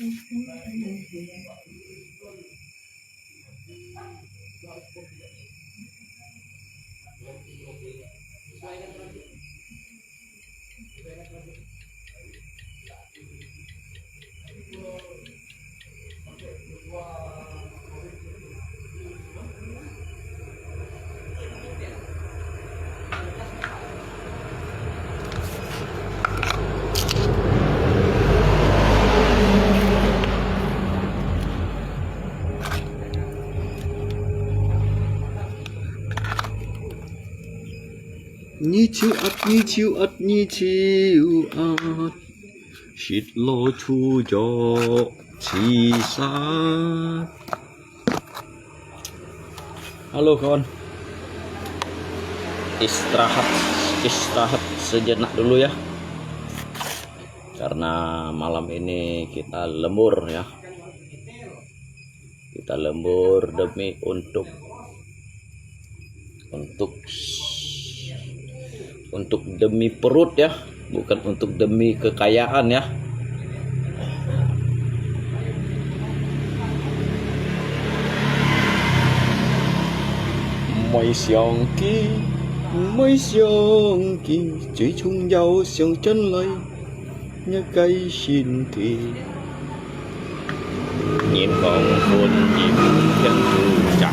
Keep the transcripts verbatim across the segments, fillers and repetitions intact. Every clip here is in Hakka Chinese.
二十一，二十一，二十一，失落出咗自殺。Halo kawan, istirahat, istirahat sejenak dulu ya, karena malam ini kita lembur ya. Kita lembur demi untuk, untuk, untuk demi perut ya, bukan untuk demi kekayaan ya. 毋愛想佢，毋愛想佢，最重要想轉來。 若个身體。人講婚姻騙不着，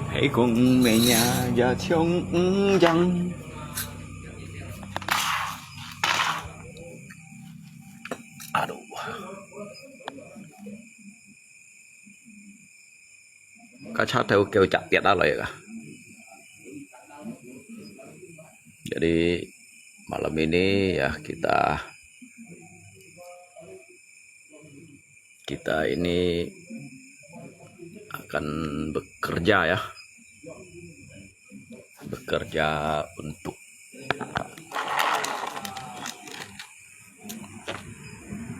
係講命也唱毋贏。Aduh. 个車頭叫隻跌下來个。Jadi malam ini ya kita, kita ini akan bekerja ya, bekerja untuk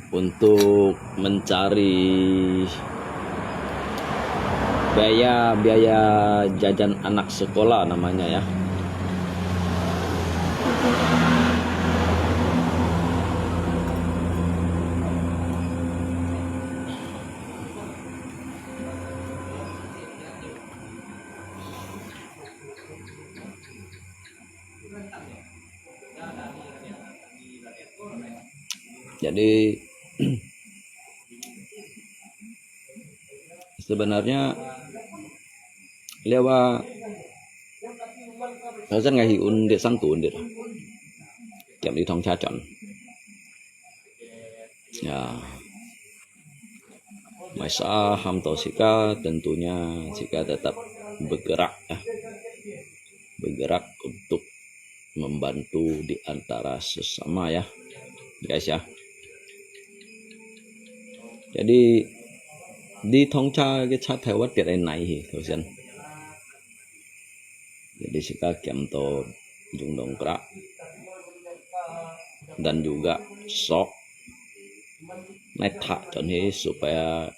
untuk mencari biaya, biaya jajan anak sekolah namanya ya. Jadi sebenarnya liau a, hawsan ngai hi un dit sang tu un dit. Kiam li thong cha chon. Ya. Maisa ham to sika, tentunya sika tetap bergerak ya. Bergerak untuk membantu di antara sesama ya, guys ya. Jadi di thong cha ke cha thai wat piat ai nai hi, thau sian. Jadi sika kiam to jung dongkrak dan juga sok nai thak chon hi supaya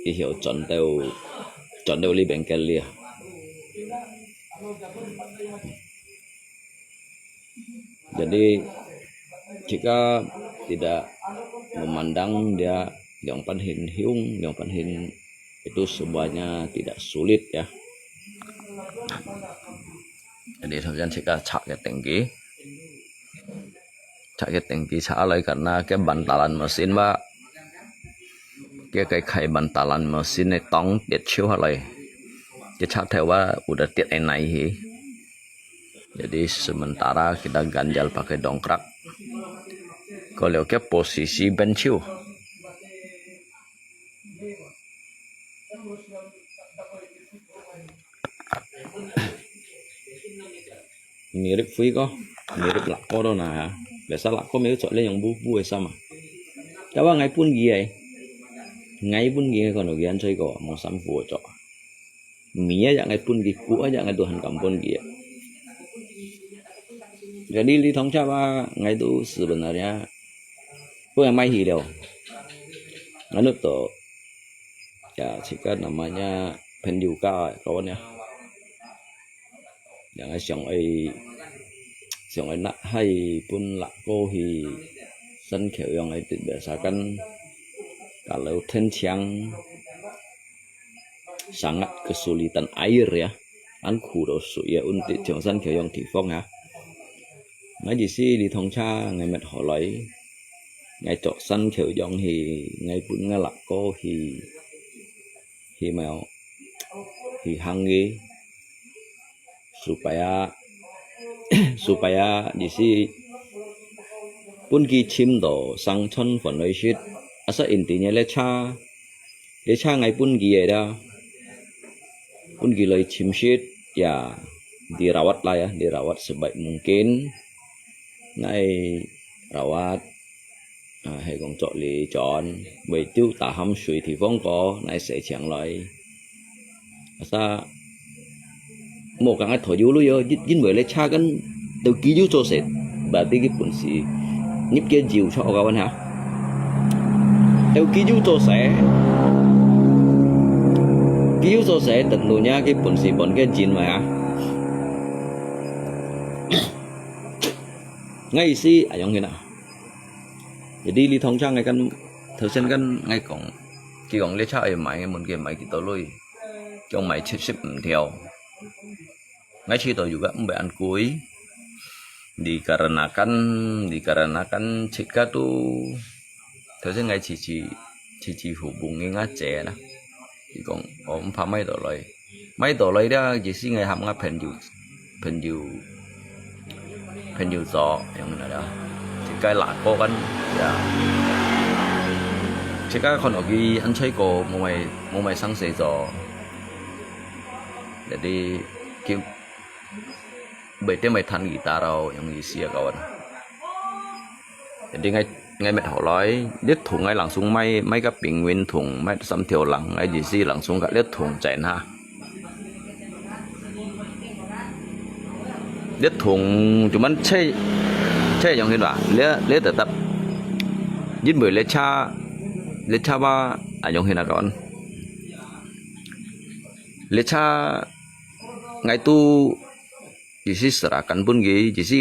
ihiau chon teu, chon teu li bengkel li. Jadi jika tidak memandang dia liang pan hin hiung, liang pan hin itu semuanya tidak sulit ya. Jadi thau sian sika chak ke tengki. Chak ke tengki chak alai karena ke bantalan mesin ba. Ke kai khai bantalan mesin ne tong tiet chiu alai. Ke chak thai wa udah tiet ai nai hi. Jadi sementara kita ganjal pakai dongkrak. Kalau ke posisi ben chiu. Mirip fui ko, mirip lak ko do na ha. Biasa lak ko mi chok le yang bu bu e sama. Tawa ngai pun gi ai. Ngai pun gi ko no gian choi ko mo sam fu chok. Mi ya ngai pun gi ku ya ngai Tuhan kampun gi. Jadi li thong cha ba ngai tu sebenarnya pun mai hi leo. Anu to ya, sika namanya pendiuka kawan ya. Yang ai siang ai, siang ai nak hai pun lak ko hi 山口洋个特別係kan kalau tencang sangat kesulitan air ya. An苦到水啊，溫地像山口洋地方啊。𠊎意思，你通車𠊎乜好來，𠊎著山口洋去，𠊎分𠊎六哥去，去咩哦，去行个。Supaya supaya意思分佢尋到生存飯來食。Asal intinya列車，列車𠊎分佢个啦，分佢來尋食，ya dirawat lah ya，dirawat sebaik mungkin。𠊎 rawat，啊，係講著你轉，為著打喊水地方過，𠊎洗淨來。Asal無講愛討油鐳哦，因因為列車kan都機油做事，berarti佢本事入个油出个問哈。都機油做事，機油做事，tentunya佢本事本个進來啊。𠊎意思，哎，恁樣啦。Jadi你通常𠊎kan，頭先kan𠊎講，佢講列車愛買，𠊎問佢買幾多鐳，佢講買七十五條。𠊎試著有个毋會恁貴。Dikarenakan，dikarenakan自家都，頭先𠊎試試試試hubungi𠊎姐啦。佢講，哦，毋怕買到來。 買到來了，意思𠊎喊𠊎朋友，朋友，朋友做，恁樣啦。自家六哥kan，ya。自家看到佢恁衰過，無買，無買生事做。Jadi，佢，袂得買彈吉他咯，恁樣意思啊，kawan。 Jadi𠊎，𠊎乜好來，列桶𠊎langsung買，買个平穩桶，買三條零，𠊎意思langsung个列桶整哈。列桶cuma車，車樣形吧，列，列tetap，因為列車，列車吧，啊樣形啊講。列車，𠊎都 意思serahkan分佢，意思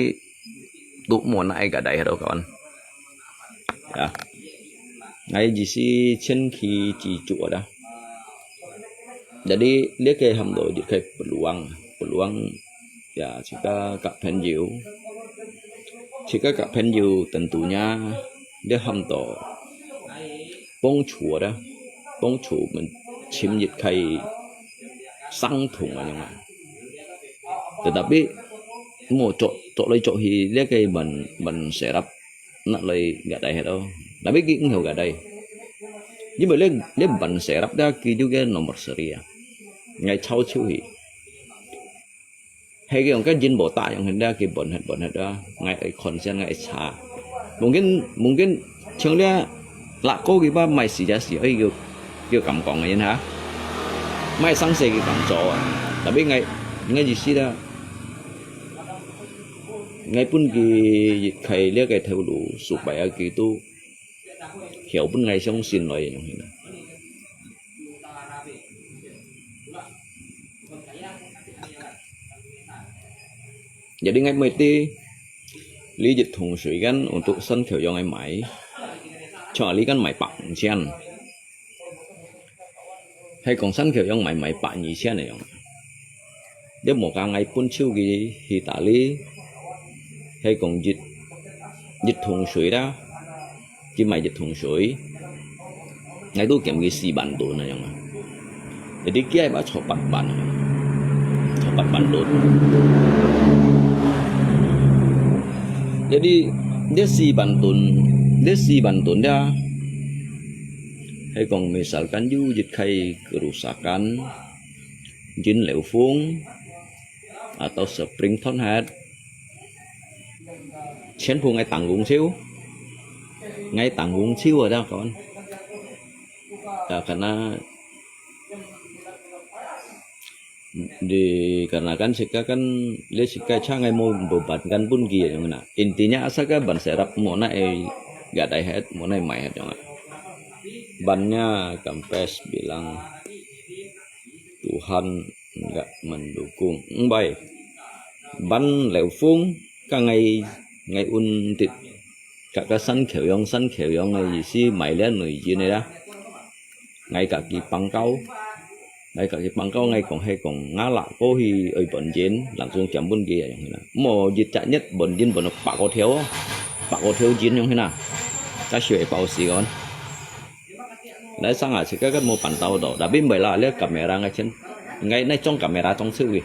都無拿个帶去咯，kawan。Ya，𠊎意思前期知足啦。Jadi，這个喊到一个peluang，peluang，ya，自家个朋友，自家个朋友tentunya，這喊到 幫助啦，幫助們尋一个相同个樣啊。Tetapi，無著，著來著去，這个ban，ban serep，拿來gadai忒咯。Tapi佢毋曉gadai。因為這，這ban serep這，佢就个nomor seri啊。𠊎抄手去。 係佢用个人無打樣，現在佢分忒分忒啊，𠊎愛看先，𠊎愛查。Mungkin，mungkin像這，六哥佢把買四隻四，哎，有，有感覺个人哈，買生事佢敢做啊。Tapi𠊎，𠊎意思啦，𠊎分佢一个這个頭路，supaya佢都曉分𠊎相信來个樣形啦。 Jadi𠊎每次，你一桶水kan untuk山口洋个買，像你kan買百五千，係講山口洋買，買百二千个樣。你無講𠊎分手佢去打理，係講一，一桶水啦， 佢買一桶水，𠊎都減佢四萬ton啊樣啊。Jadi佢愛把坐八萬啊，坐八萬ton。Jadi，這四萬ton，這四萬ton這，係講misalkan有一个kerusakan，人漏風，atau spring斷忒， 全部𠊎tanggung收，𠊎tanggung收啊，dah kawan。Ya，karena，dikarenakan自家kan，這自家車𠊎無bebankan分佢啊，樣啊。Intinya asal个ban serep無拿gadai忒，無拿賣忒樣啊。Bannya kempes bilang Tuhan enggak mendukung。毋係，ban漏風，該𠊎，𠊎運跌，个个山口洋，山口洋个意思買了內應个啦。𠊎家己放交，𠊎家己放交，𠊎講係講，𠊎啦，過去愛分錢，人總減分佢啊，樣形啦。莫一隻月分錢分到百個條哦，百個條錢樣形啦，該少會包死个。來生啊，自家个無辦到到，tapi毋會啦，這kamera个錢，應該那裝kamera裝手个。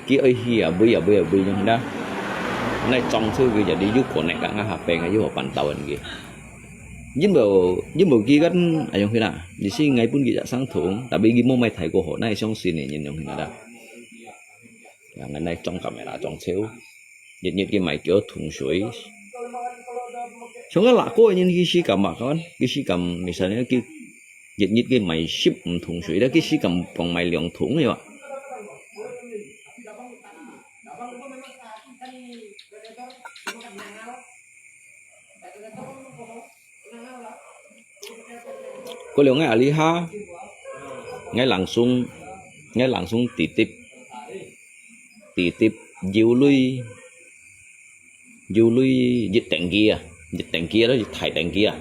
佢愛去啊，尾啊，尾啊，尾樣啦。那裝出去jadi有可能个，ngah hapeng个，有好辦到个。因為，因為佢kan，哎，樣形啦，你是ngai pun佢也相同，tapi佢無買太過好，那相信个人樣形啦。啊，那裝kamera裝手，日日佢買幾桶水。像个啦，個人佢是感覺看，佢是感，misalnya佢日日佢買十五桶水，佢是感講買兩桶个哇。 過了𠊎阿里哈，𠊎langsung，𠊎langsung titip，titip油鐳，油鐳一tangki啊，一tangki啊，大tangki啊，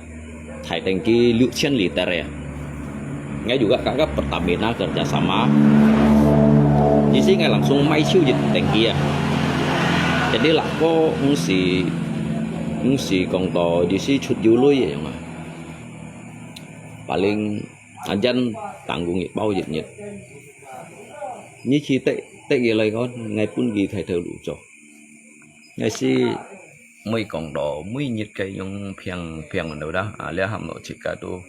大tangki六千liter啊。𠊎juga ka，ka Pertamina kerjasama，意思𠊎langsung買手一tangki啊。Jadi啦，个毋係，毋係講到意思出油鐳个樣啊。Paling ajan tanggung一包一日。你去得，得个來講，𠊎分佢開頭路做。𠊎是毋會講到每日个用平，平路啦，啊，這下無自家都，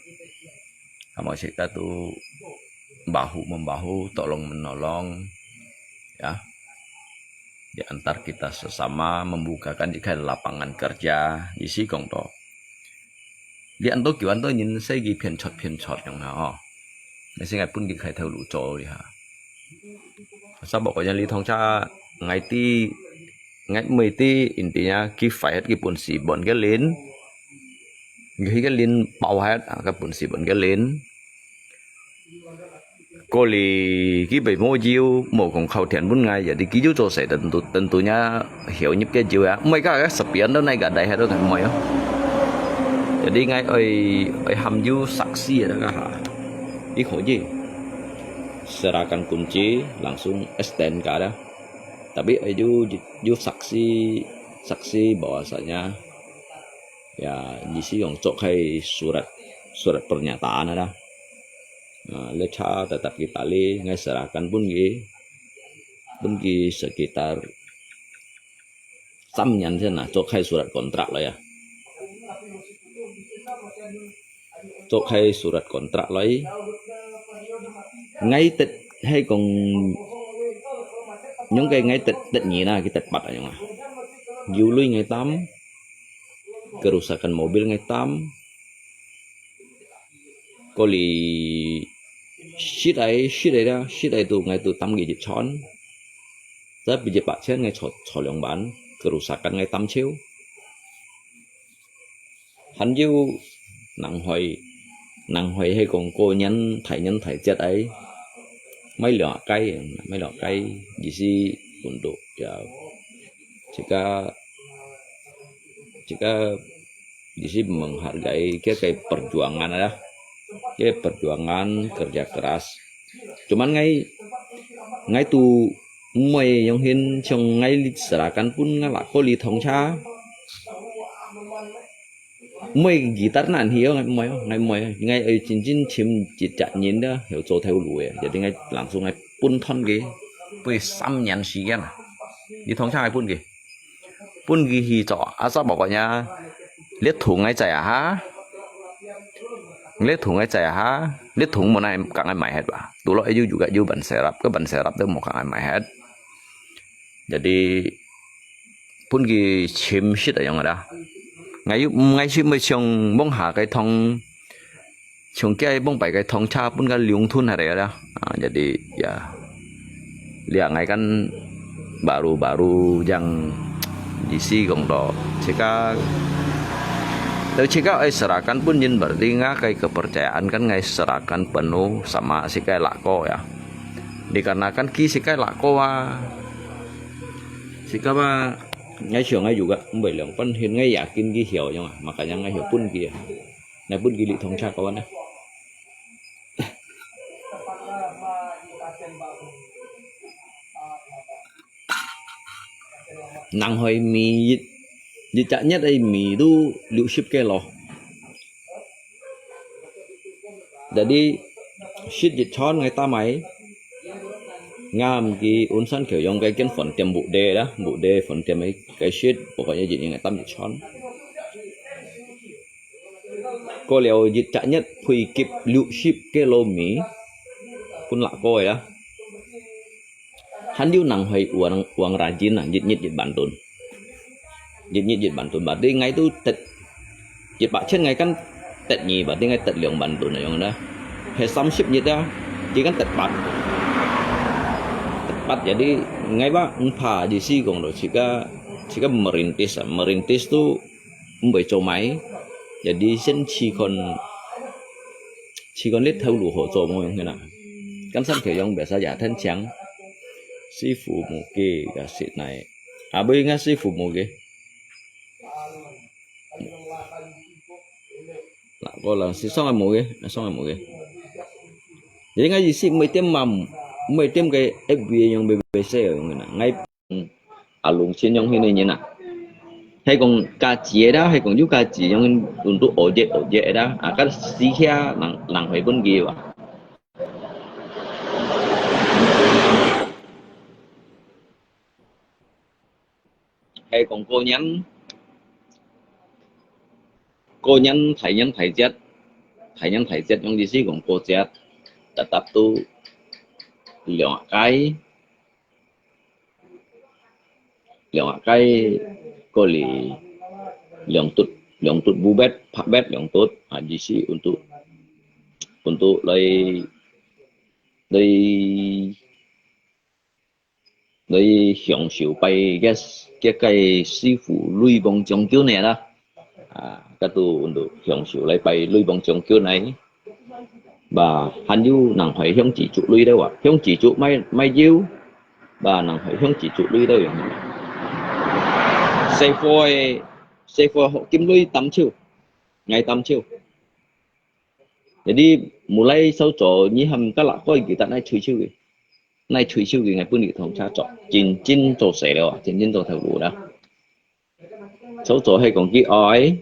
下無自家都bahu membahu，tolong menolong，ya。Di antar kita sesama membukakan juga lapangan kerja，意思講到，你恁多叫恁多人使佢騙出騙出樣啦吼。那是𠊎分佢開頭路做哩哈。Sa pokoknya你通常𠊎知，𠊎毋會知，intinya佢壞忒佢本事分个人，佢个人包忒啊，佢本事分个人。 過哩，佢被無油，無講靠天分𠊎，jadi佢就做事tentu，tentunya曉入个油啊。毋係个，个sepian都那个帶下都毋係哦。Jadi𠊎愛，愛喊有saksi个那个哈，佢可以serahkan kunci langsung STNK啦。Tapi愛有，有saksi，saksi bahwasanya，ya，意思用做開surat，surat pernyataan ada。 啊，這車tetap佢tali，𠊎serahkan分佢，分佢sekitar三年先啊，做開surat kontrak來啊。做開surat kontrak來，𠊎得，係講，應該𠊎得，得二啦，佢得八啊，樣啊。油鐳𠊎擔，kerusakan mobil𠊎擔， 過哩，實在，實在啦，實在都，𠊎都擔佢一千。Tapi一百千𠊎坐，坐兩萬，kerusakan𠊎擔少。還有，人會，人會係講過年，大年大節哎，買兩個，買兩個，意思untuk，ya，自家，自家 意思menghargai佢个perjuangan啊，佢个perjuangan kerja keras。Cuman𠊎，𠊎都毋會樣形像𠊎serahkan分𠊎啦，過哩通車，毋會gitar難去哦，𠊎毋會哦，𠊎毋會哦，𠊎愛真正尋一隻人啦，曉做頭路个，jadi𠊎langsung𠊎分攤佢，分三年時間啊，你通車𠊎分佢。 分佢去做，asal pokoknya，這桶𠊎載啊哈，這桶𠊎載啊哈，這桶無奈講愛賣忒吧，除了有，有个有ban serep，个ban serep都無講愛賣忒。Jadi，分佢尋食个樣个啦。𠊎又，𠊎係毋會像往下个桶， 像該往擺个通車分个兩ton下來啦。啊，jadi，ya，這𠊎kan baru-baru yang意思講到，自家，自家愛serahkan分人，berarti𠊎个kepercayaan kan𠊎serahkan penuh sama si該lako ya。Dikarenakan佢si該lako啊，si該嘛， ，𠊎想𠊎有个，毋會兩半天，𠊎也跟佢曉樣啊，makanya𠊎曉分佢啊，來分佢哩通車个呢。能海米一，一隻月个米都六十个咯。Jadi，食一餐个打埋，ngam佢溫山橋樣个間飯店，木地啦，木地飯店个，个食，pokoknya一日个打一餐。過了一隻月配給六十个老米，分那個个啦。 還有人會往，往rajin啊，一日一萬噸。一日一萬噸，berarti𠊎都得，一百千𠊎kan得二，berarti𠊎得兩萬噸啊，樣啦。係三十日啊，佢kan得八。得八，jadi𠊎話毋怕，意思講咯，自家，自家merintis啊，merintis都毋會做麼个，jadi先試看，試看這頭路好做無樣个啦。Kan山橋樣biasa也聽講， 師傅無个，也係哪，啊，毋係，應該師傅無个。那個人係上海無个，上海無个。應該意思毋係點嘛，毋係點个F B樣，毋係，毋係寫樣个啦。𠊎，嗯，啊，龍先樣个人啊，係講價值个啦，係講有價值樣，untuk ojek，ojek个啦，啊，該時下人，人會分佢哇。 係講過年，過年大年大節，大年大節，用意思講過節，tetap都兩個，兩個過哩，兩垤，兩垤bubet，拍bet兩垤，啊，意思untuk，untuk來，來 來享受拜个，个，个師傅雷公將軍呢啦。啊，該都享受來拜雷公將軍呢。Ba，還有人會向佢捉雷个哇，向佢捉買，買油。Ba，人會向佢捉雷个樣。細貨个，細貨學金雷擔手，𠊎擔手。 Jadi，mulai sau做，你喊該啦，開佢，但愛催收佢，愛催收佢，𠊎分你同車做，真正做事了啊，真正做頭路啦。Sau做係講佢愛，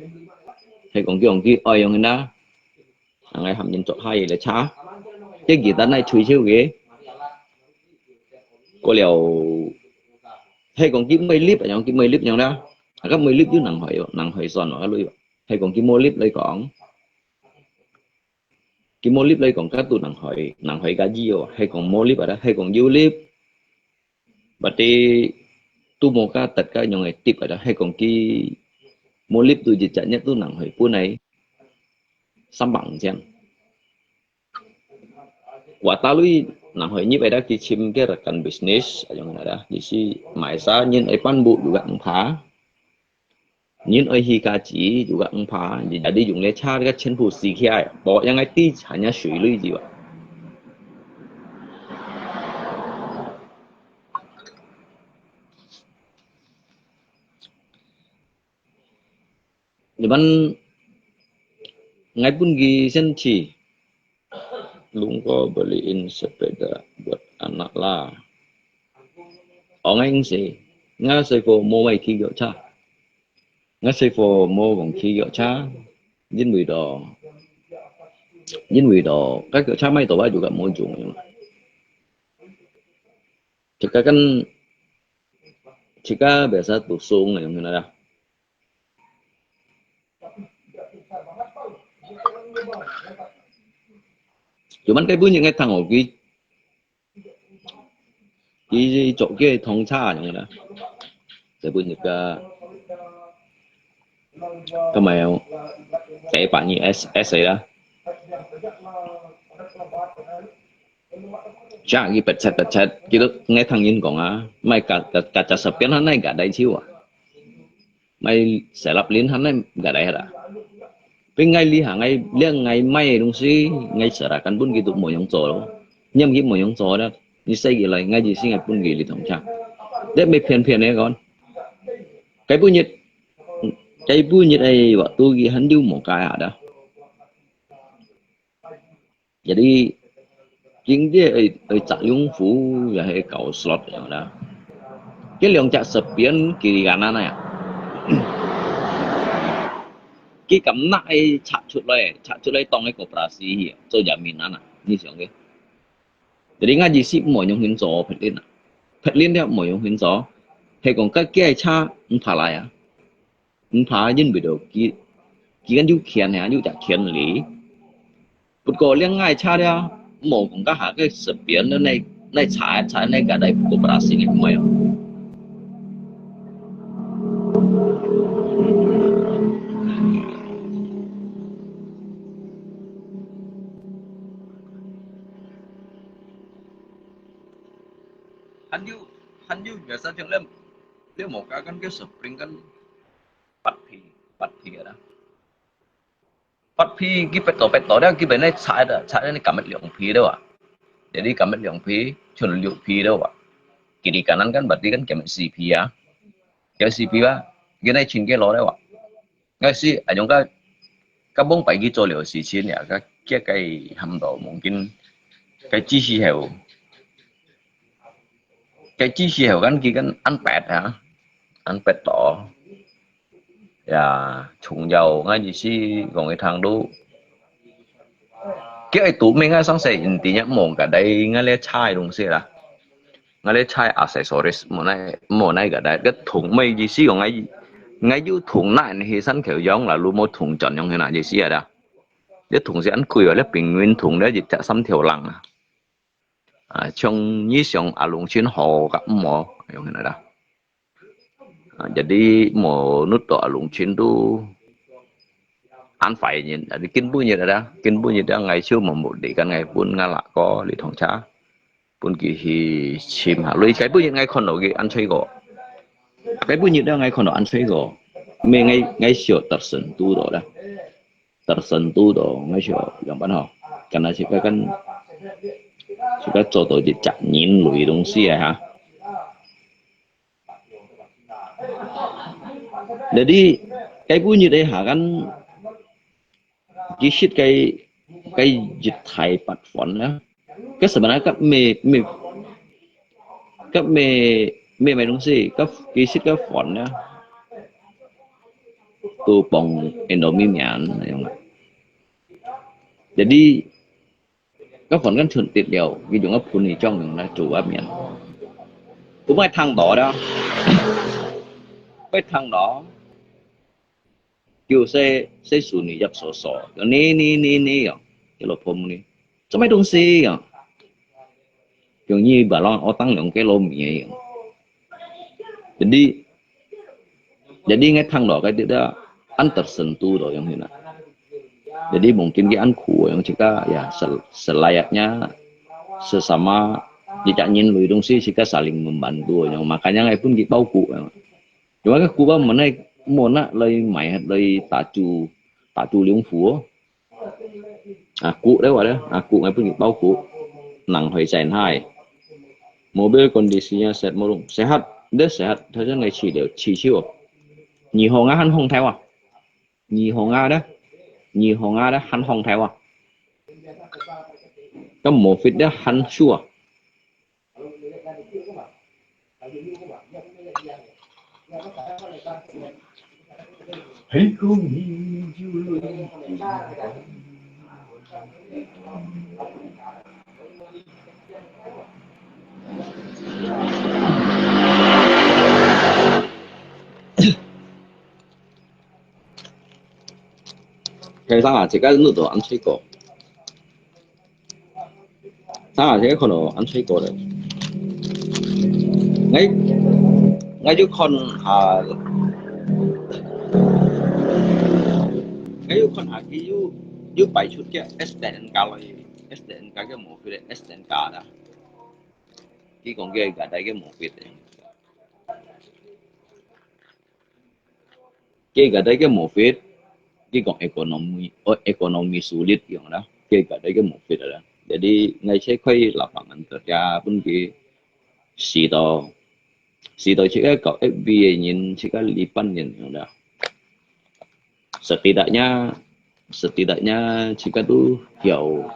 係講佢講佢愛樣啦，𠊎喊人做下个車，這佢但愛催收佢，過了，係講佢毋會立，樣佢毋會立樣啦，啊，該毋會立就人害哦，人害算哦，該類哦，係講佢無立來講。 佢無立來講，該都人害，人害个意哦，係講無立啊，係講有立，berarti都無个得个樣个跌啊，係講佢無立都一隻日都人害本來三百五千。Wa ta lui人害入來佢尋个rekan bisnis，樣个啦，意思買啥人愛辦務又个毋怕。 人愛去加錢，就个毋怕，你，你用个車个全部死起來，無樣个地產也水類去吧。你們，𠊎分佢先去，Lungko beliin sepeda buat anak lah. Ong eng si, nga sefo mo wai ki gyo cha. Nga sefo mo gong ki gyo cha. Yin wi do, yin wi do, ka gyo cha mai do wa juga mo jung yung. Chika kan, chika biasa tusung yung na. Cuman cái bún những cái thằng ở cái, cái chỗ kia thông xa những đó. Cái bún những cái, cái mèo, cái bạn như S, S ấy đó. Chả cái pet chat pet chat, cái đó nghe thằng Yên講à, mày cả, cả, cả chả sập cái nó này cả đấy chứ à. Mày sẽ lặp lên thằng này cả đấy hả? Bên ngay li hả, ngay, liang ngay mày đúng xí, ngay sẽ ra căn bún cái tụ mồi nhóng trò đó. Nhầm cái mồi nhóng trò đó, như xây cái lại, ngay gì xí ngay bún cái li thông cha. Đấy mày phiền phiền đấy con. 該本日，該本日个活動佢還有無加下啦。Jadi，今日愛，愛摘龍虎，也係搞slot樣啦。該兩隻十邊佢个哪呢？佢敢拿个拆出來，拆出來當个koperasi去，做人民啊，你想个？Jadi，𠊎意思毋會用心做，別人啊，別人了毋會用心做，係講該个車毋怕來啊。 毋怕，因為到佢，佢个有權啊，有隻權利。不過，兩个車了，無講該下个十邊，那，那查，查那个來koperasi个，毋會哦。還有，還有，biasa像你，你無加跟个十邊跟 八皮，八皮啦。八皮佢逼到逼到了，佢變成拆的，拆的你撳一兩皮了啊。Jadi撳一兩皮，剩六皮了啊。Kiri kanan kan berarti kan減四皮啊，減四皮啊，佢那千幾落了啊。該是啊，用个，个往擺去做了事情呀，个，个，个喊到mungkin，个知識後，个知識後，kan佢kan安排啊，安排到。 Ya，重要，𠊎意思講个聽到，佢愛讀明啊，上世人哋也無个來，𠊎來猜東西啦。𠊎來猜accessories，無奈，無奈个來，个銅，無意思講𠊎，𠊎有銅那，你去山口用啦，如無銅轉用去哪，意思啊啦。這銅是恁貴啊，這平民銅，這一隻三條零啊。啊，像你想阿龍親好个，毋好，用起來啦。 啊，jadi無nut到阿龍親都安排人，jadi今晡日啦，今晡日啦，𠊎就無目的，kan𠊎分𠊎阿哥李同茶，分佢去尋下。Lui，該晡日𠊎看到佢恁衰過，該晡日啦，𠊎看到恁衰過，咩𠊎，𠊎笑得神都到啦，得神都到，𠊎笑樣般吼，kan係个，kan係个做到一隻人類東西啊哈。 Jadi，該晡日个下kan，其實該，該一大八款啊，該sebenarnya个咩，咩，个咩，咩，咩東西，个，其實个款啊，都幫Indomie名那樣啊。Jadi， 該款kan全跌了，佢用个盆嚟裝用來做个面。都莫聽到啦，莫聽到，叫細，細孫女入所所，講你，你，你，你哦，叫老婆問你，做麼東西哦？用你把人我當用个老米个用。Jadi， Jadi，𠊎聽到該兜啊，安得神都到樣形啊。Jadi，mungkin佢安苦樣，自家，ya，se-，selayaknya，sesama，一隻人類東西，自家saling membantu樣，makanya𠊎分佢包谷樣。因為个谷啊，無拿，無拿來賣，來打煮，打煮龍虎哦。 啊，谷咧話咧，啊，谷𠊎分佢包谷，nang去sehat。Mobil kondisinya sehat murung. Sehat，咧sehat，頭先𠊎試了，試手哦。二號牙還放頭啊，二號牙咧，二號牙咧還放頭啊，咁無fit咧還手啊。 該生啊，自家弄到恁衰過。生啊，自家看到恁衰過咧。𠊎，𠊎就看下，𠊎就看下佢有，有擺出个STNK來，STNK个無佢个STNK啦。佢講个个大个無佢个。 Kaya个个無fit，佢講ekonomi，哦，ekonomi sulit樣啦，kaya个个無fit啦。Jadi，𠊎先可以lapangan kerja分佢試到，時代自家搞F B个人，自家呢班人樣啦。Setidaknya, setidaknya自家都曉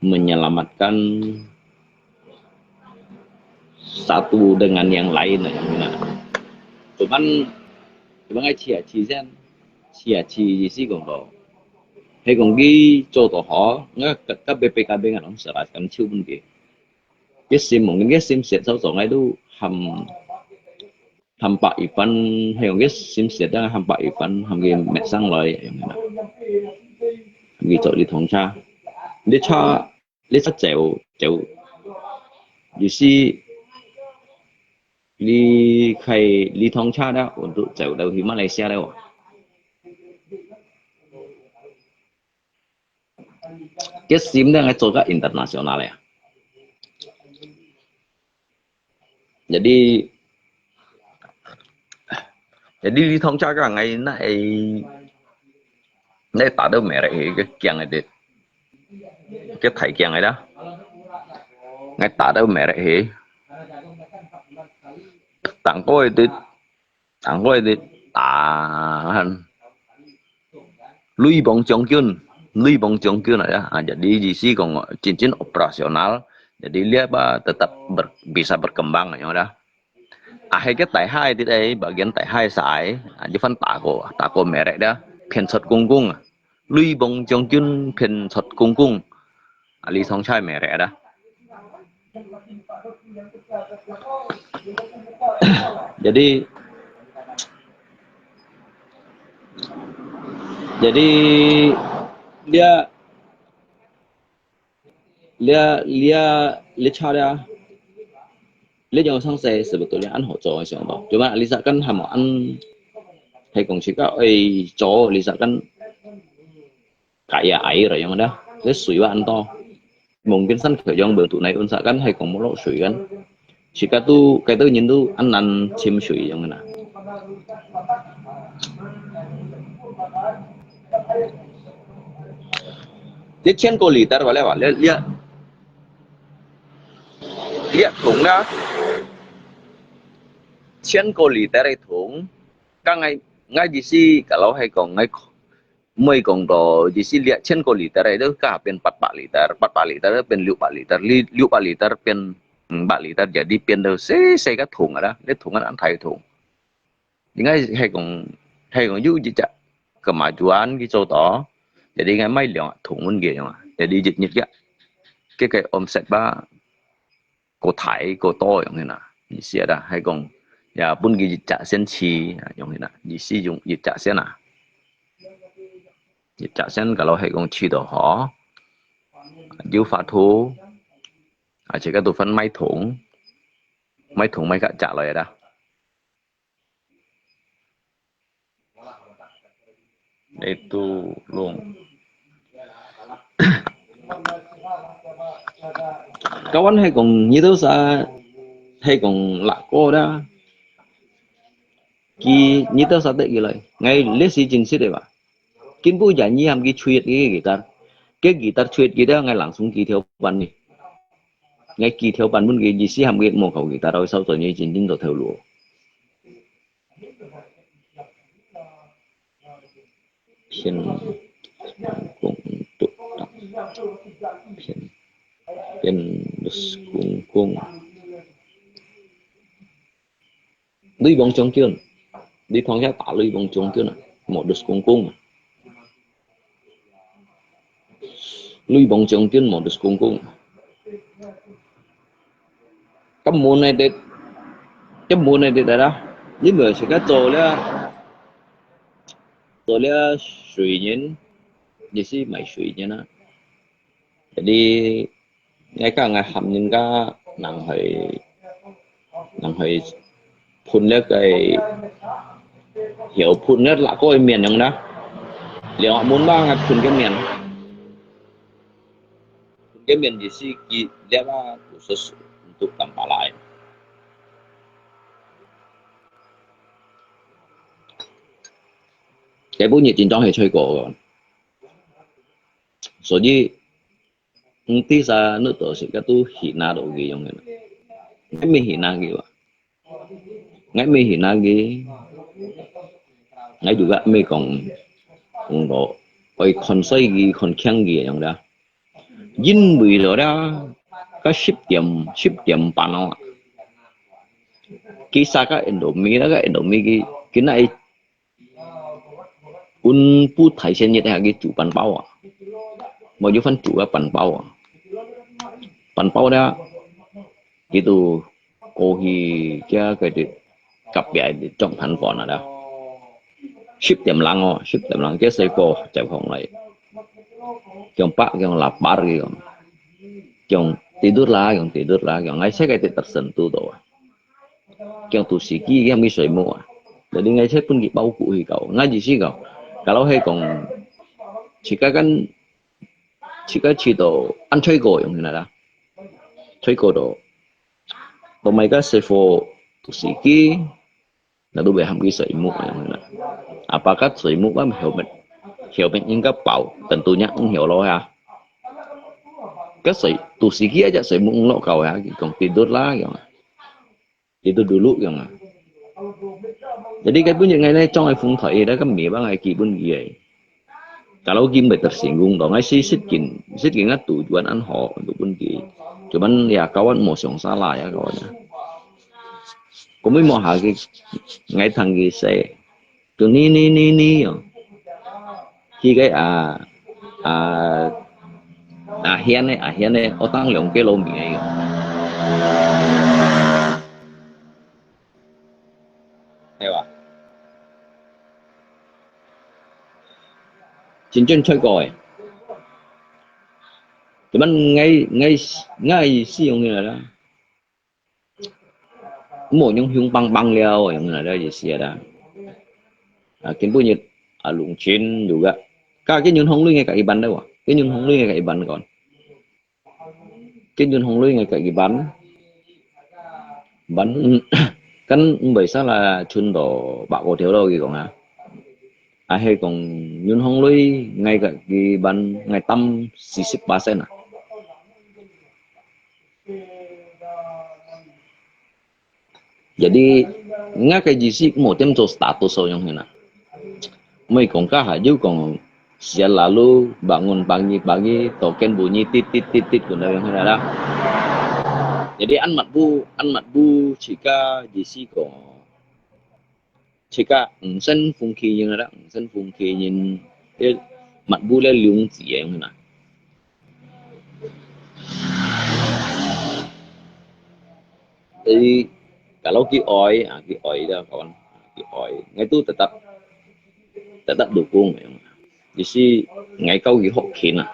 menyelamatkan satu dengan yang lain lah yang mana. Cuman, cuman ai chia chia sen, chia chia意思講到，係講佢做到好，該該B P K B个人serahkan手分佢。佢心目，佢心設操作，𠊎都喊 喊白一番，係用个心思，等下喊白一番，喊佢搣上來，用个啦。喊佢做你通車，你車，你車走走，意思你開你通車了，我都走到去馬來西亞了。佢心咧，做个international呀。Jadi, jadi你通常个，𠊎那會，那打到merek去，个驚个的，个太驚个啦。𠊎打到merek去，打過去，打過去，打，雷暴將軍，雷暴將軍啊，啊，jadi意思講，真正operasional，jadi dia apa tetap ber-, bisa berkembang，樣啦。啊，係个大海的，哎，bagian大海晒，啊，一番打過，打過merek的，偏出公公啊，雷暴將軍偏出公公，啊，你通常merek的。Jadi, jadi dia, dia, dia, dia cara, dia yang sangse sebetulnya an好做个想法，cuma lisakan hamo an，係講自家愛做，lisakan kaya air yang ada，這水話恁多。Mungkin san可用bentuk naik unsakan係講無落水kan。自家都，該兜人都恁難尋水樣啦。一千個liter話咧話，一，一，一桶啦，千個liter一桶，剛才，𠊎意思，kalau係講，𠊎 毋會講到，意思一千個liter，都加變八百liter，八百liter變六百liter，六，六百liter變五百liter，jadi變到細細个桶啊啦，這桶啊，恁大桶。應該係講，係講有一隻kemajuan佢做到，jadi應該買兩桶分佢用啊，jadi一日个，佢个omset吧， 過大過多樣个啦，意思啊啦，係講，也分佢一隻先試，啊，樣个啦，意思用一隻先啊。一隻先，kalau係講試到好，有法度，啊，自家都分買桶，買桶買个隻來啦。 Itu long。Kawan係講，你兜儕係講辣哥啦，佢，你兜儕得佢來，𠊎這時真識个吧。今晡日你喊佢吹个guitar，个guitar吹佢了，𠊎langsung寄條板你。𠊎寄條板分佢，意思喊佢莫搞guitar，會燒到你真正做頭路。 Pian Kungkung tuk tak. Pian, Pian Bes Kungkung. Lui Bong Chong Kyun. Lui Phong Yat Tả Lui Bong Chong Kyun à. Một Bes Kungkung à. Lui Bong Chong Kyun, Một Bes Kungkung. Cái môn này để, cái môn này để đó. Nhưng mà sẽ có tổ là, tổ là suy nhân, như si mày suy nhân á. Jadi, ngay cả ngay hàm nhân cả năng hơi, năng hơi phun lết cái, hiểu phun lết là có miền không đó. Liệu họ muốn ba ngay phun cái miền. Phun cái miền gì si kì, lẽ ba, tụ sơ sụ, tụ tầm bả lại. Cái bố nhiệt tình trong hệ chơi của. Số gì, ung tí sa nước tổ sự các tú hỉ na độ gì giống như này. Cái mình hỉ na gì vậy? 𠊎毋係拿佢，𠊎就个毋係講，講到愛看衰佢、看輕佢樣啦。因為了啦，該十點、十點半哦，佢殺个Indomie，該个Indomie佢，佢那 分布大仙一下佢煮半包啊，無就分煮个半包啊。半包了，佢都過去，佢个佢隔壁个裝盤房啊啦。十點零哦，十點零，佢細哥接上來，講爸，講lapar，佢講，講tidur啦，講tidur啦，講，哎，saya kayak tak tersentuh tu啊。 Kiang tu sigi kiang mi soi mu ah. Jadi ngai sai pun ki bau ku hi kau. Ngai ji si kau. Kalau hai kong, chika kan, chika chi to an choi ko yong hina da. Choi ko to. To mai ka sefo tu sigi. Na tu be ham ki soi mu yong hina. Apa ka soi mu ba heo met. Heo met ing ka pau. Tentunya ing heo lo ha. Ka soi tu sigi aja soi mu ing lo kau ha. Ki kong tidur lah yong. Itu dulu yong ah. Jadi cái bún ngai nai trong ai phung thoi, dah kan mi bang ai ki bún ki ai. Kalau ki bai tersinggung to, ngai si sit kin, sit kin ngat tu juan an ho untuk bún ki. Cuman ya kawan mo siong salah ya kawan ya. Kau mi mo ha ki ngai thang ki sai. Tu ni ni ni ni yo. Ki cái à à à hian này, à hian này, ô tăng lòng cái lô mì này. Hay ba? Chính chân chơi coi. Cuman ngai ngai ngai si yong ni lah. Mo nyong hiung bang bang liao, yong na liao ye sia da. À, kin bu nyit, à, lùng chín juga. Ka cái nhún hông lui ngay cả iban đâu à? Cái nhún hông lui ngay cả iban còn. Cái nhún hông lui ngay cả iban. Ban kan bai sa là chun do bạc cô thiếu đâu cái còn hả? À, hay còn nhún hông lui ngay cả iban ngay tăm sisip ba sen à? Jadi, nga kay jisik mo tem to status so yung hina. May kong kaha, yu kong siya lalu bangun pagi-pagi, token bunyi tit, tit, tit, tit, kuna yung hina da. Jadi, an mat bu, an mat bu, chika jisik ko. Chika, ngsen fung ki yung da, ngsen fung ki yung, eh, mat bu le liung zi yung hina. Jadi, kalau ki oi, ah, ki oi dah kawan, ki oi. Ngai tu tetap, tetap dukung. Jadi, ngai kau ki hok kin ah.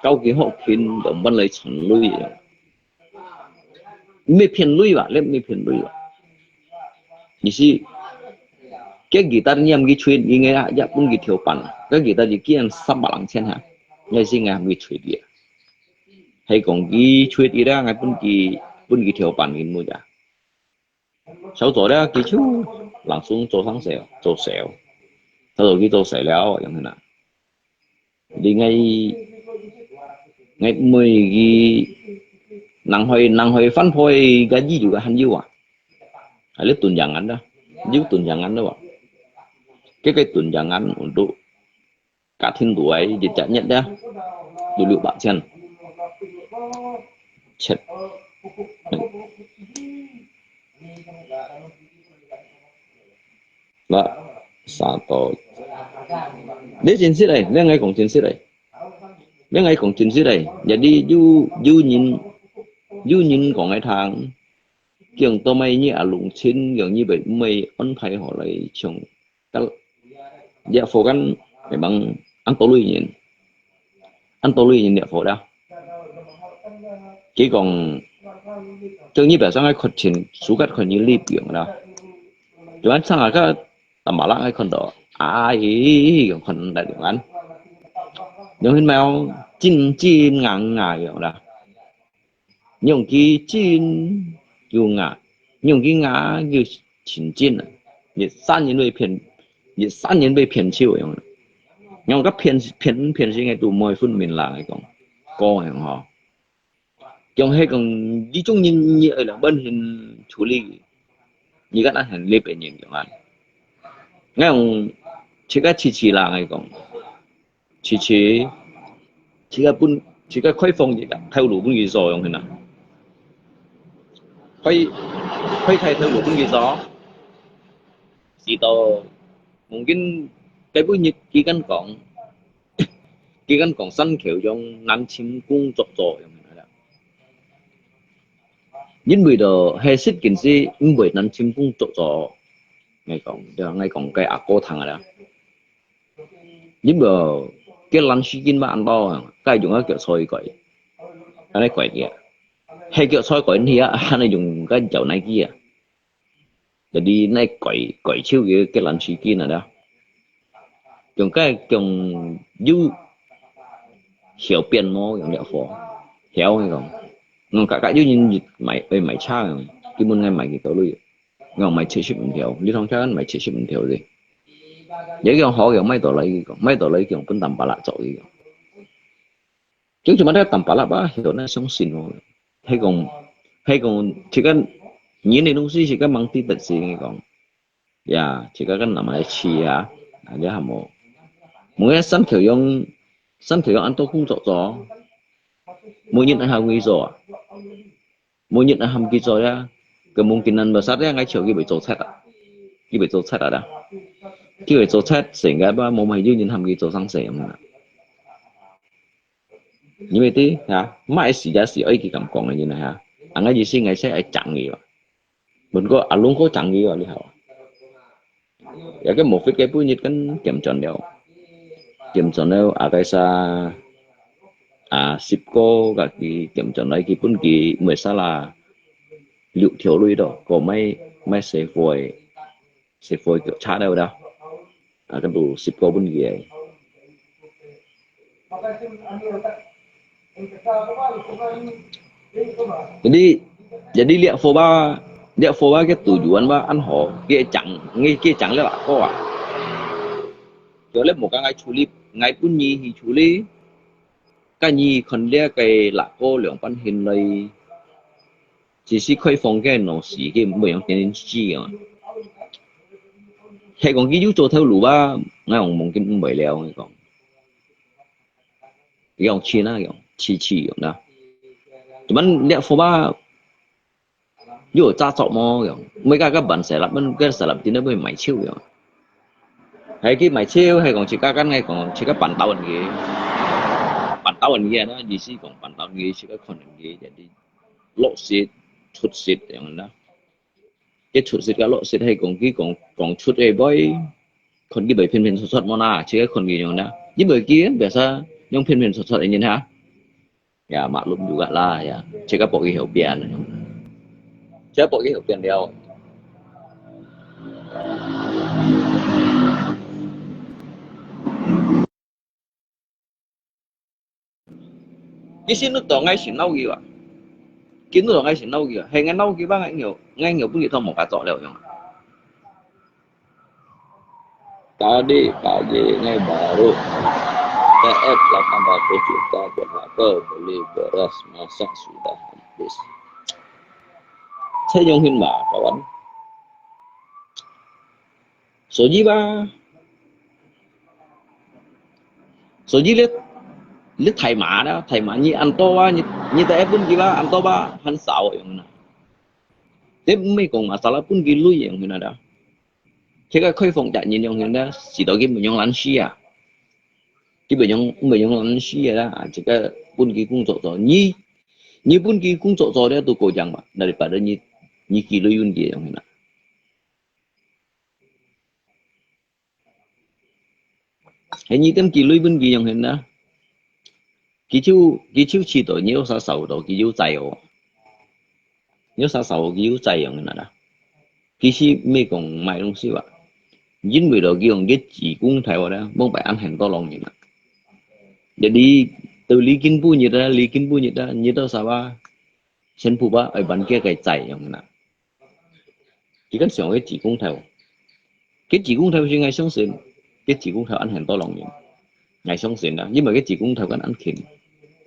Kau ki hok kin, dong ban lai chan lui. Mê phiền lui ba, lep mê phiền lui ba. Jadi, cái guitar niam ki chuit, ki ngai ah, ya pun ki thiu pan. Cái guitar ki kian sắp ba lăng chen ha. Ngai si ngai ham ki chuit ya. Hay kong ki chuit ira ngai pun ki, pun ki thiu pan kin mu ya. Sau zo da ki chu, langsung zo sang sel, zo sel. Sau zo ki zo sel liao, yang hina. Di ngai, ngai mui ki, nang hoi, nang hoi fan phoi gaji juga han yu ah. Hay le tunjangan da. Yu tunjangan da ba. Cái cái tunjangan untuk Cả thìn đuổi, dịch chặt nhất đó. Đủ lựu bạc chân. Chết. Đó. Sao tôi. Để chính xác đây, để ngay cũng chính xác đây. Để ngay cũng chính xác đây. Jadi, yu, yu nhìn, yu nhìn có ngay thang. Kiang to mai nyi a lung chin, kiang nyi bai mai an phai ho lai chiang. Kal, ya pho kan, memang an to lui nyin. An to lui nyin ya pho da. Ki kong, kiang nyi bai sang ai khot chin, su kat khot nyi li piang da. Yuan sang a ka, tam ba lang ai khon do. Ai, kiang khon da yuan. Yong hin mau, chin chin ngang ngai yuan da. Nhung ki chin yu nga, nhung ki nga yu chin chin. Nhiệt sát nhân bị phiền, nhiệt sát nhân bị phiền chịu yong. Nhung ka phiền phiền phiền si ngai tu moi phun min la ngai kong. Ko yong ho. Yong he kong di chung nyin nyi ai lang ban hin chu li. 你个恁行這邊人樣啊。𠊎講，自家試試啦，𠊎講，試試，自家分，自家開放一个頭路分佢做樣形啊。開，開大頭路分佢做，直到mungkin該本日佢敢講，佢敢講山口樣難尋工作做樣形啊。因為到係實際係毋會難尋工作做，𠊎講，對啊，𠊎講該阿哥聽啊啦。因為該段時間嘛，恁多，該用个腳菜改，恁呢改个，係腳菜改你啊，恁呢用該腳哪機啊？Jadi呢改，改手个該段時間啊啦，用該用有小變無用了貨，曉你講，嗯，格格有人買，會買車，根本愛買幾多類。 𠊎買七十五條，你通常買七十五條个。也講好个，買到來个，買到來个，分淡薄仔做个。就做麼个淡薄仔吧，有人相信哦。係講，係講，這个人个東西，這个mang知得是講，呀，這个跟人來試啊，啊，你還無？無个三條用，三條用恁多工作做，無人愛喊佢做啊。 每日啊喊佢做呀，kemungkinan besar呀，𠊎笑佢會做賊啊，佢會做賊啊啦，佢會做賊，sehingga吧，無乜有人喊佢做生事樣啊。因為對，哈，買時也是愛佢咁講个人啊，哈，啊，𠊎意思𠊎係愛講佢啊，問過阿龍哥講佢啊，你好啊。 也个無fit个本日跟減轉了，減轉了，啊，該儕，啊，十個个佢減轉來，佢本佢毋會使啦，六條類咯，個買，買細貨个，細貨个腳車了啦，啊，跟住十個本佢个。 Jadi, jadi liak foba, liak foba ke tujuan ba ăn hó, ke chang, ngi ke chang le la ko a. Cho le mo ka ngai chuli, ngai pun ni hi chuli. Ka ni khon le ke la ko liang pan hin lai. Chỉ si khoi phong ke no si ke mo yang tian si a. He kong ki yu cho thau lu ba, ngai ong mong kin bai liao ngai kong. Yong chi na yong, chi chi yong na. Cuman liak foba, yo cha chok mo yong. Mui ka ka ban sai lap, man ka sai lap tin na mui mai chiu yong. Hai ki mai chiu, hai kong chi ka kan ngai kong chi ka pan tao an ki. Pan tao an ki na, di si kong pan tao an ki, chi ka kon an ki, jadi lok sit, chut sit yong na. Cái chut sit ka lok sit hai kong ki kong, kong chut ai boi. Kon ki bai phin phin sot sot mo na, chi ka kon ki yong na. Ni bai ki, biasa yong phin phin sot sot ni ha. Ya, maklum juga lah, ya. Cakap pok ki hau pian. Cakap pok ki hau pian liao. Ki sin nu tong ngai sin nau ki wa. Ki nu tong ngai sin nau ki wa. Hai ngai nau ki ba ngai ngiu, ngai ngiu pun ki tong mo ka chok liao yong. Tadi pagi ini baru T F delapan ratus juta berapa beli beras masak sudah habis. Saya Yong Hin Ba, kawan. Soji ba. Soji le, le thai ma da, thai ma ni an to ba, ni, ni ta pun ki ba, an to ba, han sao yong na. Te mei kong ma sala pun ki lui yong na da. Khi ka khoi phong chak nyin yong hin da, si to ki mun yong lan si a. Ki mun yong, mun yong lan si a da, a, chi ka pun ki kung chok to. Ni, ni pun ki kung chok to da tu ko jang ba. Daripada ni, ni ki lui yun ki yong hin da. Hai ni tem ki lui pun ki yong hin da. Ki chiu, ki chiu chi to, ni yo sa sao to, ki yo chai o. Ni yo sa sao, ki yo chai yong hin da. Ki si mei kong mai dong si wa. Yin wei lo ki yong ki chi kung thai wa da, mong bai an hen to long yin da. Jadi, tu li kin pu ni da, li kin pu ni da, ni to sa wa. Chen pu ba, ai ban kia kai chai yong hin da. Ki kan siang ke chi kung thai. Ke chi kung thai si ngai siang sin. Ke chi kung thai an hen to long yin. Ngai siang sin da. Ni ma ke chi kung thai kan an kin.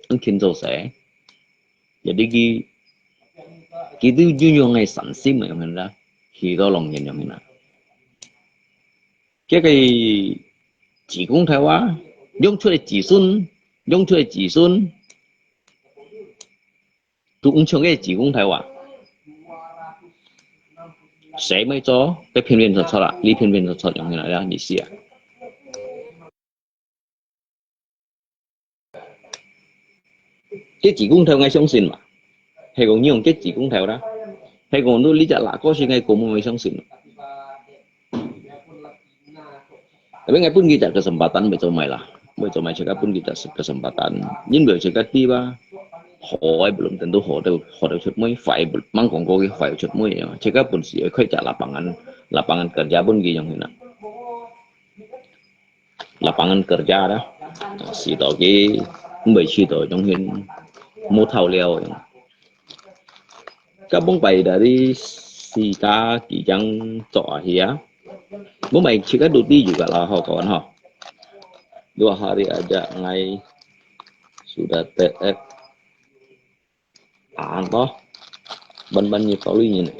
An kin zo se. Jadi ki, ki tu yun yong ngai san sim yong hin da. 幾多浪人樣形啊？這个子公頭啊，養出个子孫，養出个子孫，都毋像个子公頭啊。誰沒做，該平平䟘䟘啦，你平平䟘䟘樣形啊，意思啊。 該子公頭𠊎相信嘛，係講你用該子公頭啦，係講你這隻拉哥斯𠊎根本毋相信。Tapi𠊎分佢隻kesempatan，毋做麼个啦，毋做麼个，自家分佢隻kesempatan，因為自家知啊，好个belum tentu好到好到出尾，壞个belum，吂講過佢壞到出尾啊，自家本事愛開隻lapangan，lapangan kerja分佢樣形啊。 Lapangan kerja dah. Sito ki，毋會去到中間，無透了樣。Kampung pai dari Sika Kijang Cok Ahi ya. Mumbai cika duty juga lah ho kawan ho. Dua hari aja ngai sudah T F. An to, ban ban nyi tau lui nyi nè.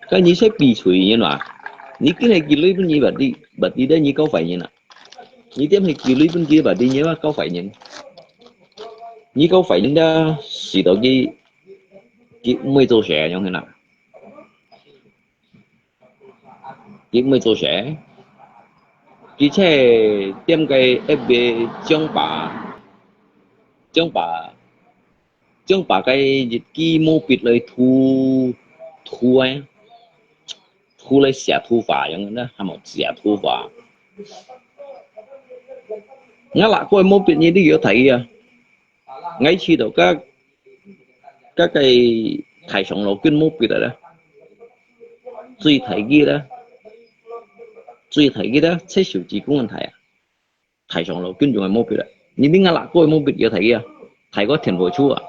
Ka nyi sai pi chui nyi nua. Nyi kin hai ki lui pun nyi bati, bati da nyi kau fai nyi na. Nyi tiam hai ki lui pun ki bati nyi wa kau fai nyi. Nyi kau fai nyi da si to ki, ki mui zo se yong hina. Ki mui zo se. Ki che tiam kai F B jong pa, jong pa Jong pa cái dịch ký mô bịt lại thu, thu ấy, thu lại xia thu phá yong na, hàm mô xia thu phá. Nga lạ kôi mô bịt như đi yo thấy à. Ngay khi đó các, các cái thầy sống lô kinh mô bịt rồi đó. Tùy thấy kia đó. Tùy thấy kia đó, sẽ sử chỉ cũng anh thầy à. Thầy sống lô kinh chúng mô bịt à. Như đi nga lạ kôi mô bịt yo thấy à. Thầy có thiền vô chú à.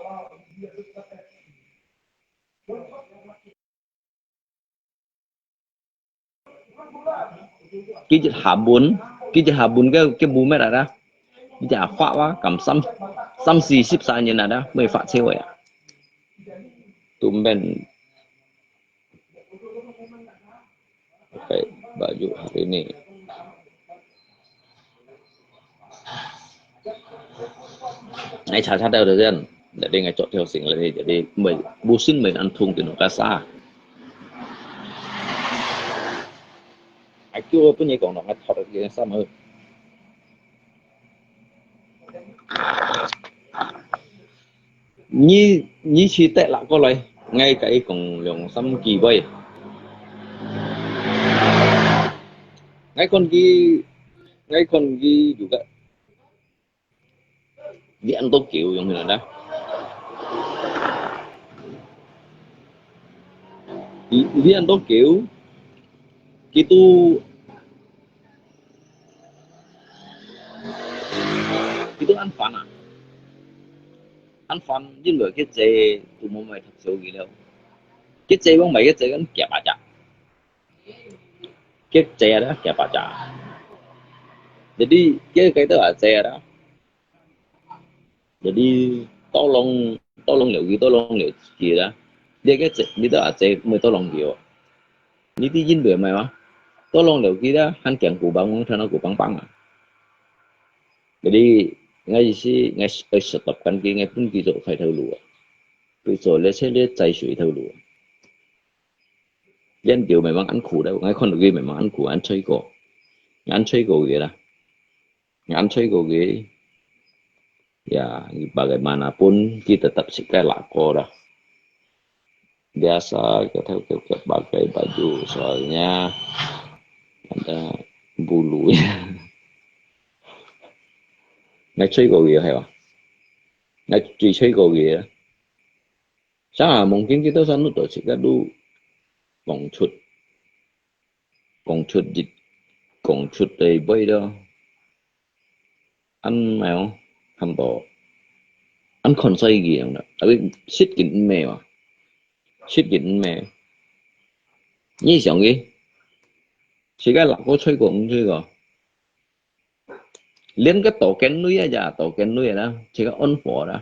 Ki jit habun, ki jit habun ke, ke bu met ada. Ki jit khua wa kam sam, sam si sip sa nyen ada, mui fa che wa ya. Tum ben. Pakai baju hari ni. Ai cha cha tau tu kan. Jadi ngai chok theo sing lagi. Jadi mui busin mui an thung tin ka sa. Ai kêu pun ye kong nong ai thot ye sa mui. Nyi, nyi chi tek lak ko lai, ngai kai kong liong sam ki bai. Ngai kon ki, ngai kon ki juga. Di an to kiu yong hina da. Di, di an to kiu, kitu, kitu an fan à. An fan, 因為佢姐都無買讀書去了。佢姐講買佢姐跟夾巴掌。佢姐啊，夾巴掌。Jadi, 佢佢都係姐啊。Jadi, tolong, tolong liu佢，tolong liu佢啦。你个姐，你都係姐，毋會tolong佢哦。你啲因為買嘛，tolong liu佢啦，還驚古邦，我聽到古邦邦啊。Jadi, ngai isi, ngai, ngai stop kan ki, ngai pun ki zo khai thau lu. Pi zo le che le zai sui thau lu. Yan kiu memang an khu da, ngai kon ki memang an khu, an choi ko. An choi ko ge la. An choi ko ge. Ya, bagaimanapun kita tetap suka lako da. Biasa kita tetap pakai baju, soalnya ada bulunya. Ngai choi ko ge hai wa. Ngai chui choi ko ge. Sa mungkin kita sanut to sika du kong chut. Kong chut dit, kong chut dei bai da. An mèo, han to. An kon sai gi yang da. Tapi sit kin mèo. Sit kin mèo. Ni xiang gi. Sika lak ko choi ko, choi ko. Liên cái tổ kiến núi à, tổ kiến núi à, chỉ có ôn phổ đó.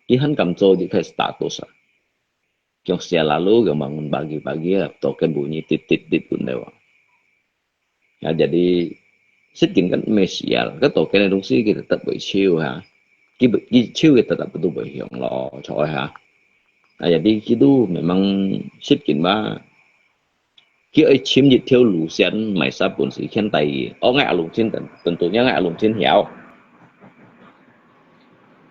Ki han kam cho di khai status à. 強寫啦，lu強bangun pagi-pagi啊，到今晡日滴滴滴分了啊。啊，jadi，食緊个毋係死啊，个到今个東西佢tetap會燒哈，佢會，佢燒佢tetap都會香咯，著哈。啊，jadi佢都memang食緊嘛。 佢愛尋一條路線，賣啥本事牽帶佢。哦，𠊎阿龍親等，等到𠊎阿龍親曉。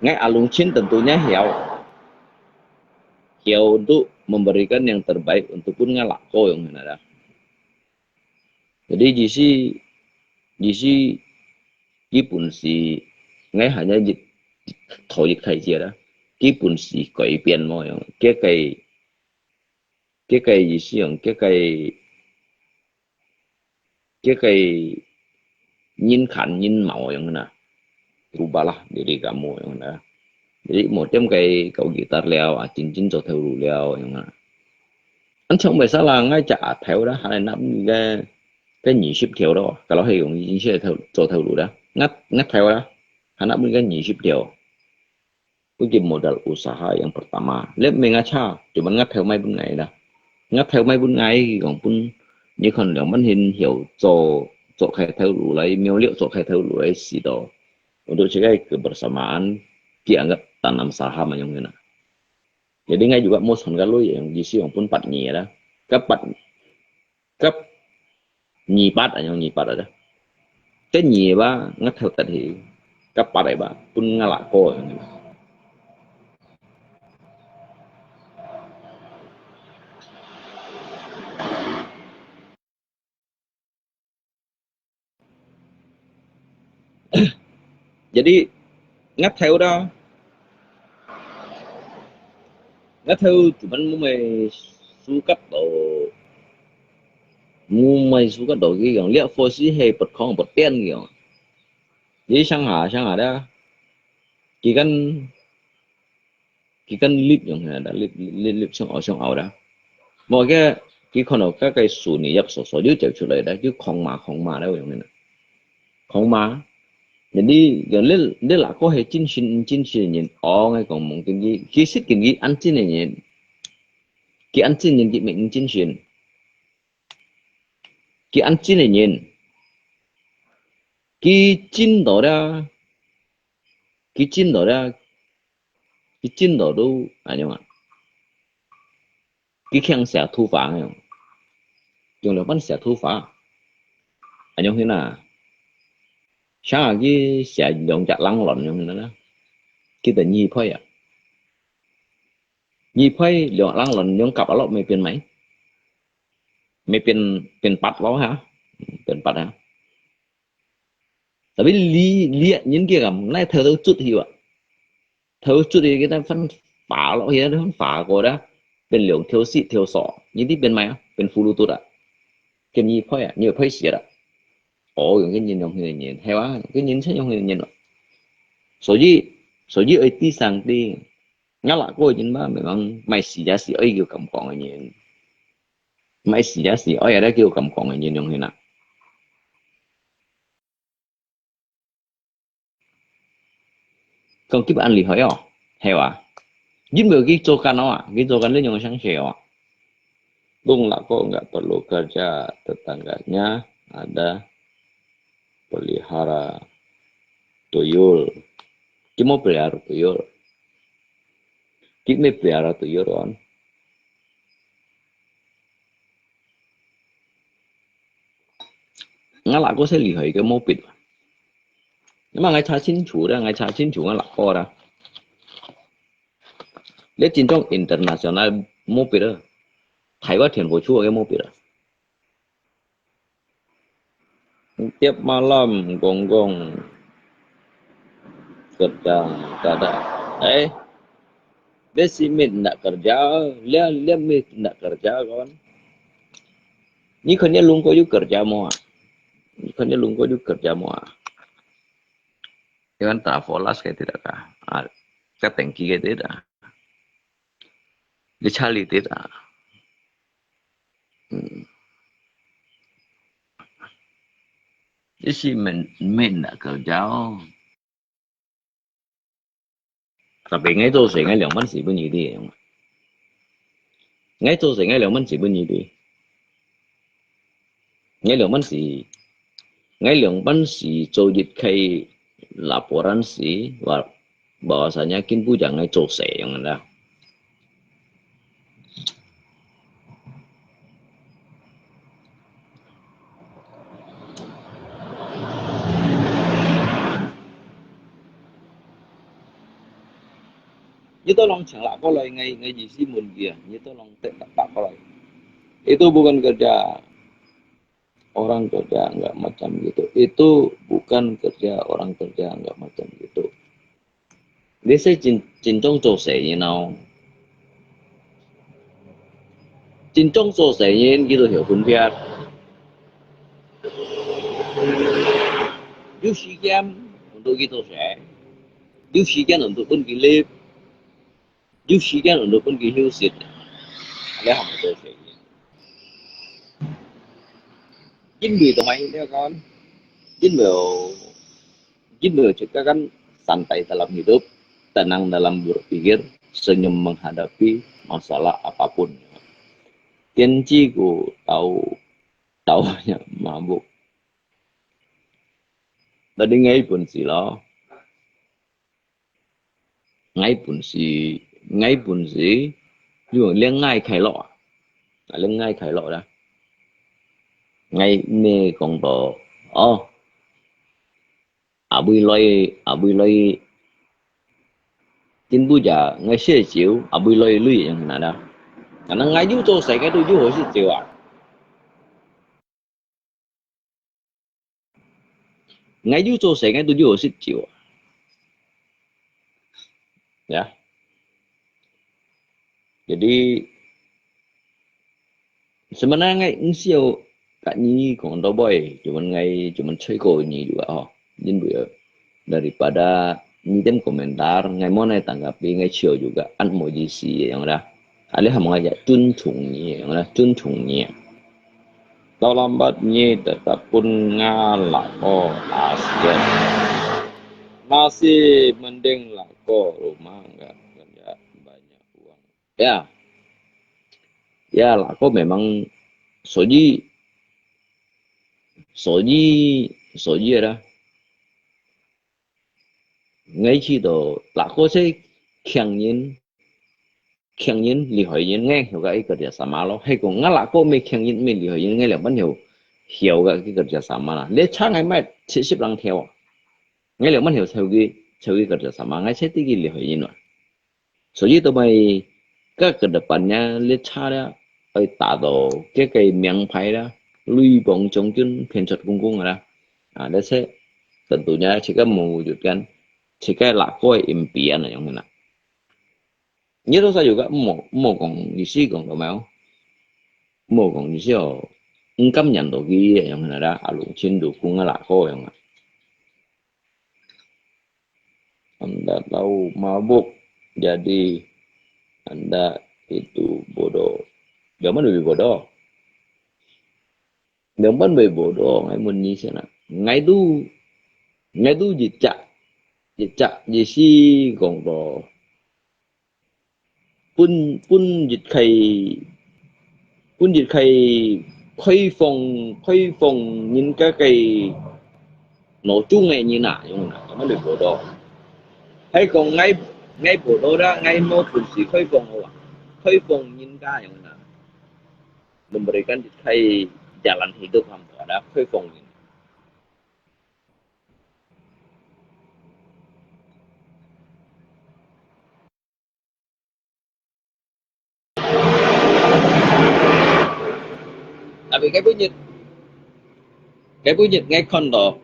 𠊎阿龍親等到𠊎曉。曉untuk memberikan yang terbaik untuk分𠊎lakoyong，係啦。Jadi意思，意思，佢本事，𠊎還有一，頭一開始啦，佢本事改變無樣，佢个 佢个意思樣，佢个，佢个人看人貌樣啦，rubah lah diri kamu樣啦。Jadi無點个搞吉他了啊，真正做頭路了樣啊。恁像袂使啦，𠊎隻阿頭啦，還係拿个，个二十條咯，kalau係用真正頭，做頭路啦，𠊎，𠊎頭啦，還拿个二十條。 Pun modal usaha yang pertama. Liat mengah cha, cuman ngat thêu mai pun ngai dah. Ngat thêu mai pun ngai, kong pun, ni kon liang man hin hiu zo, zo khai thêu lu lai, miu liu zo khai thêu lu lai si to. Untuk cekai kebersamaan, ki anggap tanam saham ayong kena. Jadi ngai juga mau son kalau yang di si kong pun pat ni dah. Kapat 甲二八啊，用二八啊，甲二吧，我頭特去，甲八个吧，分我阿哥。Jadi，我頭啦，我頭做乜無乜suka到，無乜suka到佢樣，這火勢係不空不變佢樣。你想下，想下啦，佢跟，佢跟立用下啦，立，立，立上拗上拗啦。無个，佢看到該个樹葉所，所有走出來啦，就狂罵，狂罵了用个啦。 狂罵。Jadi，有你，你若个係真心，真心个人，哦，𠊎講望緊佢，其實緊佢安靜个人，佢安靜人，佢毋真心。佢安靜个人，佢靜到了，佢靜到了，佢靜到都，哎呀媽！ 佢強寫圖畫樣，用了半寫圖畫，恁樣去哪？像啊，佢寫兩隻冷卵樣去哪？佢等二配啊，二配兩冷卵樣夾落，乜變咩？乜變，變八咯哈，變八哈。 Tapi li，li人佢个，哪頭頭卒去啊？頭卒去，佢等分化落去，分化過啦，變兩條絲條索，你知變咩啊？變葫蘆肚啊，變二配啊，二配死啦。哦，用个人用个人，係哇？用个人才用个人咯。所以，所以愛知上帝，我若个人嘛，memang買死也是愛有感覺个人，買死也是愛有感覺个人用个啦。 講佢恁厲害哦，係哇？因為佢做工哦，佢做工呢樣相似哦。Kung lako nggak perlu kerja, tetangganya ada pelihara tuyul. Kita mau pelihara tuyul. Kita mau pelihara tuyul kan? 𠊎阿哥先厲害个毛筆。那麼𠊎查清楚啦，𠊎查清楚𠊎阿哥啦。你真正international毛筆啊，大過天和樹个毛筆啊。 Tiap malam gonggong kerja kada. Eh, dia si mit ndak kerja, dia, dia mit ndak kerja kon. Ni kan dia lungko yu kerja mo ah. Ni kan dia lungko yu kerja mo ah. Dia kan tak folas kayak tidak kah? Ah, katengki kayak tidak. Dia cari tidak. Hmm. Isi men, men nak kerja. Tapi ngai tu sih ngai liang pan si pun ini. ，𠊎做事，𠊎兩班時分你知。𠊎兩班時，𠊎兩班時做一個laporan時，話，bahwasanya kin不講𠊎做事樣啦。 你都攏請laporan過來，𠊎，𠊎意思問佢啊，你都攏得laporan過來。Itu bukan kerja orang kerja enggak macam gitu. Itu bukan kerja orang kerja enggak macam gitu. Ini係真，真正做事人哦。真正做事人，佢都曉分別。有時間，untuk佢做事。有時間，untuk分佢lift。有時間，untuk分佢休息。這還毋做事人。因為做麼个恁樣講？因為，因為自家kan santai dalam hidup, tenang dalam berpikir, senyum menghadapi masalah apapun. 天气股倒，倒也麻木。Tadi ngai pun sila. Ngai pun si, ngai pun si, yo lengai kai lo. Lengai kai lo dah. Ngai me kong to. Oh. Abui loi, abui loi. Tin bu ja, ngai se chiu, abui loi lui yang na dah. Karena ngai yu to sai kai tu yu ho si chiu ah. Ngai yu to sai kai tu yu ho si chiu ah. Ya. Jadi, sebenarnya ngai nggak siap kat ni kong to boy, cuman ngai, cuman cai ko ni juga oh. Jin bu ya. Daripada ni tem komentar, ngai mau nai tanggapi, ngai chiu juga, an mau ji si yang dah. Alih ham ngai ya, 尊重你 yang dah, 尊重你. Tau lambat nyi tetap pun ngalako ASEAN. Masih mending lako rumah enggak kerja banyak uang. Ya. Ya, lako memang 所以，所以，所以 dah. Ngai知道，lako se khiang人，khiang人，厲害人，ngai曉个一個dia sama咯。係講，ngai lako me khiang人，me厲害人，ngai兩班曉，曉个一個dia sama啦。你差ngai買七十人條啊，ngai兩班曉超級，超級個dia sama，ngai才知佢厲害人啊。所以，到尾，个个的班呢，你差了，愛打到，个个名牌啦，女王将军，片出公公个啦。啊，你且，tentunya，自家無有間，自家拉过个impian啊，样啦。你都是有个，莫，莫讲，你是讲到没有？莫讲，你是有，唔甘愿到佢个样啦，啊，龙亲如公个拉过样啊。Anda tahu mabuk, jadi Anda itu bodoh. Zaman lebih bodoh. Zaman lebih bodoh, ngai mun ni sana. Ngai tu, ngai tu jejak, jejak jesi kong to. 本，本日係，本日係開放，開放人家个腦中个人啊，樣啊，咁樣就報道。係講𠊎，𠊎報道啦，𠊎無本事開放好啊，開放人家樣啊，memberikan日係jalan hidup hamba啦，開放人。 Tapi該本日，該本日𠊎看到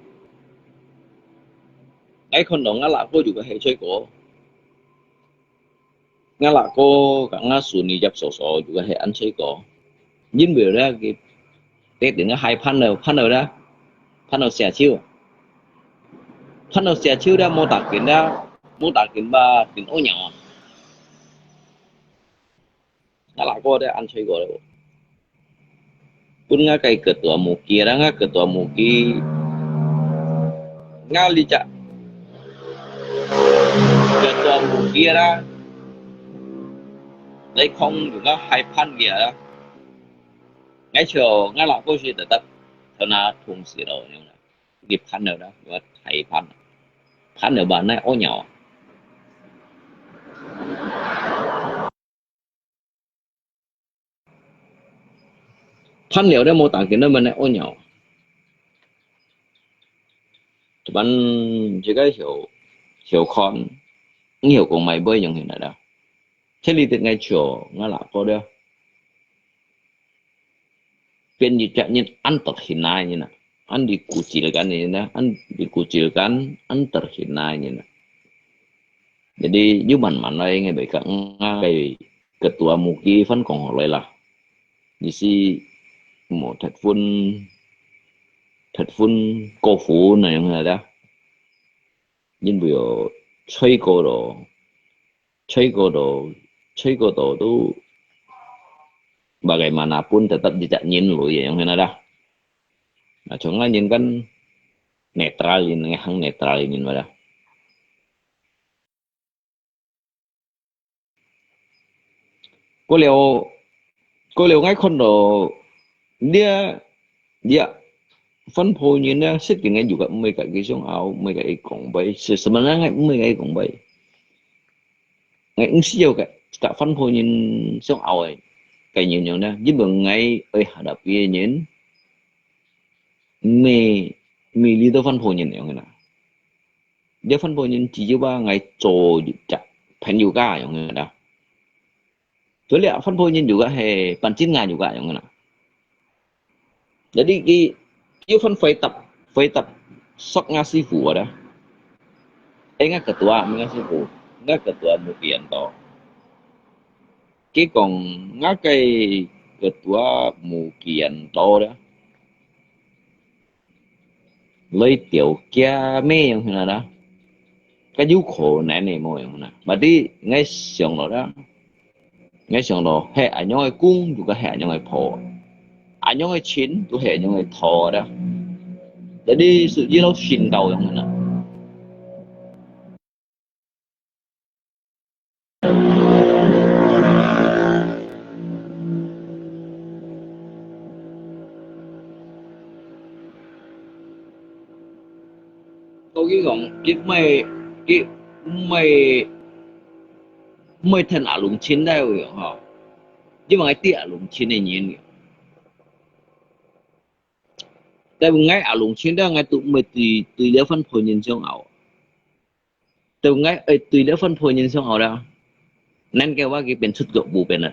，𠊎看到𠊎老哥就个係最高。 Ngala ko ka nga su ni jap soso juga he an sui ko. Yin wei le ki te tin hai pan lo, pan lo da. Pan lo sia chiu. Pan lo sia chiu da mo ta kin da. Mo ta kin ba tin o nyao. Ngala ko de an sui ko. Pun nga kai ketua muki, ada nga ketua muki. Nga licak. Ketua muki ada. 來講，如果害怕个啊，𠊎像𠊎老公是特特，同佢同事咯，佢怕了啦，佢太怕了，怕了吧，那屙尿啊。 怕了了，無打緊，那麼那屙尿。Cuman這個曉曉看，你曉講買杯用起來啦。這裡的𠊎笑，𠊎拉過了。變一隻人安得起來人啊，安得固執个人啊，安得固執个，安得起來人啊。 Jadi，又慢慢來，𠊎會講，𠊎个ketua MUKI分講好來啦。意思，無忒分，忒分過分那樣个啦。因為哦，吹過咯，吹過咯，吹過咯都，bagaimana pun tetap一隻人類樣个啦。啊，從𠊎人間netral人，𠊎行netral人个啦。 過了，過了，𠊎看到這，這番婆人呢，實際𠊎有个毋會甲佢相拗，毋會甲佢講話，係，係麼人𠊎毋會甲佢講話。𠊎毋需要甲，甲番婆人相拗个，个原因呢，因為𠊎愛下搭別个人，毋係，毋係這兜番婆人樣个啦。 這番婆人只有話𠊎做一隻朋友家樣个啦。做了番婆人又个係半斤牙又个樣个啦。Jadi佢，佢番回答，回答，sok𠊎師傅个啦。哎，𠊎ketua，𠊎師傅，𠊎ketua MUKI人多。佢講，𠊎个ketua MUKI人多啦。 來調解咩樣形啦，該有可能个無樣啦。Berarti𠊎想到啦，𠊎想到係恁樣个公，就係恁樣个婆，恁樣个親，就係恁樣个婆啦。Jadi係一路信到樣啦。 所以講，佢毋係，佢毋係，毋係跈阿龍親來个吼，因為𠊎知阿龍親个人。但係𠊎阿龍親了，𠊎都毋會對，對這番婆人相拗。 Tau𠊎愛對這番婆人相拗啦，難怪話佢變出國無變啦。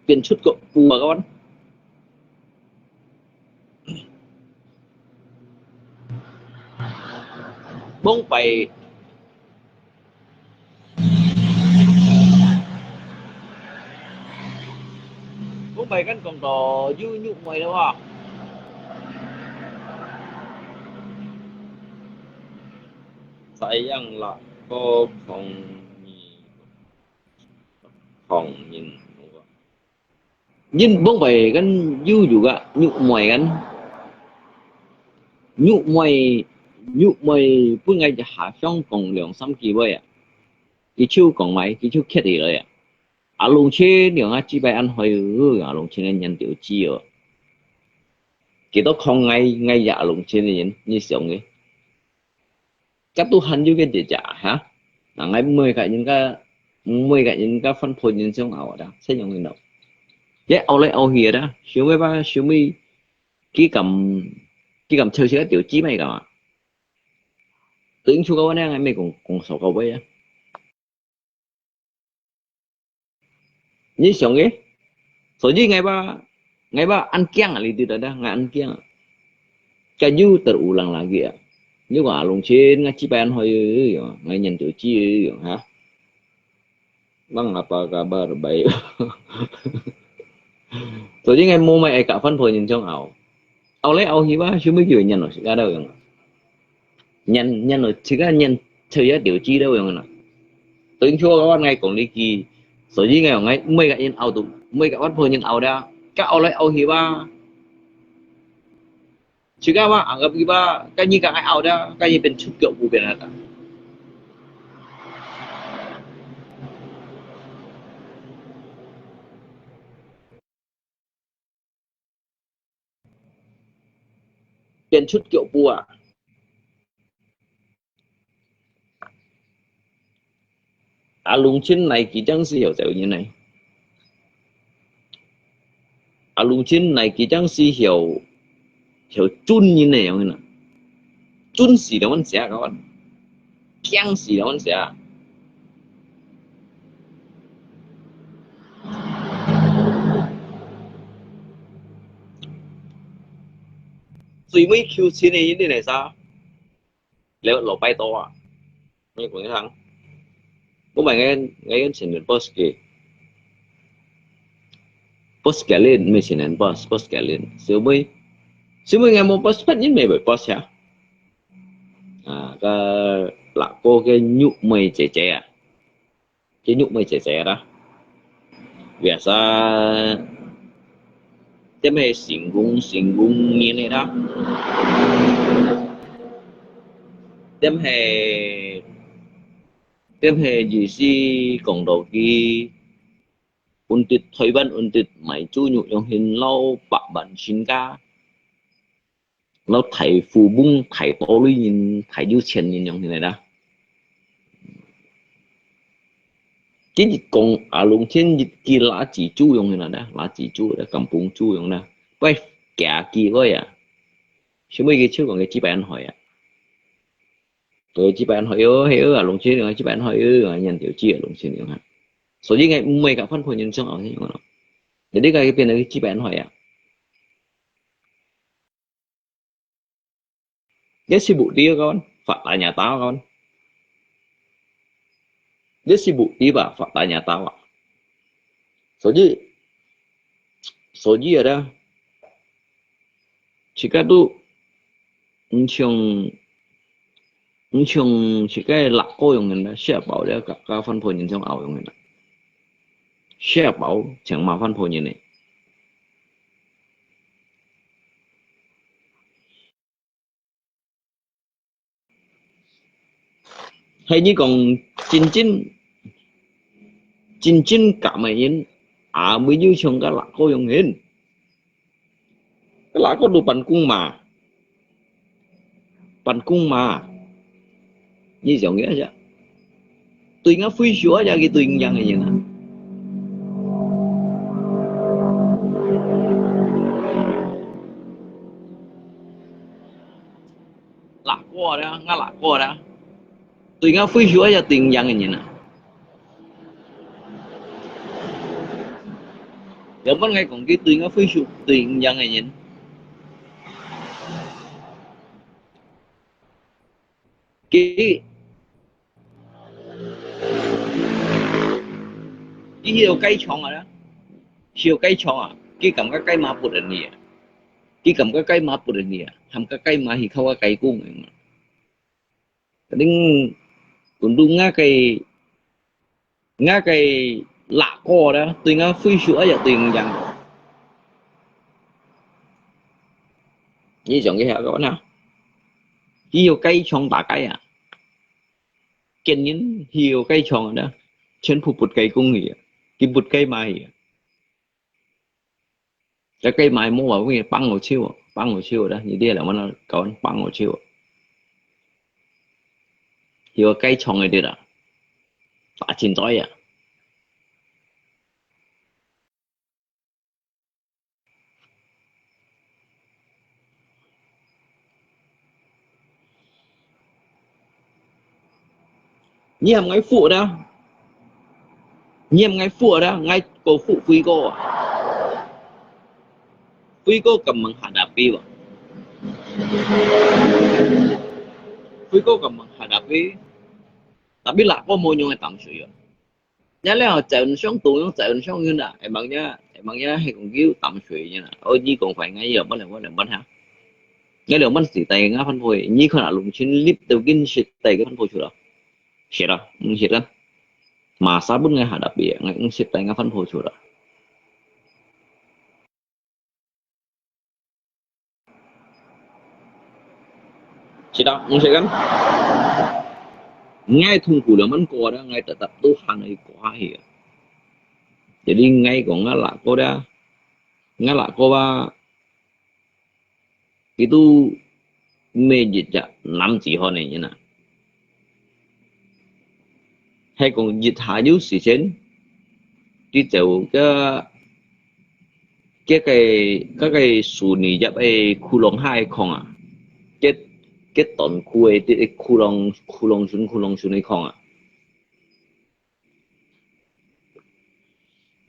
變出國無啊，kawan。往擺 Không phải跟講到有肉味了哈。Sayang lah kau không nhìn, không nhìn. Yin bông bày kan yu yu gak nyuk muai kan. Nyuk muai, nyuk muai pun ngai ja ha xiong kong liang sam ki wei ah. Ki chiu kong mai, ki chiu kiat i loi ah. A lung chin liang a chi bai an hoi u, a lung chin an yan tiu chi o. Ki to kong ngai, ngai ya a lung chin yin, ni xiong e. Ka Tuhan juga dia ja, ha? Nah, ngai mui ka yin ka, mui ka yin ka fan po yin xiong ao da, sa yong yin do. Ye ao lai ao hi da, xiu mui ba, xiu mui, ki kam, ki kam cheu xiu tiu chi mai ka ma. Tiu yin chu ka wa ne ngai mui kong, kong so ka wei ya. Ni xiong e. So ji ngai ba, ngai ba an kiang a li ti da da, ngai an kiang. Ka yu terulang lagi ah. Yu ka a lung chin, ngai chi bai an hoi yu yu, ngai nyan tiu chi yu yu, ha? Mang apa kabar, bai. So ji ngai mo mai ai ka fan po yin xiong ao. Ao lai ao hi ba, xiu mui ki nyan lo, si ka da yang. Nyan, nyan lo, si ka nyan, cheu ya tiu chi da yang na. Tiu yin chu ka wa ngai kong li ki. So ji ngai ngai, mui ka yin ao tu, mui ka fan po yin ao da. Ka ao lai ao hi ba. Jika ba anggap iba, kan ni ka ai au da, kan ni pen cut kyo bu pen ada. Pen cut kyo bu a. Ahlong Chin nai ki jang si hiau zau yin nai. Ahlong Chin nai ki jang si hiau, hiau chun yin nai yang na. Chun si da wan sia kawan. Kiang si da wan sia. 最尾求情的一定係啥？老，老拜託啊！你講一下，我問𠊎，𠊎个前任boss个，boss个人，毋係前任boss，boss个人，小妹，小妹，𠊎無boss，別人乜會boss啊？啊，个，那個个玉妹姐姐啊， Kí nhuk mơi chéc chéc dah. Biasa, tiêm he singgung singgung ngin dah. Tiêm he, tiêm he gì si kong đầu kí. Ôn tít Thái Văn, ôn tít mai chú nhuk yong hin lau bak ban sin ka. Lau thái phu bung, thái to lui ngin, thái yu chén ngin yong hin dah. Kí nhit kong a lung chén nhit kí lá chỉ chú yong hin dah, lá chỉ chú dah, kampung chú yong dah. Bái kia kí oi à. Sư mui kí chiu kong kí chi bai ăn hỏi à. Kí chi bai ăn hỏi ơ, he ơ a lung chén yong, chi bai ăn hỏi ơ, nhân tiểu chi a lung chén yong ha. Sở dĩ ngài mui cả phân phối nhân song ao thế yong. Jadi kí bai ăn hỏi à. Nhất si bụt đi con, phạt ta nhà tao con. Nhất si bụt đi bà, phạt ta nhà tao à. Sở dĩ, sở dĩ ở đây, chỉ có tu, 毋像，毋像自家个辣哥樣个啦，食飽了，甲，甲番婆人像拗樣个啦。食飽，像罵番婆人个。係你講真正，真正甲个人，啊，會有像个辣哥樣个。 Kala ko tu pan kung ma. Pan kung ma. Ni jong ya ja. Tui nga fui shua ja ki tui yang ya na. La ko da, nga la ko da. Tui nga fui shua ja tui yang ya na. Yau man ngai kong ki tui nga fui shu tui yang ngai nyen. Ki, ki hiu kai chong a, hiu kai chong a, ki kam ka kai ma put an ni a. Ki kam ka kai ma put an ni a, ham ka kai ma hi khau ka kai kung. Ling kun du nga kai Nga kai la ko da, tui nga fui shu a ya tui yang. Ni jong ki ha ko na. Ki yo kai chong ta kai a. Ken yin hi yo kai chong da. Chen phu put kai kung hi a. Ki put kai ma hi a. Ka kai mai mo wa wi pang lo chiu, pang lo chiu da, ni dia la man kawan pang lo chiu. Hiu kai chong e dia da. Ta chin toi ya. Ngiam ngai fu da. Ngiam ngai fu da, ngai ko fu fui ko. Fui ko kam mang ha da pi ba. Fui ko kam mang ha da pi. Tapi la ko mo nyong tam sui yo. Nya le ho zai un shong tu nyong zai un shong yun da. Ai mang nya, ai mang nya he kong kiu tam sui nya. Oi, ni kong fai ngai yo, ban le ban le ban ha. Ngai le ban si tai nga phan poi. Ni khon a lung chin lip teu kin si tai ka phan poi chu lo. Shit ah, mm, shit ah. Masa pun ngai hadap ye, ngai, mm, shit tai ngai phan pho chura. 知道，毋使緊。𠊎痛苦兩萬過啦，𠊎tetap都還愛過下去啊。Jadi𠊎講𠊎lakoda，𠊎lakoda，佢都毋係一隻男子漢个人啊。 係講一下有時間，佢就个，个个，个个樹林葉个窟窿下个空啊，个，个斷窟个，个窟窿，窟窿脣，窟窿脣个空啊。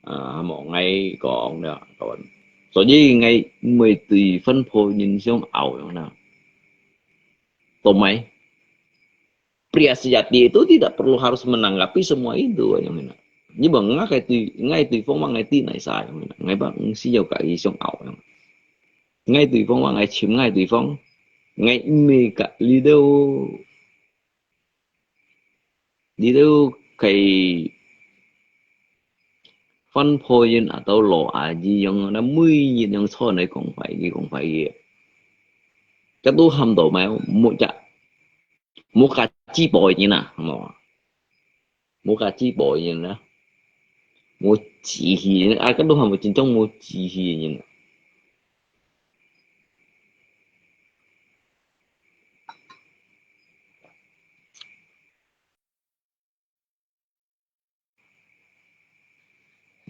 啊，無，𠊎講了，各位，所以𠊎毋會對番婆印象拗樣啦。Tomai. Pria sejati itu tidak perlu harus menanggapi semua itu，樣呢。你問𠊎个對，𠊎對方話，𠊎對哪儕，樣呢。𠊎毋需要佮佢相拗，樣。𠊎對方話，𠊎尋𠊎對方，𠊎毋係佮你兜，你兜个番婆印啊，到老阿姨樣，那每日樣坐來講話，佢講話个。這都喊到咩？無隻 無價值寶个人啊，係無？無價值寶个人啊，無志氣个人啊，該都喊無真正無志氣个人啊。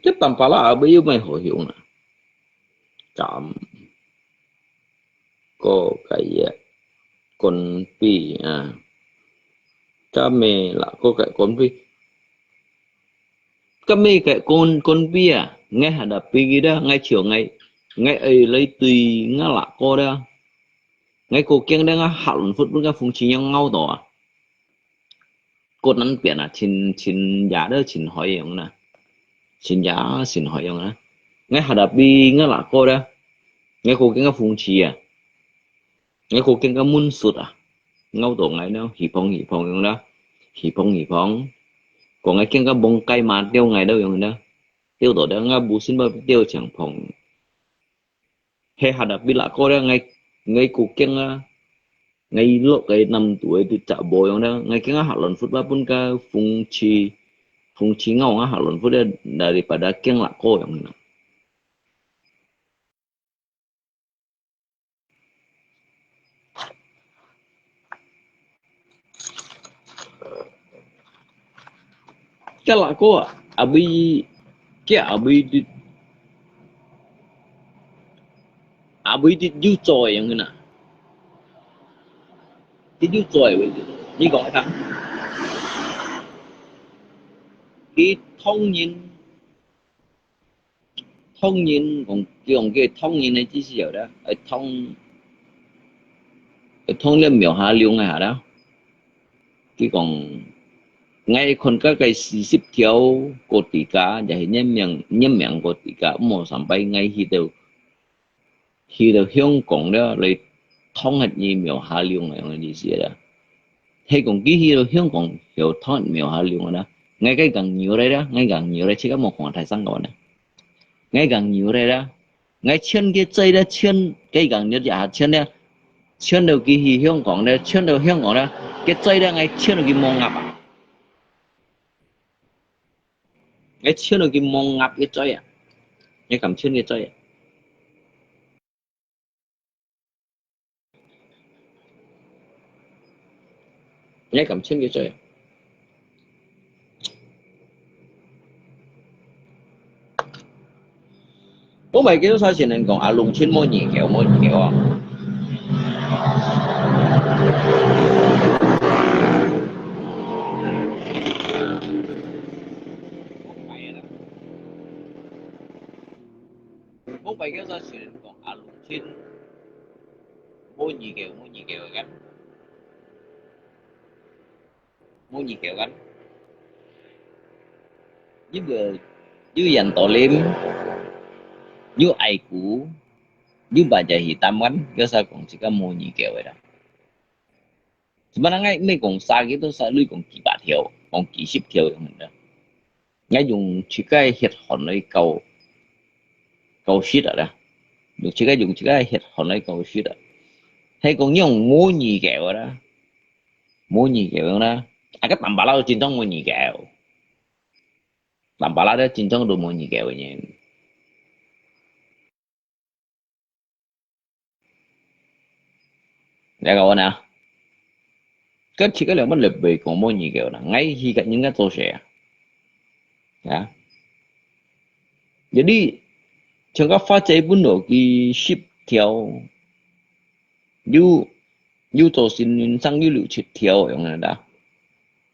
這Tampalak啊，尾又毋係好用啊。Kam，過个月，kon pi啊，kami啦，過个kon pi。Kami个kon，kon pi啊，𠊎hadapi佢啦，𠊎笑𠊎，𠊎愛來對𠊎lakoda。 𠊎過驚等啊，下輪窟分該風吹樣咬到啊。過南邊啊，親，親野都親海樣啦，親野親海樣啦。𠊎hadapi𠊎lakoda，𠊎過驚該風吹啊，𠊎過驚該蚊蟀啊，咬到𠊎呢，起風起風樣啦，起風起風。過𠊎驚該蚊雞嘛叮𠊎都樣啦，叮到等𠊎無心愛叮青風。 係hadapi lakoda，𠊎，𠊎過驚啊，𠊎落个南肚个都隻無樣啦，𠊎驚啊下輪窟啊，分該風吹，風吹咬啊下輪窟啊，daripada驚lakoda樣啦。該lakoda啊，阿妹，該阿妹都，阿妹都有嘴樣个啦，都有嘴个，你講一下。佢當然 當然講，佢講个當然个意思有啦，愛當，愛當了廟下龍个下啦。佢講，𠊎看該个四十條个地界，也係人命，人命个地界，無三擺𠊎去到，去到香港了，來當係你廟下龍个樣个意思啦。係講佢去到香港，又當廟下龍个啦。𠊎該講牛來啦，𠊎講牛來，自家無看大聲講啦。 𠊎講牛來啦，𠊎牽佢嘴啦，牽，該講牛一下牽啦，牽到佢去香港啦，牽到香港啦，佢嘴啦，𠊎牽到佢無鴨啊，𠊎牽到佢無鴨个嘴啊，𠊎敢牽佢嘴啊。 你敢親佢嘴？我毋係幾多少錢人講啊，農村無二狗，無二狗啊。我毋係幾多少錢人講啊，農村無二狗，無二狗个。 無二狗kan。又，又Ian Tolim，又Aiku，又Baja Hitam kan，佢儕講自家無二狗个啦。Sebenarnya毋係講儕，佢都儕，你講幾百條，講幾十條樣个。 𠊎用自家个血汗來教，教識啊啦，用自家，用自家个血汗來教識啊。係講仰無耳狗啦，無耳狗啦，啊該Tampalak都真正無耳狗，Tampalak都真正都無耳狗个人。 你講我呢？該自家兩班立委講無耳狗啦，𠊎去个人家做事啊？啊？有啲像个法制分落去十條，有有做新人生有六七條樣个啦，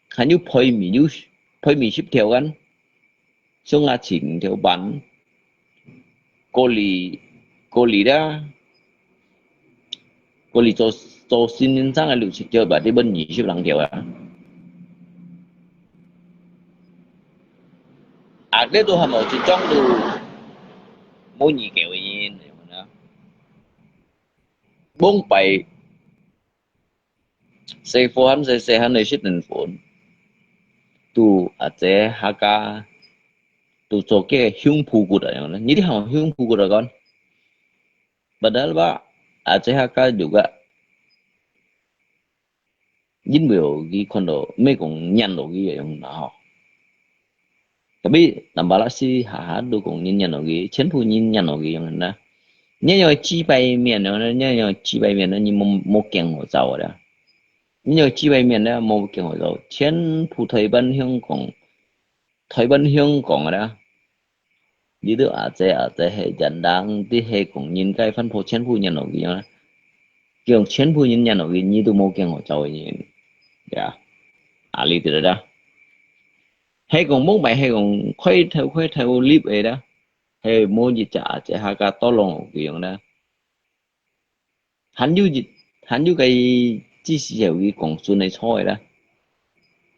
還有賠米有賠米十條个。 像啊前條班，過哩過哩啦，過哩做做新人生个六七條吧，你分二十零條啊。啊，這都還無一種都無耳狗个人，有無呢？往擺 細貨還細細還來食人粉，都啊這客家都做个胸脯骨啊樣呢，你知行胸脯骨啊講？Padahal吧，啊這客家有个，因為佢看到，毋係講念落去个樣啦吼。 Tapi Tampalak係下下都講人念落去，全部人念落去樣啦。你有幾百面呢？你有幾百面呢？你無無驚好走个啦。你有幾百面呢？無驚好走，全部台灣、香港，台灣、香港个啦。你都啊這啊這係人人，你係講人該番婆全部念落去樣啦。叫全部人念落去，你都無驚好走个人，對啊。啊，你知道啦？ 係講往擺係講開頭開頭立个啦，係無一隻啊，這下个tolong佢樣啦。還有一還有个支持係佢講順个錯个啦，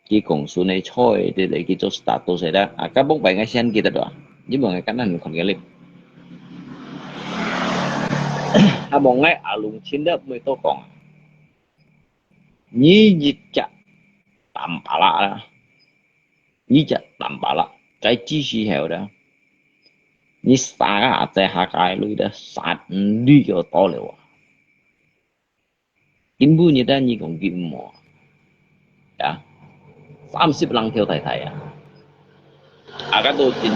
佢講順个錯个，就來去做status个啦。啊，該往擺𠊎先記得啦，因為𠊎簡單看个哩。啊，無𠊎阿龍親的毋會多講啊。你一隻Tampalak啊！ 你隻Tampalak，該支持係个，你三個阿姐下个鐳个，三鐳就到了啊！今晡日啊，你講佢毋好啊？三十零條大大啊！啊，該都真，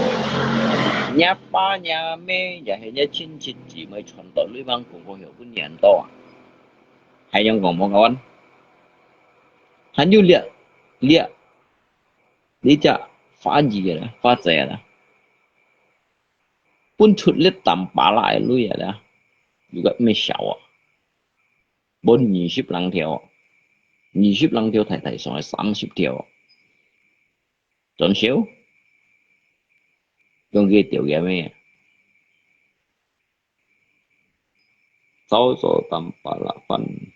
若爸若姆也係若親戚姊妹傳到鐳吂公公有分人到啊！還用講無講？還有這這 你隻花兒个啦，花姐啦，分出這Tampalak个鐳啊啦，有个毋少啊，分二十零條，二十零條大大上來三十條，真少，用佢條件咩？ 早早Tampalak飯，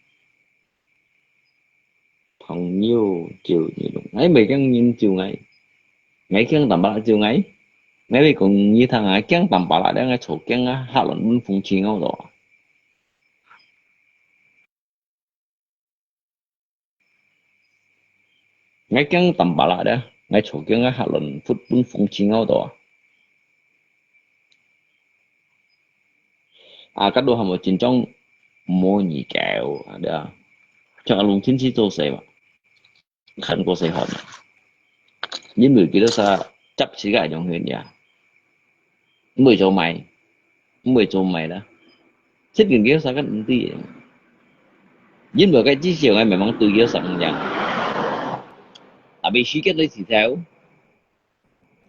朋友救你龍。𠊎毋係驚人救𠊎，𠊎驚Tampalak救𠊎。𠊎會講你聽啊，驚Tampalak了，𠊎坐驚啊，嚇亂分風吹𠊎到啊。 𠊎驚Tampalak咧，𠊎坐驚啊，嚇亂忽分風吹𠊎到啊！啊，該都還無真正無耳狗啊，對啊，像阿龍親自做事嘛，看過細漢嘛，因為佢都係接時間用去呀，毋會做賣，毋會做賣啦。 這邊幾多少个毋知，因為該至少𠊎慢慢對幾多少樣。Tapi sikit lagi sih tahu，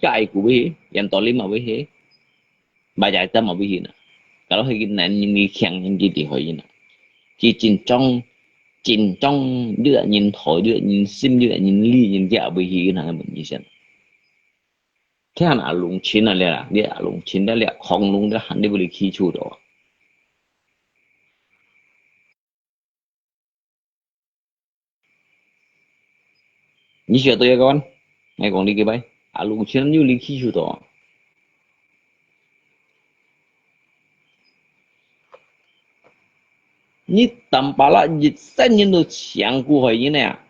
該愛古位，yang tolim apa sih？Baca hitam apa sih nak？Kalau係難人佢強人佢就可以啦。佢真正真正這人台這人心這人理人家apa sih，佢哪个問題先？ 聽阿龍親啊，這啦，這阿龍親，這這狂龍，這喊你不離去處的哦。你曉得這个嗎？𠊎講你个白，阿龍親又離去處的哦。 你Tampalak一生人都搶過害人呢啊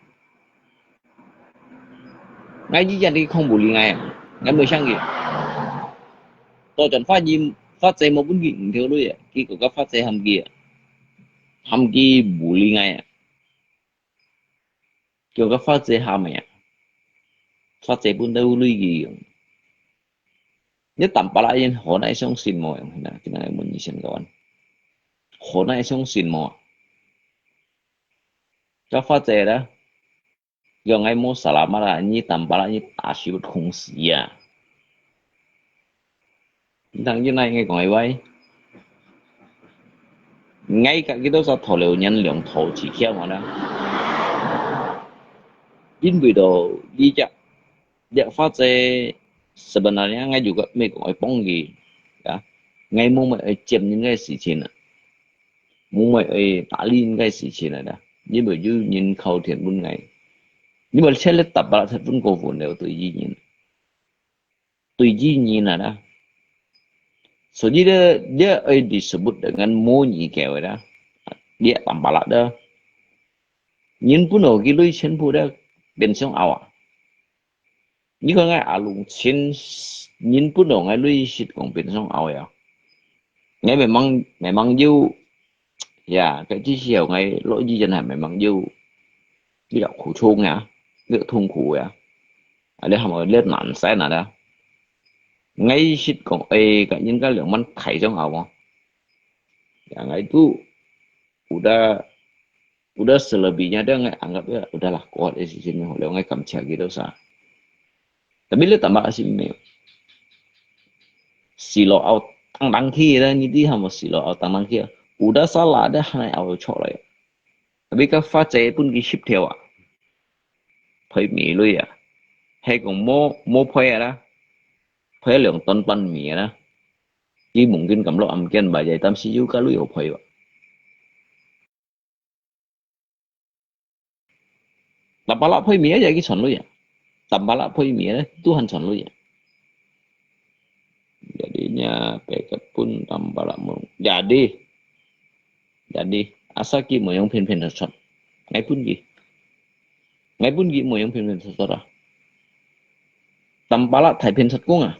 ！𠊎以前你看無理𠊎啊，𠊎無想佢。到轉發音，發財無分佢五條鐳啊，結果个發財喊佢啊。喊佢bully𠊎啊，叫个花姐喊个啊，花姐本來有鐳佢用。你Tampalak人好耐相信無用，今日問你先个，好耐相信無？个花姐啦， 叫𠊎無salamat啊，你Tampalak你打死會空死啊！你聽見哪，𠊎講个話？𠊎佮佢兜儕頭路人兩頭起竅嘛啦。因為到這隻，這花姐sebenarnya𠊎就个毋係講愛幫佢，啊，𠊎無乜愛佔人个事情啊。 無乜愛打理人个事情來啦，因為有人靠天分𠊎，因為這裡Tampalak分過分了對於人，對於人啊啦。所以呢，你愛disebut dengan無人教个啦，你Tampalak啦，人本來佢鐳全部都變相拗啊。 你看𠊎阿龍親，人本來𠊎鐳識講變相拗呀。𠊎memang，memang有，呀，該之時候𠊎落雨天還memang有，比較苦衷呀，比較痛苦呀。啊，你喊𠊎這難受哪啦。𠊎識講，哎，該人家兩萬大相拗哦。呀，𠊎都，udah udah selebihnya dia ngai anggap dia udahlah kuat di sini, 了，𠊎感謝佢兜儕。Tapi你Tampalak係無？死路拗當當去啦，你知喊無？死路拗當當去啊，udah salah dia還愛拗出來。Tapi該花姐分佢翕條啊，賠米鐳啊，係講無，無賠啊啦，賠兩段半米啊啦，佢mungkin敢落暗間吧，但是有該鐳好賠吧。 Tampalak配米啊，佢賺鐳啊。Tampalak配米啊，都還賺鐳啊。Jadinya，peket pun Tampalak mung. Jadi，jadi，asal佢無用騙騙出出，𠊎分佢，𠊎分佢無用騙騙出出啊。Tampalak大騙出工啊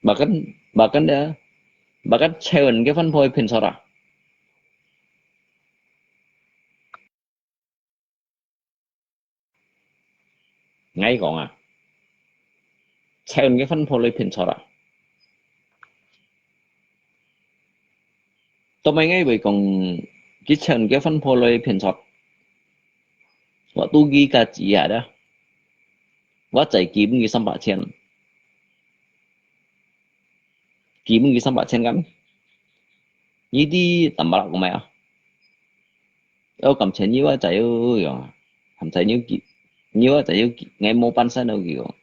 ！Bahkan，bahkan dia，bahkan Chewen个番婆騙出啊！ 𠊎講啊，Chewen个番婆來騙出啊！做麼个𠊎會講，佢Chewen个番婆來騙出？Waktu佢gaji ada，我在佢分佢三百千。 佢分佢三百千kan？你知Tampalak講麼个啊？哦，感謝你，我知有用啊，含在你，你，我知有，𠊎無辦事有用，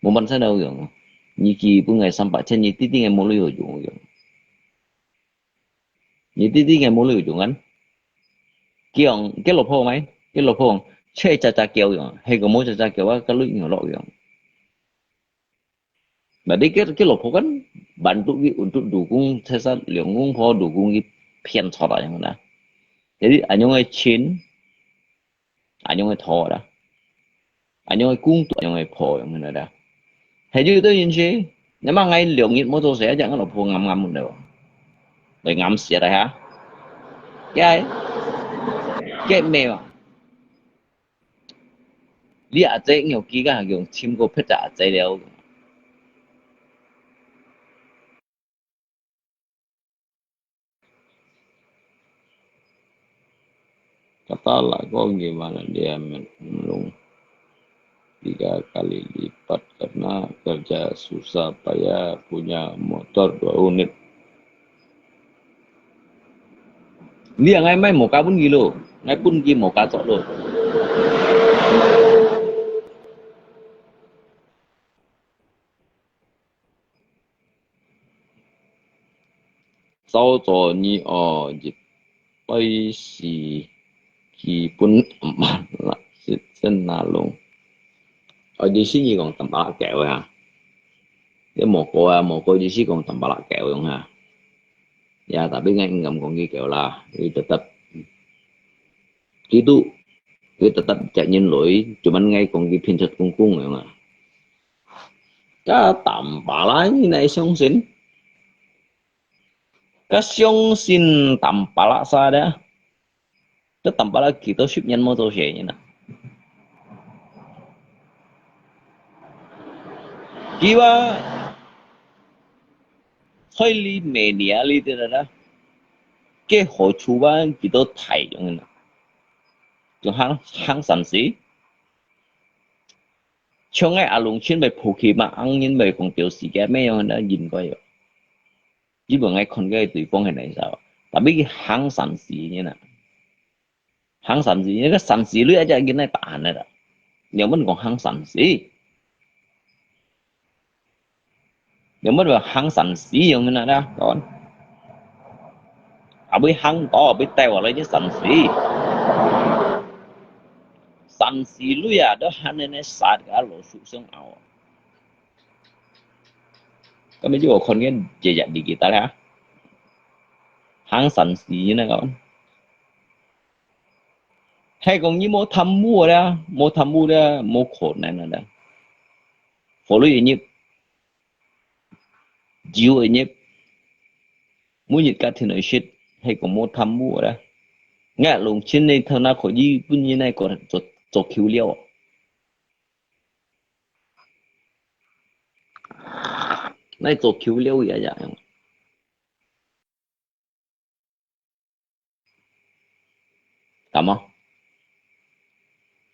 無辦事有用。你佢分𠊎三百千，你知知𠊎無鐳用用。你知知𠊎無鐳用用kan？佢講，佢老婆咩？佢老婆講，切，隻隻狗用，係講無隻隻狗啊，該鐳用落用。 Berarti佢，佢老婆kan bantu佢untuk dukung，其實兩公婆dukung佢騙出來樣啦。Jadi，恁樣个親，恁樣个頭啦，恁樣个公，恁樣个婆樣啦。係有兜人係，你問𠊎兩日無做事，一隻𠊎老婆啱啱了，來啱死啦哈。佢，佢咩啊？ 你阿姐有幾个用尋過別隻阿姐了？Kata lah kau gimana dia menulung tiga kali lipat karena kerja susah payah punya motor dua unit. 你啊，𠊎買無價分佢咯，𠊎分佢無價做咯。早做你哦，一擺是基本慢啦，是真那弄。哦，你是你講Tampalak狗啊？你無過啊，無過，你是講Tampalak狗用啊？ Ya，tapi𠊎毋敢講佢狗啦，佢tetap，佢都，佢tetap隻人來，cuman𠊎講佢騙出公公樣啊。該Tampalak你哪相信？該相信Tampalak saja，該Tampalak幾多十年無做事情啊？佢話在這media裡底啦，該好處啊幾多大樣啊？就行行三時，像𠊎阿龍親會抱起嘛，恁人會講表示个咩樣啊？應該哦。 基本𠊎看个對方係哪儕，tapi佢行三時呢啦，行三時，該三時鐳啊，隻囡仔tahan个啦。你問講行三時，你問講行三時樣个啦，講，啊，會行到，會帶我來這三時，三時鐳啊，都還能殺个老鼠相咬。 咁樣就我看見姐姐你給大家行三時那個，還講你無貪污啦，無貪污啦，無可能啦。法律業，酒業，每日家庭來食，還講無貪污啦。𠊎弄清你頭那可以分你那個做做Q了。 來做Q了呀呀。敢無？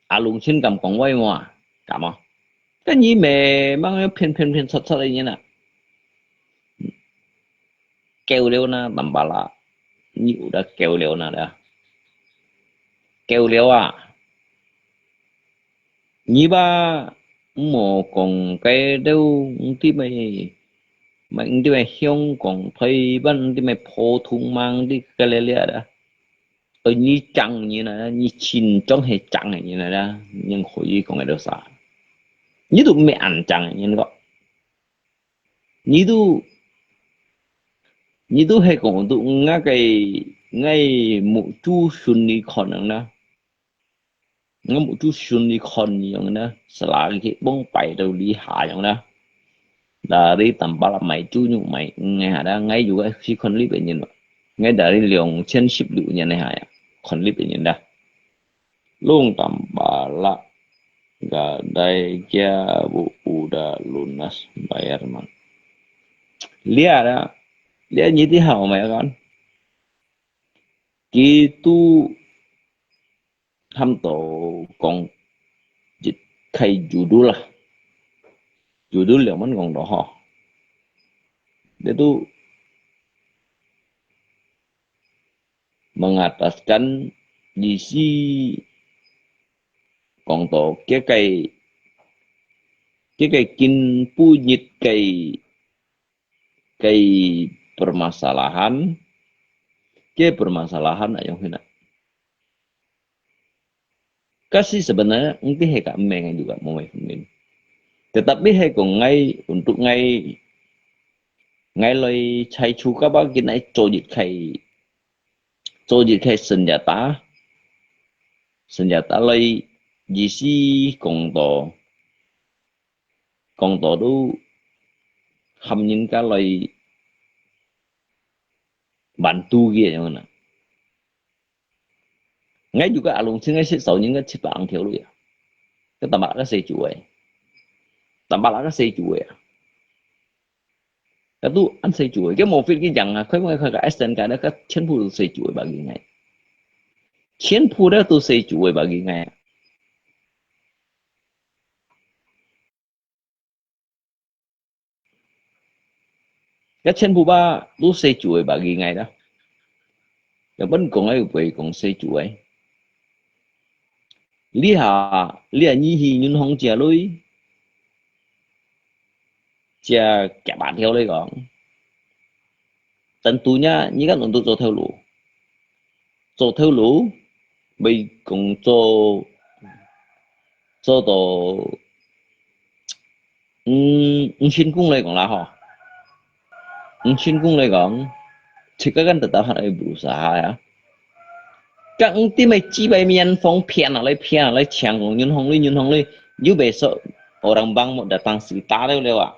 阿龍親敢講話無啊？敢無？該你乜，乜騙騙騙出出个人啊！ 夠了那，Tampalak，你有得夠了那了。夠了啊！你吧，莫講該兜，你知咩？乜你知咩？香港、台灣，你知咩？普通嘛，你知該了了的。呃，你正人啊，你真正係正个人啊，你可以講該兜啥？你都毋係恁正个人个。 你都，你都係講都𠊎个，𠊎目珠順利看人啦，𠊎目珠順利看你樣啦，selalu佢幫擺到你下樣啦。Dari Tampalak買豬肉買魚个下啦，𠊎有个去看日本人嘛，𠊎dari兩千十六年个下呀，看日本人啦。 Long Tampalak gadai kia bu udah lunas bayar mang. 這啦，這你知好無啊？佢都喊到講一開judul啦，judul了，𠊎講到吼，這都 mengataskan意思講到這个，這个今晡日个，个permasalahan，个permasalahan啊，用去哪？Kasi sebenarnya，你係个毋係个，juga無咩分別。Tetapi係講𠊎，untuk𠊎，𠊎來猜出个吧，今日做一个 做一个senjata，senjata來意思講到，講到都喊人家來bantu佢樣啦。𠊎有个阿龍親个識少人个七百紅條鐳啊，个Tampalak个細豬仔，Tampalak个細豬仔啊。 該都恁細豬仔，該無fit佢贏啊！開門開个S N K咧，該全部都細豬仔把佢贏，全部咧都細豬仔把佢贏。該全部吧都細豬仔把佢贏啦。日本講个又毋會講細豬仔。這下，這下你去銀行借鐳， 借幾百條來講。Tentunya，你看untuk做頭路，做頭路，會講做，做到，嗯，五千工來講啦吼。五千工來講，自家kan tetap harus berusaha ya。 Kang，你知咩？幾百面風騙啊來騙啊來搶講銀行鐳，銀行鐳，又besok orang bank mau datang sita了了啊。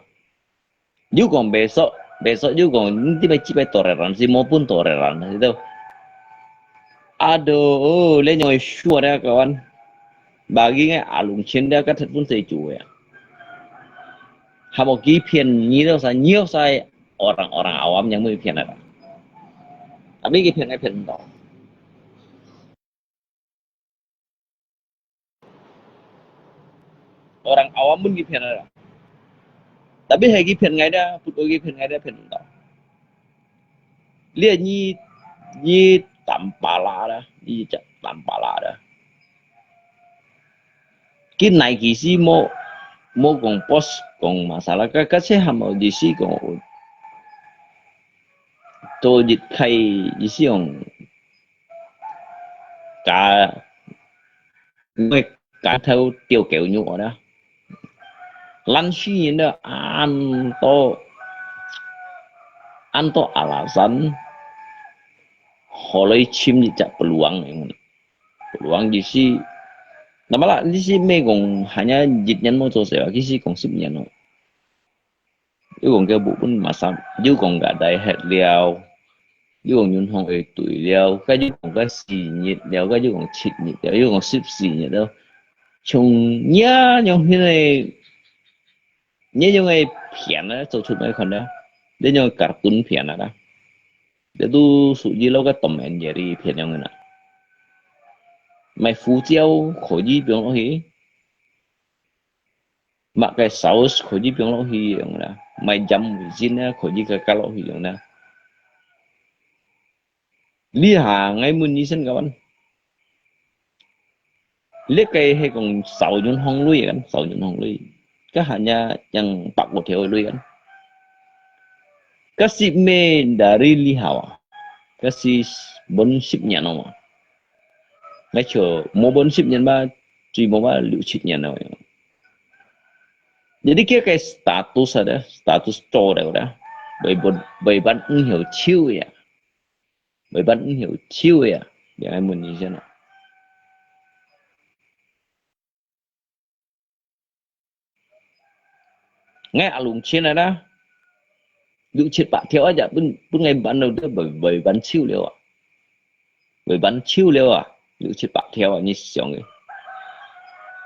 又講besok Besok juga kong, nanti mai cibai toleransi, maupun toleransi tu. Aduh, oh, le nyoi sure dia kawan. Bagi ngai alung chin dia kat pun saya juga. Hamo ki phian nyi lo sa, nyi lo sa orang-orang awam yang mau phian ada. Tapi ki phian ngai phian tau. Orang awam pun ki phian ada. Tapi hai ki phian ngai dia, put ki phian ngai dia phian tau. Lia nyi, nyi tampala dia, nyi cak tampala dia. Ki nai ki si mo, mo kong pos kong masalah, ka, ka se hamo di si kong. To jit kai di si kong. Ka, ngai ka thau tiêu kiểu nyu ora. Lan si yin da an to, an to alasan. Holoi chim di cak peluang. Peluang di si. Nama lah di si me kong hanya jit nyan mo to se, ki si kong sip nyan mo. 有講个無本嘛三，有講个大學了，有講銀行會對了，該有講个四日了，該有講七日了，有講十四日了。像這樣現在，這樣个片啊，做出來看啊，這樣个cartoon片啊啦，這都屬於那個Tom and Jerry片樣个啦。買胡椒可以放落去。 麼个sauce可以放落去樣啦，買鹽味精啊，可以加加落去樣啦。這下𠊎問你先，kawan，這个係講少人行類kan，少人行類，該下呢，yang百過條个類kan。該係咩dari這下啊？該係本十年了嘛？ Ngay-ciò，無本十年吧，最無吧六七年了。Jadi，佢个status ada，status做了个，會分，會分五條手个，會分五條手个，你愛問一下啦。 𠊎阿龍錢來啦，六七百條啊，就分，分𠊎分到都會，會分手了啊，會分手了啊，六七百條啊，你想个。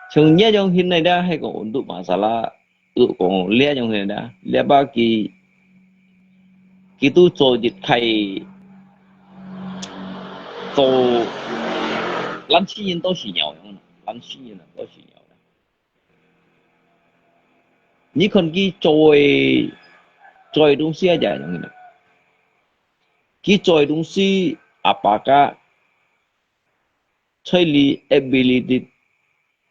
像這樣現在啦，該個untuk masalah，有講這樣現在啦，這把佢，佢都做一開，做，咱自然都是要用，咱自然都是要用。 你看佢做个，做个東西啊，就係恁樣个。佢做个東西，apakah在你ability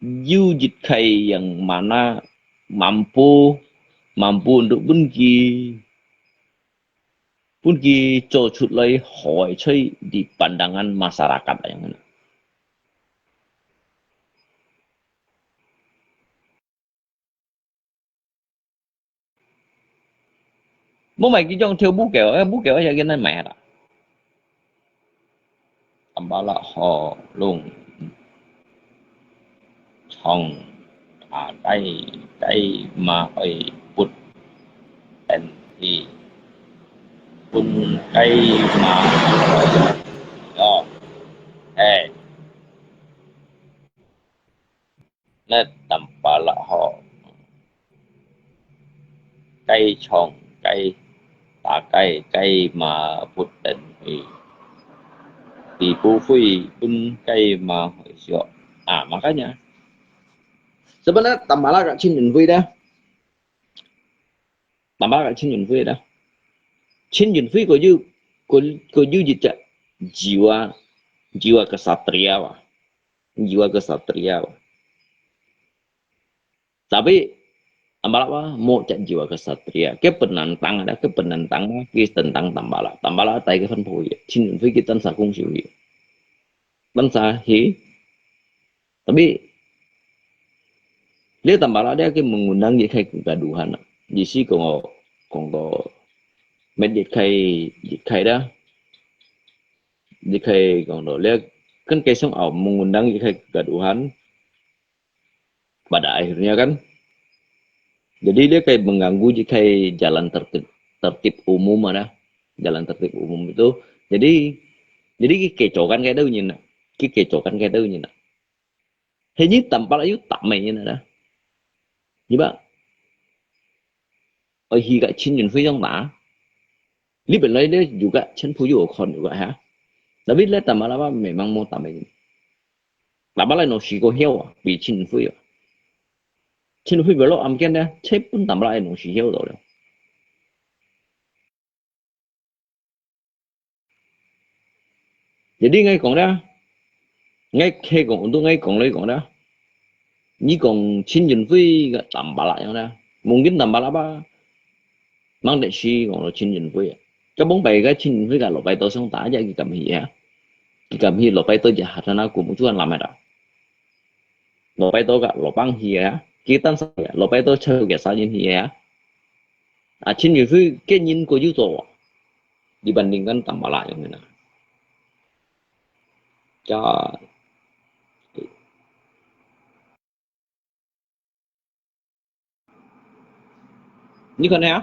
有一個yang mana mampu，mampu untuk分佢，分佢做出來好个，在你pandangan masyarakat恁樣个。 無買佢種條烏狗，哎，烏狗也簡單買啦。Tambala ho lung chong a kai kai ma oi put en hi pun kai ma oi yo. Eh. Nè Tambala ho. Cái chong, cái ta cái, cái ma put den hui. Ti bu hui bun cái ma hui sio. À, makanya. Sebenarnya Tambala kak Chin Yun Hui dah. Tambala kak Chin Yun Hui dah. Chin Yun Hui ko yu, ko, ko yu jit ja jiwa, jiwa kesatria wa. Jiwa kesatria wa. Tapi, Tambala wa, mo ja jiwa kesatria. Ke penantang ada, ke penantang, ke tentang Tambala. Tambala tai ke fan pui. Chin Yun Hui ke tan sa kung siu hi. Tan sa hi. Tapi, dia Tambala dia ke mengundang je khai kegaduhan. Di si kong, kong to, met je khai, je khai dah. Je khai kong to, dia kan kaisong au mengundang je khai kegaduhan. Pada akhirnya kan. Jadi dia kai mengganggu je kai jalan tertib. tertib umum ada, jalan tertib umum itu. Jadi, jadi ki kecokan kayak tahu nyina, ki kecokan kayak tahu nyina. Hanya tanpa lah yuk tak main nyina ada. Ni ba, oh hi kat Chin Yun Fui yang ta. Li ben lai dia juga Chin Pu juga kon juga ha. Tapi lah tanpa lah memang mau tak main. Tanpa lah no si ko hiau ah, bi Chin Yun Fui ah. Chin Yun Fui belok am kian dia, cai pun tanpa lah no si hiau tau dia. Jadi ngai kong dia, ngai khe kong untuk ngai kong lai kong dia. Ni kong Chin Yun Fui ka tanpa lah yang dia. Mungkin tanpa lah ba. Mang dek si kong lo Chin Yun Fui. Ka bong pai ka Chin Yun Fui ka lo pai to song ta aja ki kam hi ya. Ki kam hi lo pai to ja hatan aku mu chuan lam ada. Lo pai to ka lo pang hi ya. Ki tan sa ya. Lo pai to chau ya sa yin hi ya. A Chin Yun Fui ke yin ko yu to. Di ban ling kan tanpa lah yang na. Ja. Ni kan ya?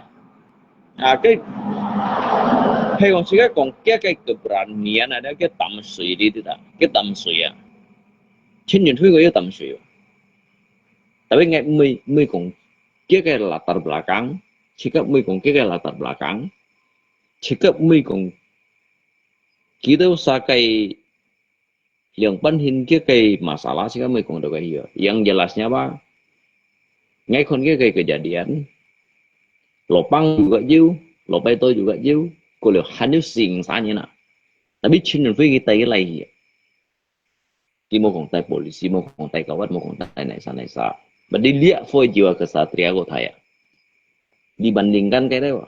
A ke, hei kong si ke kong ke ke keberanian ada ke tam sui di tu ta. Ke tam sui ya. Chin Yun Fui ko yu tam sui. Tapi ngai mui mui kong ke ke latar belakang, si ke mui kong ke ke latar belakang, si ke mui kong kita sa ke yang penting ke ke masalah si ke mui kong tu ke hiya. Yang jelasnya ba, ngai kon ke ke kejadian, lo pang juga yu, lo pai to juga yu, ko liu han yu sing sa ni na. Tapi Chin Yun Fui kita ke lai hiya. Ki mo kong tai polisi, mo kong tai kawat, mo kong tai nai sa nai sa. Badi liak foi jiwa kesatria ko thaya. Di ban ling kan ke dewa.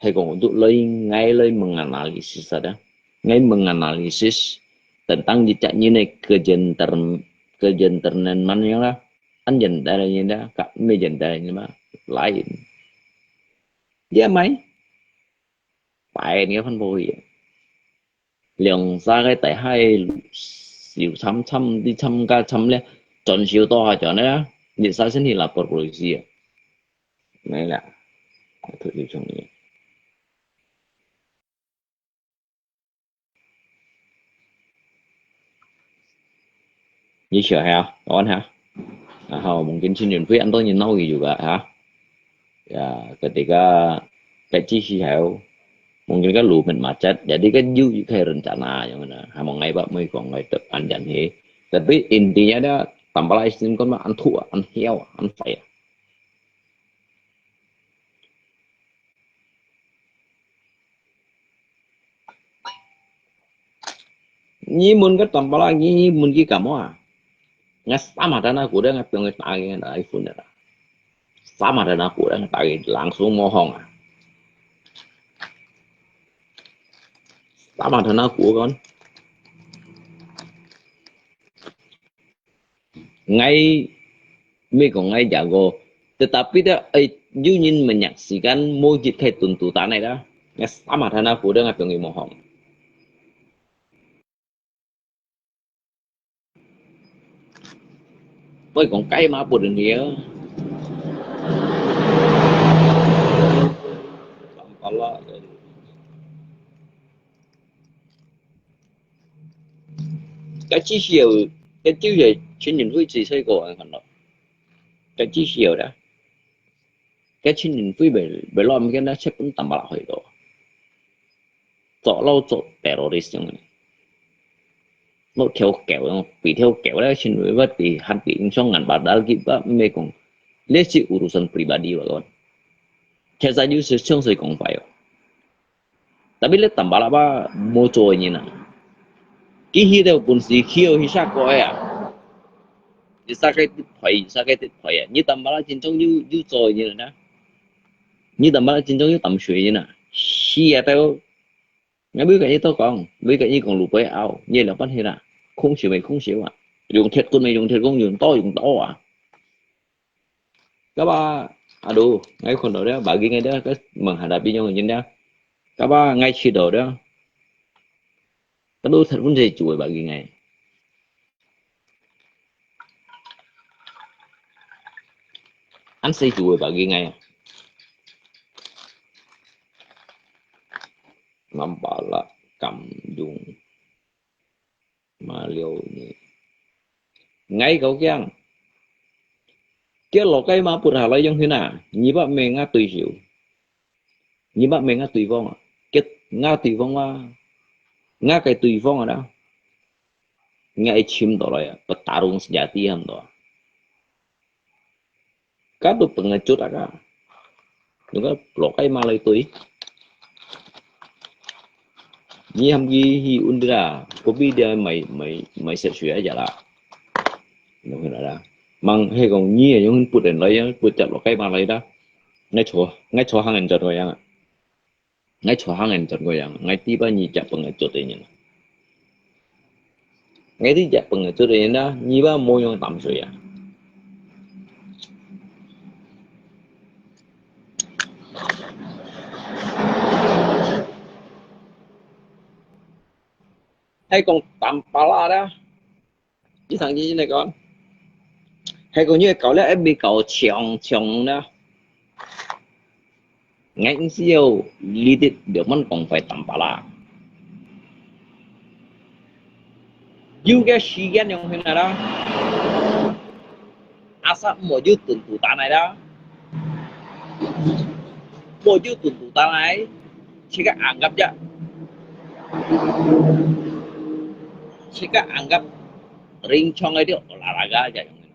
Hei kong untuk lai ngai lai menganalisis ada. Ngai menganalisis tentang jejak nyine kejenter kejenternan man yang lah. An jenter ni dah, kak me jenter ni mah lain. Dia mai, pai ni kan boleh. Liang sa ke tai hai siu cham cham di cham ka cham le, chọn siu to ha chọn le, ni sa sen hi lapor polisi ya. Nai lah, tu tu chung ni. Ni siapa ya? Kawan ha? Nah, mungkin Chin Yun Fui an to ni nau juga ha. Ya, ketika kecil sih hau, mungkin kan lumet macet, jadi kan yu yu kai rencana yang mana. Ha, mau ngai bak mui kong ngai tek anjan he. Tapi intinya dia tanpa lah isin kon mah an thua, an hiau, an fai. Ni mun ke tanpa lah, ni mun ki kamu ah. Ngai sama dan aku dah ngai piang ngai tangi ngai iPhone dah. Sama dan aku dah ngai tangi langsung mohong ah. Sama dan aku kan. Ngai, mui kong ngai jago. Tetapi dah, eh, yu nyin menyaksikan mujit kai tuntutan ai dah. Ngai sama dan aku dah ngai piang ngai mohong. Mui kong kai ma pun dia. Sampala. Kecil sih hau, kecil ya Chin Yun Fui si sai ko ang kan lo. Kecil sih hau dah. Kecil Chin Yun Fui bel belum kan dah cai pun tanpa lah hoi to. Chok lau chok teroris yang ni. Lo theo kéo yang, pi theo kéo lah Chin Yun Fui ba di han di insong ngan padahal kita mui kong. Lesi urusan pribadi ba kawan. Kesa yu se chong se kong pai. Tapi le tanpa lah ba mo cho ni na. Ki hi teo pun si ki hi sa ko ya. Ni sa kai tit phai, sa kai tit phai ya. Ni tanpa lah chin chong yu yu cho ni na. Ni tanpa lah chin chong yu tam shui ni na. Si ya teo. Ngai bui ka ni to kong, bui ka ni kong lu pai au, ni la pan hi na. Không chịu mày không chịu à. Dùng thiệt con mày dùng thiệt con dùng to dùng to à. Kaba, aduh, ngai khon do dia, bagi ngai dia, ke menghadapi nyong nyin dia. Kaba ngai chi do dia. Kadu that pun sai chu bagi ngai. An sai chu bagi ngai. Nampala Kamjong Maliau ni. Ngai kau kiang. Kia lo kai ma put ha lai yong hin a. Nyi ba me nga tui siu. Nyi ba me nga tui vong a. Kia nga tui vong a. Nga kai tui vong a da. Nga ai chim to lai a. Petarung sejati ham to. Ka tu pengecut aka. Nuka lo kai ma lai tui. Nyi ham ki hi un dira. Kopi dia mai, mai, mai set sui aja la. Nung hin ada. Mang he kong nyi yong hin put en lai yong put jat lo kai ma lai da. Ngai cho, ngai cho hang en jat ko yang. Ngai cho hang en jat ko yang. Ngai ti ba nyi jat pengecut en yin. Ngai ti jat pengecut en yin da. Nyi ba mo yong tam sui ya. Hai kong tam pala da. Di sang di nè kon. Hai kong nyi kau le ai bi kau chiang chiang da. Ngai nsi yo li dit dio man kong fai tam pala. Yu ke si gen yong hin da. Asa mo yu tun tu ta nai da. Mo yu tun tu ta nai. Chika anggap ja. Chika anggap ring chong ai dio olahraga ja yong hin.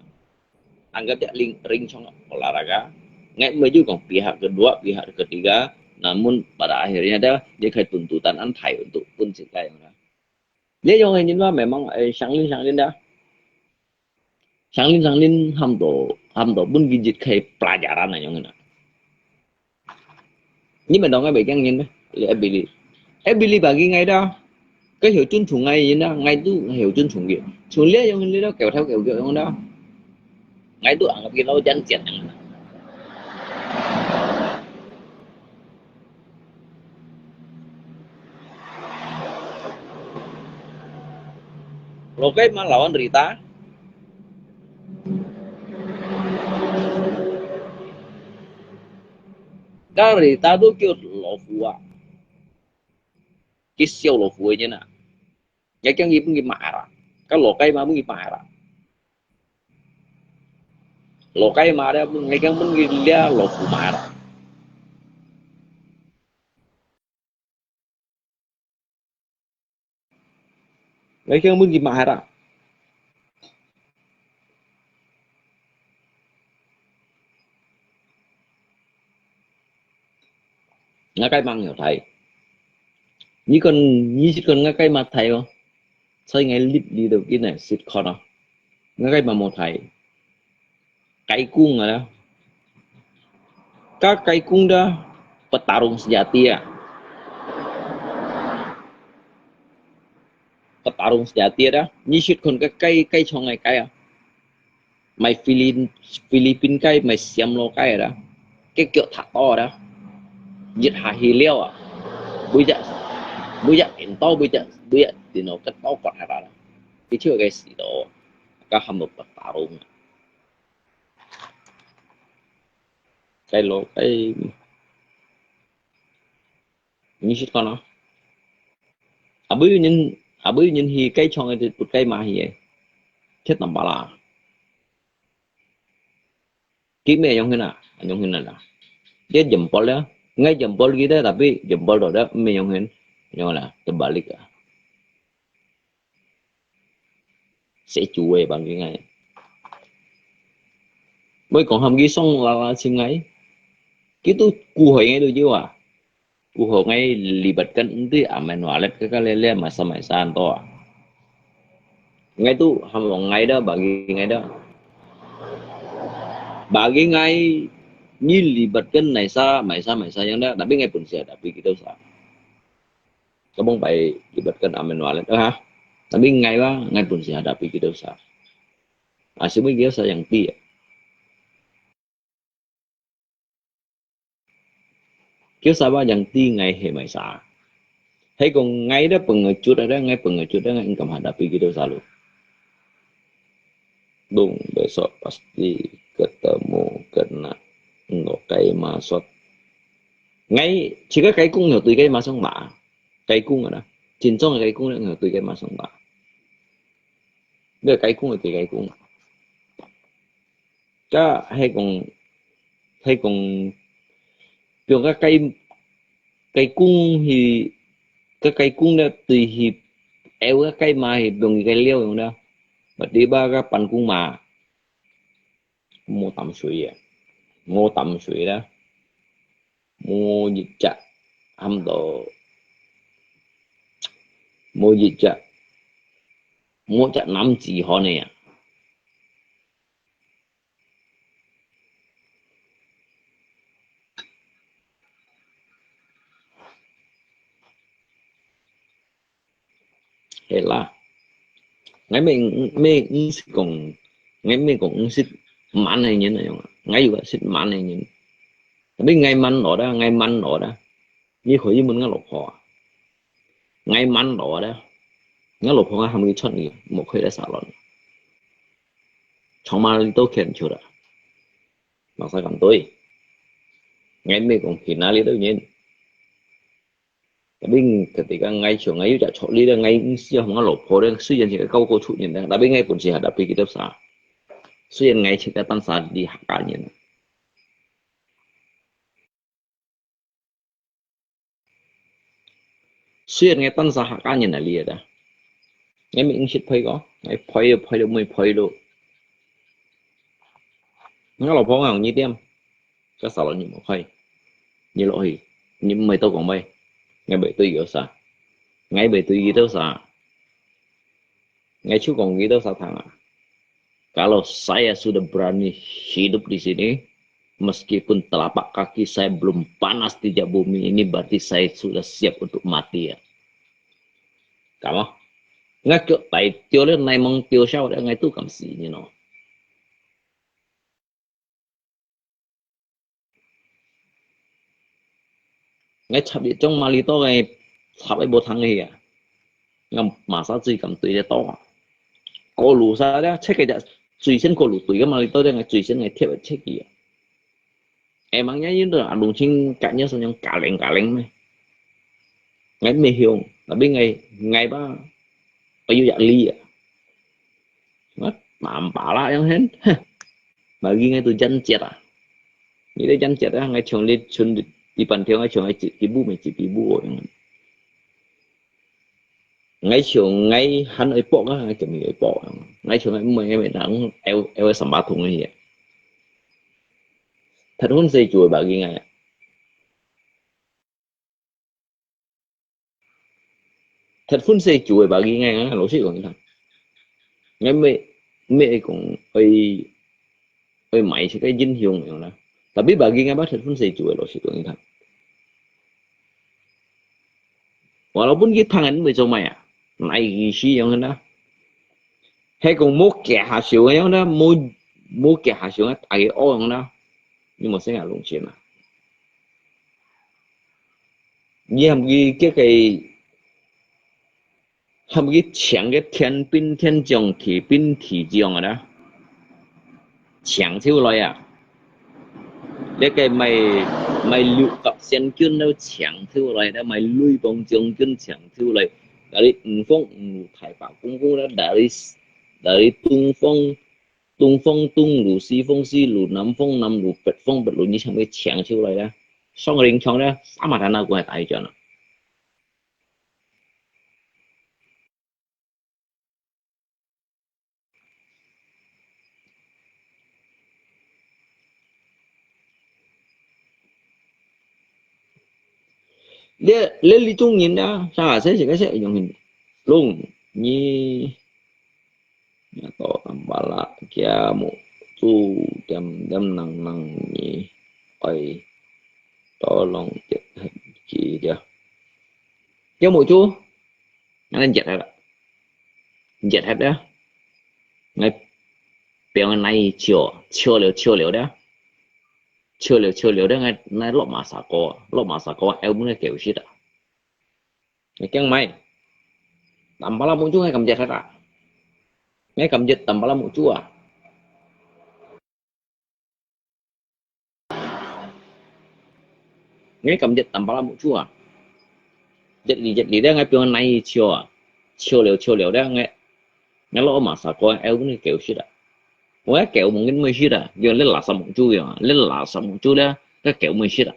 Anggap ja ring, ring chong olahraga. Ngai mo yu kong pihak kedua, pihak ketiga. Namun pada akhirnya da, dia kai tuntutan an thai untuk pun chika yong da. Dia yong hin ba memang eh, sang lin sang lin da. Sang lin sang lin ham to, ham to pun ki jit kai pelajaran na yong hin. Nyi men dong ai bai kiang nyin meh, li ai bili. Ai bili bagi ngai da. Ka hiu chun chung ngai yin da, ngai tu hiu chun chung ki. Chung lia yong li da, kêu thao kêu kêu yong da. Ngai tu anggap ki lau jan jian yong da. Lo kai ma lawan Rita. Ka Rita tu kêu lo fu a. Ki siau lo fu a nyin a. Ngai kiang ki pun ki ma ra. Ka lo kai ma pun ki ma ra. Lo kai ma da pun ngai kiang pun ki lia lo fu ma ra. Ngai kiang pun ki ma ra. Nga kai mang yo thai. Nyi kon, nyi sit kon nga kai ma thai o. Sai ngai lip li do kin nai sit kon o. Nga kai ma mo thai. Kai kung a da. Ka kai kung da. Petarung sejati a. Petarung sejati a da. Nyi sit kon ka kai, kai chong ngai kai a. Mai Philin-, Philippine kai, mai Siam lo kai da. Ke kyo tha to da. Jit ha hi liao a. Bui ja, bui ja in to, bui ja, bui ja tino ke to kot ha da. Ki chiu ke si do. Ka ham lo petarung. Kai lo, kai. Nyi sit kon a. Abui nyin, abui nyin hi kai chong e put kai ma hi e. Chet nam pala. Ki me yong hin a, yong hin a da. Dia jempol ya. Ngai jempol ki da, tapi jempol do da, me yong hin. Yong la, terbalik a. Sẽ chủ về bằng cái ngày. Mới còn hâm cái sông là, là xin ngày. Cái tu cù hỏi ngay đôi chứ à. Cù hỏi ngay lì bật cân tí à, mày nói lết cái, cái lê lê mà sao mày san to à. Ngay tu hâm lòng ngay đó, bà ghi ngay đó. Bà ghi ngay, như lì bật cân này sao, mày sao, mày sao yang đó, tapi ngay pun siapa, tapi kita usah. Ka bông pai libatkan amen walet. Eh, ha? Tapi ngai ba, ngai pun si hadapi kita usah. Ah, semua kita usah yang ti. Kita usah ba yang ti ngai he mai sa. Hai kong ngai da pengecut ada, ngai pengecut ada, ngai engkam hadapi kita usah lu. Dong, besok pasti ketemu kena engkau kai masot. Ngai, jika kai kung yo tui kai masong ma. 雞公啊啦，真正个雞公咧，𠊎對該馬上打。這雞公就對雞公。該係講，係講，比如講雞，雞公去，該雞公咧對去，咬該雞嫲去，用佢个料用啦，或者把該扮公嫲，無淡水啊，無淡水啦。 無一隻喊到，無一隻，無一隻男子漢个啊。係啦，𠊎毋，毋識講，𠊎毋講毋識蠻个人啊樣啊，𠊎有个識蠻个人。Tapi𠊎蠻落啦，𠊎蠻落啦，你可以問𠊎老婆啊。𠊎蠻落啦，𠊎老婆𠊎喊佢出去，莫開在沙龍。從哪裡都看出來，馬上講對。𠊎毋講去哪裡都人。 Tapi ketika𠊎想，𠊎有隻著力咧，𠊎毋需要同𠊎老婆咧，雖然係个高高出人咧，tapi𠊎本身還得配佢兜儕。雖然𠊎自家單儕係客家人，雖然𠊎單儕客家人來哩个，𠊎毋識配个，𠊎配就配了，毋配了。𠊎老婆講你點，該沙龍你莫開，你落去，你毋係多講話，𠊎毋對佢兜儕，𠊎毋對佢兜儕，𠊎就講佢兜儕聽啊。Kalau saya sudah berani hidup di sini, meskipun telapak kaki saya belum panas di bumi ini, berarti saya sudah siap untuk mati啊。敢無？𠊎腳大條咧，泥濛掉燒咧，𠊎都敢死，你喏。 𠊎插一張馬里多个插个無通个啊，𠊎馬上最敢對得到啊。過路啥个，切个只最先過路對个馬里多个，最先个貼个切个啊。哎，mang nya yun tu alung ching kat nya sanyang kaleng kaleng meh。𠊎毋係凶，tapi𠊎，𠊎吧，𠊎有壓力啊。 Nampak lah yang hen. Bagi ngai tu janjet ah. Ni dia janjet ah, ngai chong li chun di pan thiau ngai chong ngai chit kibu mai chit kibu yang. Ngai chong ngai han oi pok ah, ngai chong oi pok yang. Ngai chong ngai mai ngai mai nang eu eu samba thung ngai ya. Thật hơn se chua bagi ngai. Thật phun se chua bagi ngai, lalu si kong itang. Ngai me me kong oi oi mai si kai jin hiong yang lah. Tapi bagi ngai ba thật phun se chua lalu si kong itang. Walaupun kita ngan me chong mai ah, nai isi yang lah. He kong mo kia ha siu yang lah, mo mo kia ha siu ngai ai o yang lah. Ni mo se ngai long chen lah. 你喊佢叫佢，喊佢請个天兵天將、地兵地將啊啦，請出來啊！這个賣賣六甲仙君都請出來，賣雷霆將軍請出來，dari五方五路大伯公公啦，dari dari東方 東方東路、西方西路、南方南路、北方北路，你全部請出來啦。上林場啦，sama tanah gua tak ikan. Dia, dia li chung nyin dah, sa se se se yung hin. Lung, ni Nya to tam pala kia muk chu tiam tiam nang nang ni oi to long jet het ki dia. Kia muk chu ngan jet het. Jet het dia. Ngai piang nai chiu, chiu liu, chiu liu dia. Chiu liu, chiu liu dia ngai, ngai lok ma sa ko, lok ma sa ko, eu mun ngai kêu shit ah. Ngai kiang mai. Tam pala muk chu ngai kam jet het ah. Ngai kam jet tam pala muk chu ah. Ngai kam jet tam pala muk chu ah. 一粒一粒咧，𠊎變𠊎拿去燒啊，燒了燒了咧，𠊎，𠊎落馬殺過，愛分佢狗食啊。𠊎狗無人會食啊，用這垃圾目珠樣啊，這垃圾目珠咧，該狗會食啊。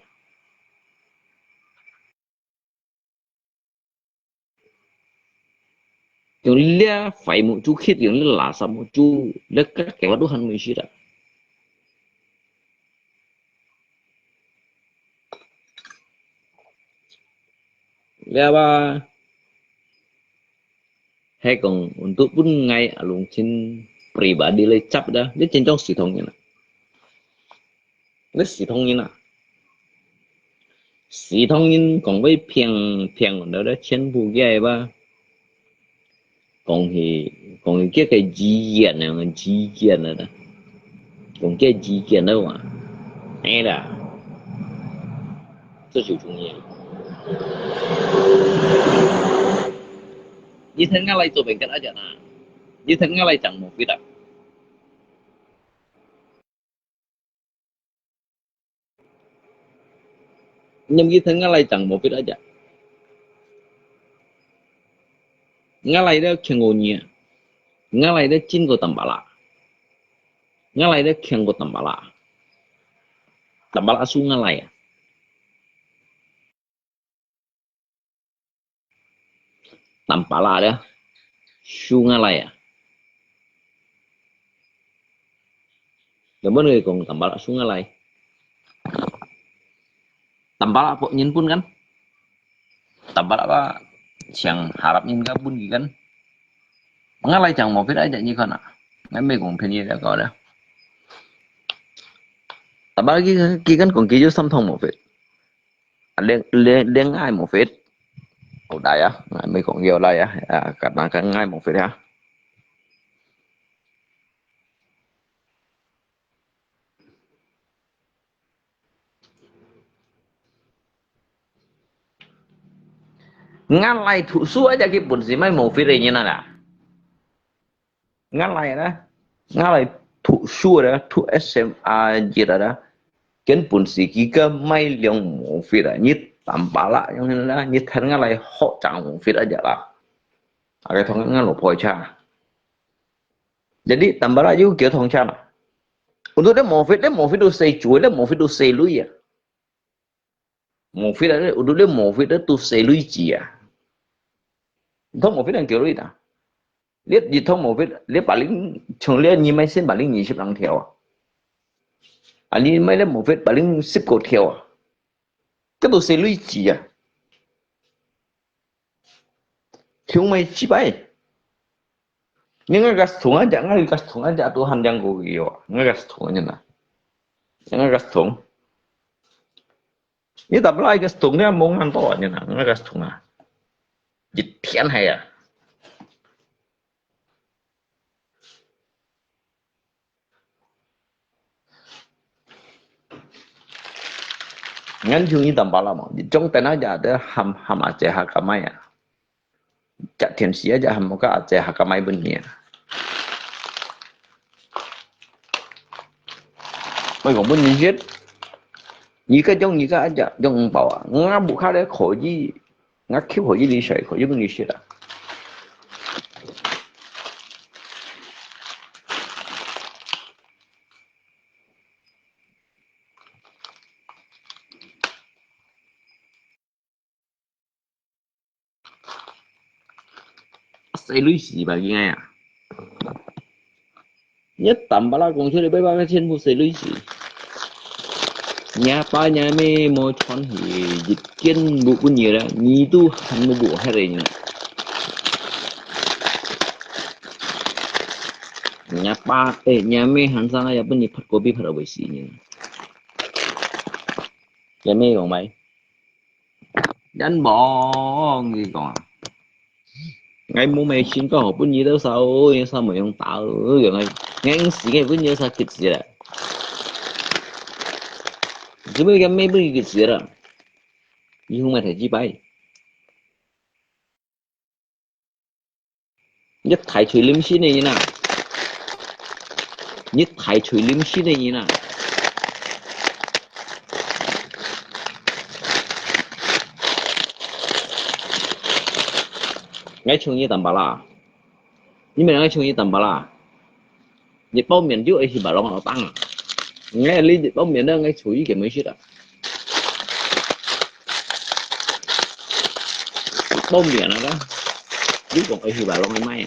用這壞目珠去，用這垃圾目珠，這个狗都還會食啊。 了啊，係講untuk分𠊎啊，攏真pribadi來接啦，這真正系統人啊，這系統人啊，系統人講會騙騙人个全部个吧。 講起，講起這个語言啊，語言啊，講這語言个話，哎啦，這就重要。你聽𠊎來做邊个啊，講啊，你聽𠊎來講無必要。 你毋記得𠊎來講無必要啊。𠊎來了強過你啊，𠊎來了真過Tampalak，𠊎來了強過Tampalak，Tampalak輸𠊎來啊。 Tampalak咧，輸𠊎來啊。Lamun佢講Tampalak輸𠊎來，Tampalak pok人分kan？Tampalak apa？像Arab人ka分佢kan？𠊎來講無必要啊，你看啊，𠊎毋係講騙你个个咧。Tampalak佢佢kan講佢有三通無必。 啊，戀戀戀愛無必，好大啊！𠊎毋係講佢好大啊，啊，該那个愛無必啊。𠊎來讀書啊，這个本事毋係無必个人啊啦。 𠊎來啦，𠊎來讀書啦，讀S M啊，一啦啦，根本係佢个賣量無必啊，你Tampalak樣啦，你聽𠊎來學講無必啊，一啦。啊，該通𠊎老婆車。Jadi Tampalak又叫通車啦。Untuk你無必，你無必都使做，你無必都使鐳啊。 無必啊，你，你無必啊，都使鐳子啊。你通無必人叫你啊。你，你通無必，你八零，像你，你買先八零二十零條啊。啊，你買了無必八零十个條啊。這都使鐳子啊。香味雞掰。你个gas thùng啊，隻，你个gas thùng啊，隻，都還靚過佢哦。你个gas thùng啊，真啊。你个gas thùng。你打不來gas thùng，你無恁多啊，你啊，你个gas thùng啊。一天係啊。 Ngan jung i Tampalak mo, jong tena ja de ham ham aje hakamai a. Ja tian sia ja ham ka aje hakamai bun nia. Mai kong bun ni jet. Ni ka jong ni ka aja jong bao a. Nga bu ka le ko ji. Nga kiu ko ji ni sai ko ji bun ni sia. Sai lui si ba ki ngai a. Nhất Tampalak kong chua le bai ba ka chen bu sai lui si. Nya pa nya me mo chon hi jit kien bu bu ni ra ni tu han bu bu hai re ni. Nya pa eh nya me han sang ya bu ni phat kopi phat away si ni. Nya me kong bai. Yan bong ki kong. Ngai mu me chin ko bu ni tu sao ya sao mo yong ta ya ngai ngai si ngai bu ni sa kit si la. Jibu ya me bu kit si la. Ni hung mai thai ji bai. Nhất Thái Thùy Lim Shin này như nào? Nhất Thái Thùy Lim Shin này như nào? ，𠊎請你打巴拉，你明明𠊎請你打巴拉，你包面就愛去巴龍老當啊，𠊎哩你包面呢，𠊎出去给没事的，包面了个，你讲爱去巴龙的卖。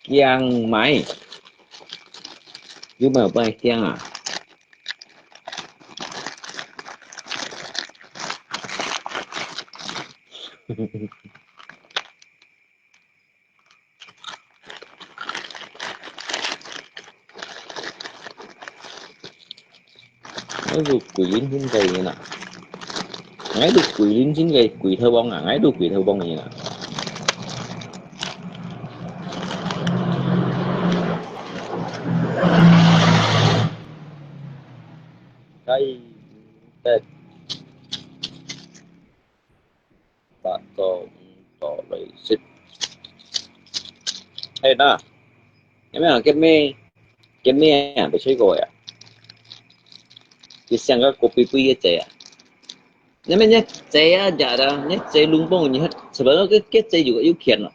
驚買，有沒有幫你驚啊？𠊎都桂林新界人啊，𠊎都桂林新界桂頭幫啊，𠊎都桂頭幫人啊。該得八到五到來食。係啦，有沒有？今日今日啊，未吹過呀？佢想个个杯杯个仔啊，那麼你仔啊，假的，你仔弄崩你還，什麼个个仔有个有錢了，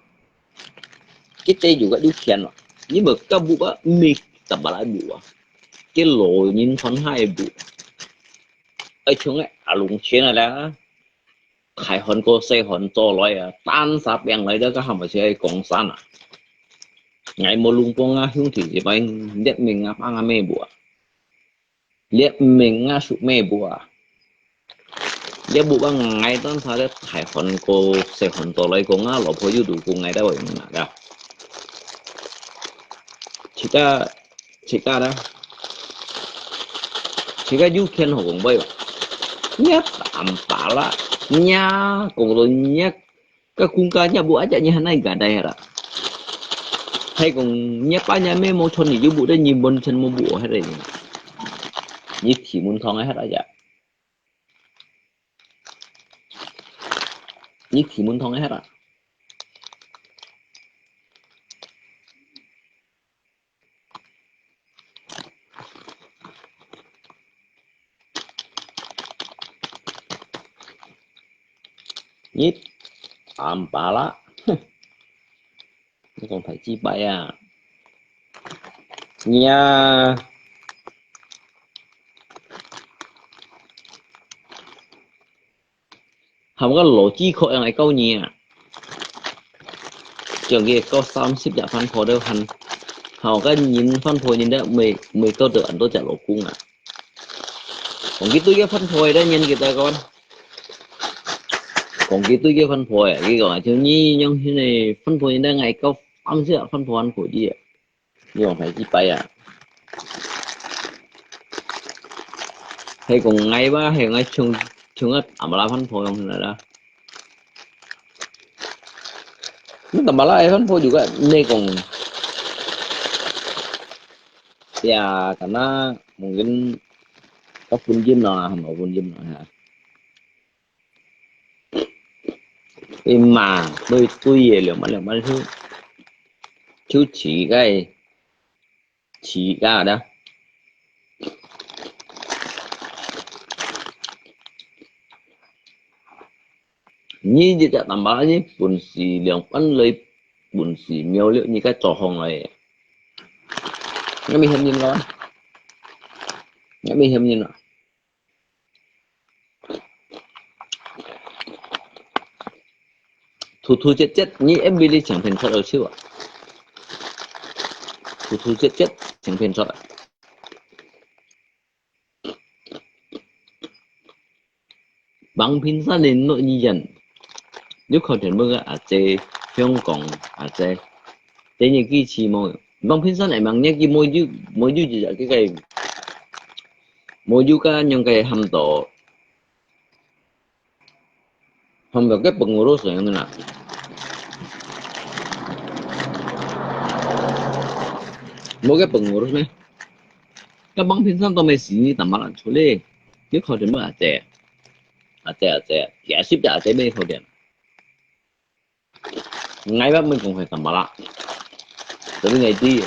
个仔有个有錢了，你無个屋啊，你怎麼來屋啊？个老人穿鞋屋，而且个阿龍錢啊啦。 大漢過細漢做來啊，單殺病來了，个還毋係愛講山啊？𠊎無弄崩啊，兄弟姊妹，列明啊，幫啊咩無啊？列明啊，屬咩無啊？列無幫𠊎單殺个大漢過細漢做來講啊，老婆又讀過𠊎在外面啊，个。自家 自家啦，自家有錢好講話哦。你打巴拉，你講到你个公家，你無阿姐，你還哪个大啦？還講你爸你姆無錢，你就無得，你門前無無，還得你，你提門堂个還得呀？你提門堂个還得？ 你暗巴拉，哼，你講太雞掰啊！你啊， 含个邏輯可能會教你啊。將佢教三十隻番婆都還，含个人番婆人都未，未教到恁多隻老公啊。講佢對个番婆个年紀大個，講佢對个番婆个，佢講啊，像你樣形个番婆人都愛教三十隻番婆還可以啊。 你講太雞掰啊！係講𠊎吧，係𠊎像，像个阿姆拉番婆樣來啦。你阿姆拉个番婆就个，你講，呀，敢若mungkin个婚姻咯，係無婚姻咯，哈。 佢嘛，對對个兩萬兩萬就，就自家，自家啦。你一隻單巴拉，你本事兩萬來，本事苗了，你該做行來。你咪嫌人咯，你咪嫌人啊！ 突突厥厥，你F B裡相片出來笑啊？突突厥厥，相片出來。橫屏山个落雨人，有可能問个阿姐，香港阿姐，第二句起無？橫屏山个名，你佢無有，無有一隻，佢个，無有个，用个喊到 Hamba ke pengurus yang na. Mo ke pengurus ne. Ka bang pinsan to may sini tama lang chule. Ni kau dem aje. Aje aje. Ya sip ya aje may kau dem. ，𠊎也毋會講係大麻辣，tapi𠊎知，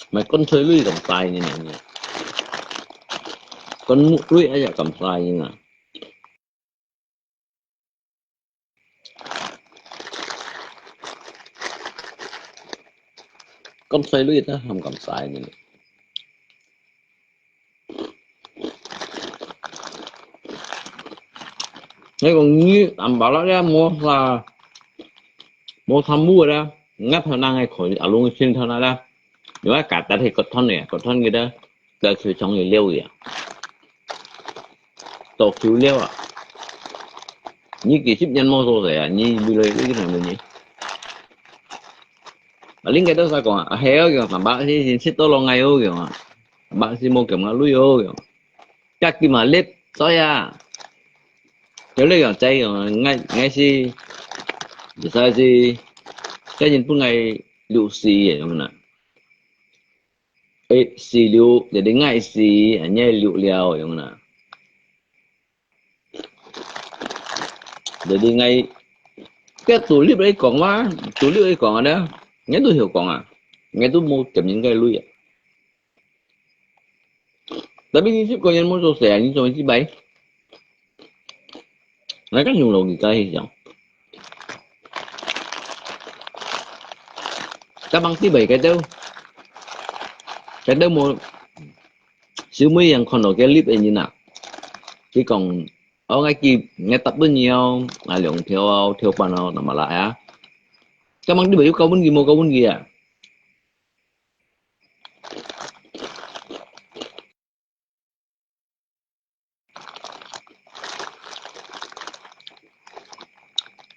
買乾脆鐳當大呢，乾木鐳也當大呢。 乾脆鐳都還當大呢。你講你大麻辣咧，無啥，無啥物咧，𠊎頭那个可以，啊，攏先頭那咧，因為旮旯係割斷个，割斷个咧，割脆長个料个啊。 到手了啊。你幾十年無做事啊，你未來你去看問你。啊，恁个都使講啊，啊，係哦，講，大把時先食到落來哦，講啊，大把時無咁个鐳哦，講。家己嘛，你所以啊，有你講，再講，𠊎，𠊎係，就係係，該人本來六十个，有無啦？ 誒，四六，jadi𠊎四，你六了，樣啦。Jadi𠊎，該獨立來講嘛，獨立來講啊，𠊎都曉講啊，𠊎都無欠人个鐳啊。Tapi你十個人無做事啊，你做麼个失敗？ 𠊎敢用logika去想。Kapan失敗，該兜，該兜無，小妹人看到該粒个人啊，佢講，哦，𠊎記，𠊎答應你哦，啊，兩條哦，條半哦，那麼來啊。Kapan失敗有交分佢，無交分佢啊？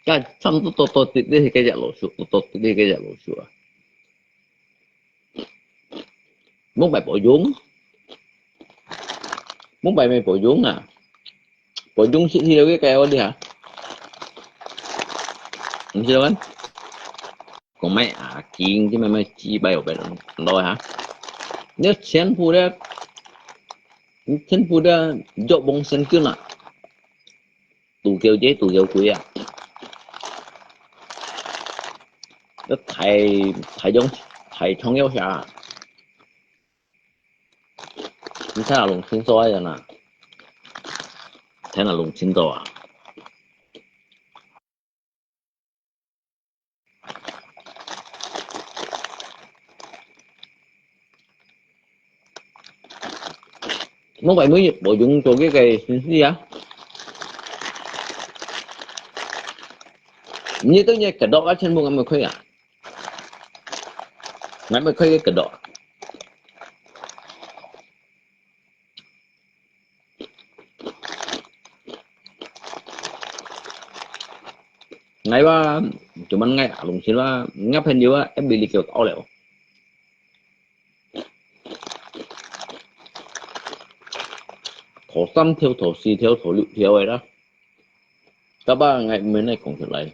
該差毋多多多滴滴該隻老鼠，多多滴滴該隻老鼠啊。莫買保用，莫買咩保用啊？保用食去了个該我哋啊，毋知道咩？ 講咩啊？緊，這咩咩幾百有百多哈？你全部的，你全部的肉bomb神經啊！杜狗姐、杜狗鬼啊！這太，太重，太重要下啊！你睇下弄清楚啊，人啊！睇下弄清楚啊！ 我為乜無用到這個信息啊？你等於搿度啊，全部𠊎毋開啊，𠊎毋開个搿度。 𠊎話，做麼个啊？弄死啦！𠊎朋友啊，一味哩叫搞了。頭三條、頭四條、頭六條个啦，到把𠊎毋會來講出來。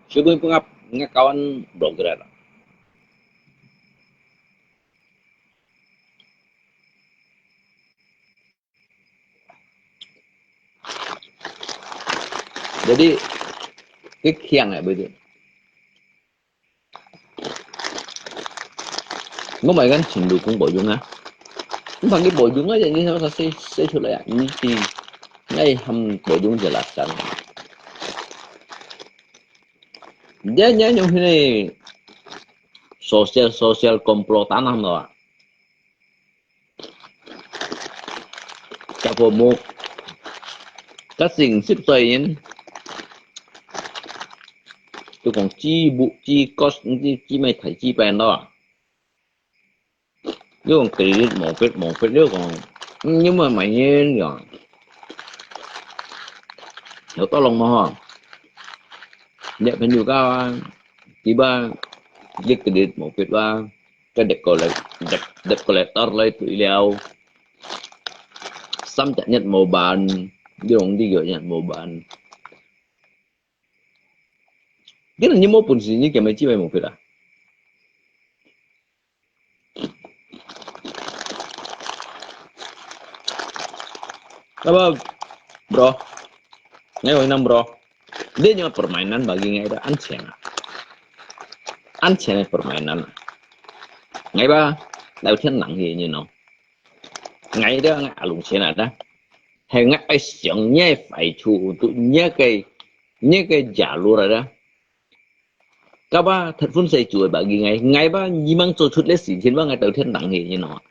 Sudah pengap ngakawan blogger. Jadi, cái khiang này bây giờ. Ngô Mai Ngân chính là cũng bảo Dũng á. Không phải cái bảo Dũng á, giờ như sao sẽ, sẽ trở lại à? Như thì ngay hầm bảo Dũng giờ là sao? Dia, dia yang ini social, social komplotan lah, no. Chả phổ mục. Các tỉnh xếp xoay yên. Tôi còn chi bụ, chi có, chi, chi mày thấy chi bèn đó. Nếu còn kỷ niệm mổ phết, mổ phết nếu còn, nhưng mà mày nhìn rồi. Hiểu tao lòng mà hả? Nhẹ phải nhiều cao á. Chỉ ba, giết kỷ niệm mổ phết ba. Cái đẹp còn lại, đẹp, đẹp còn lại tar lại tụi leo. Xăm chặt nhất màu bàn. Nếu còn đi gửi nhận màu bàn. Cái là như mô bùn xì như kiểu mày chi mày mổ phết à? Apa, bro? Ngai wai nang, bro. Dia nyo permainan bagi ngai dah ancien. Ancien permainan. Ngai ba, lau thiên nang hi, you know. Ngai dah ngai alung chen ada. Hai ngai ai siang ngai fai chu tu ngai ke, ngai ke jalur ada. Kaba thật phun sai chu bagi ngai, ngai ba nyi mang cho chut le si thiên ba ngai tau thiên nang hi, you know.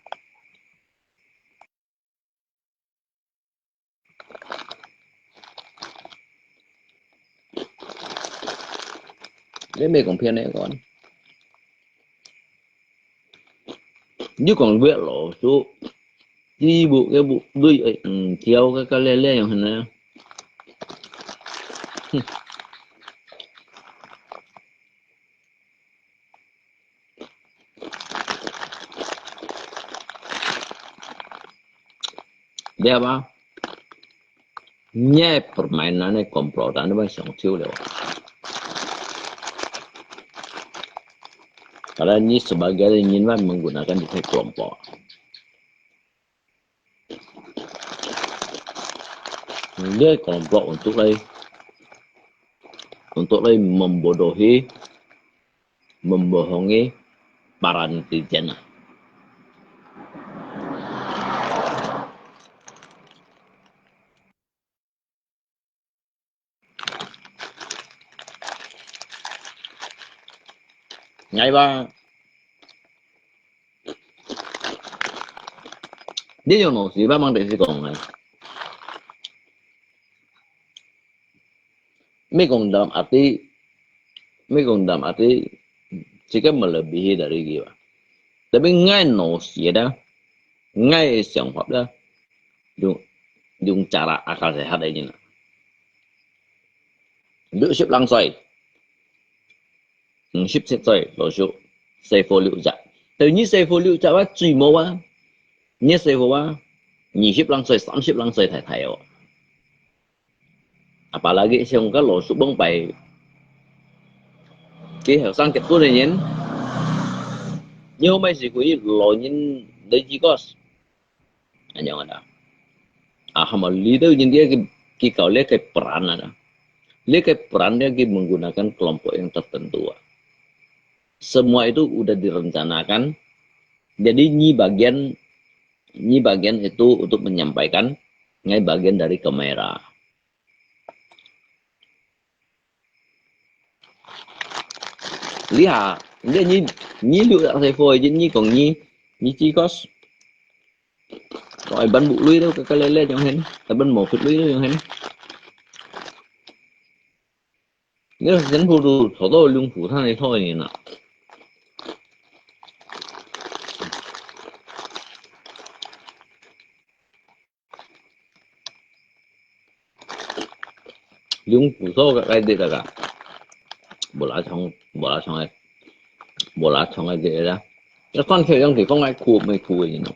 Dia mai kong phian ne kon. Ni kong wet lo su. Ji bu ke bu dui ai, mm, tiao ke ka le le yong hana. Dia ba? Ngai permainan ni komplotan ni ba siang chiu liao. Karena ni sebagai ingin ba menggunakan di kelompok. Dia kelompok untuk lai, untuk lai membodohi, membohongi para netizen. Ngai ba, dia yong no si ba mang de si kong ai. Mai kong dam ati, mai kong dam ati, jika melebihi dari dia. Tapi ngai no si ada, ngai siang hap dah, yung, yung cara akal sehat aja na. Duk sip lang soi. Hm, sip sip soi, lo suk. Sai fo liu ja. Tapi ni sai fo liu ja wa, cui mo wa. Ni sai fo wa. Ni sip lang soi, sam sip lang soi thai thai o. Apalagi siang ka lo suk bang pai. Ki heo sang kep tu ni nyen. Ni ho mai si kui lo nyen dei ji kos. Anyong ada. Ah, hama leader nyen dia ki, ki kau le ke peran ada. Le ke peran dia ki menggunakan kelompok yang tertentu. Semua itu udah direncanakan. Jadi ni bagian, ni bagian itu untuk menyampaikan, ngai bagian dari kamera. Lihat, dia ni, ni liu tak sai fo, dia ni kong ni, ni ji kos. Kong ai ban bu lui tu, ka ka le le yong hen, ka ban mo fit lui tu yong hen. Ni sen pu tu, tho to lung pu than ai tho ni na. Yung puso ka kai di ka ka. Bola chong, bola chong ai. Bola chong ai di da. Ya kan ke yang di kong ai ku mai ku ni no.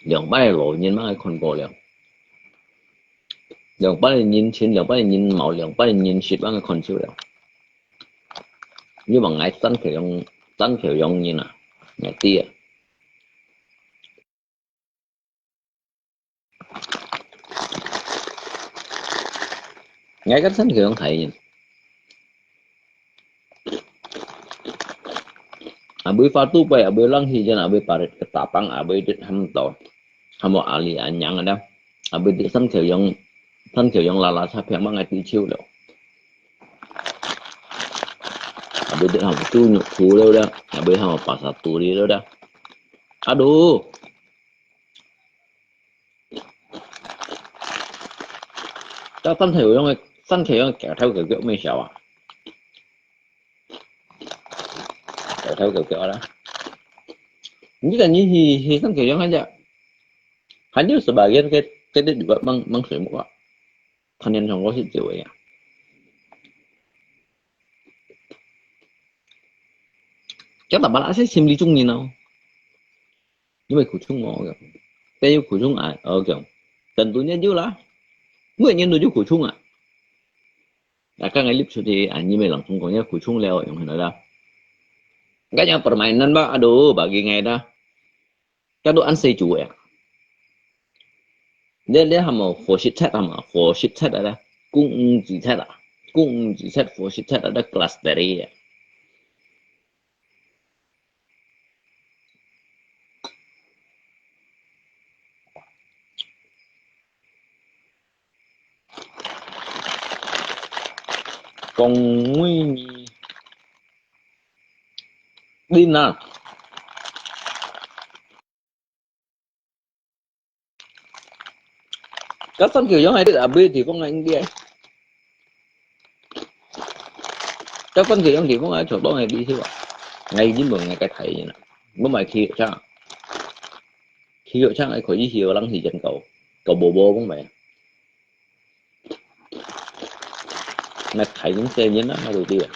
Liang bai lo nyin mang ai kon ko liang. Liang bai nyin chin, liang bai nyin mao, liang bai nyin shit mang ai kon chiu liang. Ni bang ai tan ke yang, tan ke yang nyin na. Ngai ti a. Ngai kan san ke yang khai nyin. Abui fatu pai, abui lang hi jan, abui parit ke tapang, abui dit ham to. Ham ali anyang ada. Abui dit san ke yang, san ke yang lala sa piang mang ai ti chiu lo. Abui dit ham tu nyuk pu lo da. Abui ham pasa tu li lo da. Aduh. Ta san ke yang, san ke yang kẹo thau kẹo kẹo mai siau a. Kẹo thau kẹo kẹo da. Ni kan ni hi, hi san ke yang aja. Hanya sebagian ke, ke di juga mang, mang sui muka. Kan yang sangko si jiu ya. Kẹo ta bala si sim li chung ni no. Ni mai ku chung mo kẹo. Pe yu ku chung a, o kẹo. Tentu ni jiu la. Mui ni no jiu ku chung a. Aka ngai lip su di, a, ni mai lang chung ko ni ku chung leo yang hena da. Kan yang permainan ba, aduh, bagi ngai da. Kado an sai ju ya. 你，你還無火舌切啊嘛？火舌切啊，公五指切啊，公五指切，火舌切啊，那 glass dari 啊。講乜呢？你呢？ 該番茄醬係你阿妹提供个應該。該番茄醬提供个全部係你去吧。𠊎已經無𠊎个睇人啦，我買去藥廠，去藥廠還可以去人去人搞，搞無無講咩。那睇人細人啦，那都對啊。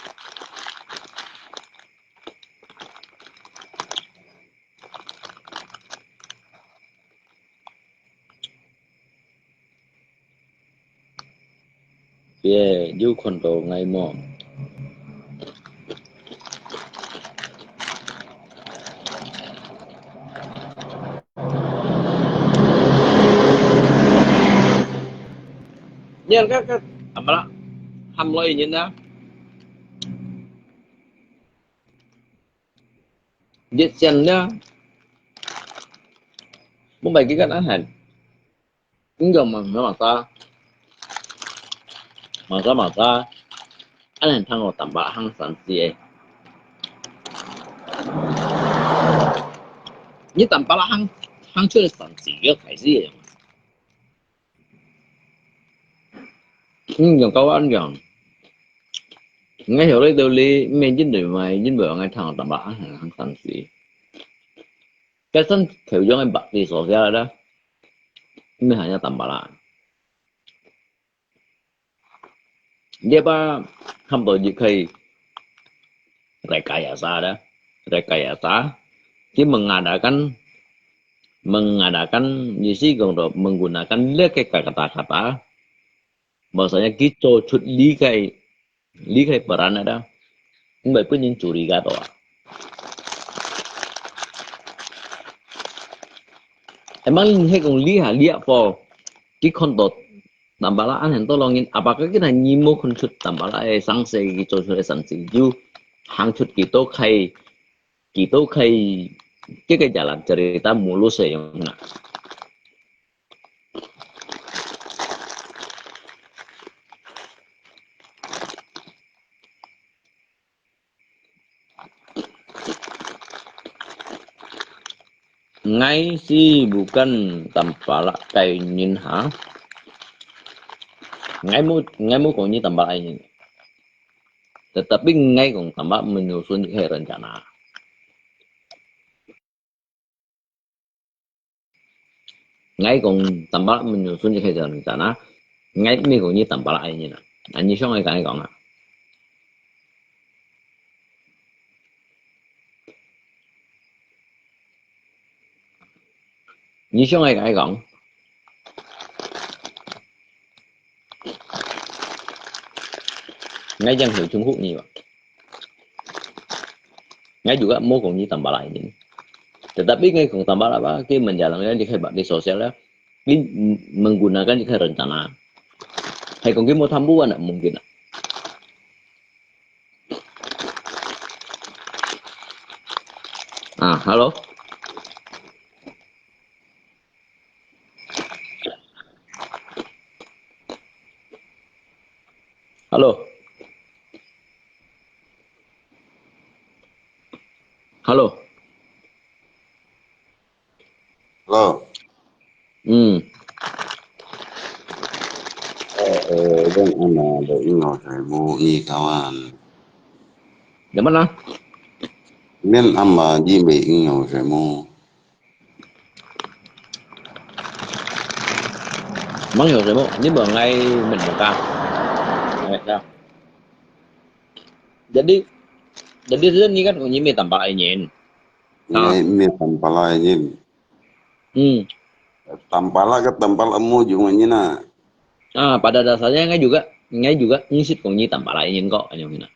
別，有看到𠊎無？你看，看，看，怎麼了？喊我一人呢？ 熱線呢？Mobile gigat ahan. Enggak masa-masa. Masa-masa. Ahan thang o tambah hang sansi eh. Ni tambah hang, hang chui sansi yo kaisi eh. 嗯，用到恁樣。𠊎曉得道理，毋係因為，因為𠊎聽到tambah hang，hang sansi。該算頭用个bak di sosial啦，毋係還要tambah啦。這把差不多就可以 rekayasa dah. Rekayasa，佢mengadakan，mengadakan，意思講到menggunakan這个kata-kata，bahasanya佢做出這个，這个peran dah，毋會分人curiga到啊。Emang係講這下這貨，佢看到 Tambalak ahan tolongin, apakah kita nyimu khun chut Tambalak e sangse ki cho chut e sangse ju hang chut kito kai, kito kai, kaya jalan cerita mulus e yung na. Ngai si bukan Tambalak kai nyin ha. Ngai mu, ngai mu kong ni Tambalak ai nyin. Tetapi ngai kong Tambalak menyusun kai rencana. Ngai kong Tambalak menyusun kai rencana. Ngai mi kong ni Tambalak ai nyin na. Ani siang ai kai kong a. Ni siang ai kai kong. Ngai jang hiu chung hu ni ba. Ngai juga mu kong ni Tambalak ai nyin. Tetapi ngai kong Tambalak ba, ki menjalankan di kai ba di sosial ya. Ki menggunakan di kai rencana. Hai kong ki mu tambuan na mungkin na. Ah, halo. Halo. Halo. Halo. Hmm. Eh, eh, yang ana do ingaw sai mu i kawan. Di mana? Min ama di me ingaw sai mu. Mang yo sai mu, ni ba ngai men ka. Jadi, jadi ni kan ni me Tambalak ai nyin. Ngai mi Tambalak ai nyin. Hmm. Tambalak ke Tambalak mu jung ai nyin na. Ah, pada dasarnya ngai juga, ngai juga ngisit kong ni Tambalak ai nyin kok, ai nyin na.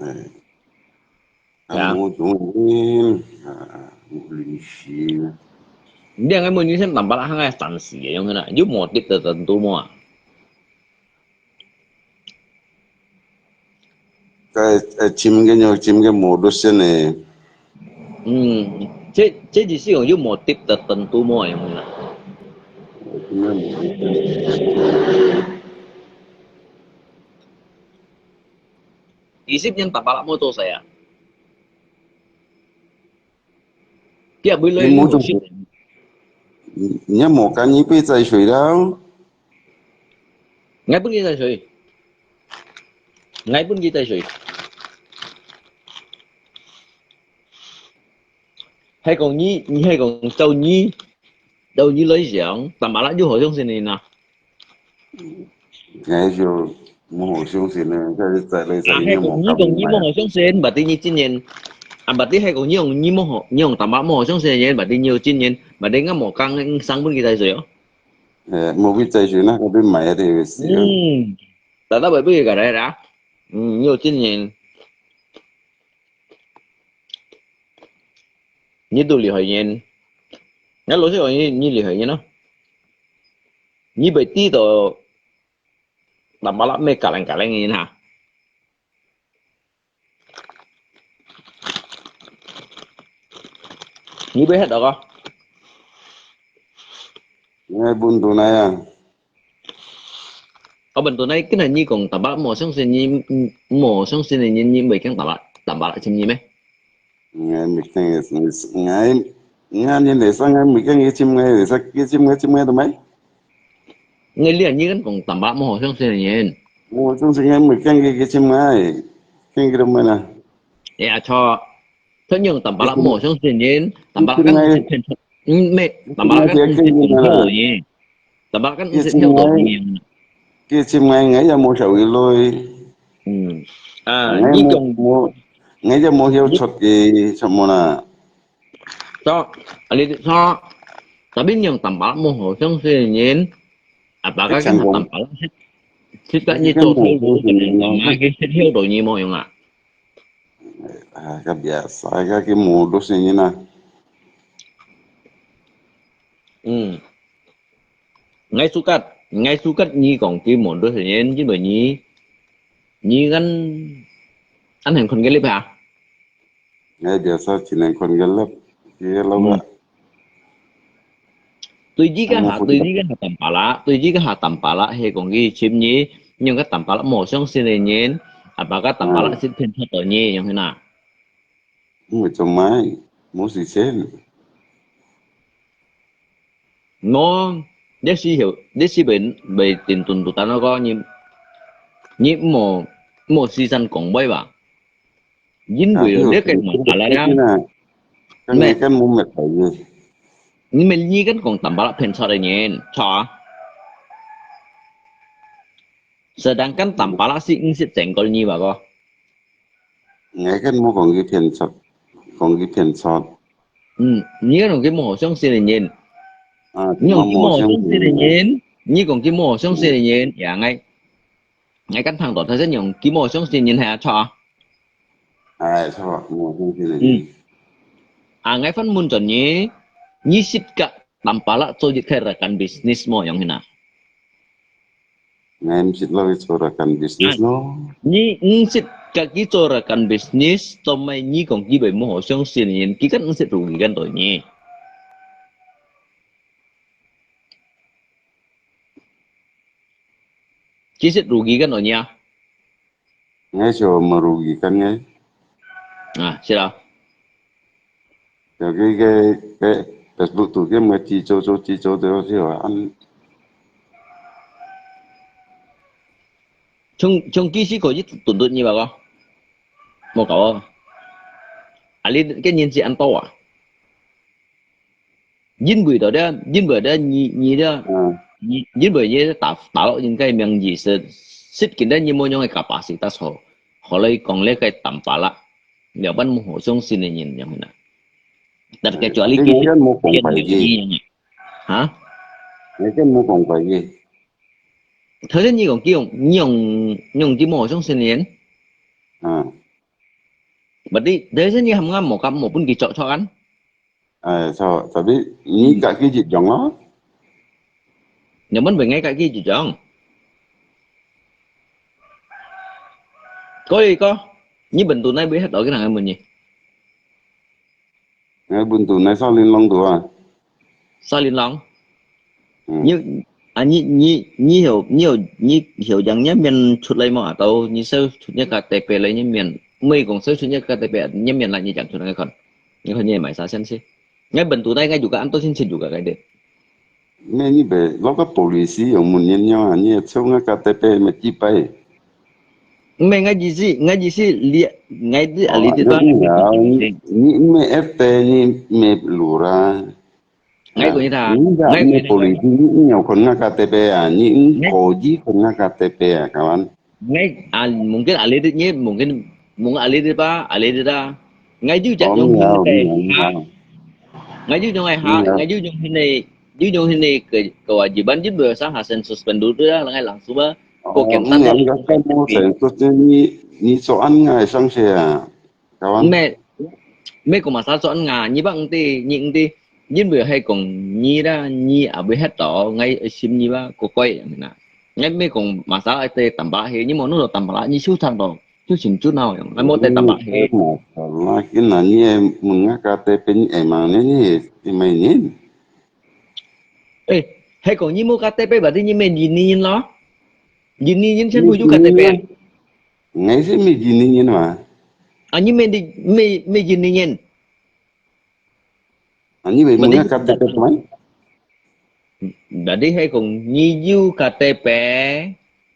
Eh. Ya. Mu jung ai nyin. Ah, mu lin shi. 你兩个問題先坦白啦，還愛暫時个樣啦，有目的个程度無啊？該，呃，尋个有，尋个無路線呢。嗯，這，這就是用有目的个程度無樣啦。尋个無路線。二十年坦白啦，無做事啊。 佢也會來你無做事。你，你也無跟佢去載水了。𠊎分佢載水。𠊎分佢載水。係講你，你係講照你，照你來想，坦白啦，有好相信你呢？ 𠊎就無好相信呢，該再來再啊，係講你講你無好相信，berarti你今年，啊，berarti係講你講你無好，你講坦白無好相信个人，berarti你有今年，berarti𠊎無講，你上分佢載水哦。誒，無分載水，那個被買的也是啊。嗯，大大會不會搞來的啊？嗯，你有今年，你都厲害人，你老實講，你，你厲害人咯。你會知道 坦白啦，毋係搞零搞零个人哈。你會歇到个？你會分到哪啊？我問到你，今日你講坦白，無相信你，無相信个人，你會驚坦白，坦白啦，信你咩？ 𠊎毋驚佢，𠊎，𠊎人來生，𠊎毋驚佢尋𠊎，來生佢尋𠊎，尋𠊎做麼？𠊎這你跟講坦白，無好相信个人。無相信，𠊎毋驚佢，佢尋𠊎，驚佢做麼啦？哎呀，錯，佢用坦白啦，無好相信个人，坦白啦，你尋𠊎，嗯，咩，坦白啦，你尋𠊎，你尋𠊎， Tabak kan佢尋𠊎，佢尋𠊎，𠊎也無小一類。嗯。啊，𠊎無，你講無，𠊎也無曉出去，什麼啦？So，啊，你說，tapi yang tampak無好相信个人，apakah kan tampak kita ni做頭路个人，佢識曉到你無用啊？啊，該biasa，該佢無路个人啊。嗯。 𠊎suka，𠊎suka你講佢無路个人，因為你，你kan，kan很konkret啊。𠊎biasa真很konkret，佢个老闆。對你个下，對你个下tampak啦，對你个下tampak啦，係講佢尋你，用个tampak啦，無相信个人，apakah tampak啦識騙出到你，樣形啊？毋會做麼，無事情。 No，你是有，你是袂，袂定tuntutan个，你，你莫，莫時常講話吧。因為你个問題啦，咩？你咪，你跟講tampak騙出个人，錯啊。Sedangkan tampak是毋識整個你吧个。 𠊎kan無講佢騙出，講佢騙出。嗯，你kan講佢無好相信个人。啊，你講佢無好相信个人，你講佢無好相信个人，呀，𠊎，𠊎kan聽到，但是你講佢無好相信个人係啊，錯啊。哎，錯，無好相信个人。嗯。啊，𠊎反問轉你，你識个tampak啦做一個rakan bisnis無樣形啊？ 𠊎毋識摎佢做rakan bisnis咯。你毋識摎佢做rakan bisnis，做麼你講佢會無好相信个人，佢kan毋識rugikan到你。佢識rugikan到你啊？ 𠊎就無rugikan个。啊，是啦。就佢个，个Facebook度佢乜製造做製造做就啊，恁。從，從幾時開始tuntutan你吧个？無搞啊。啊，你个年紀恁大啊？ 因為到這，因為這，你，你這，嗯。你，因為你大，大陸人个名義係，實際个你無樣个capacity好，好來講這個tampak啦，了般無好相信个人樣啦。Tapi kecuali你，你，你無講白个。哈？你，你無講白个。頭先你講，你用，你用，你用佢無好相信个人。嗯。Berarti，頭先你喊𠊎無甲，無分佢著，著kan？哎，so，tapi你自家去接種咯。你問問𠊎自家去接種。可以个，你問到哪位，𠊎都去同佢問你。 哎，問到哪少林浪度啊？少林浪。嗯。你啊，你你你有你有你有樣一面出來無？啊，都你少出一個特別來一面，毋係講少出一個特別一面來，你講出來看，你看你買啥先去？𠊎問到哪，𠊎有个恁多先去有个个的。 咩你別落个policy用問人樣啊，你係衝啊，K T P乜幾擺？毋係，𠊎意思，𠊎意思，你，𠊎知啊，你知道。你你毋係F T，你毋係lurah。𠊎講你聽，你个毋係policy，你你有看啊K T P啊，你你可以看啊K T P啊，kawan。 Ngai, ah, mungkin alih dit nyi, mungkin, mungkin alih dit ba, alih dit da. Ngai ju jat nyong hin te. Ngai ju nyong ai ha, ngai ju nyong hin ne, ju nyong hin ne ke, kewajiban ju bơ sang ha sensus penduduk da, ngai langsung ba. Ko kem san. Ngai ka mo sensus ni, ni soan ngai sang sia. Kawan. Mẹ, mẹ cũng mà sao chọn ngà, nyi bác nti, nyi nti, nyi bữa hay cũng nyi đó, nyi à bữa hết đó, ngay ở sim nyi bác, cô quay, nè. Ngay mẹ cũng mà sao ai tê tầm bạ he, nyi mà nó tầm bạ, nyi siêu thang đó, siêu chim chút nào, ngay mô tê tầm bạ he. Masalah kina nyi mun ngah K T P nyi emang nyi, nyi, nyi mai nyi. Ê, hay cũng nyi mô K T P, berarti nyi mê nyi nyi lo. Nyi nyi nyi chen bu yu K T P. Ngai si mê nyi nyi ma. Anyi mê di, mê, mê nyi nyi nyen. Anyi mê muna K T P teman. Jadi hai kong nyi yu K T P,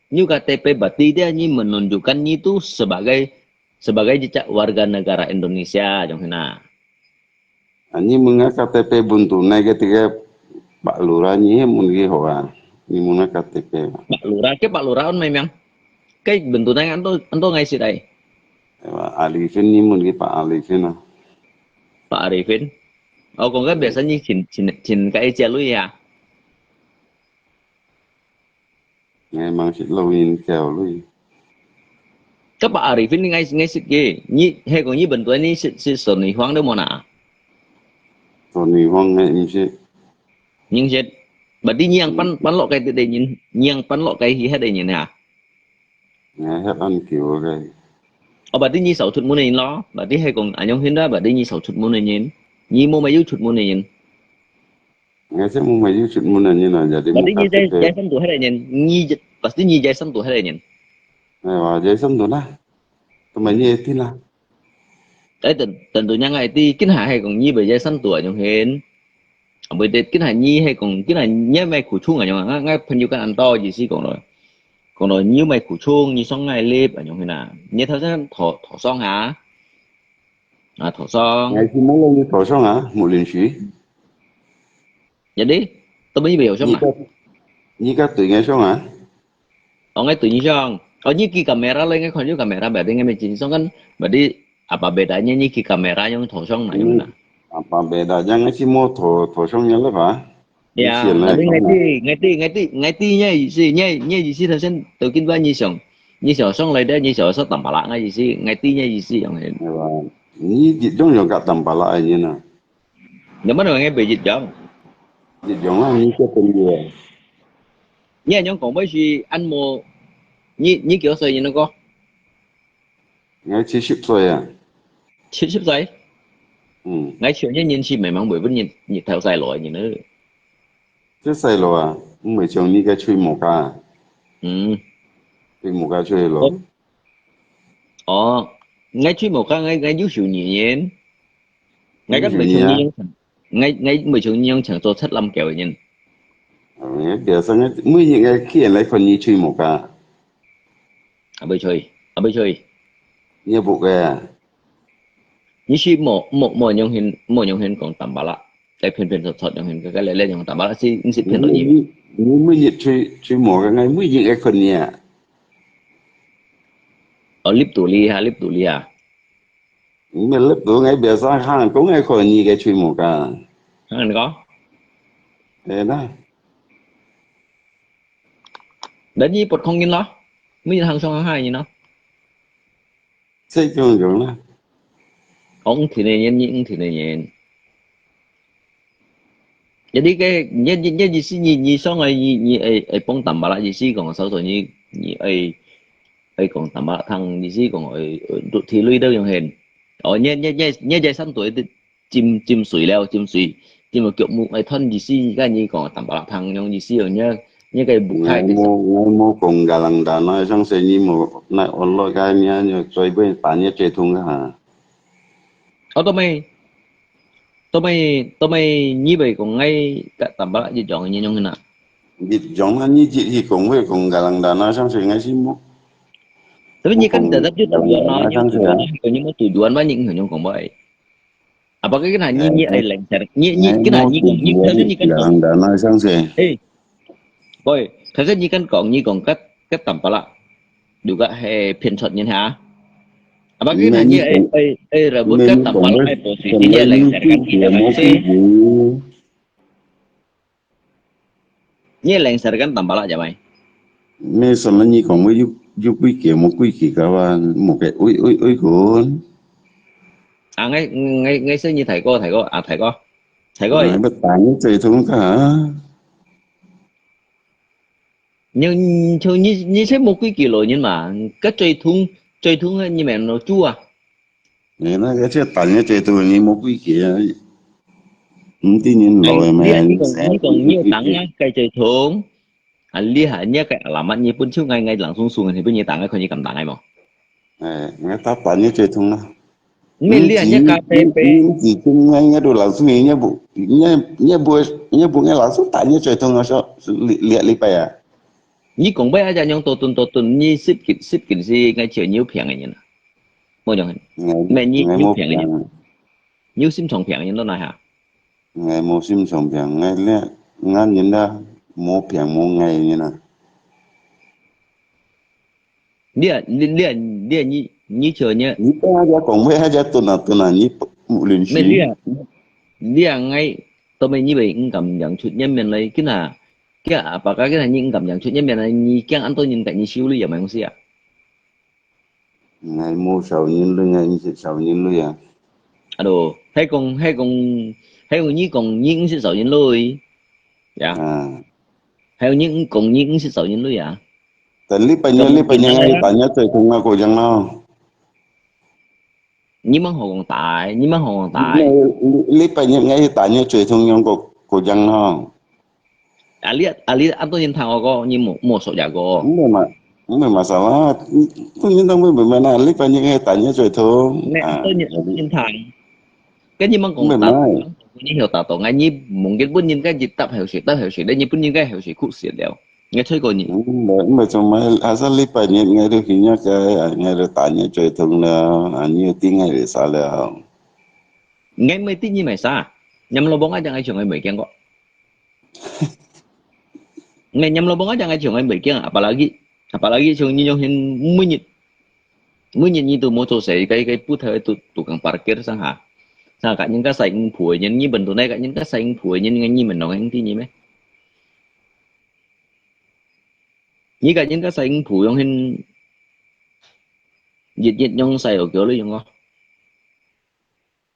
nyi yu K T P berarti dia nyi menunjukkan nyi tu sebagai, sebagai jejak warga negara Indonesia, jong hina. Anyi muna K T P buntu nai ketika Pak Lurah nyi mun ki hoa. Nyi muna K T P. Pak Lurah ke Pak Lurah on mai miang. Ke buntu nai anto, anto ngai sit ai. Arifin nyi mun ki Pak Arifin ah. Pak Arifin. Oh, kong kan biasa nyi chin, chin, chin kai cia lui ya. Ngai mang sit lo yin kiao lui. Kapa Arifin ngai, ngai sit ke. Nyi, hai kong nyi bentuk nyi sit, sit Sony Huang de mona. Sony Huang ngai im sit. Nying sit. Berarti nyi yang pan, pan lok kai de nyin, nyi yang pan lok kai hi hai de nyin ya. Ngai hai an kiu kai. Oh, berarti nyi sau chut mun nyin lo. Berarti hai kong anyong hin da, berarti nyi sau chut mun nyin. Nyi mo mai yu chut mun nyin. Ngai se mun mai yu chut mun nyin na, jadi berarti nyi jai, jai san tu hai nyin, nyi, pasti nyi jai san tu hai nyin. Ngai wa jai san tu na. Teman nyi ti na. Ai, ten, tentunya ngai ti, kin hai hai kong nyi bai jai san tu anyong hin. Bai te kin hai nyi hai kong, kin hai nyi mai ku chung anyong, ngai, ngai phen yu kan an to ji si kong lo. Kong lo nyi mai ku chung, nyi song ngai lip anyong hin na. Nyi thao san tho, tho song ha. Ah, thổ song. Ngai si mong long ni thổ song ah, mu lin si. Jadi, temen ni bai thổ song ah? Ni ka tui ngai song ah? Oh, ngai tui ni song. Oh, ni ki kamera lai ngai kon yu kamera, berarti ngai mai jin song kan, berarti apa bedanya ni ki kamera yang thổ song na yang na? Apa bedanya ngai si mo thổ, thổ song ni lai ba? Ya, tapi ngai ti, ngai ti, ngai ti, ngai ti nya isi, nya, nya isi thao san tau kin ba nyi song, nyi song song lai de, nyi song song tamba la ngai isi, ngai ti nya isi yang hen. Ni jit jong yong ka tamba la ai ni na. Nyaman ngai be jit jong. Jit jong la ni ke pen ye. Ni anyong kong bai si an mo, ni, ni kio soi ni na ko. Ngai七十歲啊。七十歲？嗯。Ngai chiu nyi nyin si memang bai pun nyi, nyi thao sai lo nyi ne. Thao sai lo ah, bai chiu nyi ka chui mo ka. Hmm. Chui mo ka chui lo. Oh, ngai chui mo ka ngai, ngai yu siu nyi nyin. Ngai kan bai chiu nyi yang, ngai, ngai bai chiu nyi yang chang cho chat lam keo nyin. Ngai biasa ngai, mui nyi ngai kien lai kon nyi chui mo ka. Abei choi, abei choi. Nyi buk ke. Nyi si mo, mo, mo nyong hin, mo nyong hin kong tamba la. Kai phen phen sot sot nyong hin, kai le le nyong tamba la si, nyi si phen to nyi. Nyi, nyi mui nyi chui, chui mo ke ngai mui nyi ke kon nyi ah. Oh, lip tu li ha, lip tu li ha. Nyi lip tu ngai biasa hang, kong ngai kon nyi ke chui mo ka. Hang ko? Eh na. Dah nyi pot kong nyin lo. Mui nyi hang song hang hai nyin lo. Sai kyong kyong la. Ong thi ne nyin, nyi ong thi ne nyin. Jadi ke,你你你意思你你想愛你你愛愛幫Tampalak，意思講，所以你你愛愛講Tampalak聽，意思講愛愛提累到用現。哦，你你你你在山肚个浸浸水了，浸水浸到腳目，愛斷意思，該你講Tampalak聽，用意思用你你个不開个。我我我講Galang Dana，像是你無那安樂該你就最尾把你最痛个哈。哦，都没。 都没都没，你會講愛Tampalak一樣个人用啦。一樣啊，你一一講會講Galang Dana，像是愛是無？Tapi你kan tetap juga tujuan lah，你有tujuan lah，你有tujuan吧，你用用講吧。Apa kan你你愛lengser，你你kan你講你kan你kan Galang Dana，像是。哎，喂，可是你kan講你講个个Tampalak，juga係偏出人哈。Apa kan你愛愛愛 rebut kan Tampalak，愛posisi你lengser kan kita masih。 你个lengser kan Tampalak，係無？你什麼你講我有有規矩無規矩个話，無个，喂喂喂講。啊，𠊎𠊎𠊎識你大哥，大哥啊，大哥，大哥。啊，要打你最痛个啊！你你就你你係無規矩老人嘛，个最痛最痛个你免老豬啊！ 你那个就打你最多，你無規矩啊，毋知人老个咩？你你講你講你有打啊，該最痛。啊，你還你个alamat你分手，𠊎𠊎langsung送，你分你打，𠊎看你敢打𠊎無？哎，𠊎打打你最痛啊！你你你咖啡杯，你你你，𠊎𠊎都langsung，你不你你不你不𠊎langsung打你最痛啊，說這這禮拜啊。你講杯啊，就用多頓多頓，你十斤十斤是𠊎就你有病个人啊。 無用，𠊎咩你𠊎無有病个人，病，你有心臟病个人都哪下？𠊎無心臟病，𠊎咧，𠊎人啦，無病無礙人啊。你啊，你你啊，你啊，你你就你，你跟他家講話，他家蹲啊蹲啊，你不無認識。咩你啊，你啊，𠊎都没你会唔敢樣出人面来，今下，今下阿爸家今下你唔敢樣出人面来，你驚恁多人甲你收你有咩东西啊？ 𠊎無收人類，𠊎毋識收人類啊。啊咯，係講係講係講你講你毋識收人類，呀，啊，係講你講你毋識收人類啊？等禮拜日，禮拜日𠊎打你最痛啊，過樣咯。你莫好講大，你莫好講大。禮拜日𠊎打你最痛樣過過樣咯。 啊你啊你啊，當然聽我講，你莫莫說這個。毋係嘛，毋係嘛，salah。當然當然毋係啦，禮拜日𠊎打你最痛。你啊，當然當然聽，跟你莫講打，你曉打到，你mungkin本人該一搭口水，搭口水，你本人該口水哭死了，你吹過你。毋係毋係，做麼？Asal禮拜日𠊎都去你个，𠊎都打你最痛了，啊，你又頂𠊎為啥了？ 𠊎毋係知你麼儕，念老បង啊，正係像𠊎未見過。𠊎念老បង啊，正係像𠊎未見，apalagi apalagi像你樣形每日每日你都無做事，該該不頭都都講parkir上下，上下人家晒五步个人，你問到那个人家晒五步个人，你問到兄弟你咩？你个人家晒五步樣形，日日用晒落腳你用哦。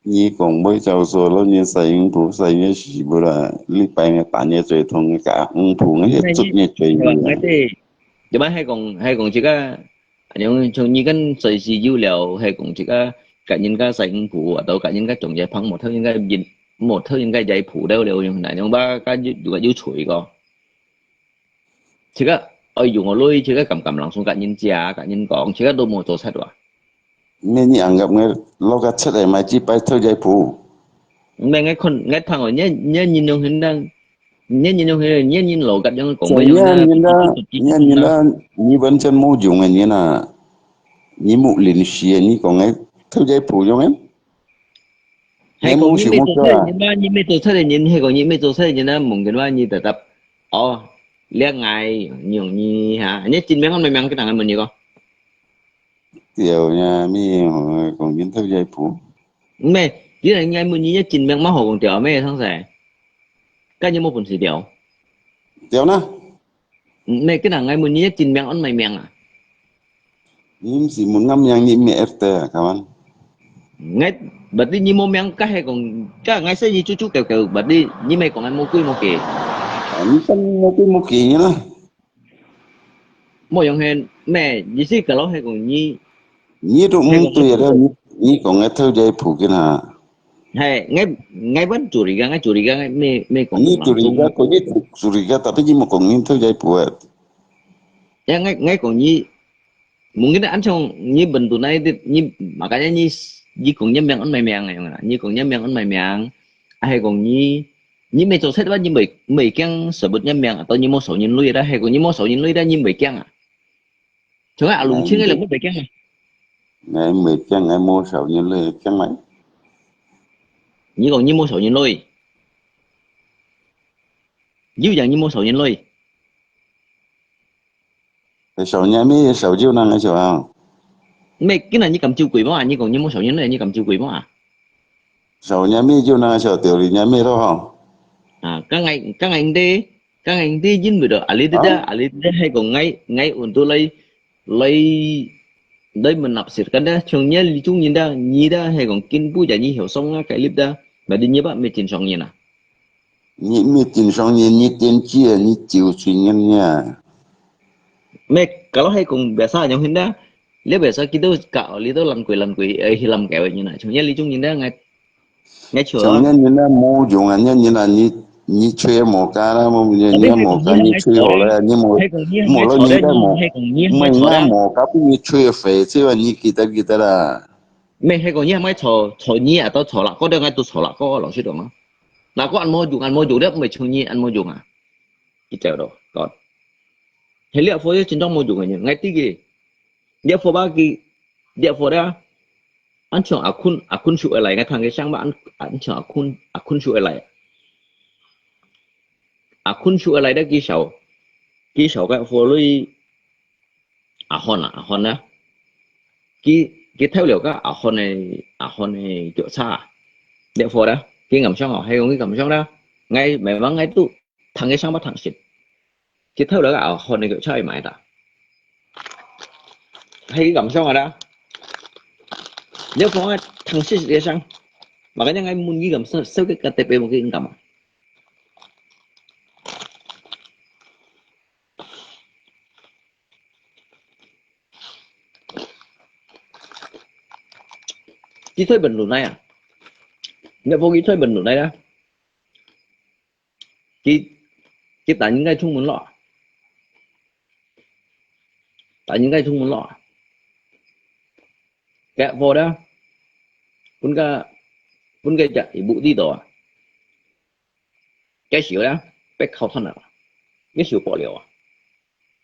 你講會照做咯，你使用途使用時不啦？你擺个打你最痛个，五步个，你捉你最遠。對，對吧？還講還講這個，用從你跟水是有了，還講這個，甲人家使用途，啊，都甲人家種嘢旁，莫偷人家人，莫偷人家嘢普了了，用哪用吧？甲有有有吹个。 自家愛用个鐳，自家敢敢langsung甲人借，甲人講，自家都無做出哇。咩你anggap𠊎老甲出來買幾擺偷仔鋪？毋係，𠊎看，𠊎聽哦，你你你用現當，你你用現，你你老甲用講，所以你人家，你人家，你完全無用个人啊！你無認識个，你講个偷仔鋪用个？ 係講你未做出來人嘛，你未做出來人，係講你未做出來人啊，mungkin話你tetap，哦，了解，你用你哈，你真名安麼名，佢等下問你講。對呀，你講人偷仔鋪。毋係，你人家問你，你真名嘛好講掉咩，上勢？該你無本事掉。掉呢？ 毋係，今日𠊎問你，你真名安麼名啊？你毋係問𠊎名，你咩RT啊，kawan？ 𠊎，berarti你無名，該係講，該𠊎識你久久久久，berarti你毋係講𠊎無規無矩。啊，你講無規無矩啦。無用係咩？意思kalau係講你，你都毋對啊！你，你講个偷仔婆个啦。係，𠊎，𠊎pun curiga，𠊎curiga，𠊎毋，毋係講你curiga，講你curiga，tapi你無講你偷仔婆啊。Ya，𠊎，𠊎講你，mungkin安像你pun tunai，你，makanya你，你講你名，毋係名个樣啦，你講你名，毋係名，啊，係講你，你毋係做賊个話，你毋會，毋會驚sebut你名，atau你無收人鐳啦，係講你無收人鐳啦，你毋會驚啊？ 像阿龍清个人，𠊎毋會驚啊。𠊎毋會驚，𠊎無收人鐳，驚咩？你講你無收人鐳，有影你無收人鐳。收人咩？收就人个收啊。咩？今日你敢照規無啊？你講你無收人鐳，你敢照規無啊？收人咩就人个收，掉你人咩咯吼。啊，剛才，剛才你，剛才你因為到阿里的，啊？阿里的，係講𠊎，𠊎untuk來 來，來menafsirkan dah，像你這種人dah，你dah係講根本就你曉上啊，該粒dah，berarti你吧，毋係正常人啊。你毋係正常人，你癲子啊，你酒醉人呀。咩，kalau係講biasa樣形dah，你biasa kita ka，你都爛鬼爛鬼，呃，hilam kewek人啊，像你這種人dah，𠊎 你像恁樣人啊，無用啊，恁樣人啊，你，你吹無加啦，無，你，你無加，你吹好了，你無，無了，你該無，無，你無加，比你吹肥，這个你記得，記得啦。咩，係講你還愛坐，坐你啊，都坐啦，嗰度𠊎都坐啦，嗰個老實講啊。那個恁無用，恁無用，你毋係像你恁無用啊。佢走咯，講。係這貨就真正無用个人，𠊎知个。這貨吧，佢，這貨啊， Anjong akun, akun shu ai lai, ngai thang ke sang ba an, anjong akun, akun shu ai lai. Akun shu ai lai da ki sao, ki sao ka fo lui ahon a, ahon a. Ki, ki thau liao ka ahon ai, ahon ai kio cha. Dek fo da, ki ngam sang a, hai gong ki ngam sang da. Ngai, memang ngai tu, thang ke sang ba thang sit. Ki thau liao ka ahon ai kio cha mai ta. Hai ki ngam sang a da. Nếu phong á, thằng xí xí sang. Mà cái nhang ai mun ki ngam sao, sao cái cái tép một cái ngam. Ki thoi bình luận này à? Nếu phong ki thoi bình luận này đó. Ki, ki ta những cái chung mun lo. Ta những cái chung mun lo. Kẹt vô đó. Pun ka, pun ka jak ibu ti to. Cái xíu đó, bé khâu thân à. Cái xíu bỏ liều à.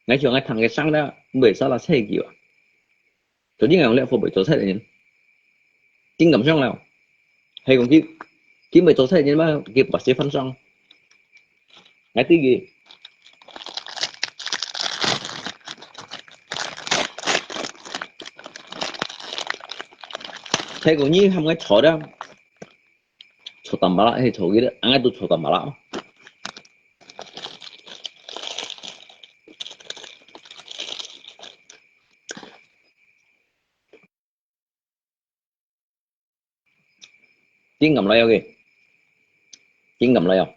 Ngai xíu ngai thằng cái sang đó, mười sao là xe kiểu à. Cho nên ngai lẽ phô bởi cho xe đấy. Kinh ngầm sang nào. Hay còn ki, ki mười cho xe nhưng mà ki bỏ xe phân sang. Ngai ti ki. Thai ko nyi ham ngai chor da. Chor tam ba la, he chor ki da, ang ngai tu chor tam ba la. Ki ngam lai ok. Ki ngam lai ok.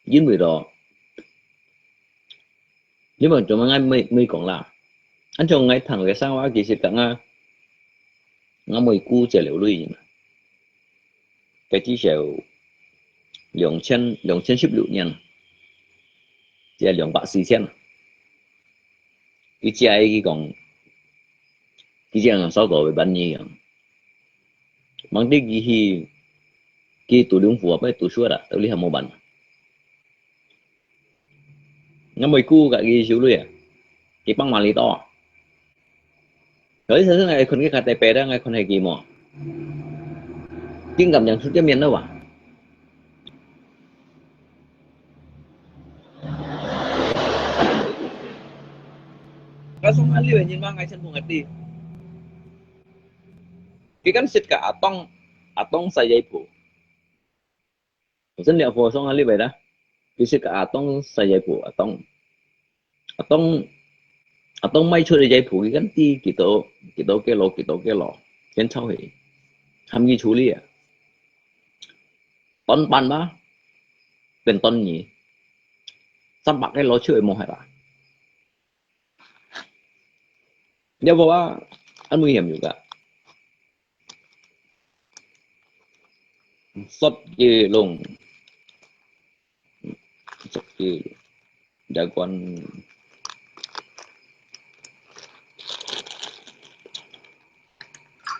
Yin wei do. Yin wei do ngai mei, mei kong la. An chong ngai thang ke sang wa ki sit ka nga. Nga mei ku che liu lui. Cái chỉ số 两千, 两千十六年, chỉ 两百四千. Cái chỉ ai cái con, cái chỉ ăn sao có về bán gì à. Mang đi cái hi, cái tủ lương phù hợp với tủ suốt à, tao lý hàm mô bản. Nga mui ku ka ki siu lui à. Ki pang ma li to. Rồi sao sao ngai khun ki ka te pe da ngai khun hai ki mo. Ki ngam yang su jia mian da wa. Ka song a liu nyin ma ngai chen pung ati. Ki kan sit ka atong, atong sa yai pu. Chen liao pho song a li bai da. Ki sit ka atong sa yai pu, atong. Atong, 啊，當賣出个這步，佢跟知幾多，幾多个咯，幾多个咯，跟抄起，還佢處理啊。短板嘛，變短二，三百个咯就會無忒啦。有無啊？恁危險有个。十幾弄。 十幾，這款。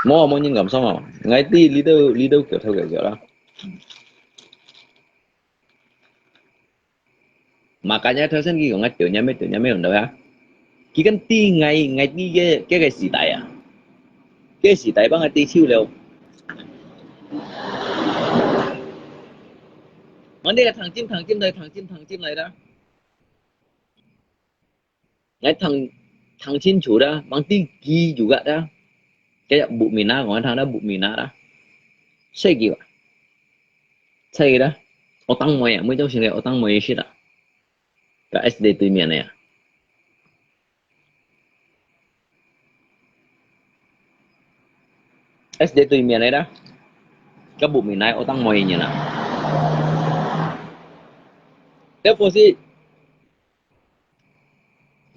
無，無人敢上哦。𠊎知你兜，你兜腳頭个腳啦。Makanya頭先佢講个掉眼尾，掉眼尾用到呀。佢跟知𠊎，𠊎知个，个个時代啊。个時代幫𠊎知手了。 𠊎這个聽真聽真來，聽真聽真來啦。𠊎聽，聽清楚啦，望知佢有个啦。該隻木棉啊，𠊎聽到木棉啊啦。細个啊，細个啦。學堂妹啊，每朝晨个學堂妹識啊。該S D對面个啊。 SD對面个啦，該木棉來學堂妹个人啊。這伙係，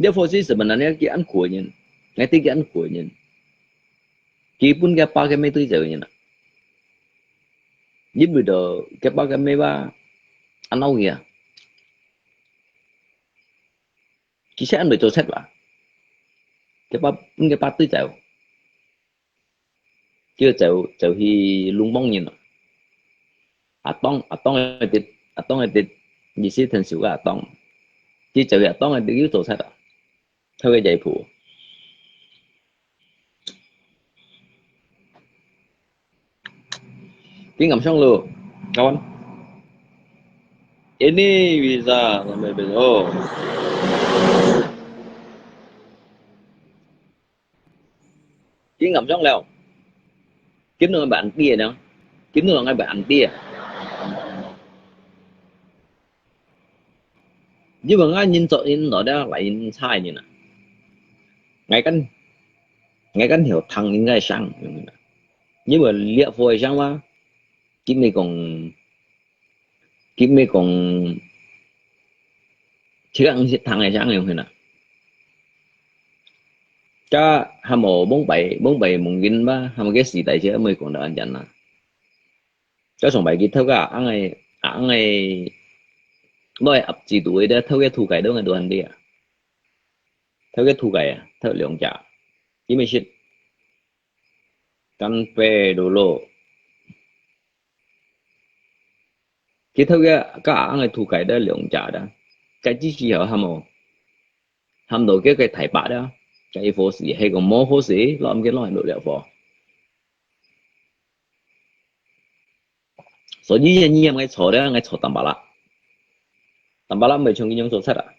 這伙係sebenarnya佢恁苦个人，𠊎知佢恁苦个人，佢分佢爸佢姆對走个人啊。因為到佢爸佢姆吧，恁惱佢啊。其實恁會做賊吧，佢爸分佢爸對走。 佢走，走去流亡人啊。阿當，阿當个，阿當个，意思同仇个阿當。佢走去阿當个，又做賊啊。偷个這一步。佢敢上路，kawan。Ini bisa sampai besok. 佢暗上了，今日白暗啲呢，今日白暗啲啊。因為𠊎人做人來了，來人差人啊。𠊎跟，𠊎跟曉聽人个聲，因為烈火个聲嘛，今日講 佢毋係講，自家毋識聽个聲樣形啊。該還無往擺，往擺夢境吧，還無該時代先毋會講到恁樣啊。該上擺佢偷个，恁个，恁个，來合制度个，偷个土改都係都恁樣啊。偷个土改啊，偷兩隻，佢毋係識，乾杯嚕嚕。 佢偷个，該恁个土改个兩隻啦，該只時候還無，還到該个台北啦，該一伙事，係講無伙事，落毋該落落了伙。所以這你也愛坐咧，愛坐淡薄啦，淡薄啦，毋會像佢樣做賊啊。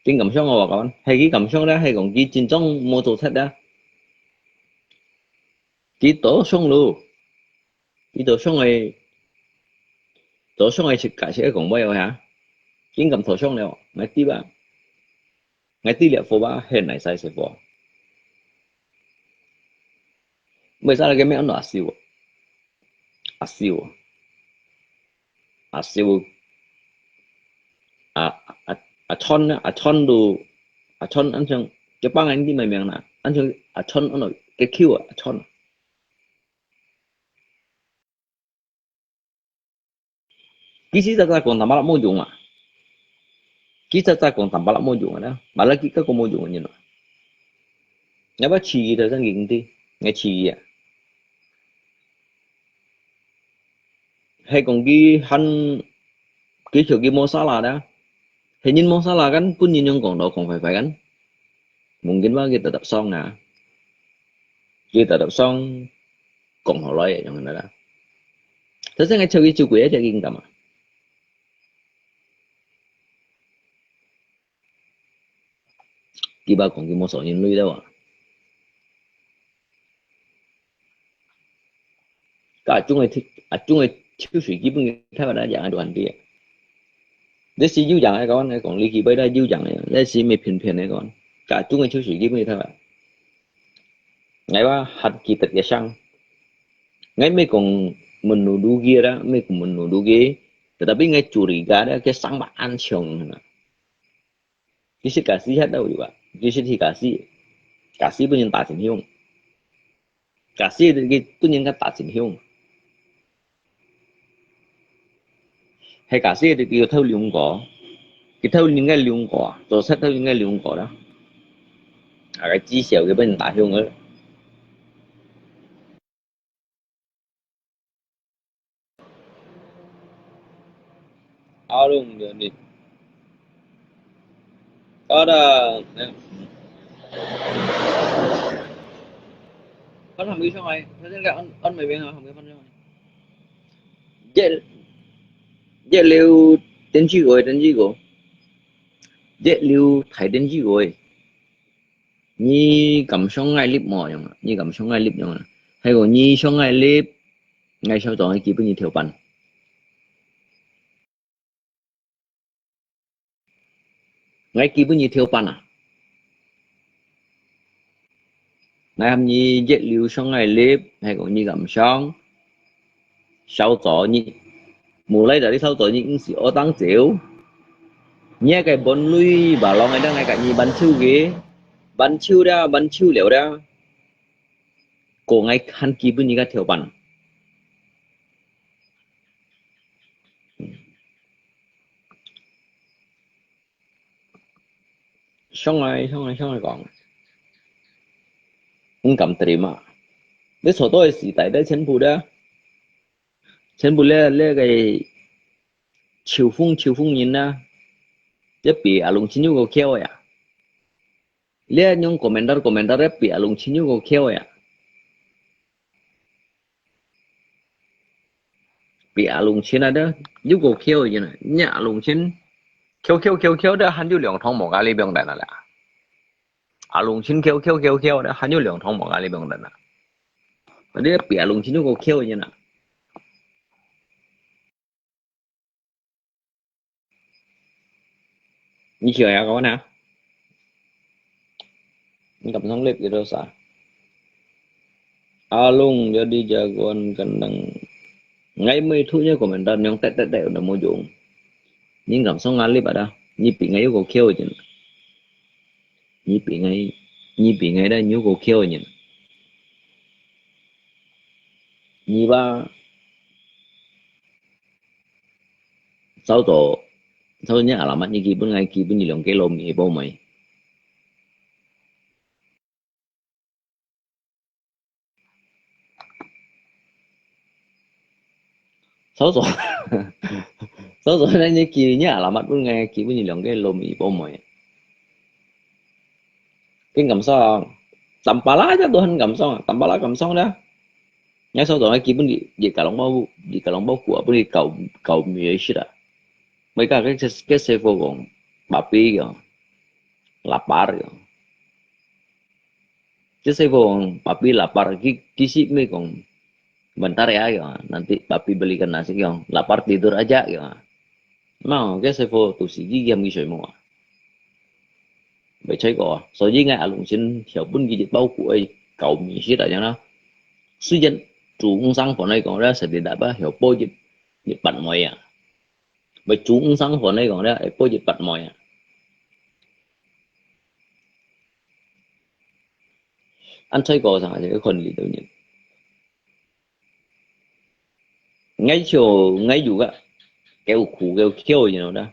真感想哦，我講，係佢感想咧，係講佢真正無做賊咧，佢都想咯。 佢都想个，都想个自家係講話哦哈，緊敢投降了，𠊎知吧，𠊎知了火吧，現來使食火。為啥个名安到阿秀啊？阿秀啊，阿秀，阿，阿，阿川啊，阿川都，阿川安像，一般人知咩名啦？安像阿川安到个Q啊，阿川啊。 其實實在講，淡薄仔無用啊。其實實在講，淡薄仔無用啊，哪，malah佢个講無用个人啊。𠊎揹佢頭先佢毋知，𠊎揹佢啊。係講佢還，佢叫佢無salah啦。係人無salah kan，分人樣講到講壞壞kan。Mungkin吧，佢tetap爽啊。佢tetap爽，講好來个樣个啦。頭先𠊎揹佢就過一隻應該嘛。 佢爸講佢無收人鐳了啊。該種个，啊種个抽水基本个，台灣人講个都恁樣。這係有樣个講，講你基本都有樣个，這係毋係騙騙个講。Cả chúng cái thiếu sĩ kia mới thôi. Ngày ba hát kỹ tật cái sang. Ngày mấy con mình nụ đủ kia đó, mấy con mình nụ đủ kia. Tetapi ngày chủ đi cả đó, cái sang mà ăn chồng. Cái sự cả sĩ hát đâu vậy? Cái sự thì cả sĩ. Cả sĩ bây giờ ta thành hùng. Cả sĩ cái bây giờ cái ta thành hùng. Hay cả sĩ thì cái thâu liung có. Cái thâu liung cái liung có. Rồi sát thâu liung cái liung có đó. À, cái chỉ xéo cái bên ta hùng ấy. Áo lông được đi. Có đó. Có thằng đi xong rồi. Thế là ăn ăn mày bên không biết con rồi. Dễ dễ liu đến chi rồi, đến chi rồi. Dễ liu thấy đến chi rồi. Nyi cảm想ngài clip無樣啊？Nyi感想ngài clip樣啊？還有你想ngài clip，ngài sau早个基本你跳板。Ngài基本你跳板啊？Ngài喊你熱流想ngài clip，還有你感想。 Sau chó nyi. Mulai dari sau chó nyi ngsi otang chiu. Nyi cái bốn lui ba long ada ngài cả nyi ban chiu kì. Ban chiu da, ban chiu liu da. Cô ngài khăn kì bún nyi ka thiu ban. Song ai, song ai, song ai kong. Ung kam terima. Dia soto si tai dia chen bu dia. Chen bu le le cái chiu phung, chiu phung nyin na. Dia pi alung chin yu ko kiao ya. Le nyong komentar, komentar dia pi alung chin yu ko kiao ya. Pi alung chin ada, yu ko kiao ya na. Nya alung chin. Kiao, kiao, kiao, kiao dia han yu liang thong mo ka li biang dan la. Alung chin kiao, kiao, kiao, kiao dia han yu liang thong mo ka li biang dan la. Dia pi alung chin yu ko kiao ya na. Nyi chiu ya kawan ha? Nyi kam song lip gitu sa. Alung jadi jagoan kendang. Ngai mei thu nya komentar nyong tet tet tet na mo jong. Nyi kam song ngalip ada. Nyi pi ngai yu ko kiao jin. Nyi pi ngai, nyi pi ngai da nyu ko kiao jin. Nyi ba Sau to, sau nya alamat nyi kibun ngai kibun nyi liang ke lo mi bo mai. Sau to, sau to na nyi ki nya alamat bun ngai kibun nyi liang ke lo mi bo mai. Ken kam song. Tampala aja Tuhan kam song. Tampala kam song dah. Ngai sau to ngai kibun di di kalong bau di kalong bau kua bun di kau kau mi ai shit ah. Mai ka ke ke se fo gong. Papi yo. Lapar yo. Ke se fo gong papi lapar ki ki si mi gong. Bentar ya yo. Nanti papi belikan nasi yo. Lapar tidur aja yo. Mau ke se fo tu si ki giam ki soi mo. Bai choi ko. So yi ngai alung chin hiao bun ki jit bau ku ai kau mi shit ah yang na. Suy jen chu ung sang fo nai gong ra sa di da ba hiao po jit jit pat moi ya. Bai chu ung sang fo nai gong ra ai po jit pat moi ya. An choi ko sang ai kon li do nyin. Ngai chiu ngai yu ga. Kêu khu kêu kiao you know da.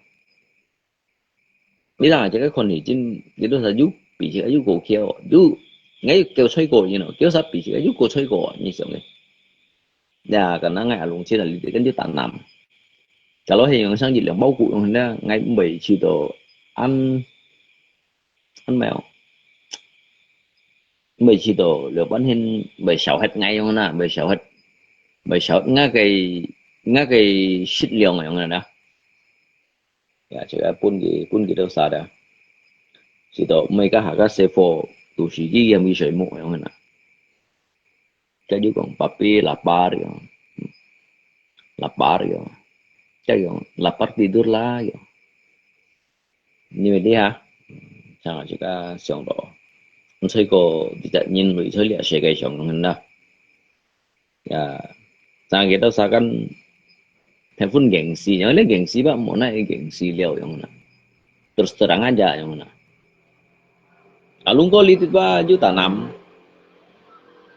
Ni da je kon li jin ni do sa yu pi chi yu ko kiao yu. Ngai kêu choi ko you know kêu sa pi chi yu ko choi ko ni song ni. Ya ka na ngai alung chin li de kan yu tan nam. Kalau he yong sang jit liang bau ku yong na ngai bai chi do an an mai. Bai chi do liang ban hin bai xiao het ngai yong na bai xiao het bai xiao nga cái nga cái shit liang yong na. Ya, chỉ là bun ki bun ki đâu xa da. Chỉ do mấy cái hả cái xe phô tu sĩ ki yam ki soi mo yong na. Cái yu gong papi lapar yo. Lapar yo. Cái gong lapar tidur la yo. Ni me di ha. 像自家想到，毋係講一隻人類在這世界上啦。Ya，正个到世間，係分形式，因為你形式吧，無奈形式了樣啦。Terus terang aja樣啦。啊，如果你對吧，有大男，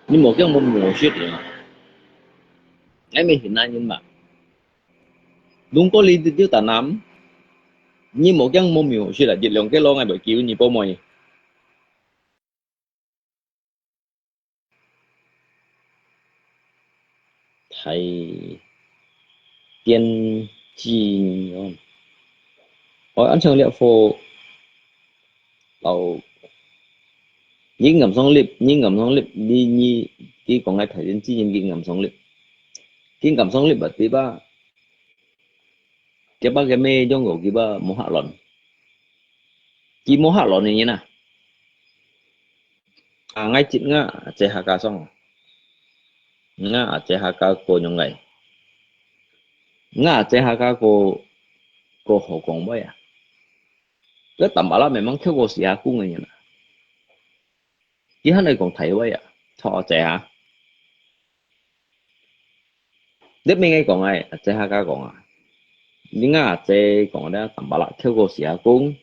你無驚無無識呀。𠊎咪現代人嘛。 如果你有大男，你無驚無描述啦，一兩個咯，𠊎會救你，寶貝。大電之源。哦，恁樣了後，哦，你敢上立，你敢上立，你，你，你講个大電之源，你敢上立，你敢上立啊，對吧？ 佢把佢咩用過，佢把無客論。佢無客論个人啊。啊，𠊎接𠊎阿姐客家上，𠊎阿姐客家過用个，𠊎阿姐客家過，過好講話啊。該Tampalak memang跳過時下講个人啊。佢還來講大話啊，錯在啊。 你毋係講啊，阿姐客家講啊。你𠊎阿姐講个Tampalak跳過時下講，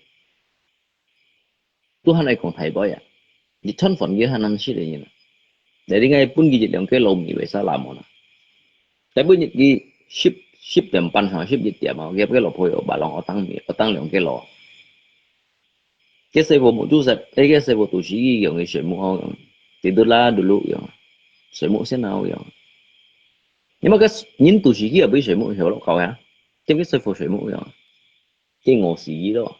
都還來講大話啊。你傳飯佢還難食个人啊。你應該分佢一兩個老米為啥啦無啦？大半日佢十，十點半上十一點啊，佢个老婆有買兩，有當米，有當兩個咯。 該師傅無做事，哎，該師傅讀書一樣个水母哦，tidur啦，dulu樣，水母先啊樣。你麼个人讀書去也不水母學落搞呀？這個師傅水母樣，這我死咯。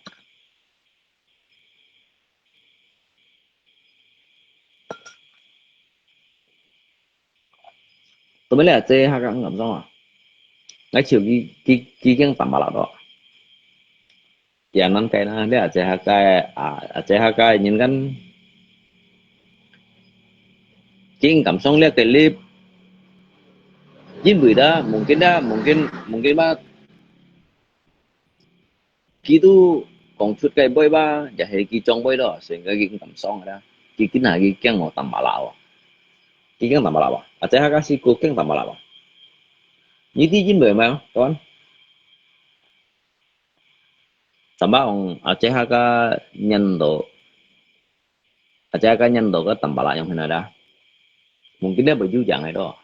做麼个這下个敢上啊？來求佢，佢，佢驚Tampalak咯。 Ya，難解啦，這阿姐客家个，啊，阿姐客家个人間，竟敢上這個立，因為啦，mungkin啦，mungkin，mungkin吧，佢都講出个話吧，也係佢長輩咯，所以佢竟敢上个啦。佢今下佢驚我Tampalak哦，佢驚Tampalak哦，阿姐客家係佢驚Tampalak哦。你知因為咩？Kawan？ Tampalak講，阿姐客家念到，阿姐客家念到个Tampalak樣形來啦。Mungkin佢會有樣个咯。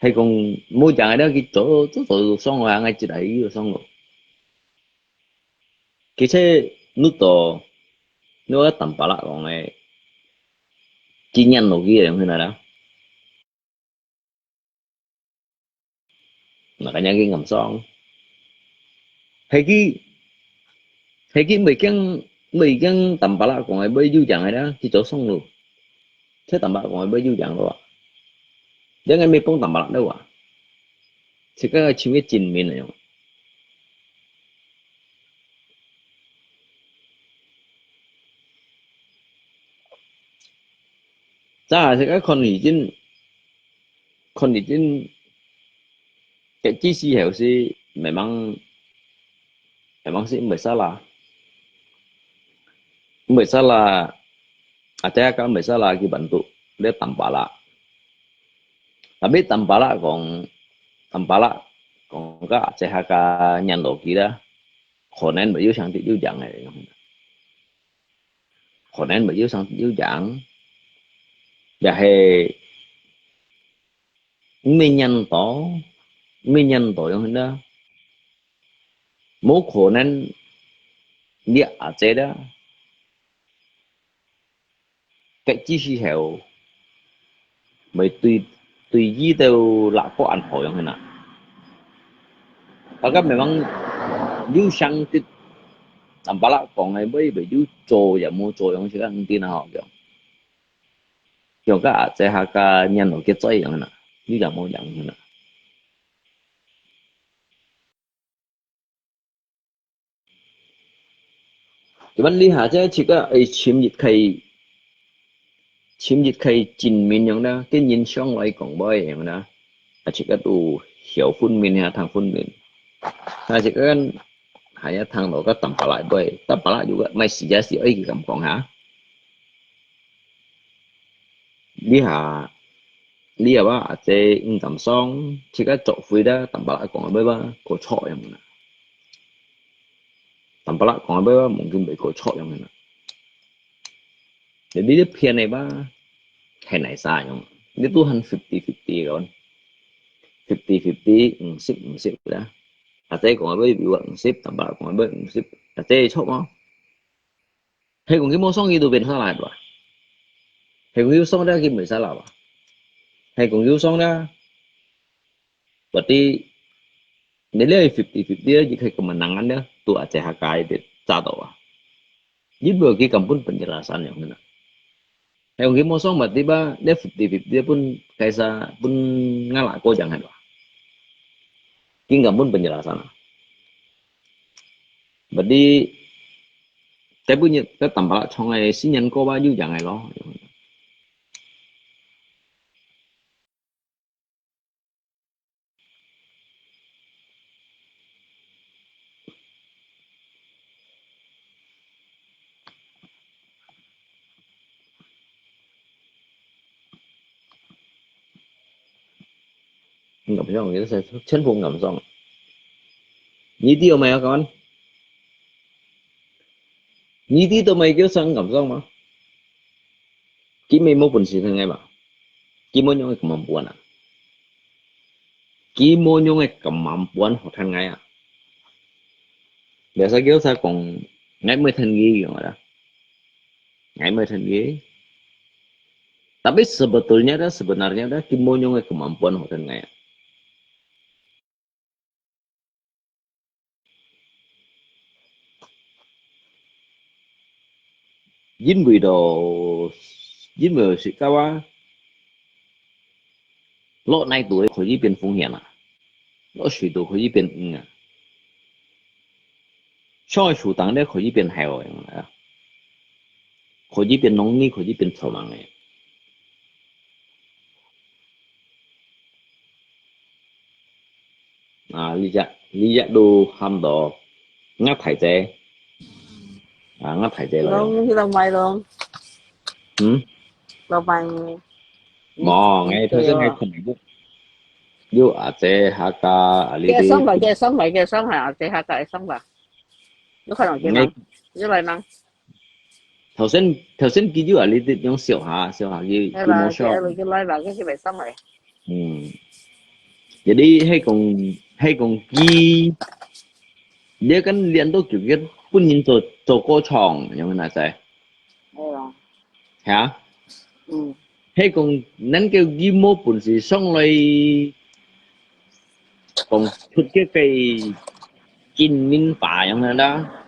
係講無樣个了，佢早，早，早就上了，𠊎知係有上了。其實，你到，你个Tampalak講个，佢念到佢个樣形來啦。 Makanya佢敢上。係佢，係佢毋驚，毋驚Tampalak講个會有樣个啦，佢早上咯。這Tampalak講个會有樣咯啊。這个毋係幫Tampalak咯啊。自家尋个真面个樣。 Sa，自家看時間，看時間，个知識係memang，memang係毋會salah。毋會salah，啊，這个毋會salah，佢bantu，這Tampalak。Tapi Tampalak講，Tampalak講个，這下个念落去啦，可能會有相對有樣个。 可能會有相對有樣，也係毋係念到，毋係念到樣形啦。無可能你阿姐啦，个知識係 會對，對佢兜辣過恁好樣形啊。大家memang有想得，Tampalak講个會，會有做也無做樣式个，毋知哪好樣。像个啊，這下个念落去做樣啦，有也無樣啦。 Cuman你下隻自家愛尋一個，尋一個真面樣啦，跟人相來講話樣啦，啊，自家都曉分辨啊，通分辨。啊，自家還有聽到个淡白啦，喂，淡白啦有个，莫死也死，哎，佢敢講哈？你哈，你也話阿姐毋敢爽，自家做會啦，淡白啦講个話，過錯樣啦。淡白啦講个話，望緊袂過錯樣啦。你你騙个吧，係哪啥樣？你都喊fifty fifty咯，fifty fifty，五十五十啦。阿姐講个話有五十，淡白啦講个話五十，阿姐錯嗎？係講佢無爽佢都變啥來吧？係講佢爽了佢袂使啦吧？係講佢爽了，berarti你這fifty fifty，你可以咁樣難了，都阿姐下个一點炸到啊。你無佢根本本就拉山樣啦。係講佢無爽嘛，對吧？你fifty fifty分該啥分ngala過樣係吧？佢根本本就拉山啊。Berarti，該本日，該淡白啦唱个新年歌吧，有樣个咯。你敢想，你是全部敢想。你知有沒有講？你知都沒有想敢想嗎？佢乜無本事聽个嘛？佢無用个kemampuan啊？佢無用个kemampuan好聽个啊？Biasa佢就講，𠊎無聽佢用啦。 Ngai mah than ngai. Tapi sebetulnya dah, sebenarnya dah, kimonyong ai kemampuan ho than ngai. Yin wei do, yin wei si kawa. 落泥肚可以變紅蜆啊，落水肚可以變魚啊，上樹頂咧可以變猴啊，可以變龍呢，可以變草蜢个。啊，你只，你只都喊到，𠊎大姐，啊，𠊎大姐來。Long, hello, my long. Hmm? Hello, my. Mo, ngai thau sen ngai khon ngai bu. Yo, a che ha ka, a li. Ke song ba, ke song ba, ke song ha, a che ha ka, song ba. Yo, khon ngai. Yo, lai nang. Thau sen, thau sen ki yo, a li ti yong siu ha, siu ha ki, ki mo siu. Yo, lai ba, ke ki bai song lai. Hmm. Jadi, hai kong, hai kong ki, dia kan lian to kiu kiu, pun yin to, to ko chong, yong na sai. 係啊。哈？嗯。係講，咱个佢無本事上來講出个个金銀牌樣个啦。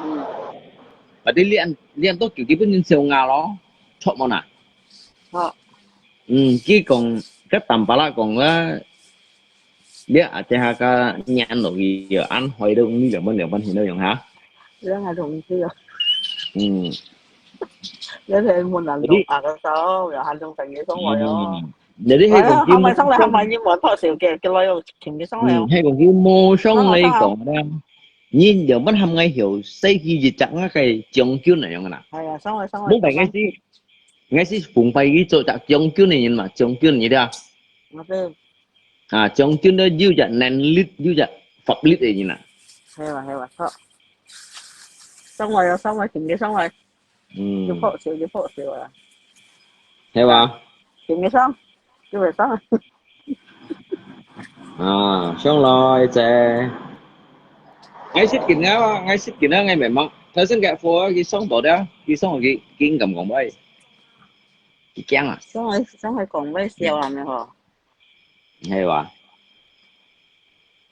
嗯。Berarti你恁，你恁多叫佢本人笑牙咯，著無啦？好。嗯，佢講，該淡白啦講啦， 你啊，這下个年落去，恁壞都你兩分兩分錢都用哈？這還容易啊。嗯。這係問人落啊个時候，又還用等於送我喲。嗯。你你係講佢，還買上來，還買一萬多少个，个來又請佢上來哦。嗯，係講佢無上來講啦。你兩分還買後，使佢一隻那個獎金那樣个啦。哎呀，上來，上來，冇買个係，應該係奉拜佢做隻獎金个人嘛，獎金你知啊？啊，對。 啊，將軍都有隻能力，有隻法律个人啊。係啊，係啊，好。上來哦，上來，請你上來。嗯。就破手，就破手啊。係吧？請你上，就會上。啊，上來啫。𠊎識見啊，𠊎識見啊，𠊎明白。頭先个貨佢上到了，佢上去，佢敢講話，佢驚啊。上來，上來講話笑啊，咩吼？ 係哇？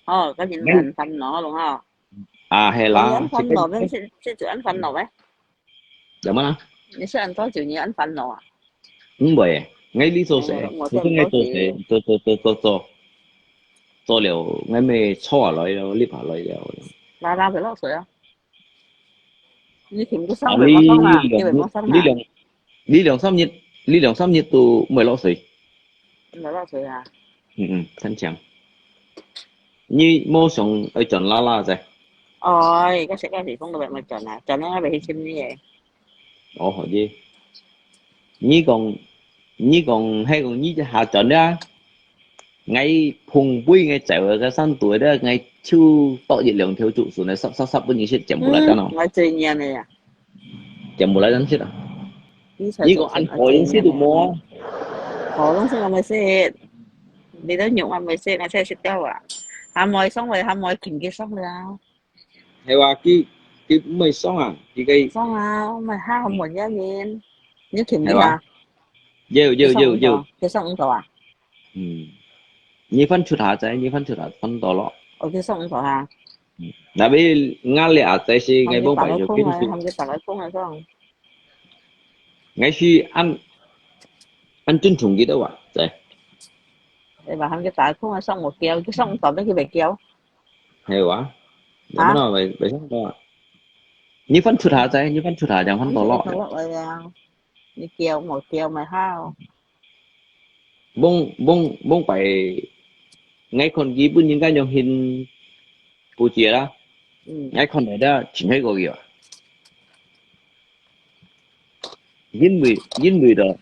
哦，該人很煩惱咯哈。啊，係啦。你很煩惱，那是，這就很煩惱呗。怎麼了？你是很多久你很煩惱啊？毋會，𠊎呢做事，我，我，我做事，做做做做做，做了，𠊎乜坐下來了，立下來了。拉拉佢落水啊！ 你停个上位莫上啦，啊，你，你兩，你兩，你兩三日，你兩三日都毋會落水。毋會落水啊？嗯嗯，真強。你莫想愛轉啦啦仔。哦，該時該時風都還無轉啊，轉了還無去尋你誒。哦，好的。你講，你講，還講你一下轉了啊？𠊎碰杯，𠊎走个山肚个，𠊎就剁一兩條竹筍个，煠煠煠分你食，全部來轉哦。嗯，𠊎最愛个呀。全部來轉食啊！你講恁好人食都無啊？好東西𠊎毋食，你个肉𠊎毋食，𠊎先食掉啊。還無送來，還無緊急送了。係哇，佢佢毋會送啊，佢个送啊，毋係哈，好無原因。你要緊急啊？有有有有。佢送五個啊？嗯，你翻出下仔，你翻出下翻到咯。我就送五個哈。嗯，tapi ngah le aja si ngai bông pai yo kin si. Hong kita pai kung asong. Ngai si an an tun chung kita wa, zai. Ê, bà hông cái tài cũng xong một kèo, chứ xong tao biết cái về kèo. Hay wa. Hả? Nó vậy vậy xong rồi. Như phân chuột hả, zai, như phân chuột hả, chẳng phân tổ lọ. Rồi, như kèo một kèo mày hao. Bông bông bông phải ngay còn ghi bưng những cái nhóm hình bù chia đó. Ừ. Ngay còn đấy đó, chính hay có gì à? 因為因為咯，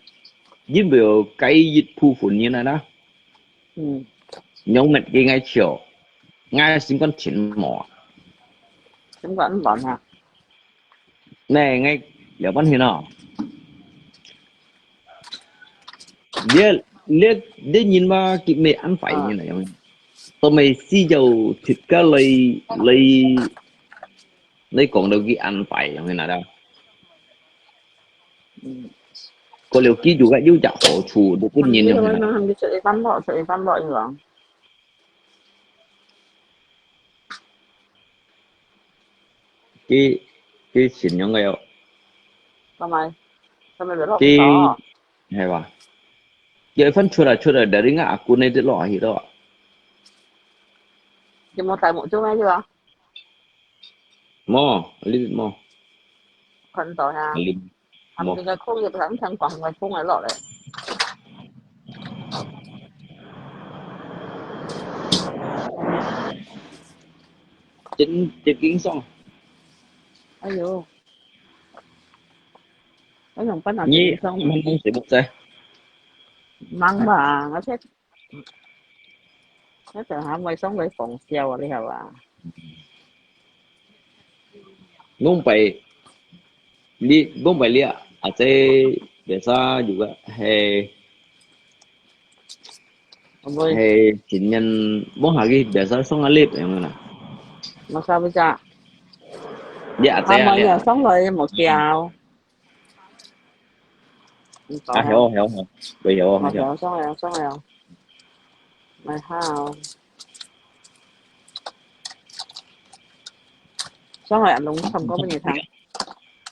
因為有該一部分人啊啦，嗯，用乜个𠊎笑，𠊎心肝情無啊。心肝亂啊。那𠊎了半天哦，你你你人嘛，佢乜安排人啊，有無？都未試就自家來來 你講到佢安排，有無哪到？嗯。過了佢就个有隻好處，你本人有無哪？佢出去翻落，出去翻落，佢講。佢佢善良个喲。Kamai, kamai belok佢，係吧？佢一翻出來出來，dari ngah aku nanti lo akhir lo. Dia mau tayo mo, cuma aja lah. 無，你無。看到呀。你無。佢个空也毋想聽講，个空个落來。真真輕鬆。哎喲，我用笨啊，你真輕鬆。你們東西不在？忙吧，而且 該陣還會送佢講笑啊，你係嘛？Mông pai，你mông pai你啊，啊，這biasa juga係，會。係今年mông下个biasa送个禮物樣啦。Masa bisa？你啊，這啊，還無有送來無叫。 啊，曉曉曉，會曉啊，曉。曉，上來啊，上來啊。來好。上來啊，龍唱歌分你聽。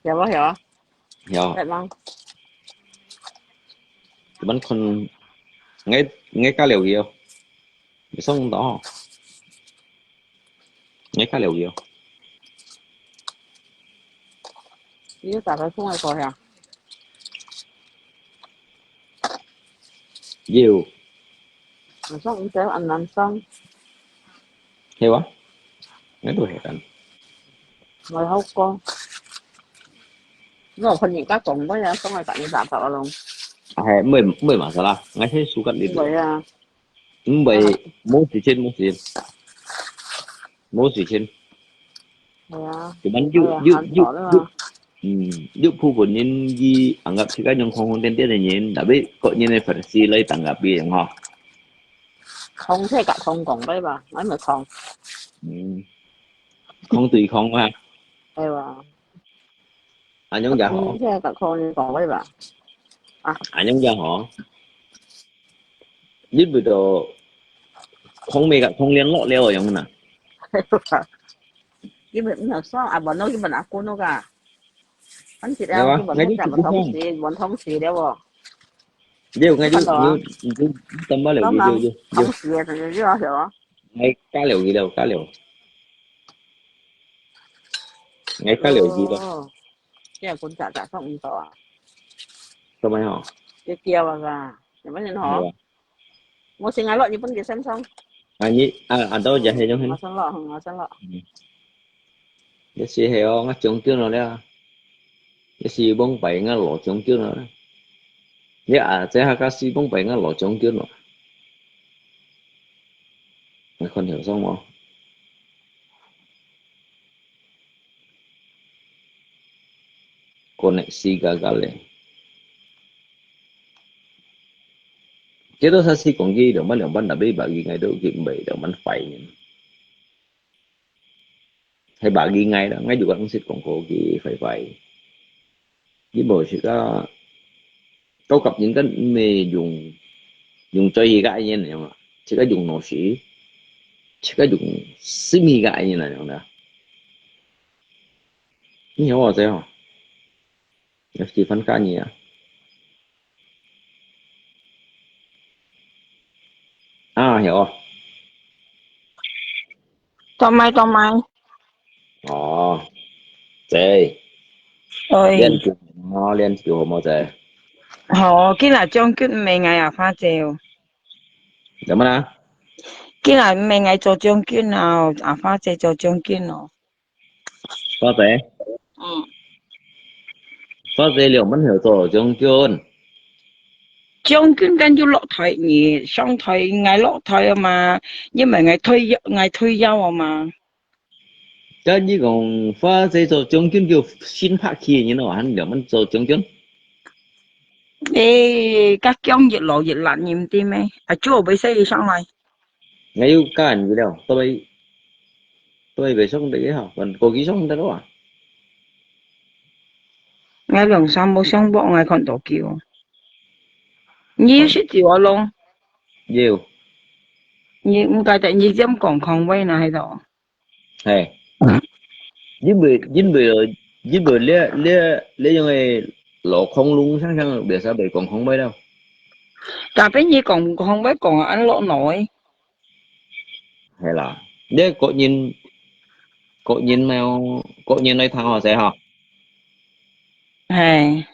曉啊曉啊。曉。來嗎？這邊看，𠊎𠊎加了佢哦，你送到。 你加了佢哦。你有打開空个過呀？有。我上午在安南上。係哇？你都係咁。我好講。我同人家講過呀，上來打你打發咯。係，唔會唔會masalah，𠊎先輸給你。唔會啊。 毋會，無時間，無時間，無時間。係啊。Cuman有有有有，嗯，有部分人佢anggap自家用空空點點个人，tapi各人个versi來anggap佢樣吼。空切甲空講對吧？𠊎毋係空。嗯，空對空嘛。係啊。 恁樣也好。嗯，這个講你講話吧。啊。恁樣也好。你毋到空尾个空連落了樣呐。你毋毋能算啊，問到你問阿公个。反正啊，你問到問通時，問通時了哦。你有，你有，你有，你有，你等不了，你有，有，有。通時啊，就就就要曉啊。你加了，你了，加了。 𠊎加了佢咯。哦，這个滾炸炸放毋到啊？做咩吼？佢叫啊个，有無人吼？係啊。無先啊，落日本个先生。啊，你啊，啊，到這係種，我先落，嗯，我先落。嗯。一時係哦，𠊎將軍了咧，一時崩敗𠊎老將軍了咧，你啊，這下假使崩敗𠊎老將軍了，你看曉上無？Connect死嘎嘎咧。Kita saksi kong ki dong ban dong ban tapi bagi ngai tu ki mbai dong ban fai ni. Hai bagi ngai da, ngai juga ang sit kong ko ki fai fai. Di bo sika kau kap yin kan me yung yung choi hi ga yin yang, sika yung no si, sika yung sim hi ga yin yang da. Ni hao wa zai hao. Yo si fan ka ni ya. Ah, hao. 做咩做咩？哦，姐，喂，練球好無？練球好無，姐？好，今日將軍毋係𠊎阿花姐哦。做麼啦？今日毋係𠊎做將軍啊，阿花姐做將軍哦。花姐？嗯。花姐，你有問題做將軍？將軍跟住落台，你上台，𠊎落台啊嘛，因為𠊎退休，𠊎退休啊嘛。 該你講花姐做將軍，叫新拍起个人哦，還兩萬做將軍？誒，該薑越老越辣，你毋知咩？啊，做會使上來。𠊎有加人了，都會都會袂上得个哈，還過去上得了啊。𠊎兩三無上網，𠊎看到叫。你有識字啊，龍？有。你毋該得你點講康威哪喺度？ 係。因為因為因為這這這樣个老空窿常常袂使被講空位了。Tapi你講空位講恁落耐。係啦，你個人個人了個人來聽下先哈。係。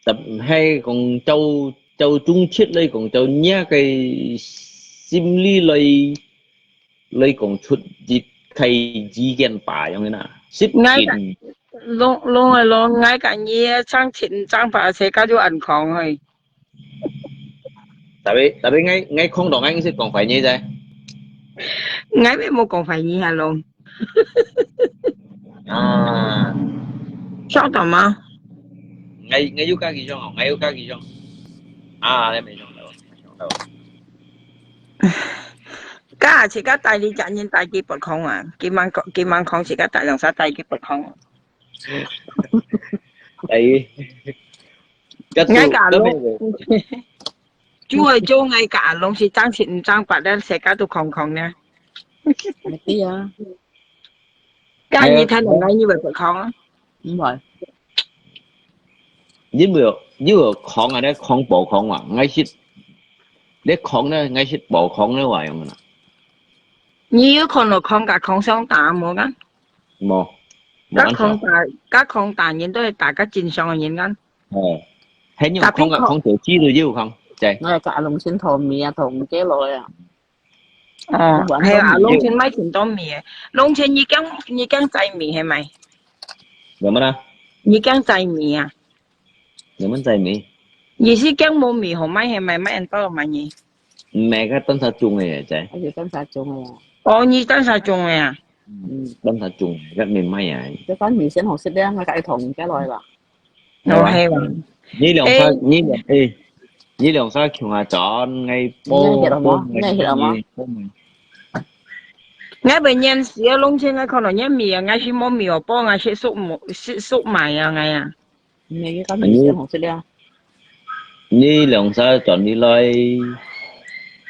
但係講照照中切來講，照若个心理來來講出一个意見吧，樣个啦，十斤。攏攏个攏，𠊎个你正切正把世界就安康嘿。Tapi tapi𠊎𠊎空到𠊎識講壞你啫。𠊎乜無講壞你啊，攏。 啊。上到嗎？𠊎𠊎有加幾張哦，𠊎有加幾張。啊，你沒上到，上到。Ka自家帶你隻人帶去北康啊，今晚講今晚講自家帶兩儕帶去北康啊。哎，該做該做。 就會做𠊎个阿龍是正七毋正八个，世界都空空呢。係啊。該你聽到𠊎你會不空啊？毋會。你會你會空啊？你空無空啊？𠊎識，你空呢？𠊎識無空呢？話樣啦。你有看到空甲空相打無啊？無，無甲空打，甲空打人都係打甲正常个人啊。 哦，係用空个空就知道有空，就。𠊎个阿龍先同面啊，同佢來啊。哦，係啊，龍先買挺多面个，龍先你驚你驚在面係咪？有麼啦？你驚在面啊？有麼在面？你是驚無面好買係咪？買很多買呢？毋係，佢單儕種个啫。佢單儕種个啊。哦，你單儕種个啊？嗯，單儕種，佢毋買啊。這番面先好食咧，𠊎甲佢同佢來吧。 哦，係哇。你兩儕，你兩，誒，你兩儕共下轉，𠊎報，你曉得無？報，你曉得無？報。𠊎會念詩啊，攏現在看到念米啊，𠊎係無米哦，報，𠊎係熟無，係熟買啊，𠊎啊。你个米先好食了。你兩儕轉你來，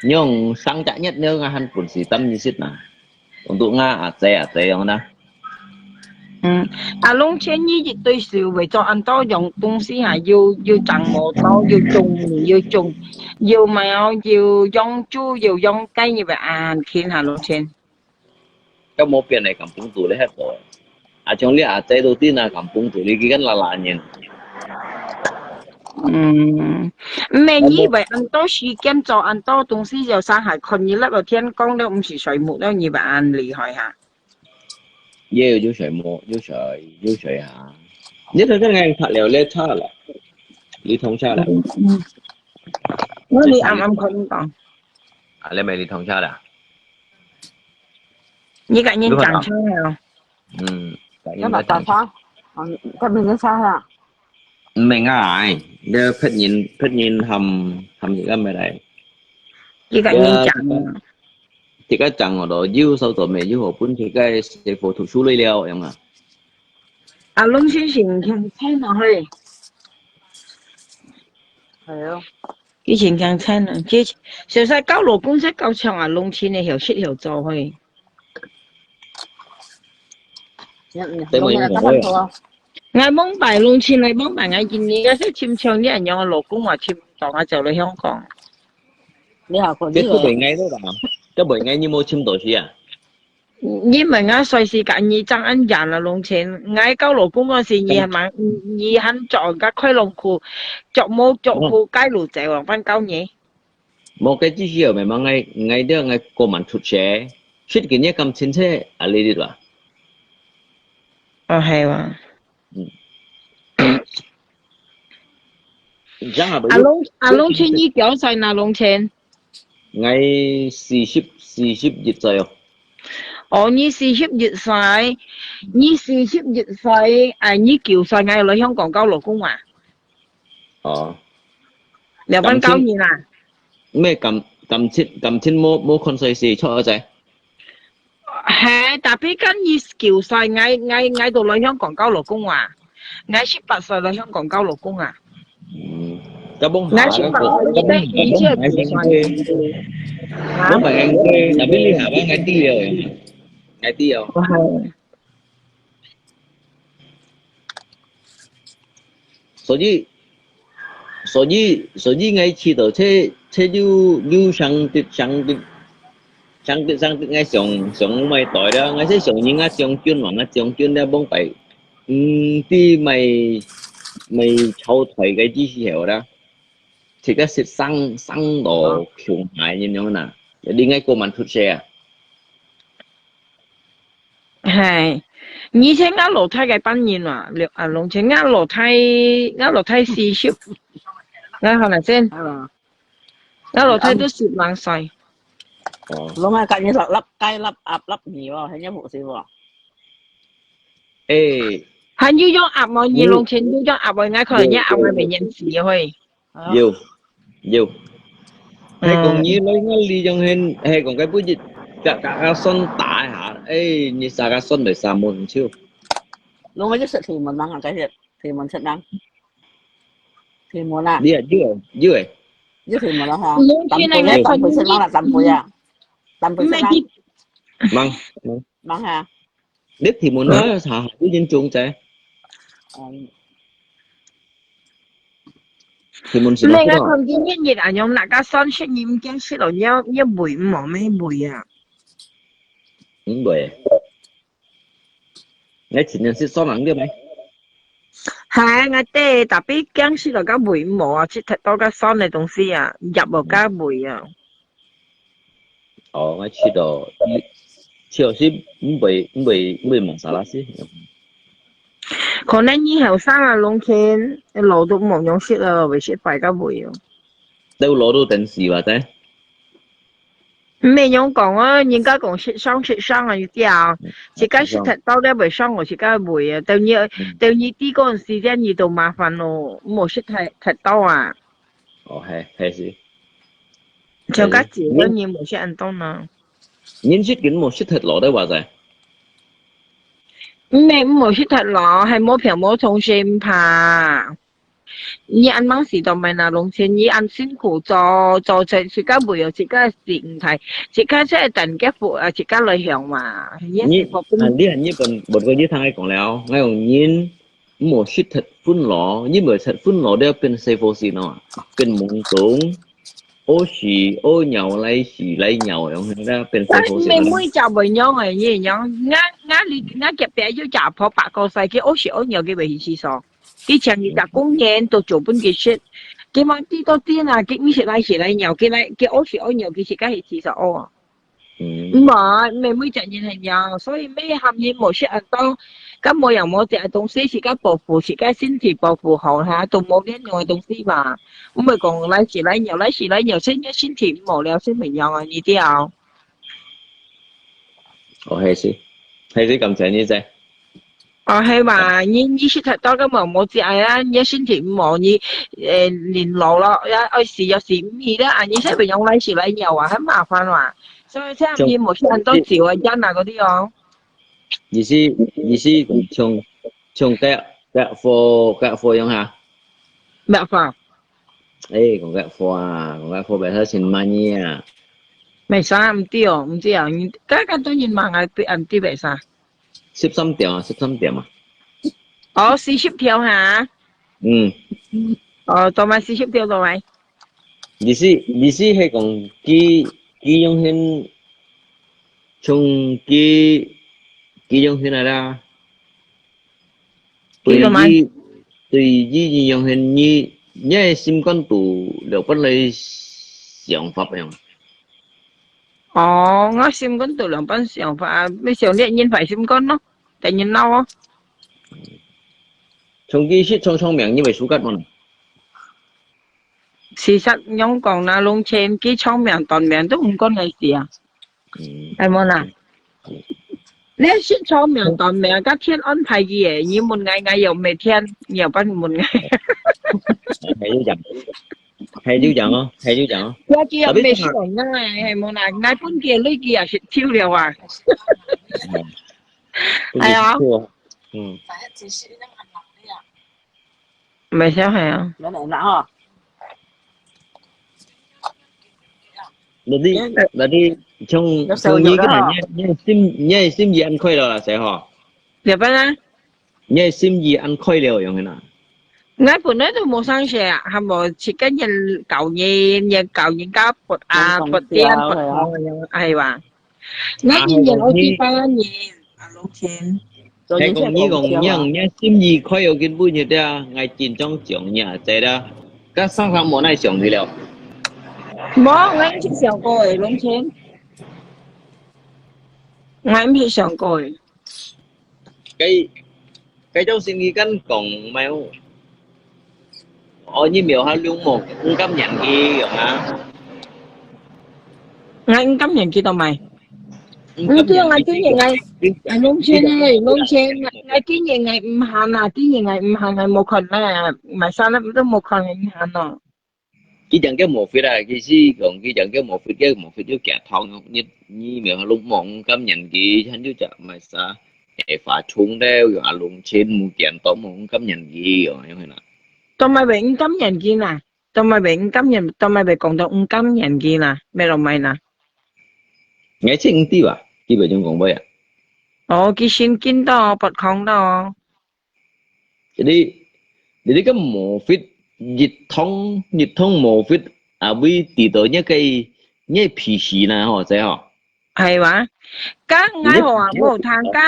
用三隻月了，𠊎還本事等你食啊。 Untuk𠊎阿姐阿姐樣啦。嗯，啊，攏全你一對手會做恁多樣東西哈，又又種毛豆，又種米，又種又貓，又養豬，又養雞，你會恁勤哈，攏全。都無變來咁豐富咧，係無？啊，像你阿姐都知那咁豐富，你幾間拉拉人。嗯，毋係，你會恁多時間做恁多東西，有時還看你那個天光了，毋係睡目了，你會恁厲害哈？也有有水摸，有水有水啊。你頭先个拍了咧差了，你通下了。嗯，嗯。我你啱啱可以講。啊，你咪你通下了。你个人講出來哦。嗯，今日打叉，嗯，今日打叉啦。毋明啊，哎，你別人別人含含一個咩來？你个人講啊。這個講我咯，又收到沒？又好分這個師傅讀書累了，樣啊。啊，攏先生聽聽啊，嘿。係啊。佢先聽聽啊，這，實在教老公才教像啊，攏先个曉識曉做，嘿。對，我有講過啊。 𠊎望拜攏先來望拜𠊎今年个係尋像你恁樣个老公啊，尋到𠊎走來香港。你好，可這都袂𠊎了啦，這袂𠊎你無尋到是啊？因為𠊎算是甲你爭恁遠啦，攏先。𠊎交老公个時，你還蠻，你還著个開浪褲，著毛著褲，街路走，還教你。無，該只是有慢慢，𠊎，𠊎了，𠊎過蠻出色，出今年感情車啊，你知吧？哦，係哇。 嗯。阿龍，阿龍，請你幾多歲呢？龍千？𠊎四十，四十一歲哦。哦，你四十一歲，你四十一歲，哎，你九歲，𠊎來香港交老公啊？哦。兩萬九年啊？咩感，感情，感情無，無看衰事，錯仔。 係，tapi kan你九歲，𠊎，𠊎，𠊎都來香港交老公啊。𠊎十八歲來香港交老公啊。嗯，該幫下，𠊎十八歲，你在一切九歲。幫下，該幫下，該幫下，該知了，𠊎知了。係。 所以，所以，所以𠊎試著這，這又，又相得，相得，相得，相得，𠊎想，想毋係對了，𠊎係想人家將軍嘛，𠊎將軍了，往擺，嗯，知買，買草台个意思係啦，自家識生，生到窮下恁樣啦，你𠊎過蠻出色啊。 係，而且𠊎老弟个半人啊，了，啊，龍千，𠊎老弟，𠊎老弟四十，𠊎好難先，啊，𠊎老弟都十零歲。哦。龍啊，今日粒，粒雞粒鴨粒二喎，係一回事喎。誒。還有種鴨無？你龍千有種鴨無？𠊎看人家鴨無？明年四月會。 有，有。係講你來𠊎哩樣形，係講該本日，甲，甲，甲算打一下，誒，你啥个算來三門手？攏愛食提門人啊，該係提門食人。提門啊。你啊，有誒，有誒。有提門啦哈。攏去那个淡薄啦，淡薄食人啦，淡薄啊。淡薄食人。忙，忙。忙哈。 你提問啊，查下，你認真仔。嗯。提問是哪个？你看今日日啊，用哪个算式你毋見識咯？你要，你要背，毋好咩背啊？毋背。你前面識算人个咩？係，𠊎知，tapi驚識咯，該背毋好啊，識忒多个算个東西啊，入無該背啊。 哦，𠊎試著，試著係毋會，毋會，毋會masalah係。可能你後生啊，攏去，老都無樣識啊，會識擺个位哦。都老都等死吧，在。毋係樣講啊，人家講識生識生啊，有啲啊，自家識忒多个會生，我自家會啊。等你，等你知嗰陣時間，你都麻煩咯，毋好識忒，忒多啊。哦，係，係是。 像該自家人無識恁多呢。人識緊無識忒老个話仔。毋係毋好識忒老，係無朋無同心怕。你恁忙時都買那農錢，你恁辛苦做，做出自家為了自家身體，自家才等个福啊，自家來享嘛。你，啊，你看日本，日本人聽𠊎講了，𠊎講人 毋好識忒憤怒，因為忒憤怒了變細火星咯，變懵懂，屙屎屙尿來屎來尿樣，變細火星。但係每隻會樣誒，你樣，𠊎，𠊎，𠊎隔壁有隻婆八九歲，佢屙屎屙尿佢會去廁所，佢前日隻公園都做分佢食，佢望知道知啦，佢毋識來屎來尿，佢來，佢屙屎屙尿，佢自家去廁所屙。嗯。毋係，毋係每隻人係樣，所以每個人無識恁多，該無樣無隻个東西，自家保護，自家身體保護好，哈，都無恁樣个東西嘛。毋係講來時來尿，來時來尿，先个身體毋好了，先毋樣啊，你知啊？哦，係是，係是，感謝你在。 哦，係嘛，你，你食忒多个無，無食啊，你身體毋好，你，呃，人老了，也愛死也死毋去了，啊，你才會用來食來尿啊，很麻煩嘛。所以這樣你無食恁多酒啊，煙啊嗰啲哦。意思，意思講像，像隔，隔火，隔火樣哈？隔火。誒，講隔火啊，講隔火，白頭先買你啊。買啥？毋對哦，毋對啊，你，剛剛對你問啊，對，啊，對買啥？ 十三點啊，十三點啊。哦，四十條哈？嗯。哦，做麼四十條做麼？意思，意思係講，佢，佢用現，從佢，佢用現來啦。佢做麼？對於，對於你用現，你，你个心肝肚，了本來想法樣。 哦，𠊎心肝肚兩半想法啊，愛想你人壞心肝咯，等人鬧哦。從佢識長長命，你會輸佢無呢？其實仰講啦，龍千佢長命短命都毋關𠊎事啊。嗯。係無啦？嗯。你識長命短命，該天安排佢个，你問𠊎，𠊎又毋係天，你又不問𠊎。還有講，還有講哦，還有講哦。我只有沒說那，係無啦？𠊎分佢个鐳佢也識抽了啊。嗯。哎呀。嗯。 毋係，係啊。原來啦吼。那你，那你從，有手有了吼。從你个，你，你个心，你个心意恁開了啦，係吼？日本啊？你个心意恁開了，樣个啦。𠊎本來都無想寫啊，還無自家人教人，人教人家佛啊，佛典，佛堂个樣，係吧？ 𠊎一年有幾百個人，啊，六千。係講你講，你講，你心意開有根本就對啊，𠊎緊張講你啊，知啦。該上上無耐想你了。無，𠊎毋識想過誒，六千。𠊎毋識想過誒。 該，該種生意敢講，毋係哦。哦，你廟下龍王，毋敢年紀樣啊？𠊎毋敢年紀到買。毋敢年紀。毋對，𠊎今年𠊎，𠊎六千誒，六千，𠊎，𠊎今年𠊎毋閒啊，今年𠊎毋閒，𠊎無看啊，買衫都無看，𠊎毋閒咯。 佢正叫無fit啊，佢係講佢正叫無fit，叫無fit又驚痛，你，你咪攏無五甘年紀，還有隻麼儕，誒，發衝咧，有阿龍錢，無見到無五甘年紀，樣樣啦。做麼會五甘年紀啦？做麼會五甘年，做麼會講到五甘年紀啦？咩攏買啦？𠊎識五滴啊，基本上講會啊。哦，佢神經到，發狂到。 你，你个無fit，一通，一通無fit，啊，會知道你个，你个脾氣啦，吼，知吼？係哇？該𠊎吼啊，你，無聽，該，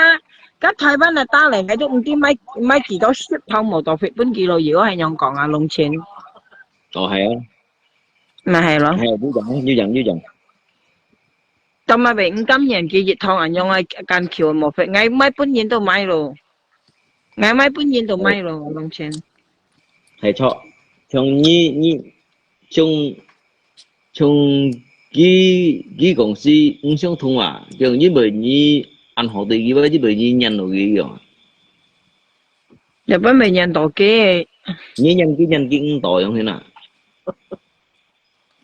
該台灣个打來，𠊎都毋知買，買幾多十通無到fit分佢咯，如果係樣講啊，弄錢。哦，係啊。 那係咯。係，你講，你講，你講。做麼會五甘年紀一通恁樣个，敢求無fit，𠊎買分人都買咯。𠊎買分人都買咯，弄錢。係著，像你，你，像，像佢，佢公司毋相同啊，像因為你恁好對佢，因為你年落去樣啊。 日本會年到幾？你年紀，年紀幾多樣形啊？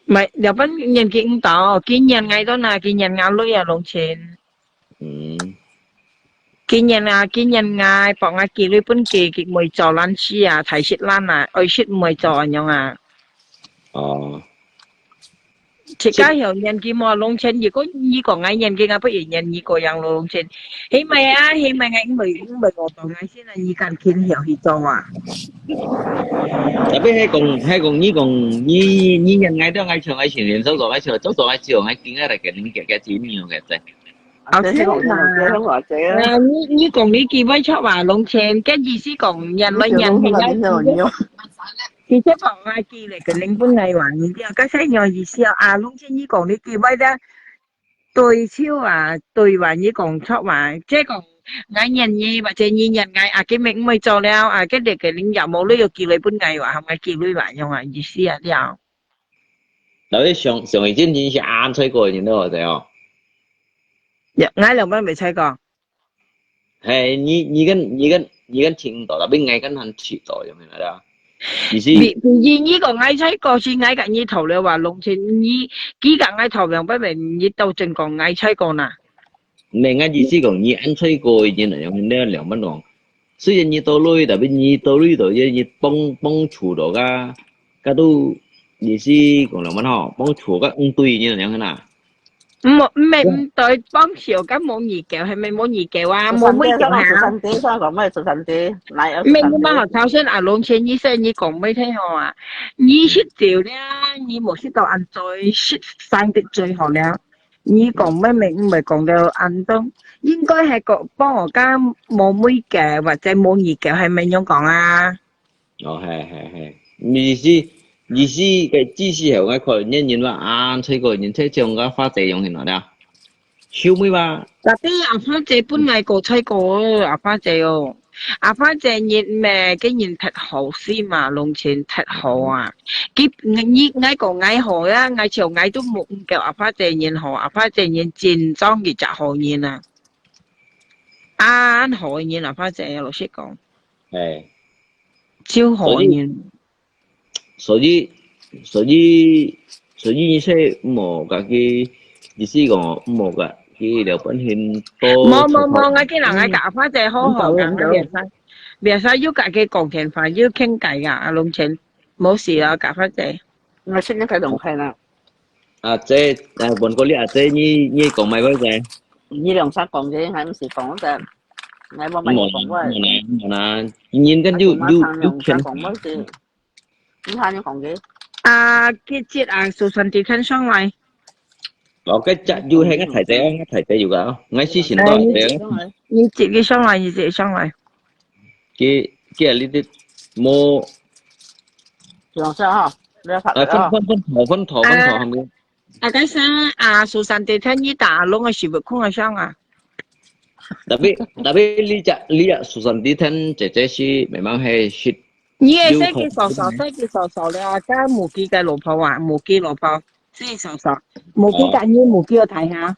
毋係，日本年紀幾多？今年𠊎到哪？今年𠊎女啊，弄錢。嗯。今年啊，今年𠊎幫𠊎寄女分佢，佢妹做lunch啊，大食lunch啊，愛食妹做恁樣啊。哦。 自家曉年紀無，弄錢，如果你講𠊎年紀，𠊎不如年你個樣咯，弄錢。係咪啊？係咪啊？因為，因為我講𠊎先啊，你敢肯曉去做啊？Tapi係講，係講你講，你，你年𠊎都𠊎像𠊎前年做做𠊎像，做做𠊎像，𠊎今日來跟你講，講錢你用个真。哦，係嘛？啊，你，你講你幾位出啊？弄錢，跟意思講年來年去啊。 直接講啊，寄來个零分來還你了。該細娘意思啊，啊，弄錢你講你幾位咧？對手啊，對話你講錯話，即係講𠊎認你，或者你認𠊎，啊，今日毋會做了，啊，今日个領養無你有寄鐳分𠊎話，喊𠊎寄鐳話，樣啊，意思啊，了。 但係上，上一陣你係恁衰過个人咯，對哦。呀，𠊎兩擺未衰過。係，你，你跟，你跟，你跟聽到，tapi𠊎跟還聽到，有沒有啦？意思？你，你，你講𠊎衰過，係𠊎跟你討論話，弄清你，佢跟𠊎討論，不然你都真講𠊎衰過呐。 毋係，𠊎意思講，你恁衰過个人啊，樣你兩萬王。雖然你到位，tapi你到位到，你，你幫，幫助到个，个都意思講兩萬吼，幫助个毋對人啊，樣啊。毋，毋係毋對，幫手个無二九，係咪無二九啊？無無二九哈？十三點，十三點，來，毋係，你嘛好，頭先阿龍前一些你講咩聽好啊？你食酒了，你無食到恁醉，食生的最好了。 你講乜明，毋係講到恁多，應該係講幫我家無妹个，或者無二个，係咪樣講啊？哦，係，係，係。意思，意思个意思係，𠊎看人人話，啊，衰過人，衰像个花姐樣形了。秀妹吧？Tapi阿花姐本來个衰過，阿花姐哦。 阿花姐人咩，个人忒好心嘛，弄清忒好啊。佢，你，𠊎講𠊎好啊，𠊎笑𠊎都無，毋夠阿花姐人好，阿花姐人真正一隻好人啊。恁好个人，阿花姐，老實講。係。超好个人。 所以，所以，所以你說莫甲佢，意思講莫甲佢了本身多無，無，無，𠊎見人，𠊎甲阿花姐好好，嗯，𠊎袂使，袂使又甲佢講電話，又傾偈啊，阿龍前，無事啊，甲阿花姐。𠊎先甲佢講開啦。阿姐，啊，問過你阿姐，你，你講買過个？你兩儕講个，還毋係講个？𠊎無買講過。無啦，無啦，人家又，又，又傾。 你喊你講个。啊，佢接啊，Susan Titan上來。哦，該隻有係个太太，个太太有个哦，𠊎試試到太太。你接佢上來，你接佢上來。佢，佢啊，你啲無。兩隻哈，你要拍啊，个啊。分，分，分頭，分頭，分頭，啊，係咪？啊，該聲啊，Susan Titan，你打龍个時候空个上啊？Tapi，tapi你隻，你隻Susan Titan姐姐係memang係識 你个細个嫂嫂，細个嫂嫂了，該無佢个老婆啊，無佢老婆，細个嫂嫂，無佢个你無佢个大兄。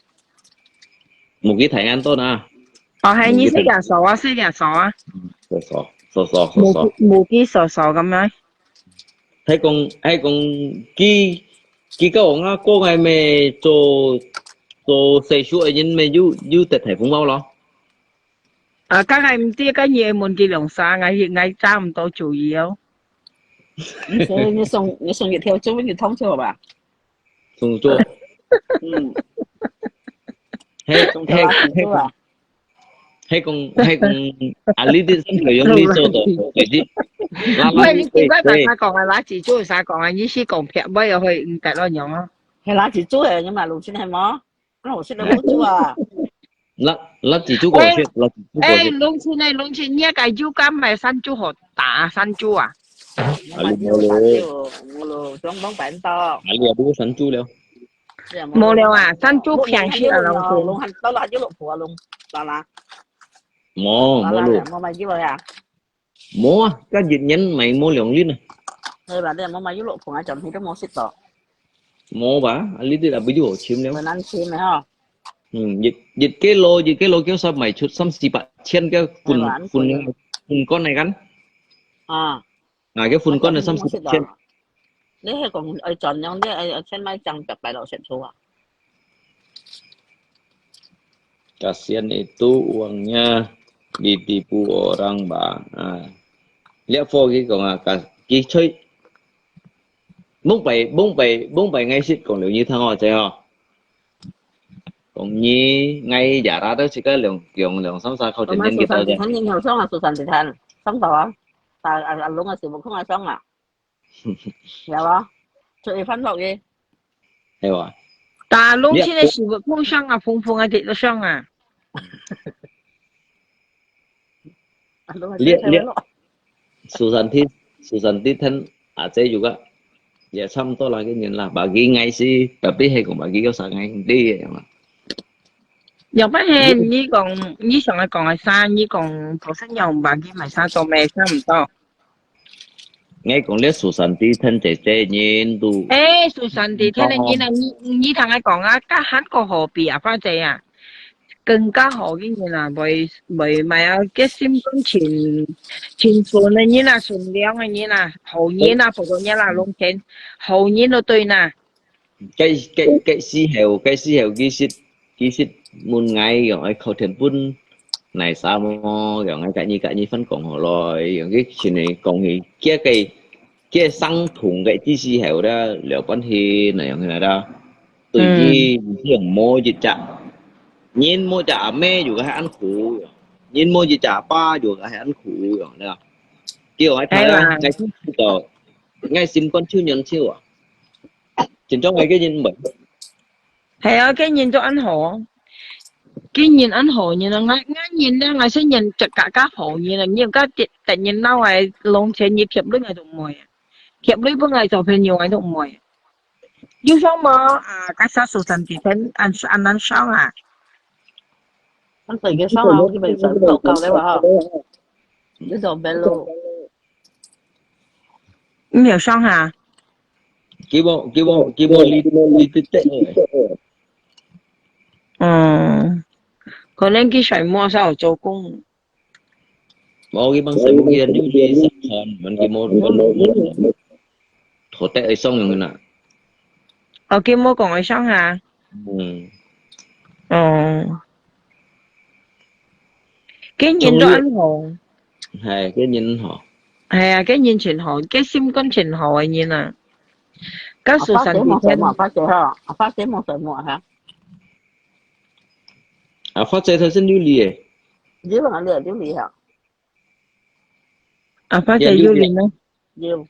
無佢大兄到哪？哦，係你細个嫂啊，細个嫂啊。嫂嫂，嫂嫂，嫂嫂。無佢，無佢嫂嫂咁樣。係講，係講，佢，佢甲𠊎講个咩做，做細叔个人咩有，有得大紅包咯。 啊，剛才毋知，該你問佢兩聲，𠊎，𠊎抓毋到主意哦。你說，你送，你送一條豬，你通車吧？送豬。嗯。係，係，係講，係講，啊，你啲身材容易做到，係知？喂，你今擺白話講啊，垃圾豬有啥講啊？你是講撇尾又可以，毋得咯，樣啊？係垃圾豬係，你買路線係無？ 那我現在不做啊。那，那幾隻狗血，哎，那幾隻狗血。哎，龍青哎，龍青，你个油柑買山豬好打山豬啊？啊，你無咯。我咯，中東板到。啊，你也不會山豬了。無了啊，山豬平時啊，龍青。龍，到了就落坡，龍，到啦。無，無咯。無買油呀。 無啊，該一年買無兩日啊。係吧？你無買油落棚啊，轉去都無食到。無吧？啊，你啲啊，不就好尋了？很難尋的哈。嗯，一，一kilo，一kilo叫啥賣出三四百千个粉，係吧？粉，粉乾來kan？啊。啊，个粉乾啊，三四百千。 你係講愛轉讓，你愛，愛先買張白白老實說啊。Kasihan itu uangnya ditipu orang吧。啊，這貨佢講啊，佢，佢吹，往擺，往擺，往擺𠊎識講了，你聽我知吼。講你，𠊎也拉到自家兩，兩，兩三三口錢，你幾多錢？我買十三地攤，你有上啊，十三地攤，上到啊，啊，啊，啊，弄啊，是無空啊，上啊。 有啊，做一番落去。係哇。打龍青个時候，碰上啊，碰碰啊，跌到上啊。你，你，Susan Titan，Susan Titan，啊，這有个，也差不多啦，个人啦，bagi𠊎係，tapi係講bagi个啥个，你个嘛。仰般係，你講，你想愛講个啥？你講頭先仰般，佢買衫做咩？想毋到。 𠊎講這蘇珊迪聽姐姐人都，欸，蘇珊迪聽个人啊，你，你聽𠊎講啊，該還過好比啊，花姐啊，更加好个人啊，會，會買啊，該心肝真，真純个人啊，純良个人啊，好人啊，普通人啊，攏全好人都對啦。 該，該，該時候，該時候其實，其實問𠊎樣愛靠天分，哪啥麼樣，𠊎甲你，甲你分講好咯，樣个前來講起，這个，這相同个，這時候啦，了關係那樣个啦，對於，嗯。這樣無一隻，人無一隻阿姆有个還恁苦，人無一隻阿爸有个還恁苦樣啦。叫𠊎睇啊，係啦。𠊎先知道，𠊎心肝手軟手啊。 真正个，个人毋會。係啊，个人都恁好，个人恁好，你呢？𠊎，𠊎人呢，𠊎係人自家家好，你呢？你有个敵，敵人鬧𠊎，攏全你貼鐳𠊎都毋會，貼鐳分𠊎做朋友𠊎都毋會。有想無？啊，該啥蘇珊迪聽，恁，恁難想啊。恁細个想啊，我就袂想到搞了啊，吼。你做咩咯？ 你有想哈？佢無，佢無，佢無，你，你，你，你，嗯，可能佢睡目，有做工。無，佢幫睡目，佢有去食飯，問佢無，無，無，無，頭戴會上用个啦。哦，佢無講會上哈？嗯。哦。 个人都恁好。係，个人好。係啊，个人真好，个心肝真好个人啊。該蘇珊迪聽。阿花姐無睡目，阿花姐吼，阿花姐無睡目哈。阿花姐頭先有嚟誒。有啊，有，有嚟哈。阿花姐有嚟咩？有。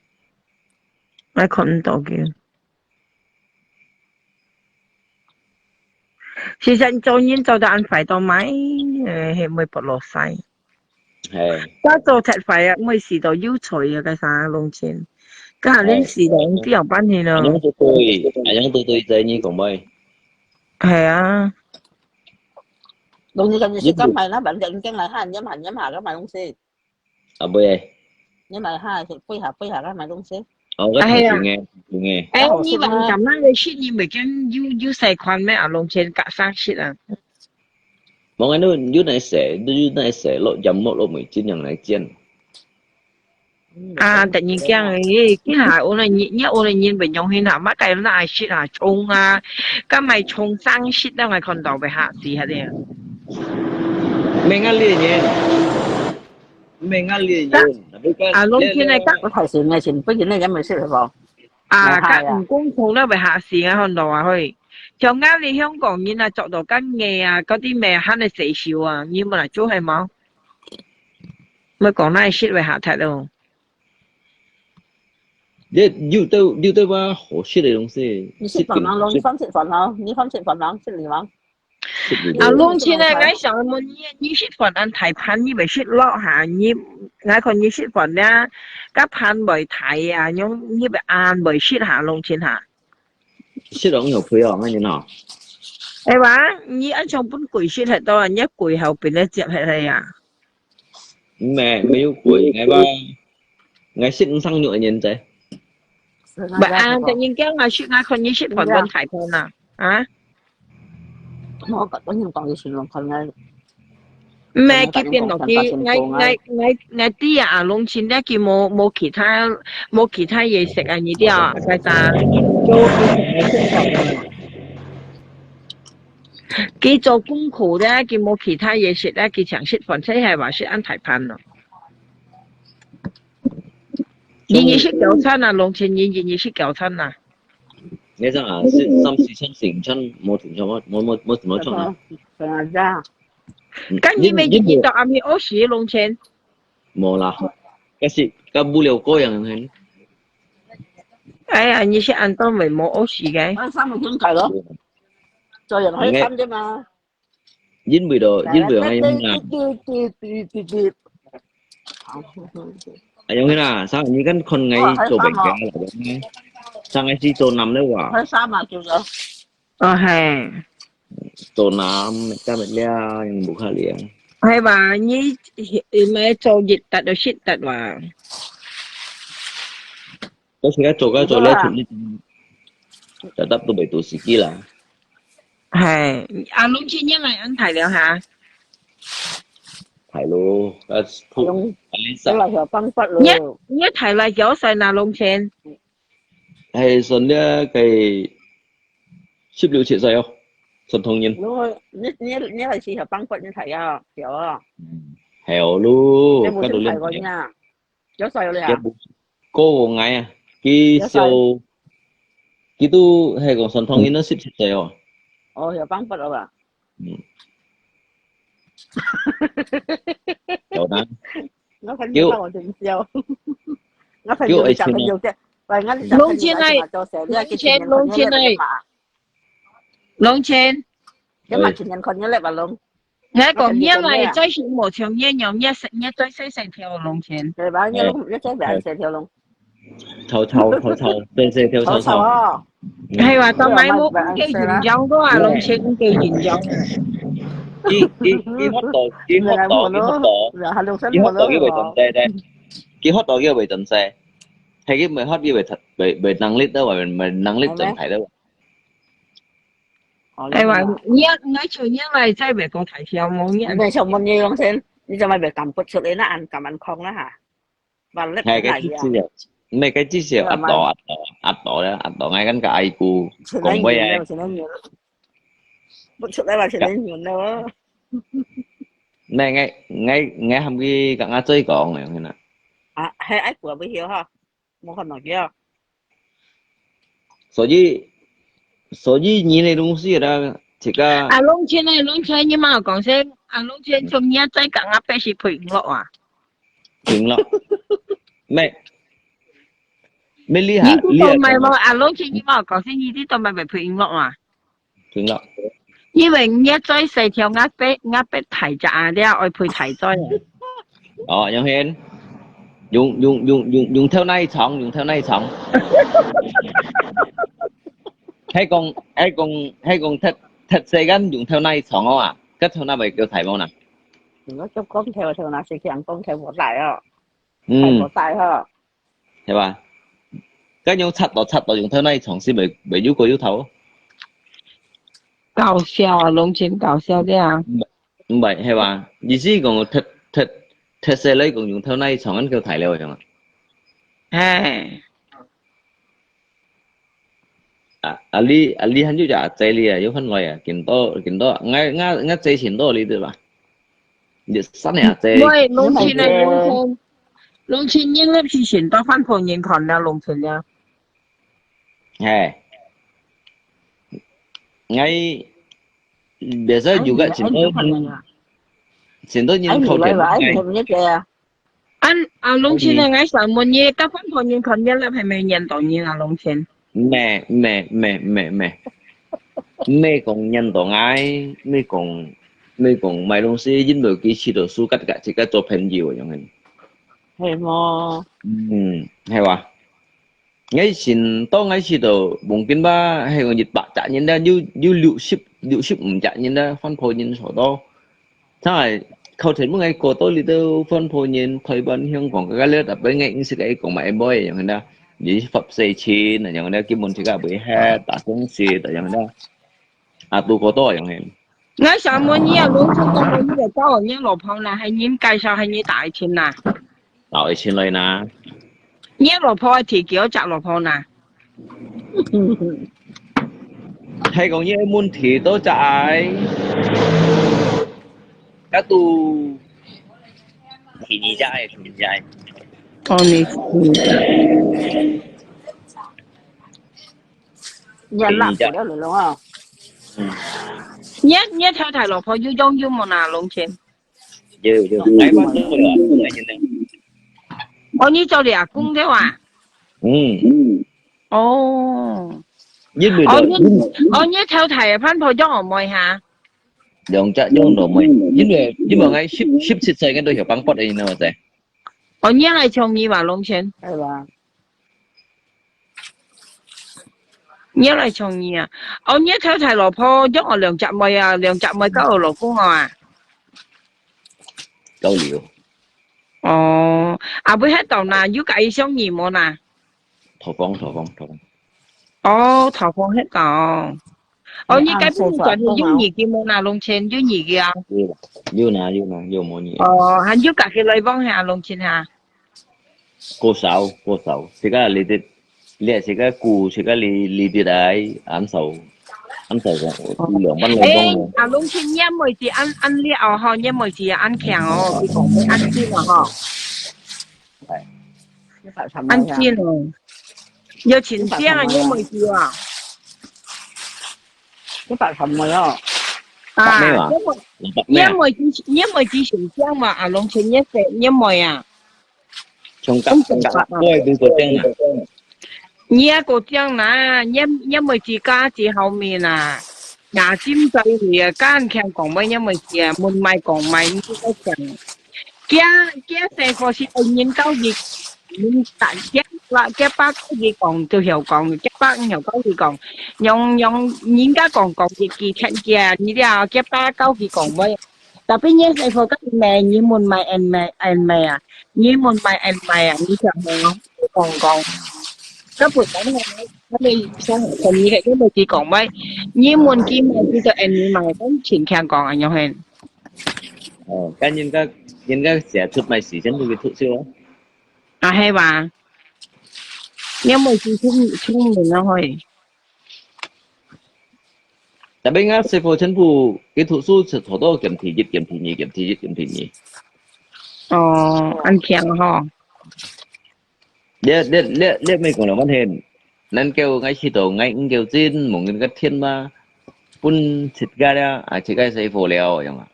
𠊎看毋到佢。 其實做人做到恁壞到尾，呃，係會發落晒。係。該做忒壞啊，會死到有罪啊，該啥攏全。該連死到毋知有辦法咯。恁樣都對，恁樣都對，在你講咩？係啊。攏是跟你食咁壞啦，反正你驚來看，你買，你買，該買東西。 啊，會誒。你買下，去飛下，飛下，該買東西。哦，該啊，係啊。平平誒，平平誒。哎，你還敢那个食，你袂驚有，有細款咩？啊，攏全隔生食啊。無啊，你有哪食，你有哪食，落鹽落落味精樣來煎。啊，突然間，誒，今下我那人，你我那人袂用心啊，乜該那愛食啊，蔥啊，該買蔥生食，那我看到會嚇死佢哋。免啊，你人。 毋免啊，你人，啊，攏天來講。我頭先个先，不然你也沒食好無？啊，買下啊。該毋公平，那會嚇死啊，看到啊，嘿。像𠊎這香港人啊，著到恁硬啊，該兜咩還係洗手啊，你無來做係無？毋講那食會嚇忒咯。你有兜，有兜話好食个東西，你食飯啊，攏你飯食飯啊，你飯食飯啊，食你嘛。 啊，攏全啊，𠊎想問你，你食飯恁大盤，你會食落下？你，𠊎看你食飯咧，該盤會大啊，你，你會恁會食下，攏全下？食落有肥哦，恁樣哦。哎哇，你恁樣分鬼食忒到啊，你个鬼後邊咧接下來啊？ 毋係，沒有鬼，𠊎話，𠊎食毋生肉个人仔。係啊，毋啊，突然間𠊎食，𠊎看你食飯飯大盤啊，啊？我，我同你講，佢先攏看𠊎。毋係，佢變落去，𠊎，𠊎，𠊎，𠊎知啊，攏全咧，佢無，無其他，無其他嘢食啊，你知啊，該咋？做佢食飯啊。 佢做功課咧，佢無其他嘢食咧，佢淨食飯，這下話食恁大盤咯。日日食九餐啊，攏全日日日食九餐啊。你知啊，食三四餐、四五餐，無停餐，無，無，無，無停餐啊。係啊，係啊。嗯，該你每日日到暗暝屙屎攏全？無啦，該係，該無聊過樣形。哎呀，你食恁多會無屙屎个？啊，三個鐘頭咯。 做人開心啫嘛。因為咯，因為𠊎用啊。哎呀，用啦，上你看看𠊎做病个啦，上𠊎去做男个哇。開心啊，叫做。哦，係。做男，今日了，無可能。係吧？你，你咪做一達就十達哇。我自家做个做了，全部tetap都未到時機啦。係，啊，攏今年來安排了哈。係咯，啊，鋪，用，啊，你啥？用來小幫法咯。你，你大來幾歲那攏先？係算了，該十六七歲哦，算同年。你，你，你，你還是小幫法，你大啊，小啊。嗯，係哦咯，你無先大過人啊？幾歲了啊？佢無過我矮啊，佢小，幾歲？佢都係講算同年咯，十七歲哦。哦，小幫法了吧？嗯。有啦。我看你看我真笑。我看你小朋友在，喂，我的小朋友在做事，你要去青年看你那个嘛。龍千，你嘛青年看你那个龙。 𠊎講，你來最少無像你樣，你，你最細細條龍千。對吧？你，你最細細條龍。臭臭，臭臭，細細條臭臭。臭臭哦。係啊，到尾無，毋夠緊張个啊，龍千毋夠緊張。佢，佢，佢學到，佢學到，佢學到，佢學到，佢會當細咧。佢學到，佢會當細。係佢毋學，佢會，會，會能力到，會，會能力盡大到。 哎呀，你，你像你來在美國大跳舞，你，你想問你用先，你怎麼會敢不出來？那俺敢安康了哈？完了，係，該至少，毋係，該至少壓倒，壓倒，壓倒了，壓倒，𠊎跟个阿姨姑，講話啊。前兩年了，前兩年了。不出來了，前兩年了。那𠊎，𠊎，𠊎喊佢跟阿姐講，你看啊。啊，還愛過不曉哈。 無看到佢啊。所以，所以你个東西啦，自家啊，龍千呢，龍千，你莫講先，啊，龍千，從你在講啊，必須配音樂啊。配音樂。咩？咩厲害，你知道咩無？厲害。啊，龍千，你莫講先，你知道咩配音樂啊？ 聽了。因為你最細條，𠊎逼，𠊎逼大隻啊，你愛配大嘴啊。哦，楊賢，用，用，用，用，用頭那一床，用頭那一床。係講，係講，係講，忒，忒細間用頭那一床哦啊，該頭那位叫大毛呢？我就講頭，頭那細條，講頭無大哦。 嗯。大無大吼。係吧？該用插到插到用頭那一床先袂，袂有過有頭。搞笑啊，龍千搞笑這樣。毋係，毋係，係吧？意思講，忒，忒，忒細來講用頭那一床，恁叫大了，係嘛？唉。 啊，啊，你，啊，你還有隻阿姐哩啊，有分來啊，見到，見到，𠊎，𠊎，𠊎姐尋到你對吧？你生个阿姐。喂，龍千啊，龍千，龍千，你係尋到番婆人看了，龍千了。嘿，𠊎，別使有个尋到人，尋到人靠天。哎，你來吧，哎，你，你姐啊。 恁，啊，龍千啊，𠊎想問你，該番婆人看你了，係毋係認到你啊，龍千？毋係，毋係，毋係，毋係，毋係。毋係講認到𠊎，毋係講，毋係講買東西，因為佢試到書，佮，佮自家做朋友樣个。係無？嗯，係哇。 𠊎尋到𠊎試到望緊吧，係講一百隻人啦，有，有六十，六十五隻人啦，番婆人坐到。真係，靠前面𠊎過到這兜番婆人，台灣、香港，該个咧，特別𠊎認識个講嘛，會妹樣啦，你發細錢啊，樣啦，根本自家會歇，打工時啊，樣啦。 啊，都過到樣个。𠊎想問你啊，龍千，該你个交往你老婆呢，係你介紹，係你帶佢尋呢？帶佢尋來呢。你老婆係第幾隻老婆呢？係講你个問題都在，該都第二隻个，第二隻个。哦，你，嗯。 你也拉不了了咯啊。嗯。你，你太太老婆有養有無啊，龍千？有，有，𠊎爸做了，𠊎現在。哦，你做了阿公對吧？嗯。哦。因為哦，你，哦，你太太个番婆養阿妹哈？兩隻養老妹，因為，因為𠊎十，十七歲，𠊎都曉幫幫你，你知無？哦，你來像你吧，龍千。係吧？你愛來搶你啊？哦，你頭大老婆，有我兩隻妹啊，兩隻妹都有老公啊？交流。哦，啊，不係到哪，有介意相你無哪？討房，討房，討房。哦，討房係講。哦，你該不算係有你个無哪，農村有你个啊？有啦，有啦，有無你。哦，還有家己來往係啊，農村啊？過少，過少，自家你的，你係自家顧，自家你你的來，安少，安少个，兩萬來哎講，啊，農村你妹子安安了哦吼，你妹子安強哦，佢講你安心哦吼。哎，安心哦，有錢聲啊，你妹子啊。一百三个哦。啊，白咩話？你妹子，你妹子先生嘛，啊，農村你細，你妹啊。從隔隔壁都過正啊。你也過正啦，你你妹子家子後面啊，牙尖嘴利啊，敢聽講咩？你妹子啊，門埋講埋，你都講。佢佢細個是愛人教育，人大佢啦，佢爸教佢講就曉講，佢爸曉教佢講，用用人家講講佢佢聽佢，你了，佢爸教佢講咩？Tapi你細個跟你妹，你門埋恩妹恩妹啊，你門埋恩妹啊，你想想講講，根本講佢佢你个，因為佢講咩，你門佢妹佢就恩你妹，咁前強講啊，樣係。哦，跟人家人家寫出賣時間都會讀書哦。啊，係吧？你妹佢聰聰明啊，會。 Tapi ngah sifo全部佢讀書係讀到減第一、減第二、減第一、減第二。哦，安強吼。你你你你咪講了半天，能夠𠊎去到𠊎五九斤，望人个天嘛，分自家了，啊，自家sifo了，樣啊。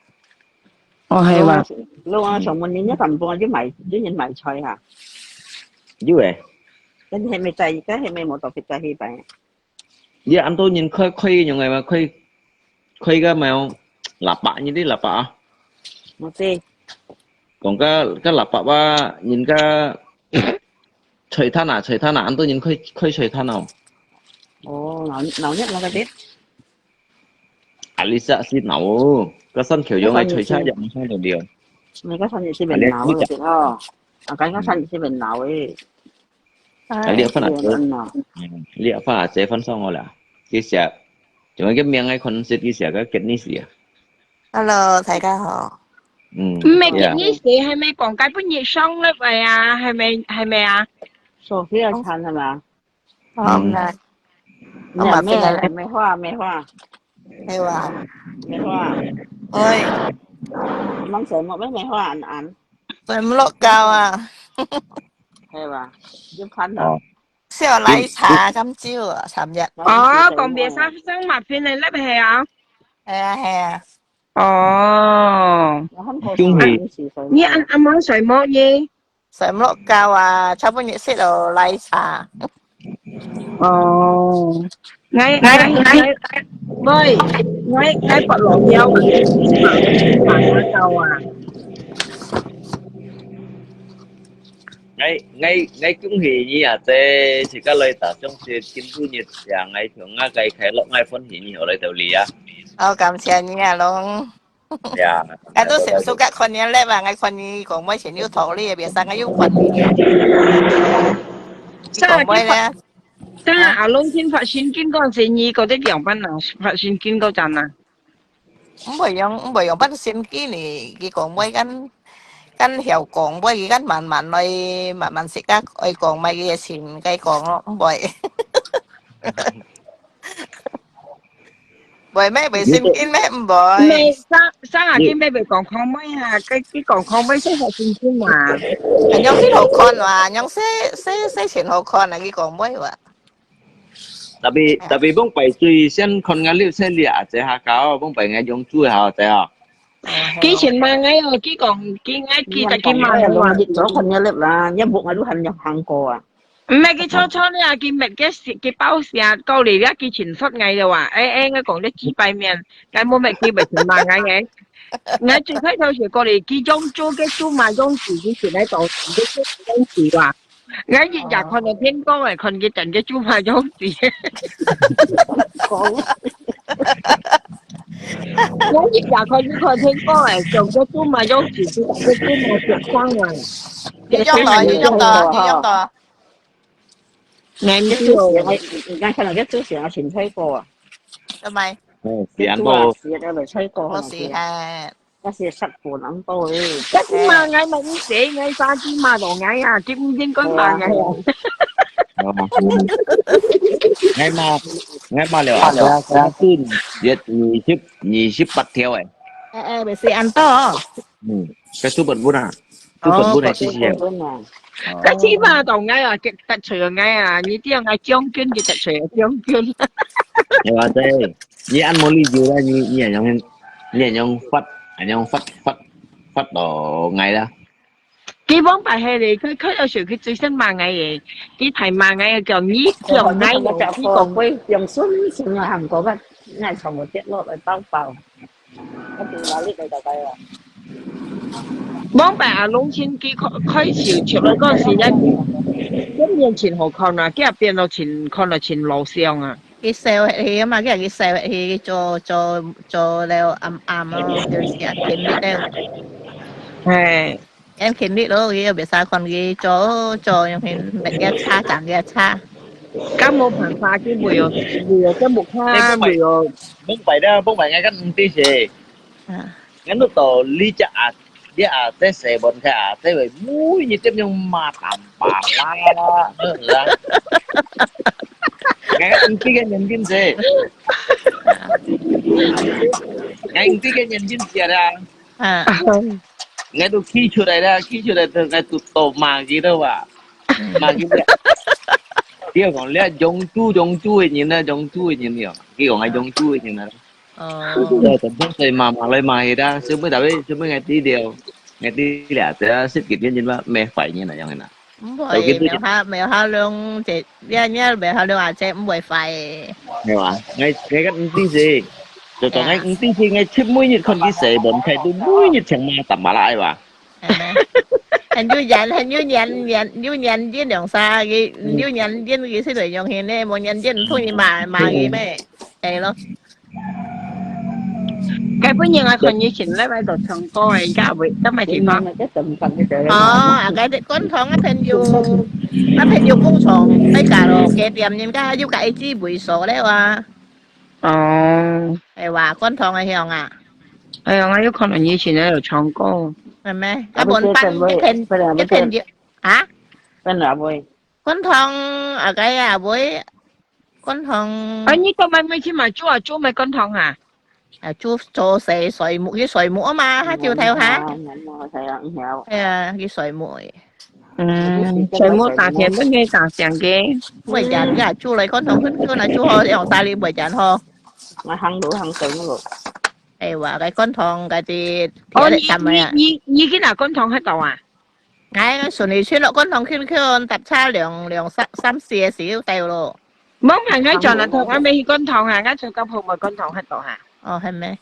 哦，係哇。你話上門人一份半，一買一人買菜哈。有誒，跟係咪在，跟係咪冇到佢在去擺？你安到人開開用个嘛，開開个嘛，喇叭，你啲喇叭啊，我知。講个个喇叭啊，人家吹炭啊，吹炭啊，安到人開開吹炭啊。哦，鬧鬧熱那個啲。啊，你識識鬧哦，个山橋用个吹車也唔聽到了。你个生意是變鬧个啲哦，啊，該个生意是變鬧个。啊，你有分啊，嗯啊，嗯，你有分啊，姐分上我啦，佢寫，仲有个名个可能識佢寫个跟你寫啊。 Hello，大家好。嗯，毋係，今日寫係咪講解本日上禮拜啊？係咪係咪啊？所以要餐係嘛？好，來，你咩咩花咩花係哇？咩花，喂，吂食麼咩咩花暗暗，睡毋落覺啊，係哇？要餐啊，哦，食奶茶今朝啊，尋日。哦，講別生生麻煩你粒係啊？係啊係啊，哦，我很好中意食水。你暗暗晚睡麼呢？睡毋落覺啊，差不多食到奶茶。哦，𠊎𠊎𠊎，喂，𠊎𠊎發落腰啊，到啊。 𠊎𠊎𠊎恭喜你啊，姐，自家來打賞是今晡日呀，𠊎同𠊎个快樂，𠊎歡喜你好來到這啊。好，感謝你啊，龍。呀，𠊎都成熟个看你粒啊，𠊎看你講妹前有道理，別生𠊎有看你。你講妹咧？但阿龍先發神經嗰陣時，你覺得樣般啊？發神經嗰陣啊？毋會用，毋會用半心機呢。佢講妹跟跟曉講妹，佢跟慢慢來，慢慢識得愛講妹，佢个心該講咯，毋會。會咩？會心機咩？毋會。咩？生生啊，佢咩會講講妹啊？佢佢講講妹先發神經嘛？樣先好看哇，樣先先先前好看啊！佢講妹哇。 Tapi tapi bông pai chui sian khon ngan liu sian lia aje ha kao, bông pai ngai yong chui ha aje ha. 佢前嘛，𠊎哦，佢講佢，𠊎記得佢嘛，𠊎話你早看你粒啦，你目啊都還有行過啊。毋係佢初初咧，佢搣佢佢包時啊，到嚟咧，佢前出𠊎就話，誒誒，𠊎講你幾擺面，𠊎冇搣佢，咪前嘛，𠊎𠊎，𠊎最開頭時過嚟，佢用做个做嘛，用時佢前喺度，佢用時話。𠊎日日看到天光誒，看佢等个豬嫲樣子。講，𠊎日日看佢看天光誒，像个豬嫲樣子，就等个豬嫲食生啊。你用到，你用到，你用到。𠊎毋知哦。你看到个豬嫲啊，全菜過啊。做咩？哦，時間到。豬嫲食了來菜過，我是係。 該係食飯恁多誒。該隻嘛，𠊎嘛毋使，𠊎三隻嘛都𠊎啊，佢毋應該罵𠊎啊。哦，𠊎罵，𠊎罵了啊，佢佢一二十，二十八條誒。誒誒，毋使恁多哦。嗯，該都本本啊，都本本誒，謝謝。哦，該隻嘛都𠊎啊，佢得罪𠊎啊，你知𠊎將軍，佢得罪將軍。係啊，對。 你恁無理由啦，你你恁樣你恁樣發恁樣發發發到𠊎啦。佢往擺係咧，佢佢有時佢最先罵𠊎誒，佢大罵𠊎，叫你叫𠊎，佢講佢用順順啊，行過个，𠊎全部跌落來包包。我電話呢度就係啊。往擺阿龍親佢開開始出來嗰時咧，佢面前好看啊，佢變到前看到前老相啊。 佢瘦去啊嘛，佢佢瘦去，佢做做做了暗暗咯，就是啊，勤力了。係。因勤力咯，佢又別儕看佢做做，用佢每日差，整日差。咁無辦法，佢唯有唯有這目下，唯有。Mong pai dah, mong pai ngai kan enti sih. 啊。 Nganu to li cha a, li a te se bon ka a, te we mu ni tem yung ma tam pa la, la. Ngai kan enti kan nyan din se. Ngai enti kan nyan din sia da. 啊。Ngai tu khi chu dai da, khi chu dai tu ngai tu to ma ki da wa. Ma ki da. Dia kong lia jong tu, jong tu ni na, jong tu ni ni. Ki kong ai jong tu ni na. 哦。Dah, tentang saya mama lai mai dah, semua tapi semua ngerti dia. Ngerti lah, dia sedikit dia jadi meh fai ni lah yang enak. 毋會，苗下苗下兩姐，你你苗下兩阿姐毋會壞。係嘛？𠊎𠊎个毋知事，就當𠊎毋知事，𠊎出每日看佢洗碗，睇到每日請媽打麻辣係嘛？係咩？還有眼，還有眼眼，有眼睛兩三個，有眼睛佢先來用錢呢，無眼睛毋通你罵罵佢咩？係咯。 該本人啊，看你前禮拜就唱歌誒，而家會，今日地方。哦，啊，該官塘啊，朋友，啊，朋友工廠，該家咯，該店人家又該一支會所了啊。哦。係哇，官塘个向啊。哎呀，我又看到你前禮拜有唱歌。係咩？啊，本班一朋一朋友啊？本來會。 官塘啊，該啊，會官塘。啊，你講買買去嘛，煮啊，煮買官塘啊？啊，煮做洗水木，去水木啊嘛，下晝頭下。係啊，係啊，係啊，去水木誒。嗯，水木打田，乜係打成个。每日啊，煮來官塘，佢佢來煮好，用大力每日好。我行路行等咯。哎哇，該官塘該啲，哦，你你你你去拿官塘迄度啊？ 𠊎順利村落觀塘區區搭車兩兩三三四個小時到咯。無，𠊎𠊎轉來同𠊎咪去觀塘啊，𠊎做家婆咪觀塘迄度哈。哦，係咩？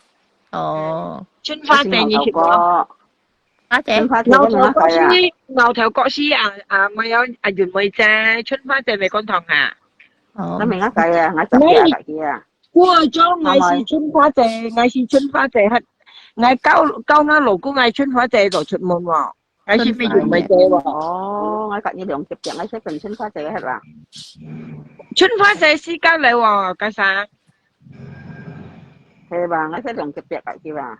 哦。春花姐你去過？花姐。春花姐牛頭角是牛頭角是啊啊，咪有啊，阿雲妹姐，春花姐咪觀塘哈。哦。那明仔載啊，𠊎十幾啊，十幾啊。過咗，𠊎是春花姐，𠊎是春花姐，係，𠊎交交那老公，𠊎春花姐就出門喎。 𠊎係乜有妹姐喎。哦，𠊎甲你兩級壁，𠊎識跟春花姐係吧？春花姐係交流喎，該啥？係吧？𠊎識兩級壁个係吧？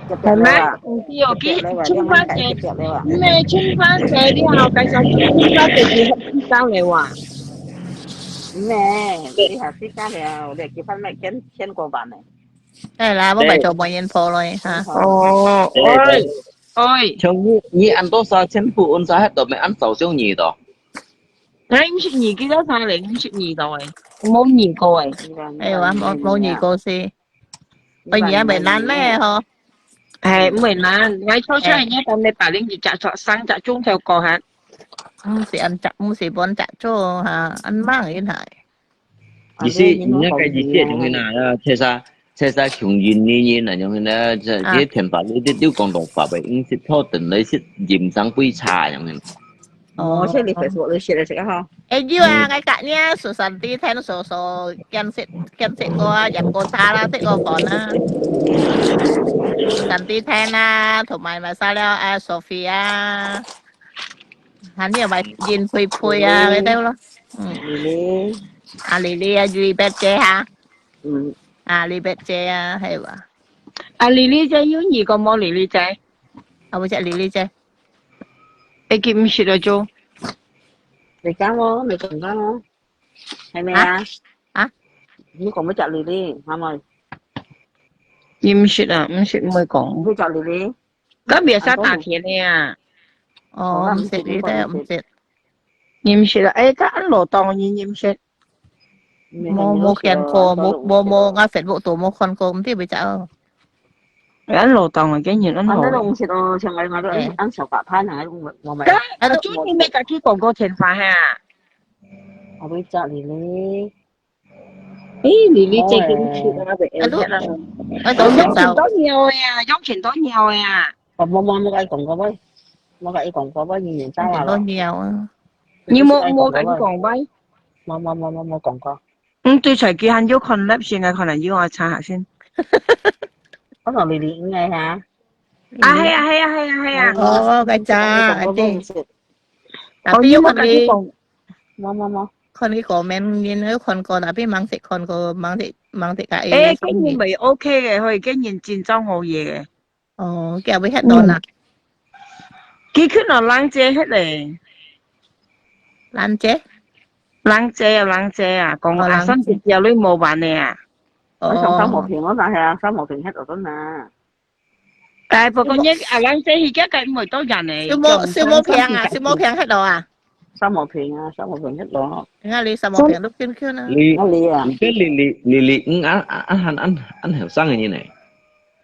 係咩？毋知哦，佢春花姐，毋係春花姐，你好，該啥？春花姐係係交流啊？毋係，你係係交流，你結婚乜千千過萬呢？係啦，我咪做媒人婆咯，哈。哦，哎。 哎，像你，你恁多儕前夫，恁儕歇到，乜恁早相遇到？𠊎五十二，幾多歲咧？五十二到誒，無遇過誒。哎喲，無無遇過是，哎呀，袂難咧吼。哎，毋會難，𠊎初初係你當你八零二隻，生隻中條過下。毋是恁隻，毋是本隻做哈，恁猛一下。 意思，你个意思係種个啦，切啥切啥窮人女人啊，種个啦，這這天法律你你講到法律，應該是拖等來是人生杯茶樣个。哦，所以你Facebook你寫了這個哈。哎，有啊，嗯。𠊎隔日Susanti Tan所所見識見識過啊，飲過茶啦，食過飯啦。Susanti Tan啊，同埋Marcelo啊，Sophia啊，還有埋Jin佩佩啊，嗯。該兜咯。嗯。Lily。啊，Lily啊，Lily姐哈。嗯。啊，Lily姐啊，係吧？啊，Lily姐有你個無？Lily姐。啊，毋識Lily姐。 會記毋識了就。你講哦，你講講哦，係咪啊？啊？啊？你講要隻Lily，係咪？你毋識啊，毋識毋會講。你要隻Lily？該別儕打電的啊。哦，毋識，你都毋識。你毋識啊？哎，該恁老當，你你毋識。 無，無見過，無，無，無，𠊎Facebook都無看過，毋知邊隻哦。哎，恁老當啊，竟然恁老。啊，該都毋識哦，像𠊎，𠊎都恁，哎。恁小把攤啊，𠊎都無，無買。該，啊，都，啊，就你毋係家己講過電話哈？啊，你隻Lily。哎，Lily姐，你毋識啊，哎。啊，都，啊，都哦，用盡到了呀，用盡到了呀。哦，無，無，無，𠊎講過喂，無，𠊎講過喂，你年紀啊咯。用盡到了啊。你無，無，𠊎講過喂。無，無，無，無，無講過。 嗯，對，在佢還有看live先啊，可能有啊，查下先。我同Lily應該哈。啊，係啊，係啊，係啊，係啊。哦，該隻，阿弟。哦，Tapi有看佢，你有摎佢講。無，無，無。看佢comment，人有看過，tapi吂識看過，吂識，吂識个。誒，該人毋OK个，嘿，該人真正好嘢个。 哦，佢也會歇到啦。嗯。佢去到冷姐歇咧。冷姐？冷姐啊，冷姐啊，講哦，阿三十條女無玩个啊。哦。我想三毛平，我想係啊，三毛平歇到等啊。哎，不過你，啊，冷姐佢家个毋會到人呢，小毛，小毛平啊，小毛平歇到啊。 三毛平啊，三毛平一個。你看你三毛平都圈圈啊。你，哪裡啊？你跟Lily，Lily，嗯，啊，啊，啊，還，啊，啊，後生个人呢。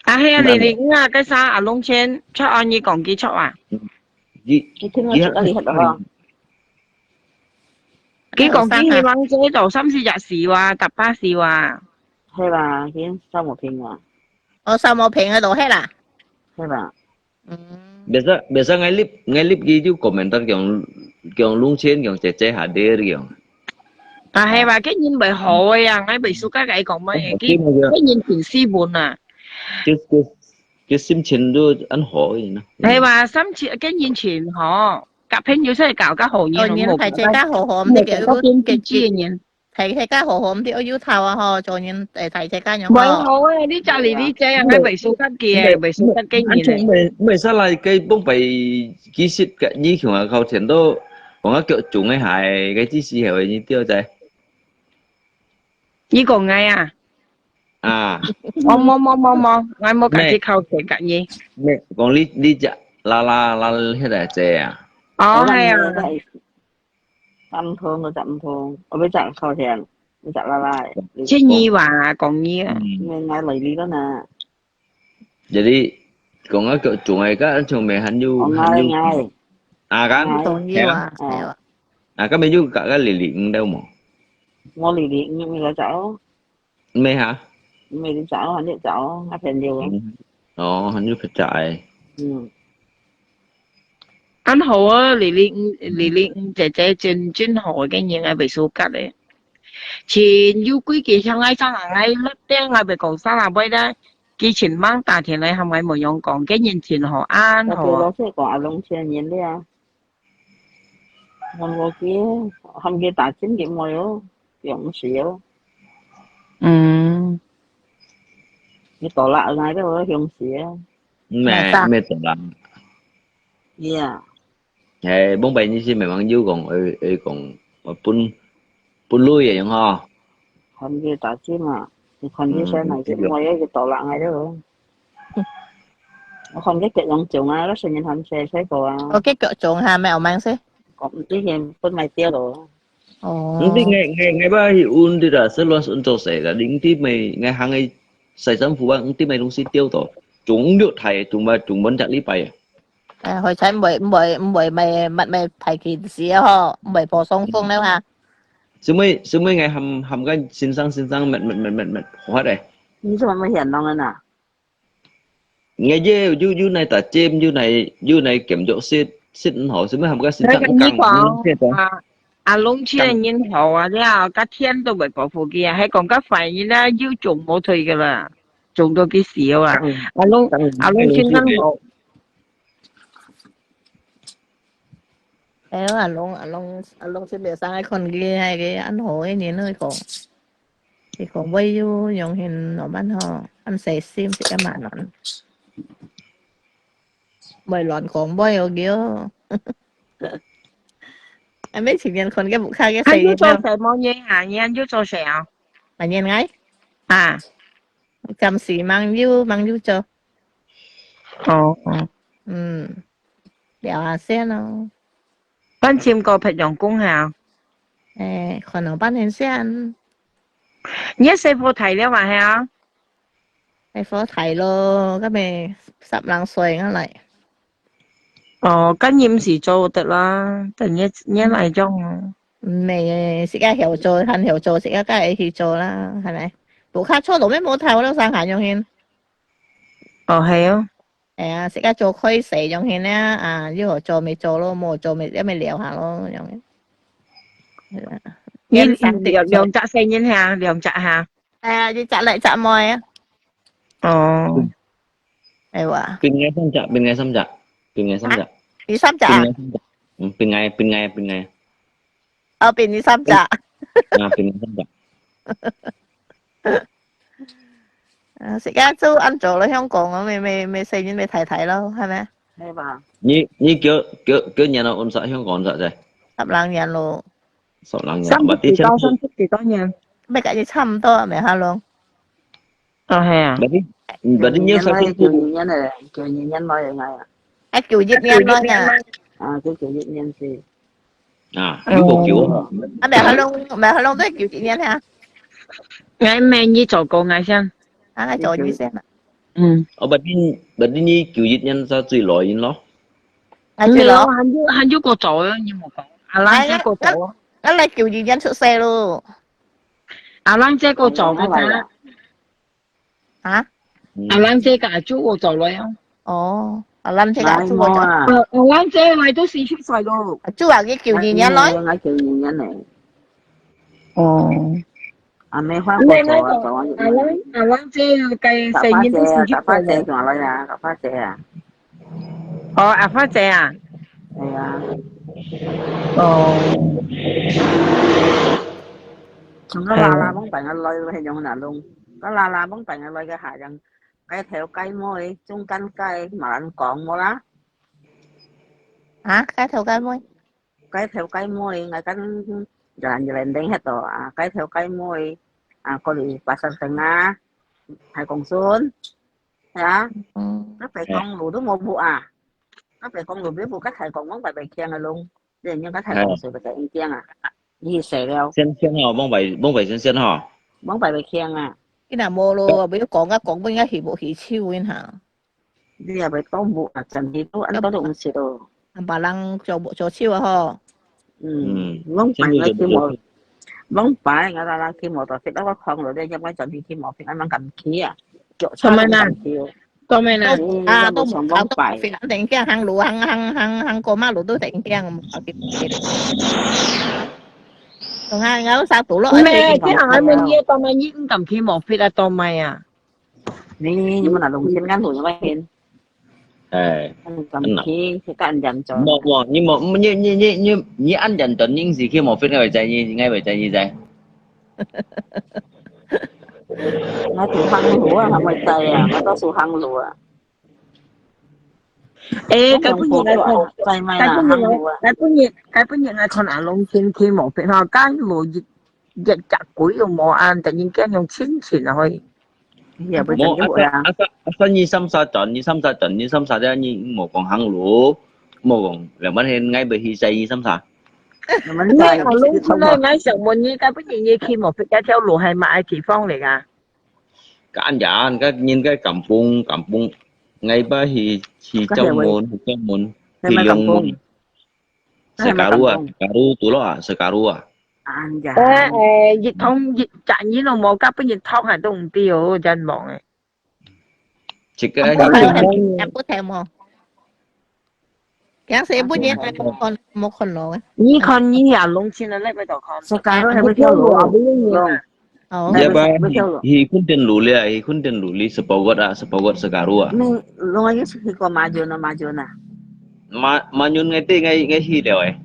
啊，係啊，Lily，嗯啊，該儕啊，龍千，著啊，你講佢著啊。嗯，佢，你聽我講，哪裡黑啊？佢講佢希望做到三十日時哇，搭巴士哇。係啦，佢三毛平啊。哦，三毛平个都係啦。係啦。 嗯。Biasa，biasa ngai lip，ngai lip佢就comment講，講龍千，講姐姐hadir講。啊，係吧？該人毋好个啊，𠊎毋suka佢講麼个，佢，佢人真斯文啊。佢，佢，佢心情都恁好个呢。係吧？心情，該人真好，佮朋友出去搞个好人，哦，人大家好好，毋係搞到變自己个人。 大，大家好好，毋知愛有頭啊吼，做人，誒，大家恁樣吼。毋好誒，你這裡你這樣，𠊎毋suka佢誒，毋suka佢人誒。毋會，毋會使來該幫白，其實个，你像啊，頭前都講啊，腳腫个鞋，該只時候你掉在。你講𠊎啊？啊。哦，無，無，無，無，𠊎無佮佢靠前佮你。咩？講你，你隻啦啦啦，迄個姐啊？哦，係啊。 三通，我十五通，我要十靠前，我十拉拉。這你話啊，講你啊。嗯。你買來你个呢？Jadi，講啊，講中个，該像咩還有，還有。啊，kan？同意啊，係啊。啊，該邊有个，个Lily，嗯，有無？我Lily，嗯，你來找。 咩哈？毋係你找，你找，啊，朋友。嗯。哦，你去找誒。嗯。恁好啊，Lily，嗯，Lily，嗯，姐姐真，真好个人啊，毋suka个。前有幾個像𠊎上來，𠊎落店，𠊎毋講上來，尾仔，佢前晚打電話，喊𠊎無用講，个人真好，恁好啊。我對老師講，啊，龍千年了。 問過佢，喊佢打針佢無哦，用時哦。嗯。佢多啦，𠊎都會用時哦。咩，咩多啦？Yeah。誒，往擺你是memang有講，會，會講，分，分類个樣吼。喊佢打針啊，你看佢先來，嗯，佢無哦，佢多啦，𠊎都。 我看佢腳腫腫啊，該細人還細細個啊。哦，佢腳腫哈，毋係，毋係嗄。講毋知佢分麼个掉咯。哦。毋知𠊎，𠊎，𠊎捌去問佢啦，係亂亂做事啦，你毋知麼个，𠊎行个洗衫褲啊，毋知麼个東西掉到，腫了大，腫啊，腫滿隻禮拜啊。誒，好彩毋會，毋會，毋會，毋會，毋會排期時吼，毋會破傷風了哈。所以，所以𠊎喊，喊个先生，先生，乜，乜，乜，乜，乜，好个。你做麼个嫌弄个呐？ 𠊎也有，有，有來打針，有來，有來檢查室，食毋好，食物含个食正毋講，你講，你食个。啊，阿龍這人好啊，了，个天都會保護佢啊，還講个壞人啊，又種無退个啦，種到佢死啊。嗯，阿龍，嗯，阿龍真正好。哎，阿龍，阿龍，阿龍，這邊上來看佢，那個恁好个人來講，佢講會有用心，老闆吼，恁細心，這個蠻難。 會亂講話哦，佢哦。還沒情人看个屋下个細人啊。還有做什麼呢？啊，你還有做事啊？啊，你愛？啊。暫時吂有，吂有做。哦，哦。嗯，聊下先咯。關心過別樣工下。誒，看老闆很先。你个細伙大了嘛，係啊？ 係好大咯，該咪十零歲个來。哦，該你毋使做得啦，等你，你來種啊。毋係，自家曉做，還曉做，自家該去做啦，係咪？屋下坐到咩無頭，都上下用心。哦，係哦。係啊，自家做開始用心啦，啊，有好做咪做咯，無做咪，也咪聊下咯，用心。係啊。你，你兩，兩隻細人下，兩隻下。 哎呀，你隻倈隻妹啊？哦。哎哇。分𠊎三隻，分𠊎三隻，分𠊎三隻。啊？你三隻啊？分𠊎三隻。嗯，分𠊎，分𠊎，分𠊎。哦，分你三隻。啊，分𠊎三隻。啊，自家做恁做咯，香港啊，咪，咪，咪細人咪大大咯，係咪？係吧？你，你幾，幾，幾年咯，安在香港安在？十零年咯。 十零年，三十幾多，三十幾多年。乜跟你差毋多，咪哈咯。哦，係啊。Berarti，berarti你上次九二年个，九二年來个啊。啊，九一年來啊。啊，佢九一年是。啊，你無九啊？啊，咪哈咯，咪哈咯，都係九一年啊。𠊎乜你做過𠊎先。啊，𠊎做你先啊。嗯。哦，berarti，berarti你九一年係最老人咯。啊，最老。沒有，還有，還有過早个，你無講。阿蘭先過早啊。 𠊎來九二年出世咯。阿蘭姐過早个噻。啊？嗯。阿蘭姐个阿舅過早了呀。哦，阿蘭姐个阿舅過早。哎，無啊。呃，阿蘭姐來都四十歲咯。阿舅啊，佢九二年來？哎，𠊎九二年呢。哦。阿妹花過早啊，早啊。阿蘭，阿蘭姐个細人都四十歲了。十八歲，十八歲轉來啊，十八歲啊。 哦，阿花姐啊？係啊。哦。從該啦啦，係。往擺个來，係用哪弄？該啦啦，往擺个來个下樣，該頭該尾，中間該，馬蘭講無啦？啊，該頭該尾？該頭該尾，𠊎跟人越來越黑到啊，該頭該尾，啊，過去巴生城啊，太公孫。 係啊，嗯。該北港路都無屋啊，該北港路無屋，該太公望擺北京个路，你應該太公水个北京啊，你死了。先，先吼，望擺，望擺先，先吼。望擺北京啊。你若無咯，毋好講啊，講，應該去無去手一下。你也袂當屋啊，真係都，恁多都毋識咯。 別人做，做手啊吼。嗯，嗯，往擺𠊎去無，往擺𠊎啦啦去無到，fit到我囥落咧，因為轉去去無fit，恁樣敢去啊，腳差毋敢去哦。做咩啦？都，啊，都無，都無想往擺。都無fit，等驚行路，行，行，行，行過馬路都等驚，無fit。同啊，𠊎上到落，咩？這下還問你，當然你毋敢去無fit啊，當然啊。 你，你們那弄天干土有沒有天？哎，嗯，咱們天，天干兩種。無，無，你無，你，你，你，你，你恁樣短，你是去無分𠊎會知，你，𠊎會知，你知。𠊎做行路啊，還會知啊，𠊎都做行路啊。誒，該本日來看，該本日來，該本日，該本日來看阿龍天天無分吼，該無一，一隻鬼都無啊，突然間用親情啊，可以。 也毋係真有啊。阿三，阿三，你三儕轉，你三儕轉，你三儕咧，你莫講行路，莫講，兩萬天，𠊎會去載你三儕。兩萬天，你阿龍出來，𠊎想問你，該本日你去無？該條路係麼个地方來啊？該恁樣，該人該Kampung，Kampung，𠊎晡去，去Jauh Mun，去Jauh Mun，去Leong Mun。 Sekarang啊，Sekarang tu lah，Sekarang啊。哎呀。哎，哎，一通一隻人都無，甲本日通還都毋知哦，真忙誒。這個你全部聽無？驚死，本人還無看，無看到个。你看你遐農村个那邊就看，Sekarang還不跳樓啊，不用你啊。哦。Dia ba, Betul. Hi, hi Khun Ten Lu lia, hi Khun Ten Lu li, Sepagot ah, Sepagot Sekarang ah. Ni, lu aja sih ko Majun ah, Majun ah. Ma, Majun ngai ti, ngai, ngai hi liao eh.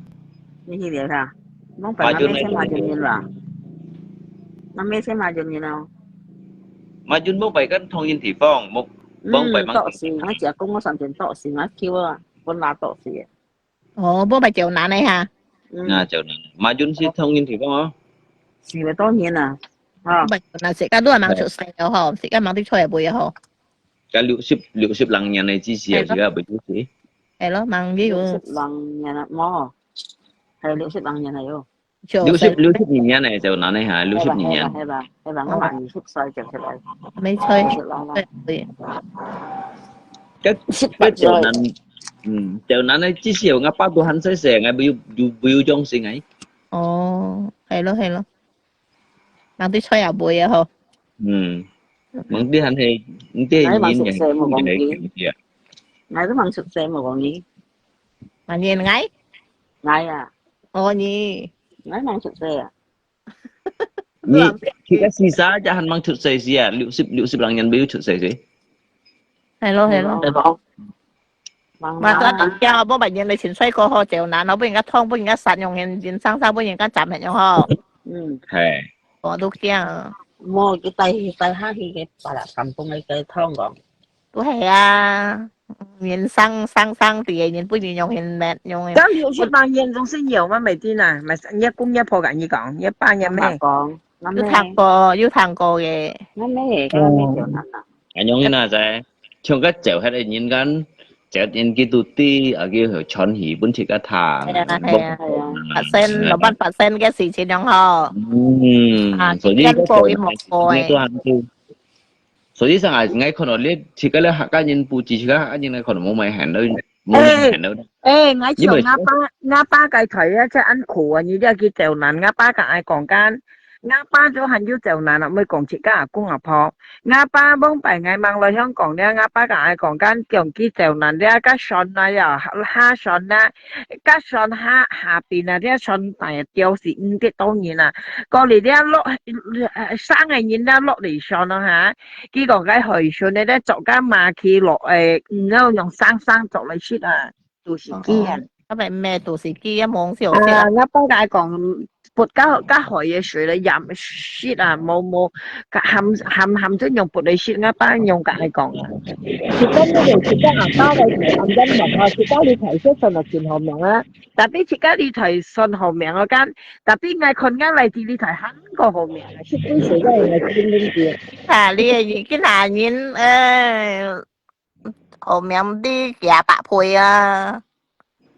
Ni hi liao ha. Mong pa Majun ngai ngai ti Majun ni lah. Ngai ngai ti Majun ni lah. Majun mong pa kan thong yin ti fong, mong, mong pa mang. Tok sing, ngai cia kong ngai san tien tok sing, ngai kiu ah, pun la tok sing. 哦，無拜朝南个哈。嗯。啊，朝南。Majun係同人地方哦。四百多年啊，哈。拜朝南，自家都係吂出世个吼，自家吂滴菜也無个吼。該六十，六十零年个之時啊，係咯。自家會出世。係咯，吂有。六十零年啊，無，係六十零年啊喲。就六十，六十二年个，朝南个哈，六十二年。係吧，係吧，係吧，我嘛二十歲就出來。沒錯，六十零啦。對，對。該，該朝南，嗯，朝南个之時，𠊎爸都還細細，𠊎不有，不，不有種性哎。哦，係咯，係咯。吂滴菜也無啊吼。嗯，吂滴還係，吂滴人也係，𠊎都吂出世無講你。啊。 Mangin ngai? Ngai ah. Oh, nyi. Ngai mang sukse ah. Nyi, kita sisa aja han mang sukse sia, 六十，六十 lang yan bayu sukse si. Hello, hello. Hello. Mang Masa na. Tangkia, bo ba nyen le chin soi ko ho, jeu nan ho, bo nyen ka thong, bo nyen ka san yong hen, jin sang sa, bo nyen ka jam hen yong ho. Hmm. Hai. Ko du kia. Mo, kita hi, kita ha hi ke para kampung ke thong ko. 都係啊，人生，生，生地，人不一樣，人命，人。該六十萬人總是有嘛，每天啊，嘛，你公你婆跟你講，你爸你姆。講，有聽過，有聽過个。𠊎姆，𠊎姆就恁樣。恁樣啊，在，像該走下來人間，走人基督地，啊，叫傳喜本自家聽。係啊，係啊，係啊。發生，老闆發生个事情樣吼。嗯，啊，所以經過，經過，經過。 所以上啊，𠊎看到你，自家咧客家人，不止自家客家人，𠊎看到無買行到，無買行到。誒，誒，𠊎像𠊎爸，𠊎爸該代啊，真恁苦啊！你這去走難，𠊎爸同𠊎講緊，𠊎爸就還有走難啊，毋係講自家阿公阿婆。𠊎爸往擺𠊎吂來香港咧，𠊎爸同𠊎講緊，講佢走難咧，該船啊，要下船啊，該船下，下邊啊，這船大吊死五百多人啊，過嚟這落，生个人這落嚟船咯哈。 佢講該海参呢，咧捉該馬去落，誒，毋好用生生捉來食啊，都係佢啊。哦，該邊咩都係佢啊，望笑笑。啊，𠊎爸佢講，潑該，該海个水來飲食啊，無，無，鹹，鹹，鹹，就用潑來食，𠊎爸用該來講啊。自家呢，自家啊，包來台灣人嘛，吼，自家你台灣算係真好命啊。Tapi自家你台算好命啊，kan，tapi𠊎看𠊎來自你台還過好命啊，食杯水个人來食杯水。 啊，你个，你个人，呃，好命你幾百倍啊？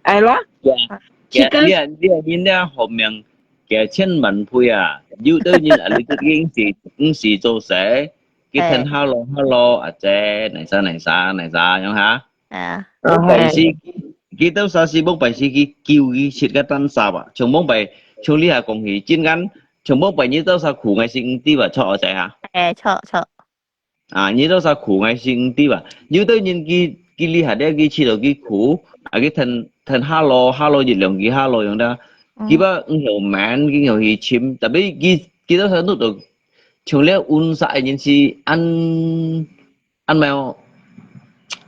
哎咯。呀，自家，呀，你个，你个人了好命幾千萬倍啊！有兜人啊，你都已經是，毋係做事，佢聽hello，hello，阿姐，哪儕，哪儕，哪儕，樣哈？啊。但是，佢兜儕係莫拜時佢救佢食个單儕啊，像莫拜，像你下講起，真間，像莫拜你兜儕苦，𠊎係毋知啊，著阿姐哈？誒，著，著。 啊，你兜儕苦，𠊎係毋知啊。有兜人佢，佢厲害咧，佢試著佢苦，啊，佢聽，聽hello，hello一兩句hello樣啦。佢把毋曉問，佢曉去尋，tapi佢，佢兜儕錄到，像了運煞个人係恁，恁咩哦，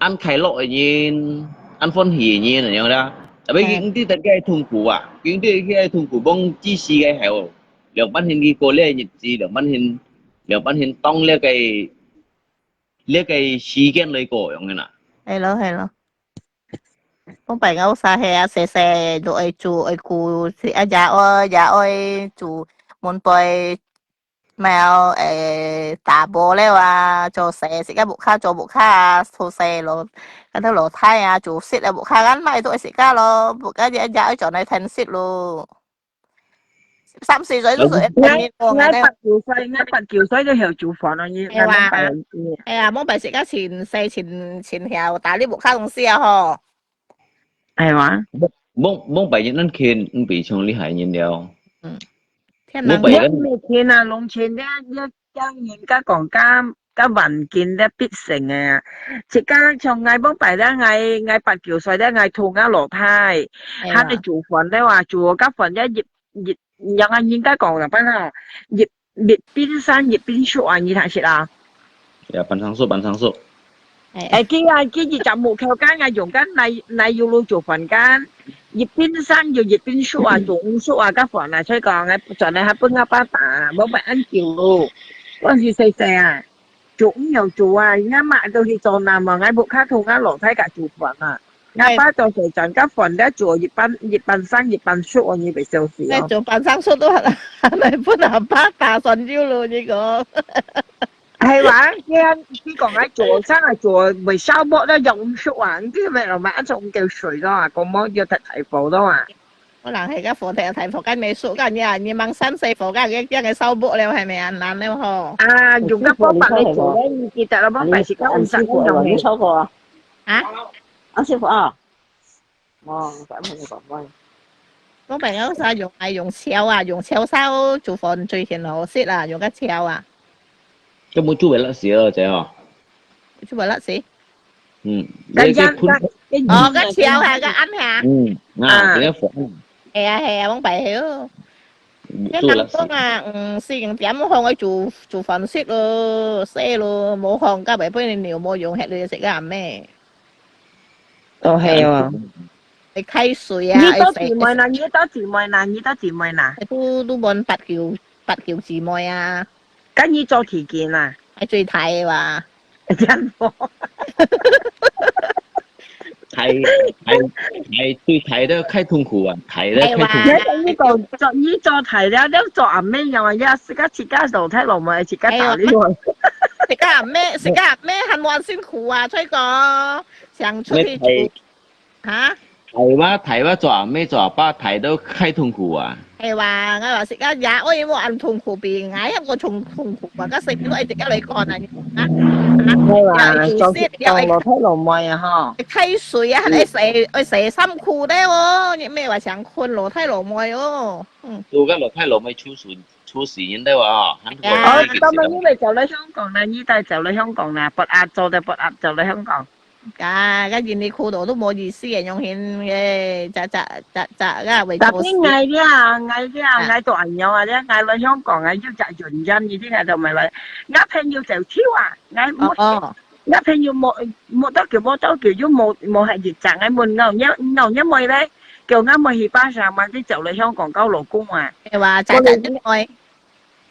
恁快樂个人，恁歡喜个人樣啦。Tapi佢毋知得个痛苦啊，佢毋知个痛苦，望自私个係哦。 兩半天佢過這日子，兩半天，兩半天當這个，這个時間來過樣个啦。係咯，係咯。講白个，有啥係啊，細細都愛煮，愛顧，係啊，也愛，也愛煮，門背，貓，誒，打掃了啊，做事，自家屋下做屋下啊，做事咯，跟到老太啊，做事啊，屋下，跟買都愛自家咯，屋下也，也愛做來聽食咯。 三四歲都係一定要講个呢。𠊎，𠊎八九歲，𠊎八九歲都曉煮飯咯，你，係哇。𠊎，𠊎，哎呀，莫白食个盡細盡，盡曉打理屋下東西啊吼。係哇。莫，莫，莫白人恁勤，毋比像厲害人了。嗯。天哪。莫白人。你勤啊，農村个，你，你人家講家个環境个必勝个啊。自家像𠊎往擺咧，𠊎，𠊎八九歲咧，𠊎同𠊎老弟，係啊。還係煮飯咧話，煮个飯咧，一，一，仰啊，應該講哪般啊？一，一邊生一邊熟啊，你聽識啊？呀，半生熟，半生熟。哎，佢啊，佢一隻木口間啊，用个泥，泥油爐煮飯間，一邊生又一邊熟啊，煮毋熟啊，个飯啊，所以講，𠊎轉來還分阿爸打，無辦法恁久咯。嗰時細細啊，煮毋曉煮啊，𠊎媽都去做南啊，𠊎屋下同𠊎老弟家煮飯啊。𠊎爸做細轉，个飯咧煮一半，一半生一半熟啊，你會笑死哦。該煮半生熟都還，還來分阿爸打算有咯，你講。 係哇，佢，佢講愛做，生愛做，會燒鑊咧，用毋熟啊，毋知咩咯，嘛，一種叫水咯啊，講無要大大火咯啊。可能係个火大大火，該沒熟，該你啊，你忙三四火，該，該，該燒鑊了，係咪啊？難了吼。啊，用个方法來做咧，你記得了，我擺時間毋使用个。你燒過啊？啊？啊，師傅啊。 哦，咱們講話。講白了，啥用，愛用竅啊，用竅燒煮飯最先好食啊，用个竅啊。根本煮會落死哦，這哦。煮會落死？嗯，該煙，該，該哦，該竅下，該暗下。嗯，啊，啊。這個火。係啊，係啊，往擺係哦。嗯，該人講啊，嗯，四五點鐘愛煮，煮飯食咯，食咯，無飯，該會分你尿無用，歇你食个咩？ 哦，係哦。會開水啊，你多姊妹啦，你多姊妹啦，你多姊妹啦？都，都滿八九，八九姊妹啊。該你做第幾啦？係最大个哇。真哦。大，大，大，最大个較痛苦啊，大个較痛苦。係哇。你講，你做，你做大了，你做阿妹樣啊，也自家，自家老弟老妹，自家打理哦。自家阿妹，自家阿妹還無恁辛苦啊，所以講。 想出去煮。哈？大話，大話做阿妹做阿爸，大到較痛苦啊。係哇，𠊎話自家爺哀無恁痛苦，比𠊎還過痛，痛苦啊！該細妹都愛自家來管啊，你講啊？係哇，做，做老弟老妹啊，吼。開水啊，還愛洗，愛洗衫褲个哦，你毋係話想睏老弟老妹哦。嗯。做个老弟老妹出事，出事人个哦，還過。哦，當然你會走來香港啦，你帶走來香港啦，不啊，做得不啊，走來香港。 啊，該印尼苦到都無意思个，用心个，咋，咋，咋，咋，該會做事。Tapi𠊎呀，𠊎呀，啊。𠊎都恁樣啊，這𠊎來香港啊，有隻原因，一定係都毋係來。𠊎朋友就跳啊，𠊎無，哦，哦。𠊎朋友無，無多久，無多久，又無，無係一隻，𠊎問𠊎，𠊎，𠊎妹咧，叫𠊎妹去巴沙嘛，你走來香港交老公啊。係哇，咋，咋，我來，你妹。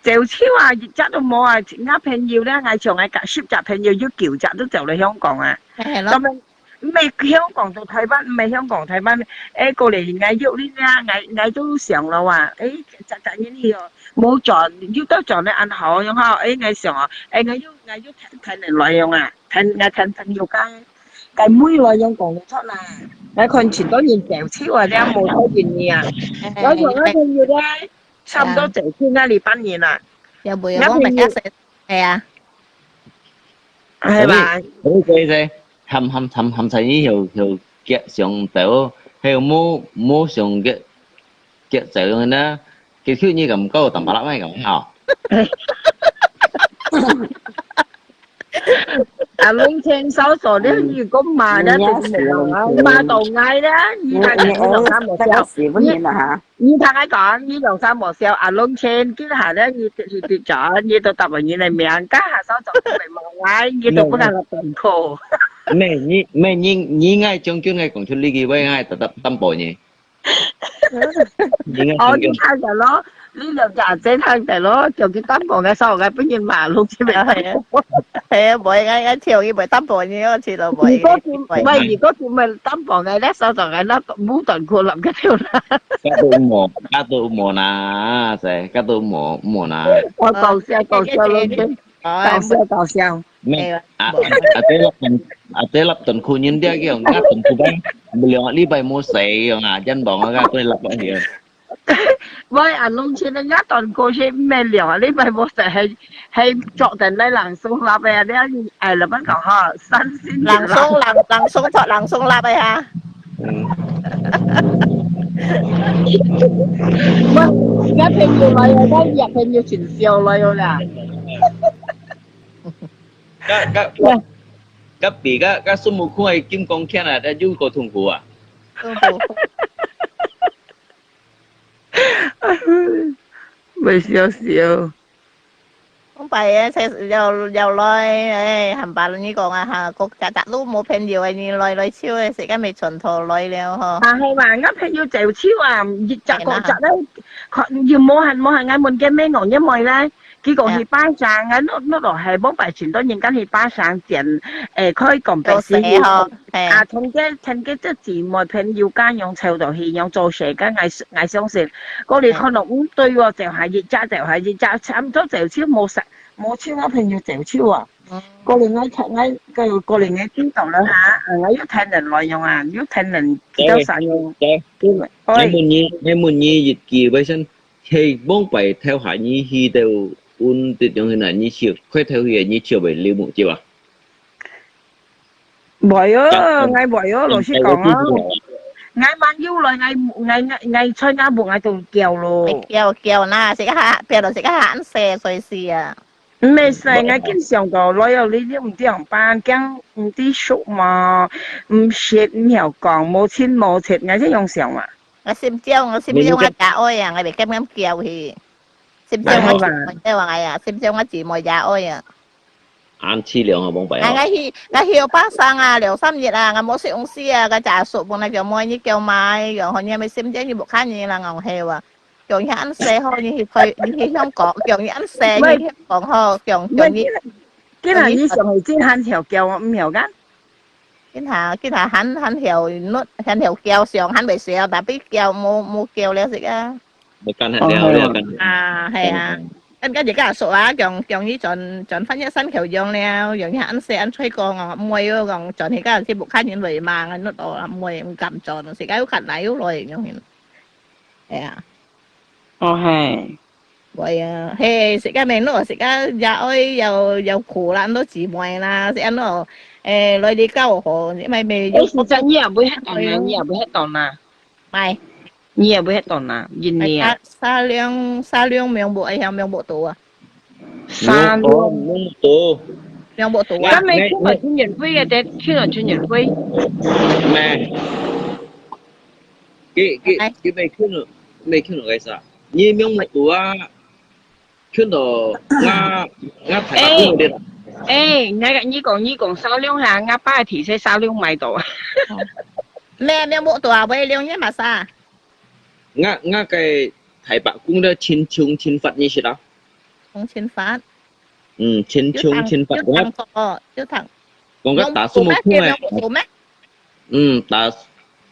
走手啊，一隻都無啊！𠊎朋友咧，𠊎像𠊎隔十隻朋友，有九隻都走來香港啊。係，係咯。咁樣，毋係香港到台灣，毋係香港台灣，誒，過來𠊎約你啊，𠊎，𠊎都想了啊，誒，隻隻人去哦，無轉，又到轉來恁好樣吼，誒，𠊎想哦，誒，𠊎又，𠊎又聽，聽人來樣啊，聽，𠊎聽朋友講，該妹來樣講得出啦，𠊎看盡多人走手啊，這樣無討人你啊，𠊎像𠊎朋友咧。 差毋多走去該裡半年啦。也袂，𠊎朋友，我問一下，係啊。係吧？所以，所以，所以，喊，喊，喊，喊出你有，有結想走，還有無，無想結，結走樣呢？結束你感覺有淡薄仔歹感覺吼？ 阿龍牽小手了，你講罵了，罵到𠊎了，你大家你兩三無笑，你，你聽𠊎講，你兩三無笑，阿龍牽，今下了，你，你，你，你都答應你个名，該下小手都袂罵𠊎，你都不敢來頂口。咩，你，咩，你，你愛將軍愛講出這句話，愛擔，擔保呢？ 哦，你聽得咯，你兩隻阿姐聽得咯，叫佢擔保个時候，𠊎分人罵咯，知咩？係啊，係啊，無，𠊎，𠊎跳，佢會擔保你，我知道，無，如果佢，佢會。喂，如果佢毋係擔保个，那時候就係那個無端可能个跳啦。該都無，該都無啦，係，該都無，無啦。我搞笑，搞笑咯，搞笑，搞笑。 咩？係啊，啊，啊，這粒斷，啊，這粒斷褲，人家叫人家斷褲吧，兩個禮拜無洗樣啊，真忙啊，該對粒落去啊。喂，阿龍，現在人家斷褲係毋係兩個禮拜無洗，係，係著等來冷爽立个啊，你愛，愛怎麼講哈？三星人啦。冷爽，冷，冷爽著，冷爽立个哈。嗯。喂，自家朋友來哦，𠊎朋友全笑來哦啦。該該該比該該孫悟空个金剛圈啊，該有个痛苦啊。痛苦。會笑笑。往擺个，才又又來，哎，還把你講啊哈，各隻隻都無朋友个，你來來笑个，時間未存到來了吼。啊，係嘛，我朋友走手啊，一隻個隻咧，又無閒無閒，𠊎問佢咩戇一妹咧，佢講去拜山，𠊎落落落係往擺尋到人家去拜山前，誒，開講白事。做事吼，係。啊，同佢同佢這姊妹朋友家樣湊到去，樣做事，該𠊎𠊎相信，嗰你可能毋對哦，就係一隻就係一隻，差毋多走手無實。 無手啊，朋友走手啊。過年𠊎看𠊎个過年个知道了哈，啊，𠊎又聽人來用啊，又聽人比較少用。對，對，我問你，我問你一句，為什係往擺頭下你去到阮這種現在你笑，快頭去你笑會流目汁啊？會哦，𠊎會哦，老實講啊，𠊎還有來，𠊎𠊎𠊎𠊎在𠊎屋𠊎都叫咯。叫叫啦，食下，變到食下恁細歲時啊。 毋係細，𠊎經常到來哦，你你毋知樣辦，驚毋知熟嘛，毋識毋曉講，無親無切，𠊎就用想嘛。我心焦，我心焦我爺哀啊，我袂敢敢叫去。心焦我姊妹哀啊，心焦我姊妹爺哀啊。恁淒涼啊，往擺哎，啊。我去，我去巴生啊，兩三日啊，我無食東西啊，我就叔本來叫妹，你叫買，然後你咪心焦你屋下人啦，戇係啊。 用佢恁細吼，你去推，你去香港，用佢恁細，你去香港吼，用用你。今日你上去真還曉叫，毋曉个？今下今下還還曉律，還曉叫上，還袂少，tapi叫無無叫了食啊。你幹很了了，幹。啊，係啊。跟跟住家叔啊，用用佢轉轉翻一身球樣了，用佢恁細恁吹過哦，毋會哦，講轉去家去屋下人會罵，我律到啊，毋會毋敢轉，食啊，又近來又來用。係啊。 哦嘿。會啊，嘿，食个面咯，食个爺哀又又苦啦，恁多姊妹啦，食恁多，誒，來你教好，你咪咪誒，實在你也會遐當啦，你也會遐當啦，咪，你也會遐當啦，因你啊，沙沙龍沙龍苗木，誒，像苗木島啊，沙龍，木島，苗木島啊，今日去了春園會个，得去了春園會，咩？佢佢佢未去了，未去了个啥？你苗木島啊？ 看到𠊎𠊎大家講个啦。誒，𠊎你講你講沙龍哈，𠊎爸提在沙龍買到啊。咩咩木島啊，會兩日嘛啥？ 𠊎𠊎个大伯公咧，親像親發，你識啦？講親發。嗯，親像親發。有聽過，有聽。講个打什麼空誒？有咩？嗯，打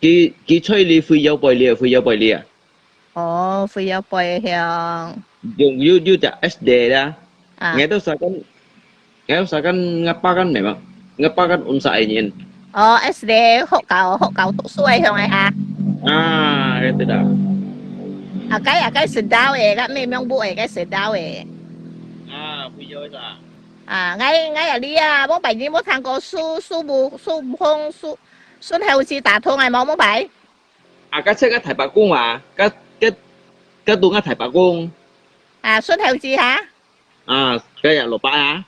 佢佢在你會有背了，會有背了。哦，會有背向。有有有隻S D啦。啊。 𠊎都sa kan，𠊎都sa kan，𠊎爸kan memang，𠊎爸kan unsa ai nyen。哦，S D學校學校讀書个向个哈。啊，該對啦。啊，該啊該識到个，該咩名目个，該識到个。啊，會有个。啊，𠊎𠊎啊，你啊，往擺你無聽過孫孫悟孫悟空孫孫猴子打通个無？往擺。啊，該隻个大伯公啊，該該該度个大伯公。啊，孫猴子哈。 啊，該隻老伯啊。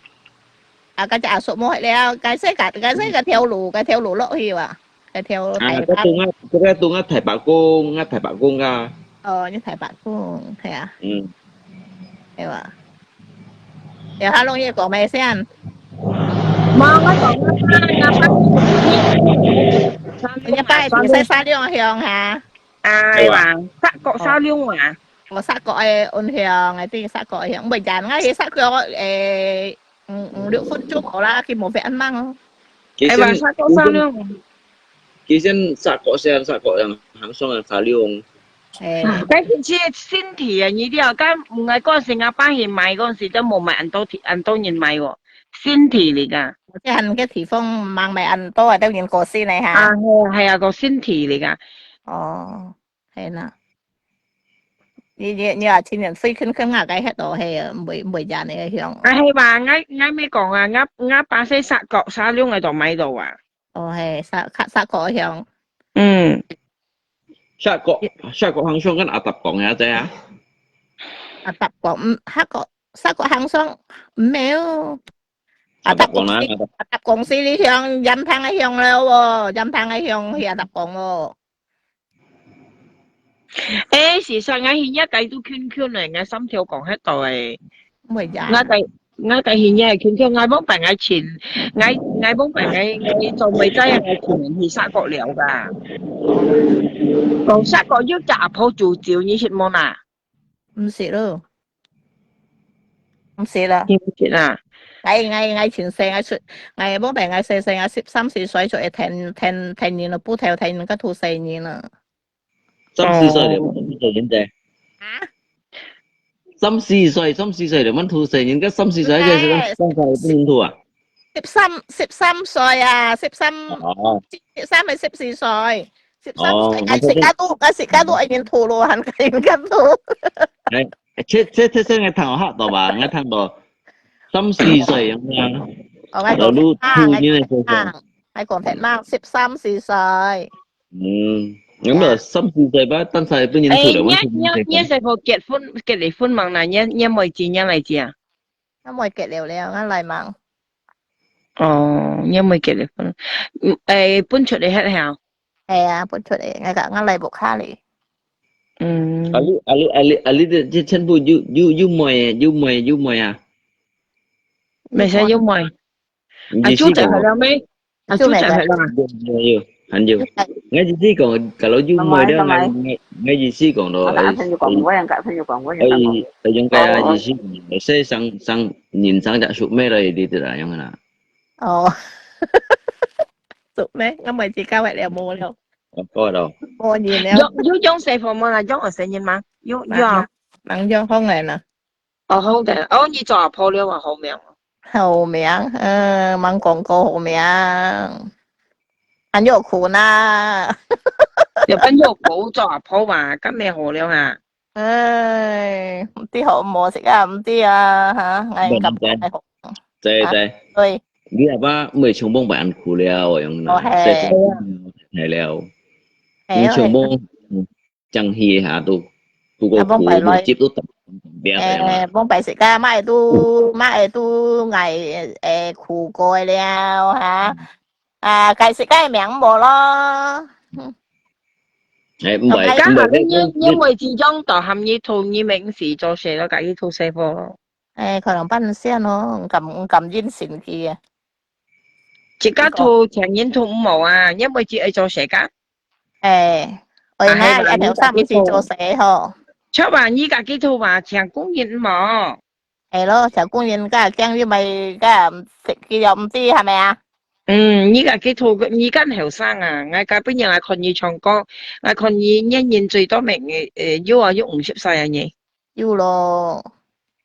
啊，該隻阿叔無了，該細个該細个條路，該條路落去哇，該條啊，大該度个該个度个大伯公，个大伯公啊。哦，你大伯公，係啊，嗯。係哇。有較容易講咩先？無，我講我爸，我爸。你爸係在沙龍鄉哈？啊，係嘛？沙角沙龍啊。我沙角个運向，个對沙角鄉，毋會遠，我去沙角誒。 嗯嗯，六分鐘好啦，佢無會恁慢哦。佢係嘛，沙角沙龍。佢先沙角先，沙角人行上个沙龍。誒，但係其實新地啊，你知啊，該毋係嗰時阿爸去買嗰時都無買恁多地，恁多人買喎，新地嚟㗎。即係个地方mang買恁多啊，都人過身个啊，哈。係啊，係啊，個新地嚟㗎。哦，係啦。你你你話親人飛近近啊，該歇到係啊，毋會毋會遠个鄉。啊，係嘛，𠊎𠊎咪講啊，𠊎𠊎爸係沙角沙龍个度買到啊。哦，係沙沙角鄉。嗯。沙角沙角行上跟阿達講呀，知啊？阿達講，嗯，沙角沙角行上，毋係哦。阿達公司，阿達公司你向，鹽塘个向了哦，鹽塘个向去阿達公哦。誒，事實𠊎去若个都近近誒，𠊎三條講核到誒。毋會呀。𠊎个，𠊎个去若个近近，𠊎往擺𠊎前，𠊎，𠊎往擺𠊎，𠊎做妹仔啊，𠊎前年去沙角了个。講沙角有隻阿婆煮酒，你識無啦？毋識咯。 毋識啦。毋識啦。𠊎，𠊎，𠊎前世，𠊎出，𠊎無病，𠊎細細，𠊎十三四歲就會跈，跈，跈人咯，不頭跈人，該渡世人啦。三四歲了，哦。三四歲人仔。啊？三四歲，三四歲了，滿渡世人，該三四歲，該係，該三歲不能渡啊？十三，十三歲啊，十三，哦。十三係十四歲，十三歲，哦，𠊎自家都，𠊎自家都已經渡咯，還該人家渡。誒， 這，這，這，這𠊎聽到嚇到吧？𠊎聽到三四歲樣啊。哦，𠊎講老路兔呢，啊，𠊎講，𠊎講忒慢，十三四歲。嗯，有沒有三四歲吧？但係都年輕了，誒，你，你，你細個結婚，結離婚吂啦？你，你妹子，你來接啊？𠊎妹結了了，𠊎來吂。哦，你妹結離婚。嗯，誒，搬出來歇下。 係啊，搬出來，𠊎講，𠊎來屋下哩。嗯。啊，你，啊，你，啊，你，啊，你這，這全部有，有，有妹，有妹，有妹啊？毋使有妹。啊，你意思講，就在了咩？啊，就在了啊。有，有，有，還有。有在。𠊎意思講，假如有妹了，慢慢，慢慢。𠊎，𠊎，𠊎意思講咯，啊，哎，朋友講，哎，我也跟朋友講，我也跟朋友。哎，哎，應該啊，哦，哦。意思講，哎，生，生，人生隻宿命咯，你知啦，樣啦。哦。 做咩？𠊎妹子教會了無了？哦，夠了。無人了。有，有養細貨無啦？養後生人嗎？有，有啊。吂，吂養好个啦。哦，好个。哦，你做阿婆了啊，好命哦。好命，嗯，吂講過好命。還有苦呢。有還有苦做阿婆嘛，敢無好了啊？ 唉，毋知好毋好食啊，毋知啊，哈，𠊎毋敢講。知，知。啊，對。你阿爸毋會像往擺恁苦了，樣啦，哦，係。細個了。係，你像往，係。嗯，江西下都，都過苦，啊，往擺來，都接都打，打，打，打。誒，往擺食啊，乜會都，乜會都，𠊎，誒，苦過了，哈。嗯。 啊，該食該命無咯。嗯。誒，毋會，該下你，毋會，你，你妹子養到喊你渡，你毋使做事咯，家己渡細貨咯。誒，可能半仙咯，毋敢，毋敢應承佢啊。自家渡，請人渡毋好啊，你妹子愛做事个。誒，愛哪，啊，係啦，一條衫毋使做事吼。著啊，你家己渡嘛，請工人毋好。 係咯，小工人家驚又買，家食佢又毋知係咪啊？嗯，你家己渡，你敢後生啊？𠊎家本人𠊎看你唱歌，𠊎看你年齡最多命，誒，有啊，有五十歲啊你。有咯。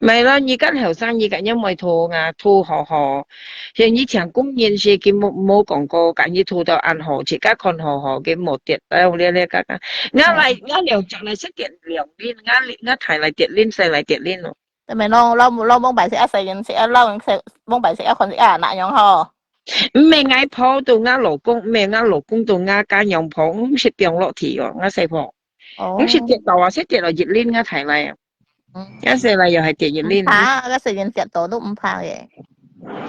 毋係咯，你敢後生，你敢樣會渡啊？渡好好。像你請工人時，佢無，無講過，甲你渡到恁好，自家看好好，佢無跌，哎，有咧咧，嘎嘎。𠊎來，𠊎兩隻來，識跌兩輪，𠊎，𠊎大來跌輪，細來跌輪咯。 對咩？攏，攏，攏往擺食啊，細人食啊，老人食，往擺食啊，看食啊，那樣吼。毋係𠊎婆到𠊎老公，毋係𠊎老公到𠊎家娘婆，毋識放落去哦，𠊎細婆。哦。毋識跌到啊，識跌到一輪𠊎大來啊。嗯。𠊎細來又係跌一輪。毋怕，該細人跌到都毋怕耶。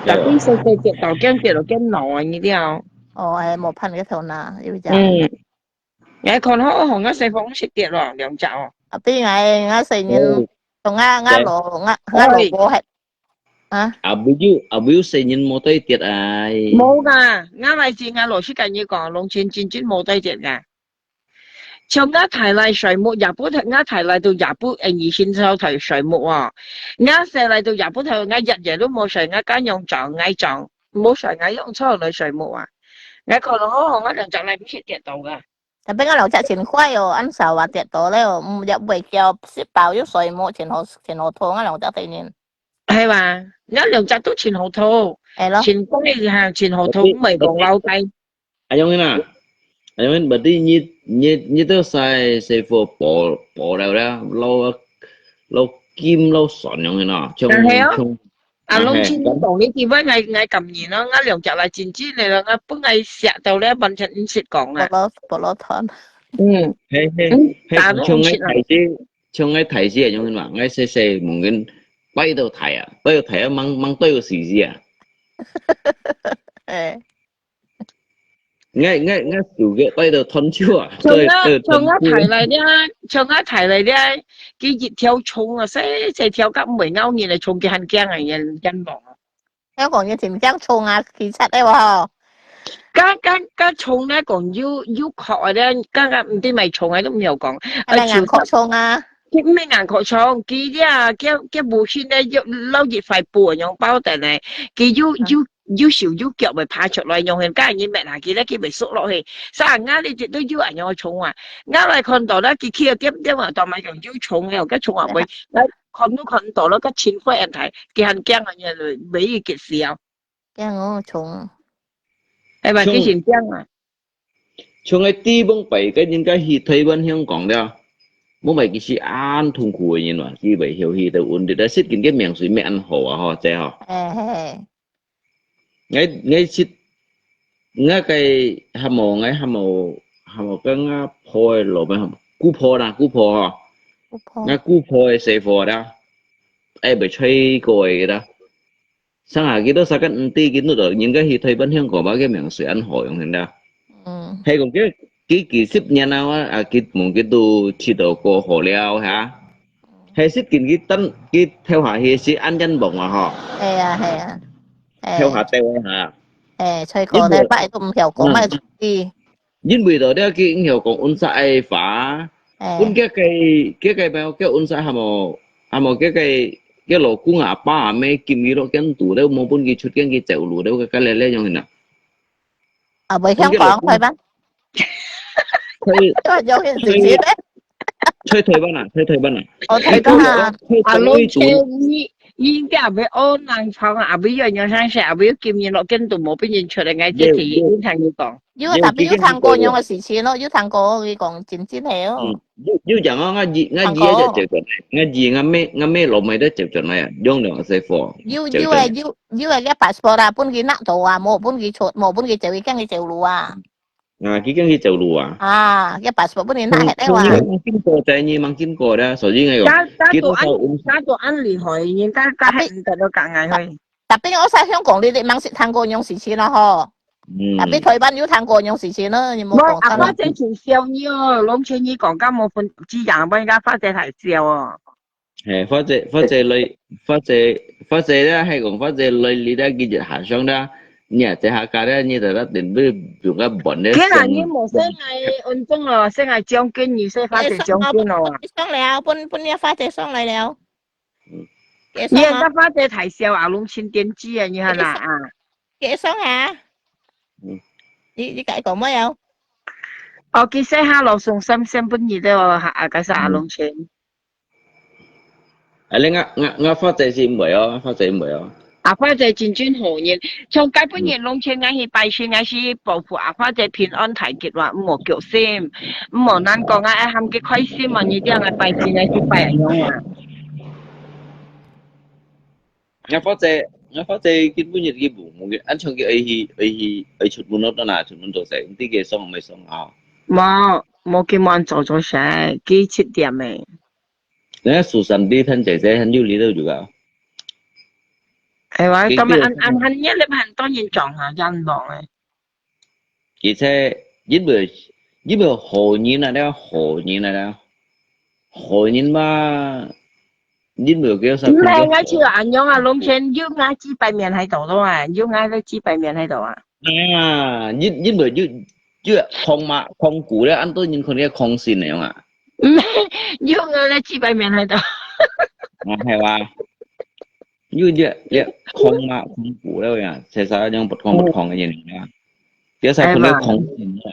但係細細跌到，驚跌到驚惱啊，你知道？哦，哎，無判个頭那，有一隻。嗯。 𠊎看好，好，𠊎細房識跌咯，兩隻哦。啊，比𠊎，𠊎細人，哦。同𠊎，𠊎老，𠊎，𠊎老婆還，啊？啊，毋有，啊，毋有細人無對跌啊。無噶，𠊎來自𠊎老師甲你講，農村真正無對跌噶。像𠊎大來睡目，也不，𠊎大來都也不，誒，二千歲頭睡目哦。𠊎細來都也不頭，𠊎日夜都無睡，𠊎家娘掌，𠊎掌，無睡，𠊎用錯來睡目啊。𠊎可能好，好，𠊎兩隻來毋識跌到噶。 Tapi𠊎兩隻真乖哦，恁少話跌到了，嗯，也毋會叫食飽又睡目，真好，真好討，𠊎兩隻對人。係吧？𠊎兩隻都真好討，係咯。真乖哈，真好討，毋會講老弟。阿勇啊，阿勇，berarti你，你，你都使，師傅補，補了了，老，老金老酸樣个喏，像，啊，係哦。像 啊，攏真講你地位，𠊎，𠊎感恩咯，𠊎兩隻來真真个咯，𠊎本來嚇到咧，完全毋識講啊。Polos，polos團。嗯。嘿，嘿，嗯，嘿，打攏毋識啊。像𠊎大姐，像𠊎大姐樣嘛，𠊎細細問緊，拜到大啊，拜到大啊，吂，吂對有時時啊。哎，𠊎𠊎𠊎手个戴到斷手啊，从啊从啊抬来了，从啊抬来了，佢一条虫啊，细细条甲毋会咬人个虫，佢还惊啊，人人望啊。 你講你真驚蟲啊，其實个吼。該該該蟲呢，講有有殼个咧，該該毋知咩蟲啊，都毋曉講。啊，硬殼蟲啊。佢毋係硬殼蟲，佢呀，佢佢無形个，有撈一塊布樣包等呢，佢有有有手有腳會爬出來，樣形，該人搣下佢咧，佢會縮落去。所以𠊎呢，都有恁樣个蟲啊。𠊎來看到咧，佢企到點點啊，當然講有蟲个，該蟲啊會，來 看都看到了，个情況恁大，佢還驚啊，你還袂一个笑。驚哦，蟲。哎嘛，佢先驚啊。像个地方擺个人家去台灣香港了，無買佢是恁痛苦个人嘛，佢袂曉去到穩定，但係今个命水乜恁好啊，吼，這吼。哎嘿。 𠊎𠊎識，𠊎个還無，𠊎還無，還無跟𠊎婆个老妹，姑婆啦，姑婆吼。姑婆。𠊎姑婆个細伙啦，哎，袂吹過个啦。上下佢都三个五弟，佢都到人家去台灣香港吧，个名水恁好用，真的。嗯。係講佢佢幾十年啊，啊，佢問佢都去到過好了哈。 係識見佢等佢跳下去係恁樣望啊吼。係啊，係啊。哎。跳下跳下。哎，吹過禮拜都毋曉講，嗯。莫出去。因為到了佢毋曉講，阮儕愛花。哎。阮个个个个咩，叫阮儕還無，還無个个个老公啊，阿爸阿姆，今日落間肚了，無分佢出間去走路了，个个咧咧樣呢。 啊，袂曉講，台灣。在，在，在台灣啊，在台灣啊。哦，台灣啊。啊，龍泉，你，你應該也會學南方啊，也會有人相信，也會有今日落跟都無被人出來，𠊎這題有，有。有聽你講。有，有，tapi有聽過樣个事情咯，有聽過，佢講真真係哦。嗯。 有有講哦，𠊎姨𠊎姨个就走轉來，𠊎姨𠊎妹𠊎妹老妹都走轉來啊，用兩個細貨。有有誒，有有誒，个 passport 啊，分佢拿到啊，無分佢出，無分佢走，佢驚佢走路啊。啊，佢驚佢走路啊。啊，个 passport 分佢拿忒了啊。吂經過，在你吂經過的，所以應該有。打打到恁，打到恁厲害，人家家還毋得到講𠊎去。 Tapi𠊎在香港，你你吂識聽過樣事情咯吼。嗯。Tapi台灣有聽過樣事情咯，你無講。阿花姐真笑你哦，龍泉你講甲無分，只樣，人家花姐太笑哦。嘿，花姐，花姐來，花姐，花姐咧，還講花姐來，你咧幾日下鄉咧，你啊，這下家咧，你在那等於用个門咧。天啊，你無使愛恩重哦，使愛將軍，你使花姐將軍哦啊。上了，分分你花姐上來了。 嗯。你人家花姐太笑啊，攏清點子啊，你看啦啊。結束哈？嗯。你你改講麼樣？哦，其實哈，老送三千分你的哦，哈，啊，該是阿龍錢。啊，你我我我花姐是毋會哦，花姐毋會哦。 阿花姐真正好人，從該本日攏前𠊎去拜神，𠊎是保護阿花姐平安大吉話，毋好叫心，毋好難過，𠊎愛喊佢開心嘛，你這樣來拜神，𠊎去拜恁樣啊。𠊎花姐，𠊎花姐今晡日佢無，無佢，恁像佢愛去，愛去，愛出門咯，到哪出門做事，毋知佢爽毋爽啊？無，無佢無做做事，佢七點誒。 人家蘇珊蒂聽姐姐很有理都有啊。哎，我今日恁恁恁熱，你還當然講啊，真忙誒。而且因為因為好人啊，了好人啊，了好人嘛，因為叫啥？毋係，𠊎就恁樣啊，龍泉有𠊎幾百面喺度咯啊，有𠊎个幾百面喺度啊。 啊，因因為有有抗嘛抗股咧，恁多人可能抗性个嘛。有𠊎个幾百面喺度。啊，係哇。有這這抗嘛抗股咧呀，實在用不抗不抗个人啊，這才可能抗性啊。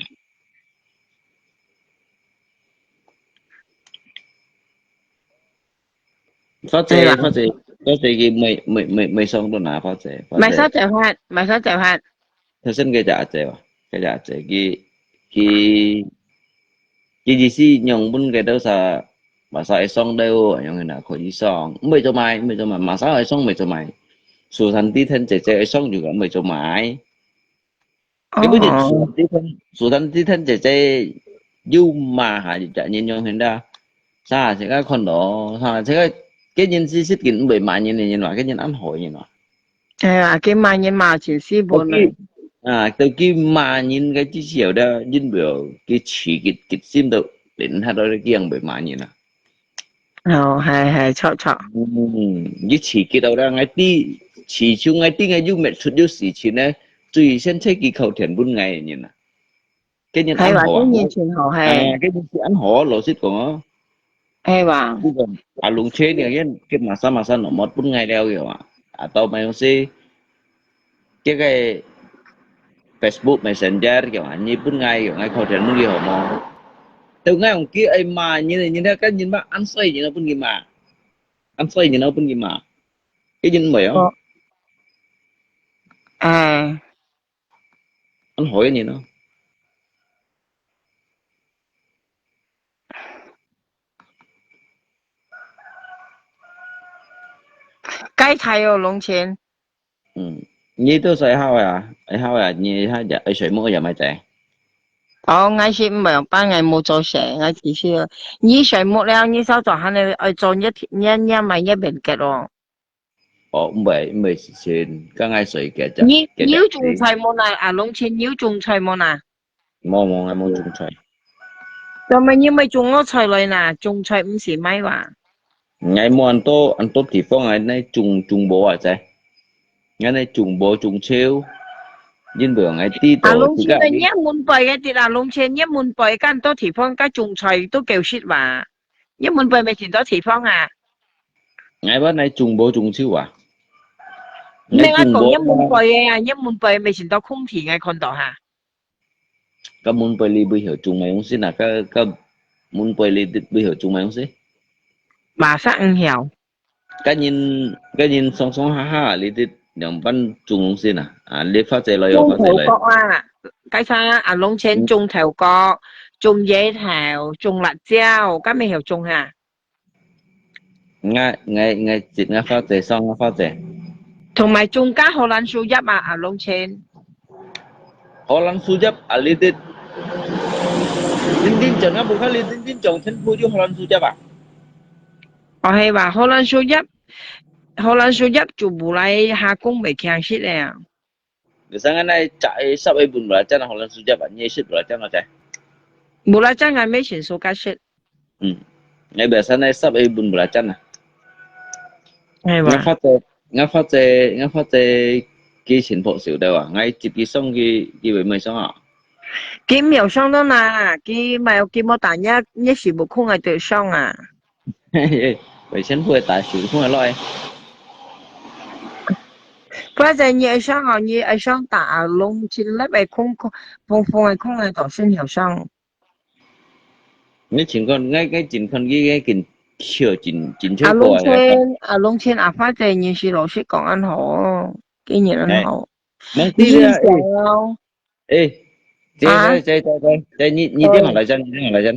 花姐，花姐，花姐佢未未未未上到哪，花姐，花姐。買啥就發，買啥就發。頭先該隻阿姐啊，該隻阿姐，佢佢佢意思用本个多少，馬上會上到，用那可以上，毋會做買，毋會做買，馬上會上，毋會做買。蘇珊蒂聽姐姐會上就講毋會做買。 你本日蘇丹之天，蘇丹之天姐姐有罵下一隻人樣形啦。啥，自家看到，啥，自家个人是識緊毋會罵人个人嘛，个人恁好人嘛。哎呀，佢罵人罵盡死本啊。佢，啊，到佢罵人个之時候咧，因為佢刺激，激心到連下都驚會罵人啊。哦，係，係，著，著。嗯，佢刺激到咧，𠊎知，刺傷𠊎知，𠊎又搣出有事情呢，最先出去靠天分𠊎个人啊。个人恁好啊，係哇，个人真好，係。啊，个人是恁好，老實講哦。係哇。佢講，啊，龍車呢，佢，佢馬上馬上落幕分𠊎了个哇。啊，到尾時，這个 Facebook Messenger个哇，你分𠊎用，𠊎靠天問你好無？到𠊎用佢愛罵人，人家跟人罵，恁衰人都分佢罵，恁衰人都分佢罵，个人毋會哦。哦。哎。 恁好个人哦。該太有龍錢。嗯，你都睡好啊，睡好啊，你還愛睡目也毋愛在。哦，𠊎是毋會，半夜無做事，𠊎只是，你睡目了，你稍早還愛，愛做一，一，一買一面結咯。 哦，毋會，毋會時間，剛剛睡个，你，你有種菜無啦？啊，龍錢，你有種菜無啦？無，無，𠊎無種菜。做麼你毋種个菜來啦？種菜毋係買哇？𠊎無恁多，恁多地方啊，𠊎種，種無啊，在。𠊎呢種無種少，因為𠊎知道啊，龍錢，自家你問背个，對啦，龍錢，你問背，恁多地方，該種菜都夠食哇。 你問背毋係盡多地方啊？𠊎話𠊎種無種少啊。你愛講你問背个啊，你問背毋係盡多空地，𠊎看到哈。該問背你會曉種麼个東西啊？該，該問背你會曉種麼个東西？馬上毋曉。該人，該人上上下下，你這兩半種東西啊？啊，你發財來又發財來。種豆角啊，該啥啊，龍錢種豆角，種野豆，種辣椒，該毋曉種哈？ 𠊎，𠊎，𠊎，𠊎發財，上𠊎發財。同埋種加荷蘭樹葉啊，啊，龍錢。荷蘭樹葉啊，你這，真正種啊，無看你真正種，全部就荷蘭樹葉啊。哦，係吧？荷蘭樹葉，荷蘭樹葉就無來下工袂強食个啊。 你上个那摘个十个分布拉赞，好像是叫吧？你也是布拉赞了噻？布拉赞还没成熟，该是。嗯，那边上那十个分布拉赞啊。哎吧。我发觉，我发觉，我发觉，佢全部收到啊！我接佢送佢，佢会买送啊？佢没有送到哪，佢没有，佢没打，你，你是无空个就送啊。 嘿嘿，我先不会打手，不会落。反正你爱上哦，你爱上打龙，进来个空空，风风个空个都是有上。你情况，我个情况，你个跟笑真真笑过啊！阿龙千，阿龙千阿发仔，你是老实讲安好哦，今年安好。哎，蛮对的啊，哎。 哎，这，啊？这，这，这，这，你，你点下来讲，你点下来讲。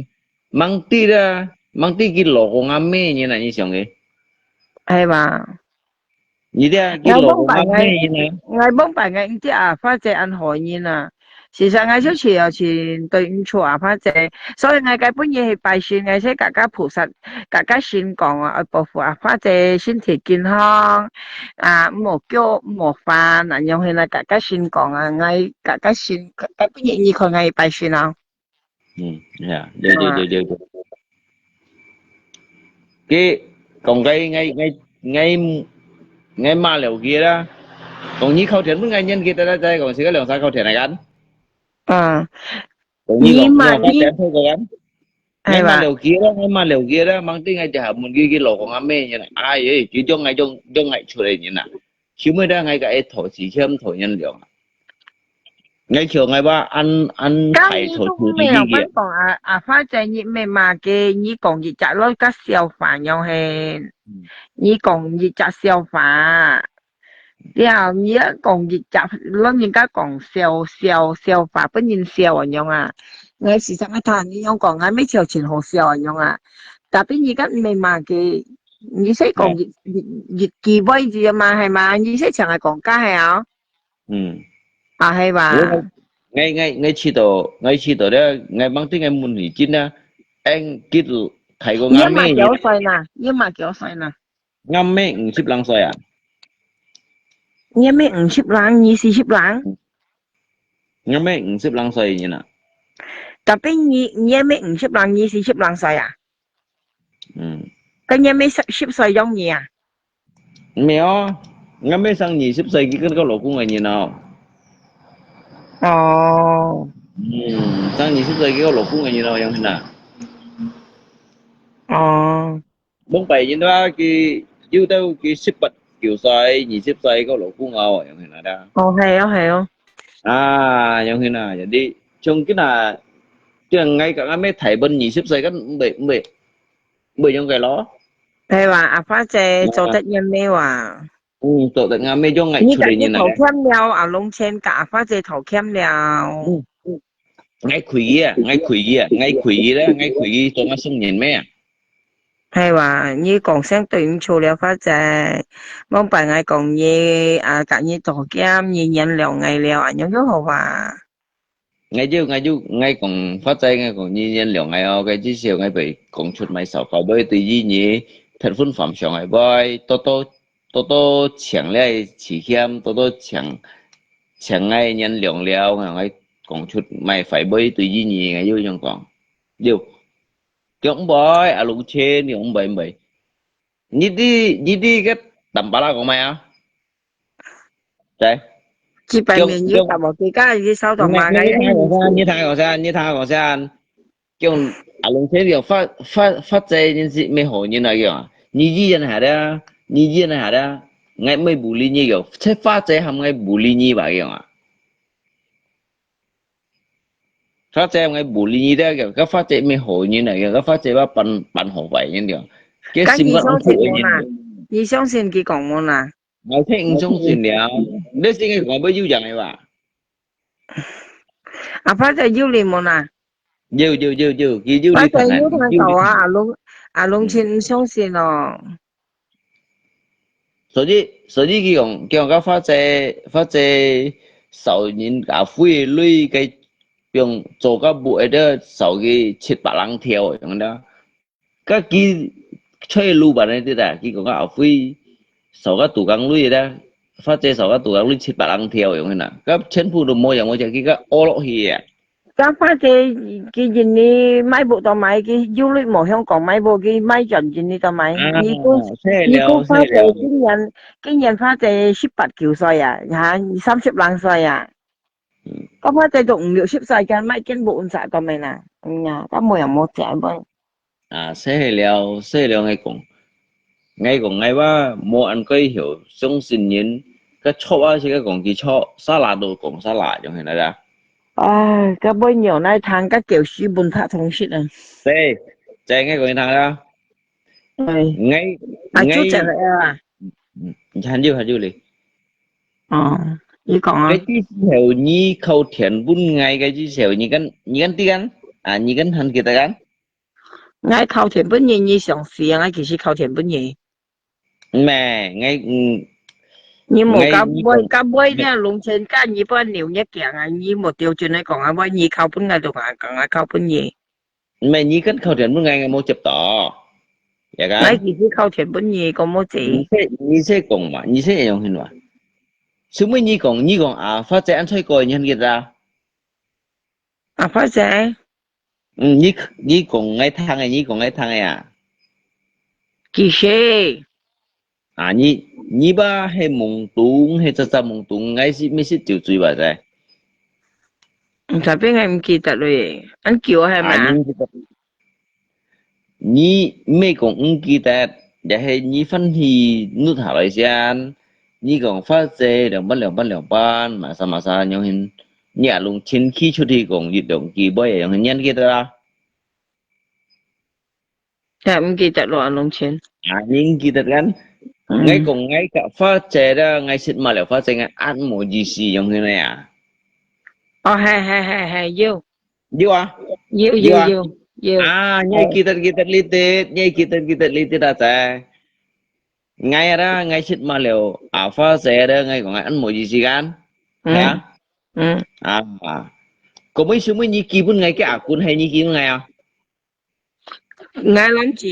Mang Ti啦，Mang Ti佢老公阿妹，你哪，你想个？哎吧。你点，佢老公阿妹，你哪？我明白个，你点啊，发仔安好人啊。事实上，我就是要去对你处啊，发仔。所以我个本人去拜神，我是个个菩萨，个个神讲啊，爱保护啊，发仔身体健康。 啊，莫叫莫烦，那样现在个个新讲啊，我个个新，个个不愿意看我拜神啊。嗯，呀，对对对对对。佢讲个，我我我我骂了佢啦，讲你靠天，本个年纪大大大，讲是个两三靠天来干。嗯。 你骂，你，你罵了佢啦，你罵了佢啦，Mang Ti，𠊎就喊问佢，佢老公阿妹人，哎耶，佢种𠊎种种𠊎出来人啊，后尾咧𠊎个一头是欠头人了啊，𠊎叫𠊎话安安排头出去个。讲啊，啊，反正你没骂个，你讲一只咯，个笑话样嘿，你讲一只笑话。 了，你啊讲一只，老人家讲笑笑笑话，分人笑啊样啊。我时常个听你样讲，我每次真好笑啊样啊。Tapi你个没骂个，你是讲一一一句话子嘛，系嘛？你是像个讲家系啊？嗯。啊，系吧？我我我我知道，我知道了，我Mang Ti个问题真啊，俺佢睇过你阿妹个。你嘛几岁呢？你嘛几岁呢？ 阿妹五十零岁啊？你也無五十零，二四十零。嗯。你也無五十零歲人啊？Tapi你，你也無五十零，二四十零歲啊？嗯。該你也無十，十歲樣你啊？無啊，你也無生二十歲，佢跟个老公个人啊。哦。嗯，生二十歲，佢个老公个人啊，樣形啊。哦。 往擺人話佢有兜佢十八九歲、二十歲个老公啊，樣形啊啦。哦，係哦，係哦。啊，樣形啊，jadi像今啊，像𠊎个阿妹大分二十歲，kan毋會，毋會，毋會樣个咯。係哇，阿花姐做得人咩哇？嗯，做得阿妹樣𠊎出來人啊。你家己討欠了，阿龍千甲阿花姐討欠了。嗯，嗯。 𠊎虧佢啊，𠊎虧佢啊，𠊎虧佢咧，𠊎虧佢做麼生人咩啊？係哇，你講聲對毋住了，花姐。往擺𠊎講你，啊，甲你道歉，你原諒𠊎了，恁樣就好啊。𠊎就，𠊎就，𠊎講，花姐，𠊎講你原諒𠊎哦，該至少𠊎會講出my sorry，會對於你，別分分上个，會多多，多多請你个辭歉，多多請，請𠊎原諒了，𠊎講出my sorry，會對於你，𠊎又樣講。 有。佢講毋會，阿龍千，佢講毋會，毋會。你知，你知該Tampalak講麼个啊？對。幾百年有講，答無？佢家己燒到嘛，你，你聽我先，你聽我先，你聽我先。佢講阿龍千，佢講發，發，發財人係無好人啊，佢講啊。你依然係啊，你依然係啊，𠊎毋會bully你，佢講，這發財還𠊎bully你吧，佢講啊。 花姐，𠊎bully你个，該花姐無好人啊，該花姐話扮，扮好壞人个，該心肝恁苦个人。你相信佢講無啦？𠊎聽毋相信了，你先講，無有樣个吧？啊，花姐有理無啦？有，有，有，有，佢有理，花姐有聽到啊，阿龍，阿龍千毋相信哦。 所以，所以佢講，佢講个花姐，花姐，少人家費鐳个，用做个屋个都少个七八零條，樣个。該佢出路辦个對啦，佢講个阿輝，少个杜江鐳啦，花姐少个杜江鐳七八零條，樣个啦。該全部都無樣，𠊎講佢个屙落去啊。 該花姐佢印尼買屋到買，佢有鐳無香港買屋，佢買轉印尼到買。啊，你估，你估花姐今年，今年花姐十八九歲啊，哈，三十零歲啊。該花姐都五六十歲，間買間屋毋使到買啦。哎呀，該無樣無食無。 啊，細了，細了，𠊎講，𠊎講，𠊎話無恁該曉相信人，該錯啊，自家講佢錯，salah都講salah，樣形个啦。唉，該尾牛奶糖，該狗屎分他通食啊。對，再𠊎講一堂啦。哎，𠊎，啊，就這个啊。嗯，還有，還有咧。哦，你講啊。該之後你靠田分𠊎，該之後你跟，你跟知間？啊，你跟還記得間？ 𠊎靠田分你，你想死啊！𠊎其實靠田分你。毋係，𠊎，嗯，你無，𠊎，甲尾，甲尾呢，農村甲你半牛一樣啊！你無調轉來講啊，尾你靠分𠊎，就講，講啊靠分你。毋係，你跟靠田分𠊎，𠊎無接到，也个。𠊎其實靠田分你，講無知。你先，你先講嘛，你先用先嘛。所以你講，你講啊，發展安在過，你還記得啊？啊，發展。 嗯，你，你講𠊎聽个，你講𠊎聽个啊。幾時？啊，你，你吧，係懵懂，係扎扎懵懂，𠊎係毋係酒醉吧，在？嗯，tapi𠊎毋記得了耶，恁久係嘛？啊，你毋記得。你毋係講毋記得，也係你翻去錄下來先。你講發仔兩半兩半兩半，麼儕麼儕，樣形，你也攏清氣出去講一兩句，尾樣形，你還記得啊？ 也毋記得咯，阿龍千。啊，你毋記得kan？嗯。𠊎講𠊎个發仔啦，𠊎識嘛了發仔，𠊎恁無意思樣形个啊。哦，係，係，係，係，有。有啊？有，有，有啊？有，有。啊，你還記得，記得你的，你還記得，記得你的啊，在。𠊎啊啦，𠊎識嘛了，啊，發仔啦，𠊎講𠊎恁無意思kan？嗯。係啊？嗯。啊，啊。Kau semua你寄分𠊎个啊，kun係你寄分𠊎啊？ 𠊎諗住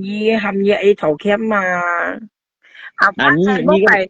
你喊你愛討錢嘛。啊，啊，你，發仔，你个，莫怪，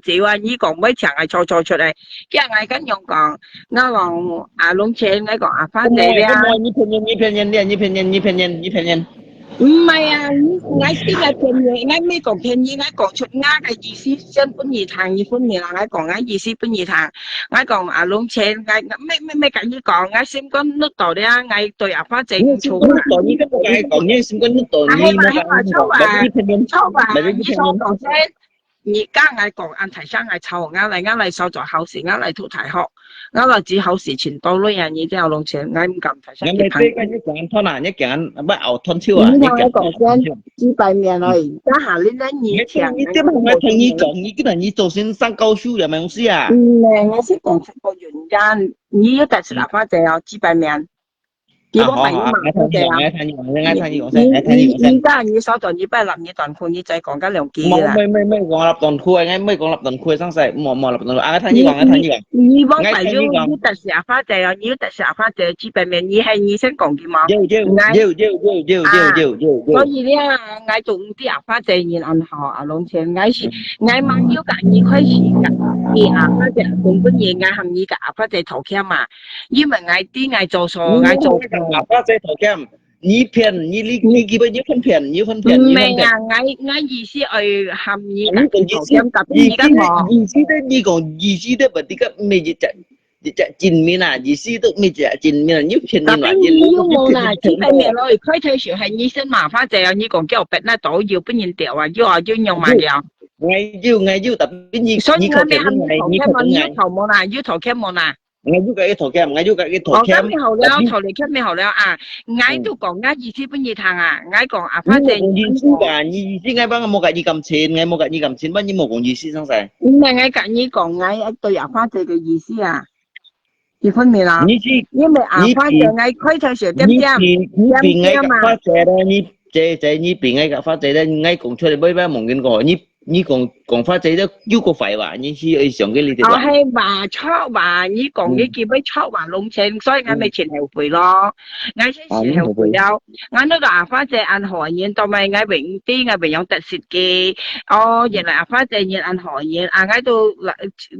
恁少啊，你講會請𠊎吵吵出來，叫𠊎恁樣講，𠊎講阿龍錢，𠊎講阿花姐呀。你騙人，你騙人，你騙人，你騙人，你騙人。毋係啊，你，𠊎先來騙你，𠊎毋係講騙你，𠊎講出𠊎个意思先分你聽，你分你啦，𠊎講𠊎意思分你聽。 𠊎講阿龍錢，𠊎，𠊎，毋係，毋係，毋係，同你講，𠊎心肝熝到了，𠊎對阿花姐你心肝熝到，你跟我講，你心肝熝到，啊，你莫講，係嘛，係嘛，你莫講，錯啊，你騙人，錯啊，你騙人。你所講先，你跟𠊎講，恁大聲，𠊎吵，𠊎來，𠊎來燒做好事，𠊎來讀大學，𠊎來做好事，尋到鐳啊，你這阿龍錢，𠊎毋敢大聲。𠊎來這個，你講斷啦，你講，不要斷手啊，你講，你講先，幾百年而已，但下你呢，你講，你，你這麼還同你講，你跟人，你做先生教書了，沒東西啊。嗯，我是講這個原因。 你有得食阿花姐哦，幾百名。幾百名有嘛，阿花姐哦。𠊎聽你講，𠊎聽你講，你，你，你，你，你，你所講一百粒，你短褲，你再講个兩句啦。毋，毋，毋，毋講粒短褲，𠊎毋講粒短褲，上世，毋，毋粒短褲。啊，𠊎聽你講，𠊎聽你講。你，你，你，你有得食阿花姐哦，你有得食阿花姐，幾百名，你係你先講个嘛。有，有，有，有，有，有，有，有，有。所以呢，𠊎做毋知阿花姐人恁好，阿龍錢，𠊎是，𠊎嘛有甲你開始甲，你阿花姐根本人，𠊎喊你甲阿花姐道歉嘛。 因為𠊎知𠊎做錯，𠊎做錯。你莫講阿花姐道歉，你騙，你，你，你基本有份騙，有份騙，有份騙。毋係啊，𠊎，𠊎意思愛喊你道歉，tapi你講無。意思的，你講意思的，berarti kan沒一隻，一隻正面啊，意思都沒一隻正面啊，你騙人啊，tapi你又無啦，基本面咯，開頭時係你先罵花姐啊，你講叫別那都有不認得啊，又啊，又用嘛了。𠊎有，𠊎有，tapi你，所以你靠前，𠊎，你道歉無，你有道無啦，有道歉無啦？ 𠊎有甲佢道歉，𠊎有甲佢道歉。哦，該好了，道歉好了啊！𠊎都講𠊎意思分你聽啊！𠊎講阿花姐，你無講意思吧？你意思𠊎幫𠊎無甲你感情，𠊎無甲你感情，麼你無講意思，上世。毋係，𠊎甲你講，𠊎對阿花姐个意思啊，你分明啦。你是，因為阿花姐，你比，𠊎開頭時點點，你比，你比𠊎甲花姐咧，你這，這，你比𠊎甲花姐咧，𠊎講出來，毋好，毋好，無人講，你 你講，講花姐都有个壞話，你去愛想个你對吧？哦，係話，錯話，你講你基本錯話，弄成，所以𠊎咪真後悔咯。𠊎先是後悔了。𠊎那个阿花姐恁好人，到尾𠊎永知，𠊎永用得失个。哦，原來阿花姐人恁好人，啊，𠊎都，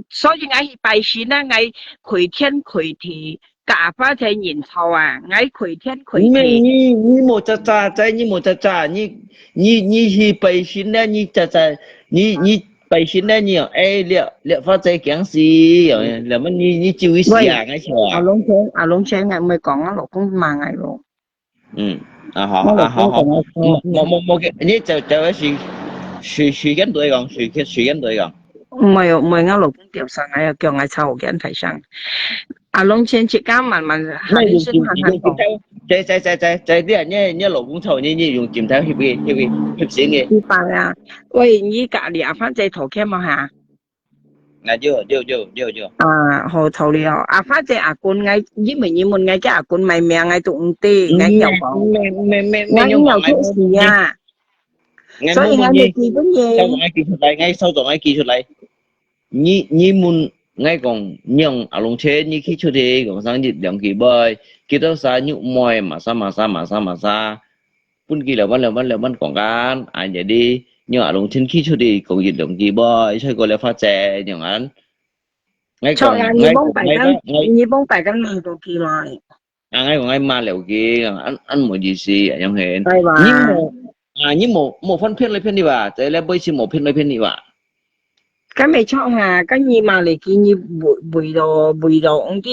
所以𠊎去拜神啊，𠊎跪天跪地。 甲阿花姐認錯啊，𠊎跪天跪地。你，你，你莫喳喳，在你莫喳喳，你，你，你去拜神咧，你喳喳，你，你拜神咧，你講，哎，這，這花姐驚死，了麼你，你救一死啊，𠊎笑啊。阿龍錢，阿龍錢，𠊎毋會講，我老公罵𠊎咯。嗯，啊，好，啊，好，好，莫，莫，莫，莫，你就，就係，時，時間對講，時間，時間對講。毋會，毋會，我老公掉上來，叫𠊎吵，我跟他講。 阿龍錢自家慢慢，下面先慢慢講。在，在，在，在，在，你，你，你老公吵你，你用金條翕个，翕个，翕先个。一般啊，喂，你甲你阿花姐道歉無哈？啊，有有有有有。啊，好，透了。啊，反正阿君，𠊎因為你問𠊎个阿君麼个名，𠊎都毋知，𠊎曉講。毋免毋免毋免毋免，𠊎有講，𠊎有死啊！所以𠊎無記分你。收到𠊎記出來，𠊎收到𠊎記出來。你你問𠊎講，仰阿龍前你去出去講生日兩句杯，幾多儕肉妹，麼儕麼儕麼儕麼儕。 分佢兩萬兩萬兩萬講緊，啊，jadi，你阿龍前去出去講一兩句杯，再過來發財，仰般？𠊎講，著啊，你往擺間，𠊎，𠊎，你往擺間買多幾來。啊，𠊎講𠊎買了佢，恁，恁無意思，啊，樣形。係吧？你無，啊，你無，無分騙來騙去吧？在這背後無騙來騙去吧？ 該無著哈，該你買了佢，你為，為了，為了，毋知，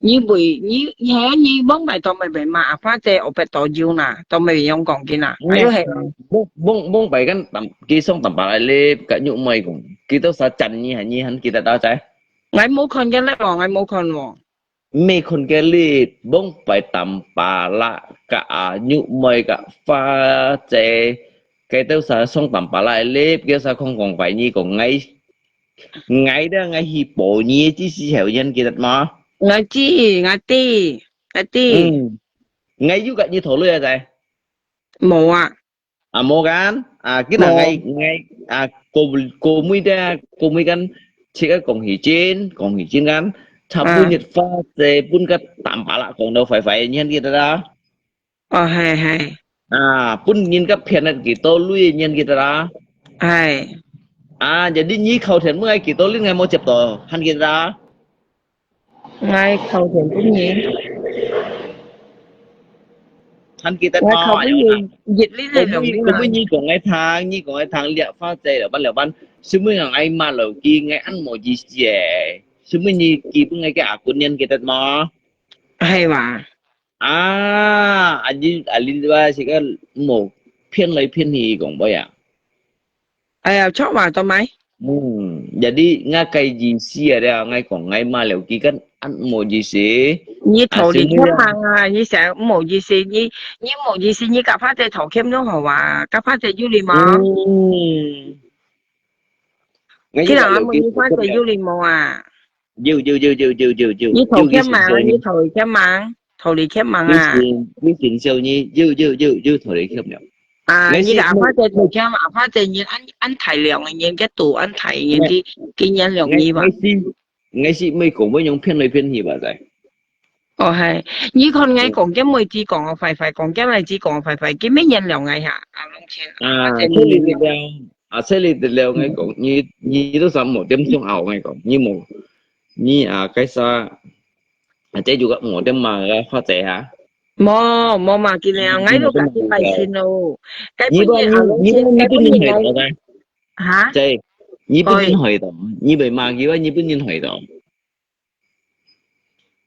你為，你，係你往擺都毋會買，阿花姐後背都有啦，都毋會用講緊啦，還有係。往，往，往擺間淡，佢送淡薄來咧，該肉妹講，佢都係讚你，還你還記得到在？𠊎無看見咧哦，𠊎無看哦。 毋係看个哩，往擺淡薄啦，甲阿玉妹甲花姐，該兜儕送淡薄啦哩，該儕空空懷疑講𠊎，𠊎咧，𠊎去報你，只時候你還記得無？𠊎知，𠊎知，𠊎知。嗯，𠊎有甲你討論啊，在？無啊。 啊，無kan？啊，今日𠊎，𠊎，啊，過，過尾个，過尾kan，自家講起真，講起真kan，差不多花姐分个淡薄啦，講到壞壞，你還記得啊？哦，係，係。啊，分人家騙了幾多鐳，你還記得啊？係。啊，jadi你敲電話幾多鐳，𠊎無接到，還記得啊？ 𠊎敲電分你。還記得無？𠊎敲分你，一日兩日啦。過尾你講𠊎聽，你講𠊎聽，了花姐了，完了完，係毋係講𠊎罵落去，𠊎恁無意思誒。係毋係你記分𠊎个阿姑娘記得無？係哇。啊，阿你，阿你話係个無騙來騙去講無呀？ 哎呀，著嘛，做麼？嗯，jadi𠊎个意思啊，了，𠊎講𠊎罵了佢kan恁無意思。你道理欠人啊，你想無意思，你，你無意思，你甲花姐道歉就好啊，甲花姐有禮貌。嗯。今日阿妹，你花姐有禮貌啊？ 有有有有有有有，你道歉嘛？你道歉嘛？道理欠人啊？你先，你先笑你，有有有有道理欠了。啊，你个阿花姐道歉嘛？阿花姐人恁，恁大量个人，个肚恁大个人，佢，佢原諒你吧？𠊎係，𠊎係毋係講愛用騙來騙去吧，在？哦，係，你看𠊎講个妹子講个壞壞，講个妹子講个壞壞，佢乜原諒𠊎哈？啊，龍千，啊，阿花姐，這裡了。 啊，這裡得了，𠊎講，你，你都想無點想拗，𠊎講，你無，你啊，該啥，啊，這就个無點嘛，个花姐啊。無，無嘛，今日𠊎都甲你拜神咯。該本日啊，你，你，你本人害到个。哈？在，你本人害到，你被罵佢話，你本人害到。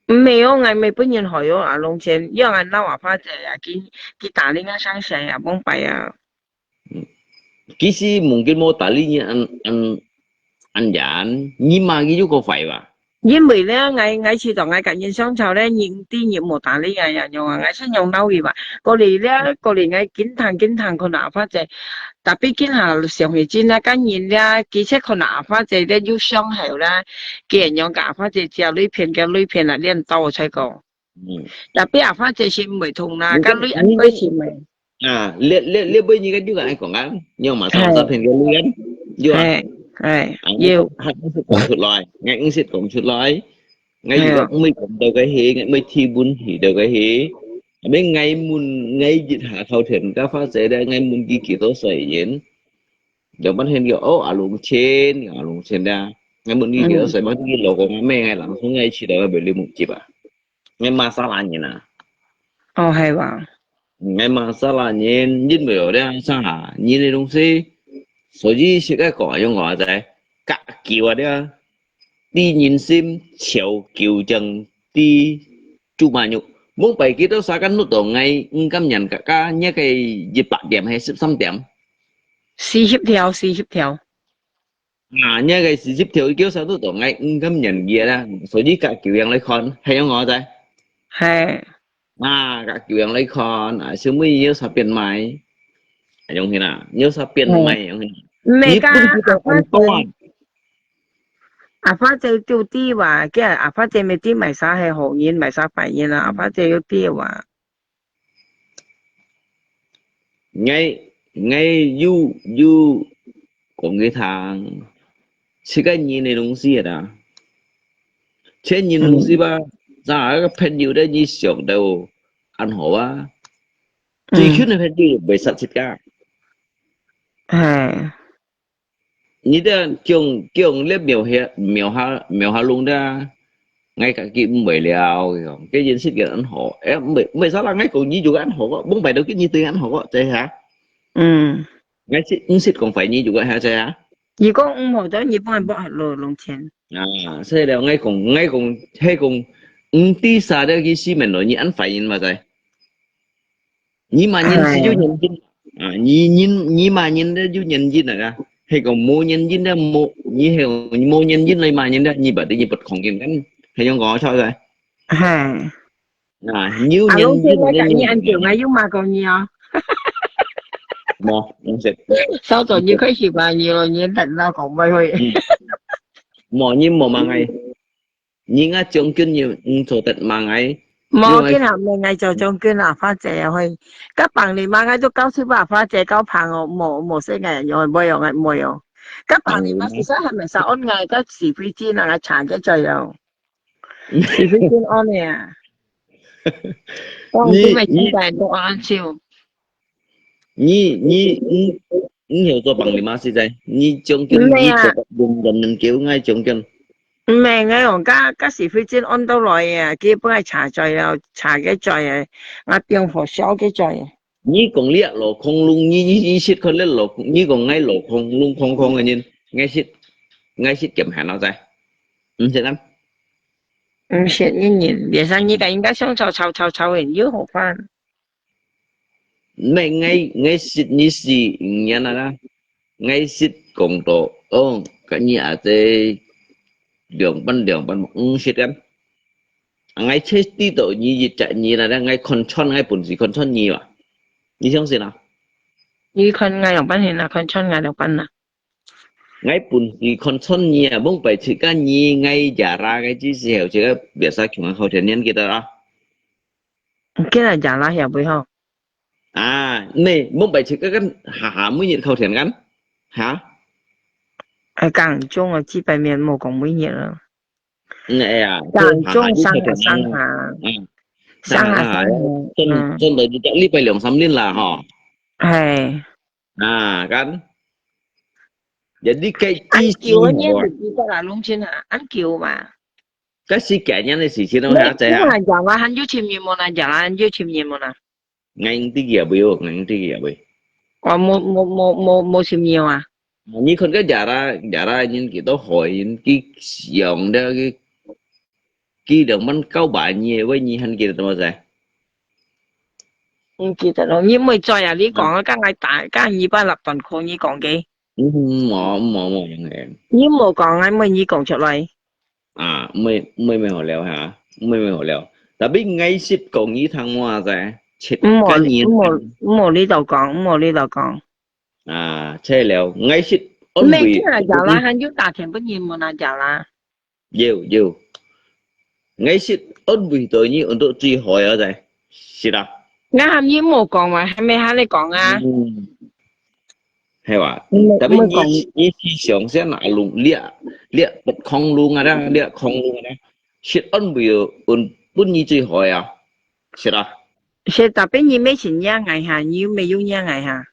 毋係哦，𠊎毋係本人害哦，啊，龍千，因為𠊎鬧阿花姐啊，佢，佢打你个上司啊，往擺啊。其實mungkin無打你恁，恁，恁樣，你罵佢又過壞吧？因為咧，𠊎，𠊎試著𠊎甲人相吵咧，人知人無打你啊，樣樣啊，𠊎先用鬧佢吧。過來咧，過來𠊎緊聽緊聽，看到阿花姐，tapi緊下想起真啊，甲人咧，其實看到阿花姐咧，有傷害啦，佢會用甲阿花姐借鐳騙，个鐳騙啊，練到我才講。 嗯。Tapi阿花姐心袂痛啦，你个，甲你安排心袂。啊，你，你，你尾你个有个愛講啊，你有嘛？係。詐騙个你个，有啊。係，係，啊，有。還毋識講出來，𠊎毋識講出來。𠊎有个毋會講到个係，𠊎毋會提問去到个係。Tapi𠊎問，𠊎一下頭前个花姐咧，𠊎問佢幾多歲人，就問佢个，哦，阿龍千，阿龍千啦。𠊎問佢幾多歲，問佢老公啊，咩，𠊎langsung𠊎試著个，袂你目接啊。 𠊎罵salah人啊。哦，係哇。𠊎罵salah人，因為有這樣啥，你的東西，所以自家講用我在，甲球啊這，知人心，潮球正知豬馬肉。往擺幾多儕敢錄到𠊎，毋甘願甲，甲，你个一百點還十三點？四十條，四十條。 啊，你个四十條，佢叫啥都當𠊎毋甘願佢啦，所以甲球樣來看，係樣我在。係。啊，甲球樣來看，啊，小妹有啥變賣？啊，用去啦，有啥變賣，用去啦。毋係，你分佢个紅包啊。阿花姐都知哇，佢阿花姐乜知麼儕係好人，麼儕壞人啊，阿花姐又知哇。 𠊎，𠊎有，有講佢聽，自家人个東西啊，全人東西吧，嗯。咋个朋友咧，你想到恁好啊？嗯。最近个朋友袂殺自家。哎。 你這講，講這廟下，廟下，廟下弄的啊，𠊎家己毋會了，佢講，佢認識个恁好，誒，毋會，毋會啥啦，𠊎講你就恁好个，往擺都跟你對恁好个，知哈？嗯。𠊎識，毋識講壞你就个，哈，知哈？你講毋好，但你幫人幫落弄錢。啊，所以了，𠊎講，𠊎講，係講，毋知啥了，佢西門路，你恁壞人嘛，知？ 你罵人係有原因，啊，你，你，你罵人咧有原因啊，係講無原因咧無，你係無原因來罵人咧，你把你不空間kan，係樣講出來。係。啊，你有原因，啊，老師，𠊎講你恁久，𠊎有罵過你哦。無，毋識。早早你開始罵你了，你等到講不會。嗯。無，你無罵𠊎。 你啊，將軍，你毋做得罵𠊎。無，因為今日毋係𠊎做將軍啊，花姐啊，會。該幫你罵𠊎都告訴吧，花姐告幫哦，無，無識𠊎用，無用，無用。該幫你罵，其實還蠻少，on𠊎，該是非經啊，𠊎查个就有。是非經on啊。哦，你，你，你，你，你，你，你有做幫你罵，實在，你將軍，毋係啊。你做人，人，人叫𠊎將軍。 毋係，𠊎講，該，該是非經on到來啊，佢本來查罪了，查个罪啊，𠊎變好笑个罪啊。你講你落空窿，你，你，你識看你落空，你講𠊎落空窿空空个人，𠊎識，𠊎識兼閒咯，在。毋識啊？毋識你人，別生你个應該想吵吵吵吵个，有好煩。 毋係，𠊎，𠊎識你四五年了啦。𠊎識講到，哦，跟你阿姐兩班兩班，毋識个。𠊎確知道你一隻你啦，𠊎看穿，𠊎本事看穿你哇。你相信啊？你看𠊎兩班先啦，看穿𠊎兩班啦。𠊎本事看穿你啊，往擺自家你，𠊎也啦，𠊎只時候自家biasa窮啊，靠天天記得啊。 今日也啦，也會吼。啊，你，往擺自家跟下下每日靠天kan？哈？哎，講中啊，幾百年無講每日了。嗯，哎呀，講中就下下就靠天天了。上下上下。嗯，上下上下，上下，真，嗯。真个，一個禮拜兩三日啦，吼。係。啊，kan？Jadi，該恁久个年日，你過來弄清啊，恁久嘛。 該係幾年个事情咯，你，還在啊？你還有啊，還有尋人無啦？有啦，還有尋人無啦？𠊎應知佢也會哦，𠊎應知佢也會。哦，無，無，無，無，無尋人啊？你看該也啦，也啦，人幾多歲，人佢想了，佢，佢兩萬九百年，為你還記得麼个？毋記得咯，你毋會再啊？你講啊，嗯。剛才打，剛才二百六段課，你講个。嗯，無，無，無用个。你無講，𠊎毋會你講出來。 啊，毋會，毋會，毋會好了哈，毋會，毋會好了。Tapi𠊎識講你聽話仔，切毋好，該年毋好，毋好你就講，毋好你就講。啊，切了，𠊎識安慰。毋係，今日有啦，還有打電話分你問啊，有啦。有，有。𠊎識安慰到你，untuk最好个仔，識啦。𠊎喊你毋好講嘛，還沒喊你講啊。嗯。 係哇？毋係，Tapi你，毋係講你去想先啊，弄，你啊，你啊，空弄啊啦，你啊，空弄啊啦，識安慰哦，分，分你最好啊，識啦。係，tapi你乜係惹𠊎哈，你又沒有惹𠊎哈。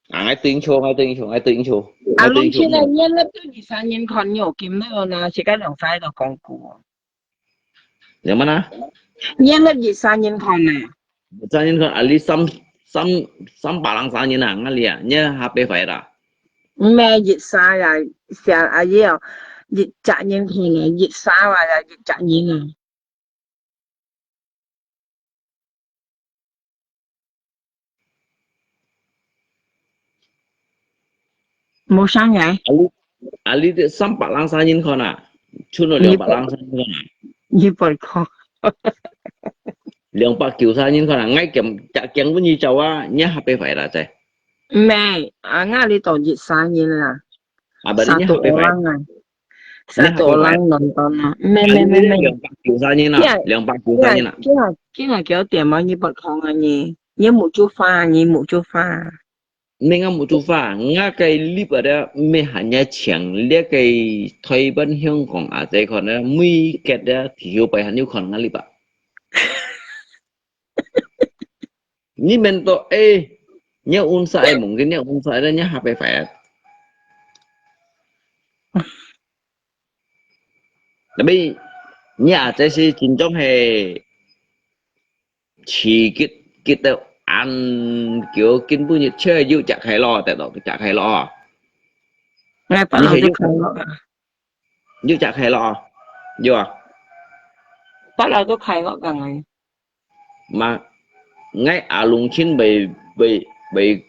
啊，𠊎對你笑，𠊎對你笑，�����對你笑，啊，𠊎對你笑。弄起來，你那對你三年看你有金了呢，自家兩儕都講過。 有麼个？你那一三年看呢？一三年看，啊，你三，三，三百零三年啊，哪裡啊？你下輩壞啦？毋係一三呀，像阿姨哦，一隻年看呢，一三啊，一隻年啊。 無聲个。啊，你，啊，你這三百零三年看啊，賰了兩百零三年看啊。你，你不看。兩百九十三年看啊，𠊎驚，驚問你走啊，你下輩壞啦，在。毋係，啊，𠊎這到一三年啦。啊，berarti你下輩壞。三十五啊。你還會買？Satu orang nonton啊，咩咩咩咩，兩百九十人啊，兩百九十人啊。今下今下幾多點啊？你不看啊你？你目珠花啊？你目珠花啊？你个目珠花，我个live啊，你還要請，你个台灣、香港啊，這款呢，每個的，第一擺還有看我live啊。你們都，欸，你要問啥个問題，你要問啥个，你還袂快啊？Tapi，你啊，這是真正係刺激，激到恁久，根本就車又食開咯，得咯，食開咯。哎，不然就開咯。 有食開咯，有啊。不老都開咯，講哎。嘛，𠊎阿龍親會會會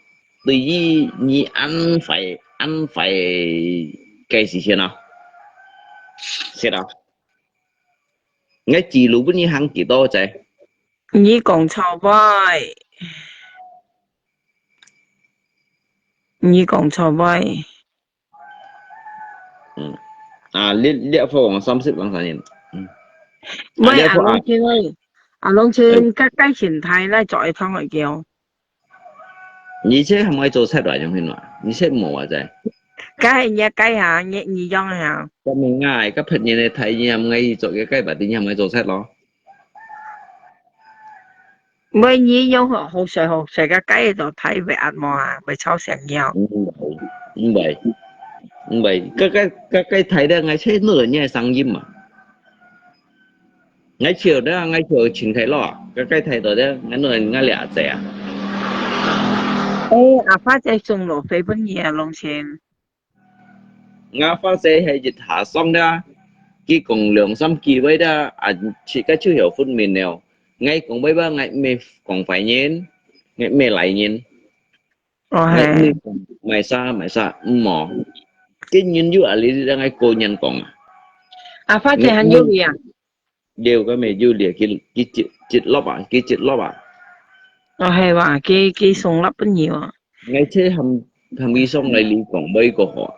對於你安排安排个時間啊，是啦。𠊎記錄分你行幾多隻？你講錯喂，你講錯喂。 嗯，啊，你你阿婆講三十零三年，嗯，啊，喂，你阿婆啊，阿龍親喂，阿龍親，該該前台來做一趟來叫。你這還會做菜來用hin嘛？你這無啊在？該係你該下，你你用下。該明啊，該別人个台你還會做个該白天你還會做菜咯？ 喂，你用好好勢好勢个，該就太會壓嘛啊，會吵醒了。毋會，毋會，毋會，該該該該太咧，𠊎聽到你个聲音嘛。𠊎笑咧，𠊎笑清氣咯，該該太到咧，𠊎弄𠊎倈仔啊。誒，阿花姐送路費分你啊，龍青。 𠊎發誓係一下爽啦，佢講兩三句話啦，啊，自家就曉分明了。𠊎講話話，𠊎毋係講壞人，𠊎毋係賴人，𠊎毋係講賣沙賣沙，毋無。佢人有啊，你你愛個人講啊。阿花姐還有你啊？ 了，該咩有了，佢佢一一粒啊，佢一粒啊。哦，係哇，佢佢送粒分你哦。𠊎這含含佢送來你講，買個好啊。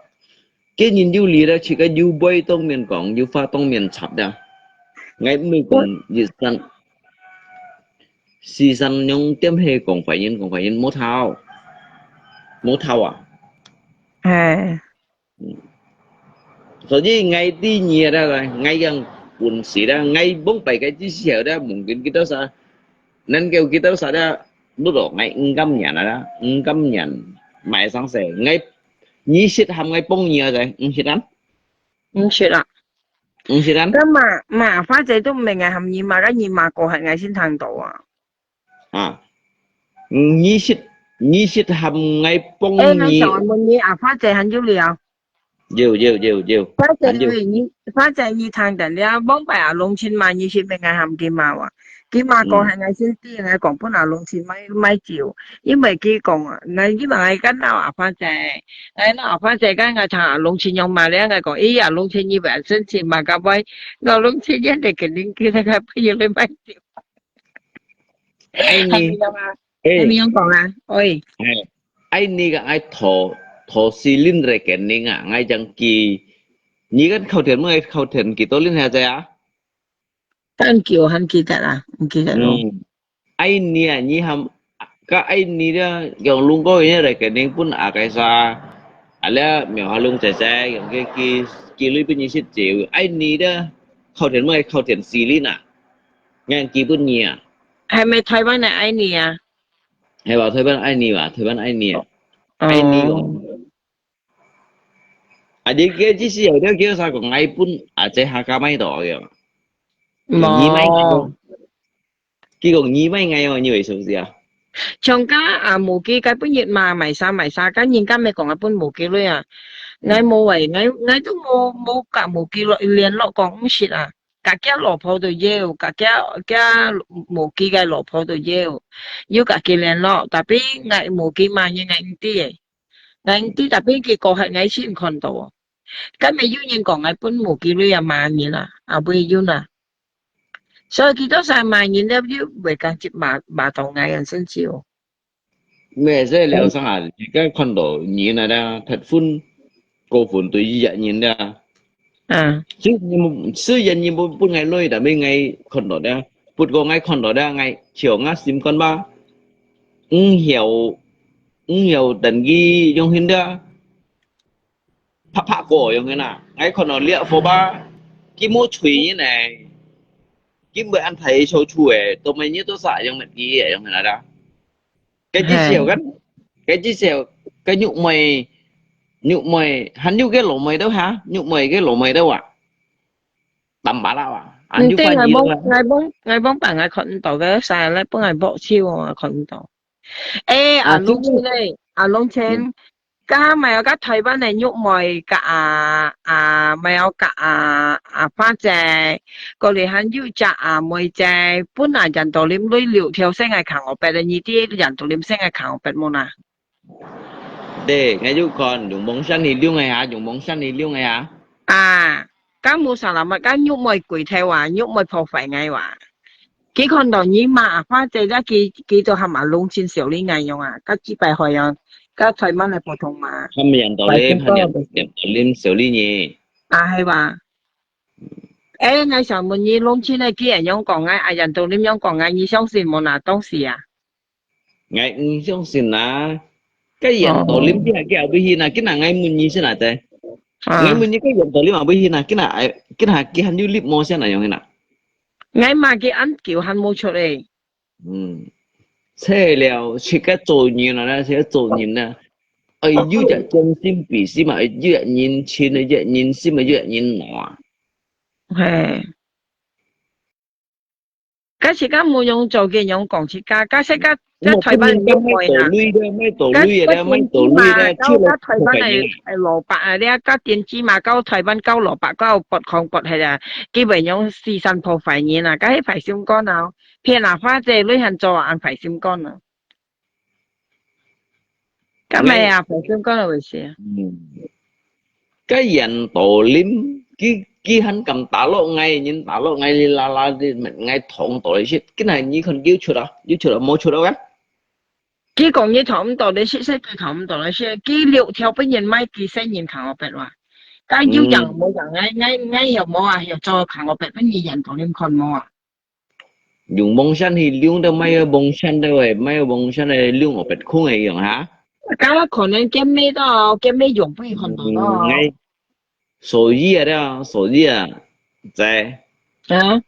佢人有理啦，自家有買當面講，有花當面插啦。𠊎毋係講一生時常用點係講壞人，講壞人，無透，無透啊。係。 所以𠊎知你啦，𠊎樣本事啦，𠊎往擺个知識啦，mungkin kita sa，能夠kita sa啦，不過𠊎毋敢認啦，毋敢認，買上勢，𠊎，你識喊𠊎幫你啊，毋識啊？毋識啊。毋識啊？該嘛嘛，反正都毋係𠊎喊你嘛，該你嘛過後𠊎先聽到啊。 啊，你識你識喊𠊎幫你。誒，𠊎想問你啊，花姐還有了？有有有有，反正你反正你聽等了，往擺啊，龍青嘛，你識咩？𠊎喊佢嘛哇，佢嘛講喊𠊎先知，𠊎講分啊龍青買買酒，因為佢講啊，𠊎因為𠊎跟老阿花姐，𠊎老阿花姐跟𠊎聽啊龍青用嘛了，𠊎講，咦啊，龍青你會生氣嘛？該位，老龍青也得肯定佢那個朋友來買酒。 愛你，還沒有啊？誒，還沒有講啊？喂，誒，愛你个愛討討四輪个肯定啊，𠊎正記，你个靠田麼？靠田幾多輪下仔啊？當久還記得啊？毋記得咯。嗯，愛你啊，你還，該愛你个，用龍哥个个肯定分阿該啥，啊了，苗下龍姐姐，用个記記錄分你識走，愛你个靠田麼？靠田四輪啊，𠊎記分你啊。 係毋係台灣个愛你啊？係吧？台灣愛你吧？台灣愛你啊？愛你哦。啊，你个意思係你叫啥講愛分啊？這下加買到个。你買个。佢講你買个哦，你為什麼啊？像該啊，無記該本日嘛，買啥買啥，該人家咪講啊，分無記類啊。𠊎無誒，𠊎𠊎都無無甲無記聯絡講毋識啊。 家己老婆都有，家己家無記个老婆都有，有家己聯絡，tapi𠊎無記嘛，𠊎毋知誒。𠊎毋知，tapi佢過後𠊎先看到哦。該乜有人講𠊎分無記類啊罵人啊，啊會有啦。所以佢到時罵人了，又會間接罵罵到𠊎，很生氣哦。 咩，這了啥啊？你該看到人啊啦，忒分過分對一隻人啦。啊，雖然你無，雖然你無分𠊎來，tapi𠊎看到了，不過𠊎看到了，𠊎像𠊎心肝吧，毋曉，毋曉等佢用心的，拍拍過用心啦。𠊎看到這火把，佢無催人呢，佢毋會恁大手出誒，都無人都啥用得佢用心啦。 該至少kan，該至少，該玉妹，玉妹，還有个老妹都哈，玉妹个老妹都啊，淡薄啦哇，還有个你都啊。𠊎幫，𠊎幫，𠊎幫bạn𠊎看毋到个，啥來幫𠊎บอกชื่อ啊，看毋到。誒，啊，阿龍千呢？阿龍千， 該還有个台灣个玉妹个啊，啊，還有个啊，啊，花姐，過來還有隻啊，妹姐，本來人都啉來了，條線个看我別个，你知人都啉線个看我別無啦？對，𠊎有看，用網上去用个啊，用網上去用个啊。啊，該無啥啦嘛，該玉妹鬼頭啊，玉妹破壞𠊎哇。 佢看到你嘛，花姐，佢，佢就喊阿龍千笑你恁樣啊，該幾擺會啊，該台灣个普通嘛。喊人都啉，喊人都啉笑你呢。啊，係吧？誒，𠊎想問你，龍千个佢恁樣講𠊎，啊，人都啉樣講𠊎，你相信無啦？當時啊？ 𠊎毋相信啊。該人都啉佢還佢也會去啊，今日𠊎問你先啊，姐。啊。𠊎問你，該人都啉也會去啊，今日，今日佢還有力無先啊，用去啊？𠊎嘛佢恁久還無出誒。嗯，切了，自家做人啊，自家做人啊。愛有隻將心比心嘛，愛有隻人情，愛有隻人心，愛有隻人暖。嘿。 該自家無用做个用講自家，該自家，該台灣有賣啊。賣道理个，賣道理个，該賣道理个，該電子嘛，該，該台灣个，誒，蘿蔔啊，你啊，該電子嘛，該台灣搞蘿蔔，搞有發狂發係啊，基本用四散破壞人啊，該係壞心肝啊，騙啊花姐，你還做啊，壞心肝啊。 該麼啊，本身講了有些。嗯。該人都啉，佢，佢還敢打落𠊎，人打落𠊎，哩啦啦，你問𠊎糖到底食，今日你看佢出啊，佢出啊，無出啊？佢講你糖毋到，你食，食佢糖毋到，你食，佢六條分人買，佢生人糖我別話。該有樣無樣，𠊎，𠊎，𠊎又無啊，又做糖我別，分你人都啉看無啊？ 用網線去用，都買个網線个喂，買个網線个用，我別空个用哈。該可能見面到，見面用不會看到咯。嗯，哎，所以啊，了，所以啊，在。啊？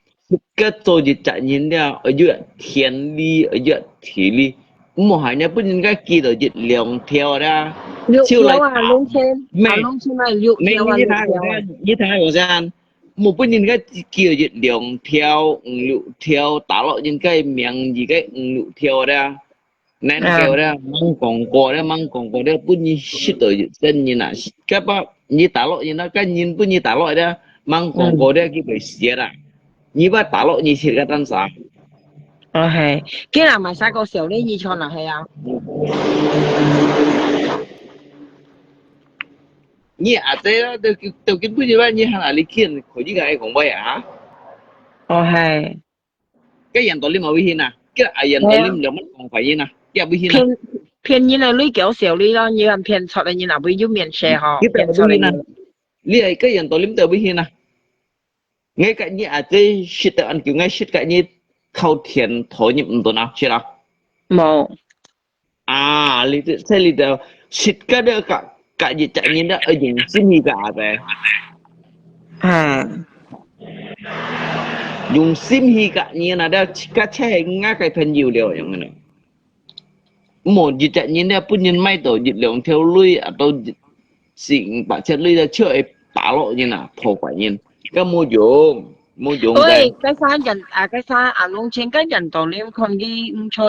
該做一隻人了，愛有田地，愛有地理，毋好還人家分人家寄到一兩條了。六條啊，就來打。龍千，啊，咩？龍千啊，六條啊，你聽我講，六條啊。你聽我講先。 無分人家叫一兩條、五六條，打落人家名字个五六條了，難叫了，吂講過了，吂講過了，分你食到真人啊！該把你打落人啊，該人分你打落了，吂講過了，佢會死啦。你把打落你食个單啥？ 哦，係，今日嘛，使个少呢，你穿啊，係啊。你阿姐啊，都，都根本就話你喊哪裡去，可以个，講話啊。哦，係。該人到你嘛會信啊？該阿人到你兩萬講法音啊？佢也會信啊？騙，騙人个，你叫少呢咯，你還騙出來，你哪會有面色吼？佢都會信啊？騙出來。你係該人到你都會信啊？ 𠊎甲你阿姐識得恁久，𠊎識甲你靠天討你毋多啊，識啊？無。啊，你這，這裡頭識甲了甲，甲一隻人了，愛用心去甲阿姐。啊。用心去甲你那了，甲才係𠊎个朋友了，樣个呢。 無一隻人了，分人賣到一兩條鐳，啊，到一，四五百隻鐳了，就會打落人啊，破壞人，該無用，無用个。喂，該啥人啊，該啥啊，農村个人都了，看佢毋出，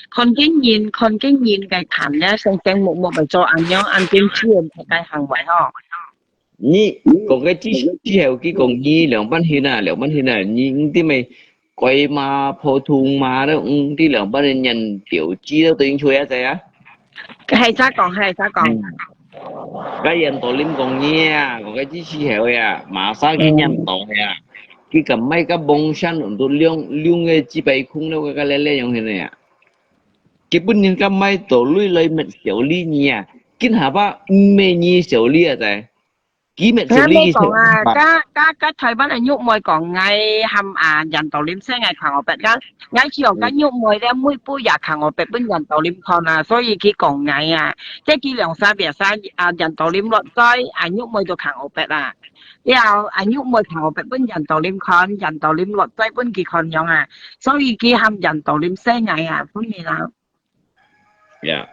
看佢人，看佢人个看了，生生目目个做恁樣，恁樣自然个行為吼。 你講个之，之後佢講你兩班人啊，兩班人啊，你，你知咩？鬼馬、普通馬都，嗯，你兩班人人表姐都對應出來仔啊？係啥講，係啥講？嗯。該人都恁講你啊，講个之時候呀，馬上佢念到呀，佢敢賣个網上都兩，兩个幾百空了，个个來來用現在呀。佢本人敢賣到鐳來滅小李你啊，今下把毋係你小李啊，在。佢乜做呢个事。𠊎講啊，該該該台灣个玉妹講，𠊎喊啊楊道林細，𠊎看我白，該𠊎只有該玉妹咧，每部也看我白分楊道林看啊，所以佢講𠊎啊，即佢兩儕別儕啊，楊道林落載，啊玉妹都看我白啊。了，啊玉妹看我白分楊道林看，楊道林落載分佢看樣啊，所以佢喊楊道林細𠊎啊，分你啦。 Yeah。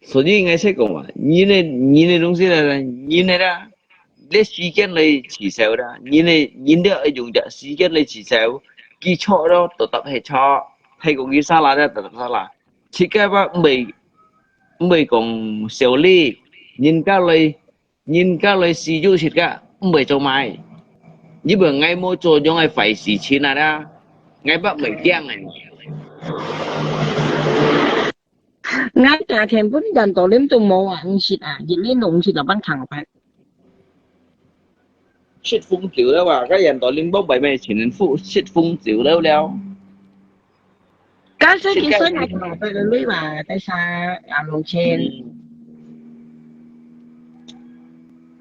所以𠊎先講嘛，人个人个東西呢，人个啦，你時間來取捨啦，人个人个愛用隻時間來取捨，佢錯咯，就答係錯，係講佢salah咧，就答salah。自家話毋會毋會講少理，人家來 人家來使用自家，毋會做麼个。因為𠊎無做樣个壞事情啊啦，𠊎毋會驚个。 𠊎價錢分楊道林都無啊，毋識啊，一零都毋識，老闆看白。食紅酒了哇，該楊道林無賣咩錢，付食紅酒了了。 該所以佢所以還看白个鐳嘛，該儕啊兩千。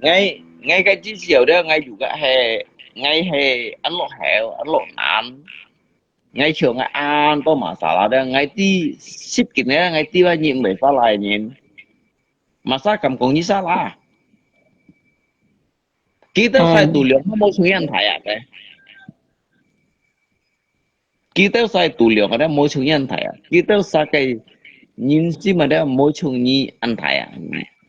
𠊎𠊎个至少咧，𠊎有个係，𠊎係恁落後，恁落難。𠊎像𠊎恁多masalah咧，𠊎知十斤咧，𠊎知話你毋會salah个人。Masa敢講你salah？佢兜使度量，無像人大啊，對。 佢兜使度量个咧，無像人大啊！佢兜使个人心个咧，無像你恁大啊！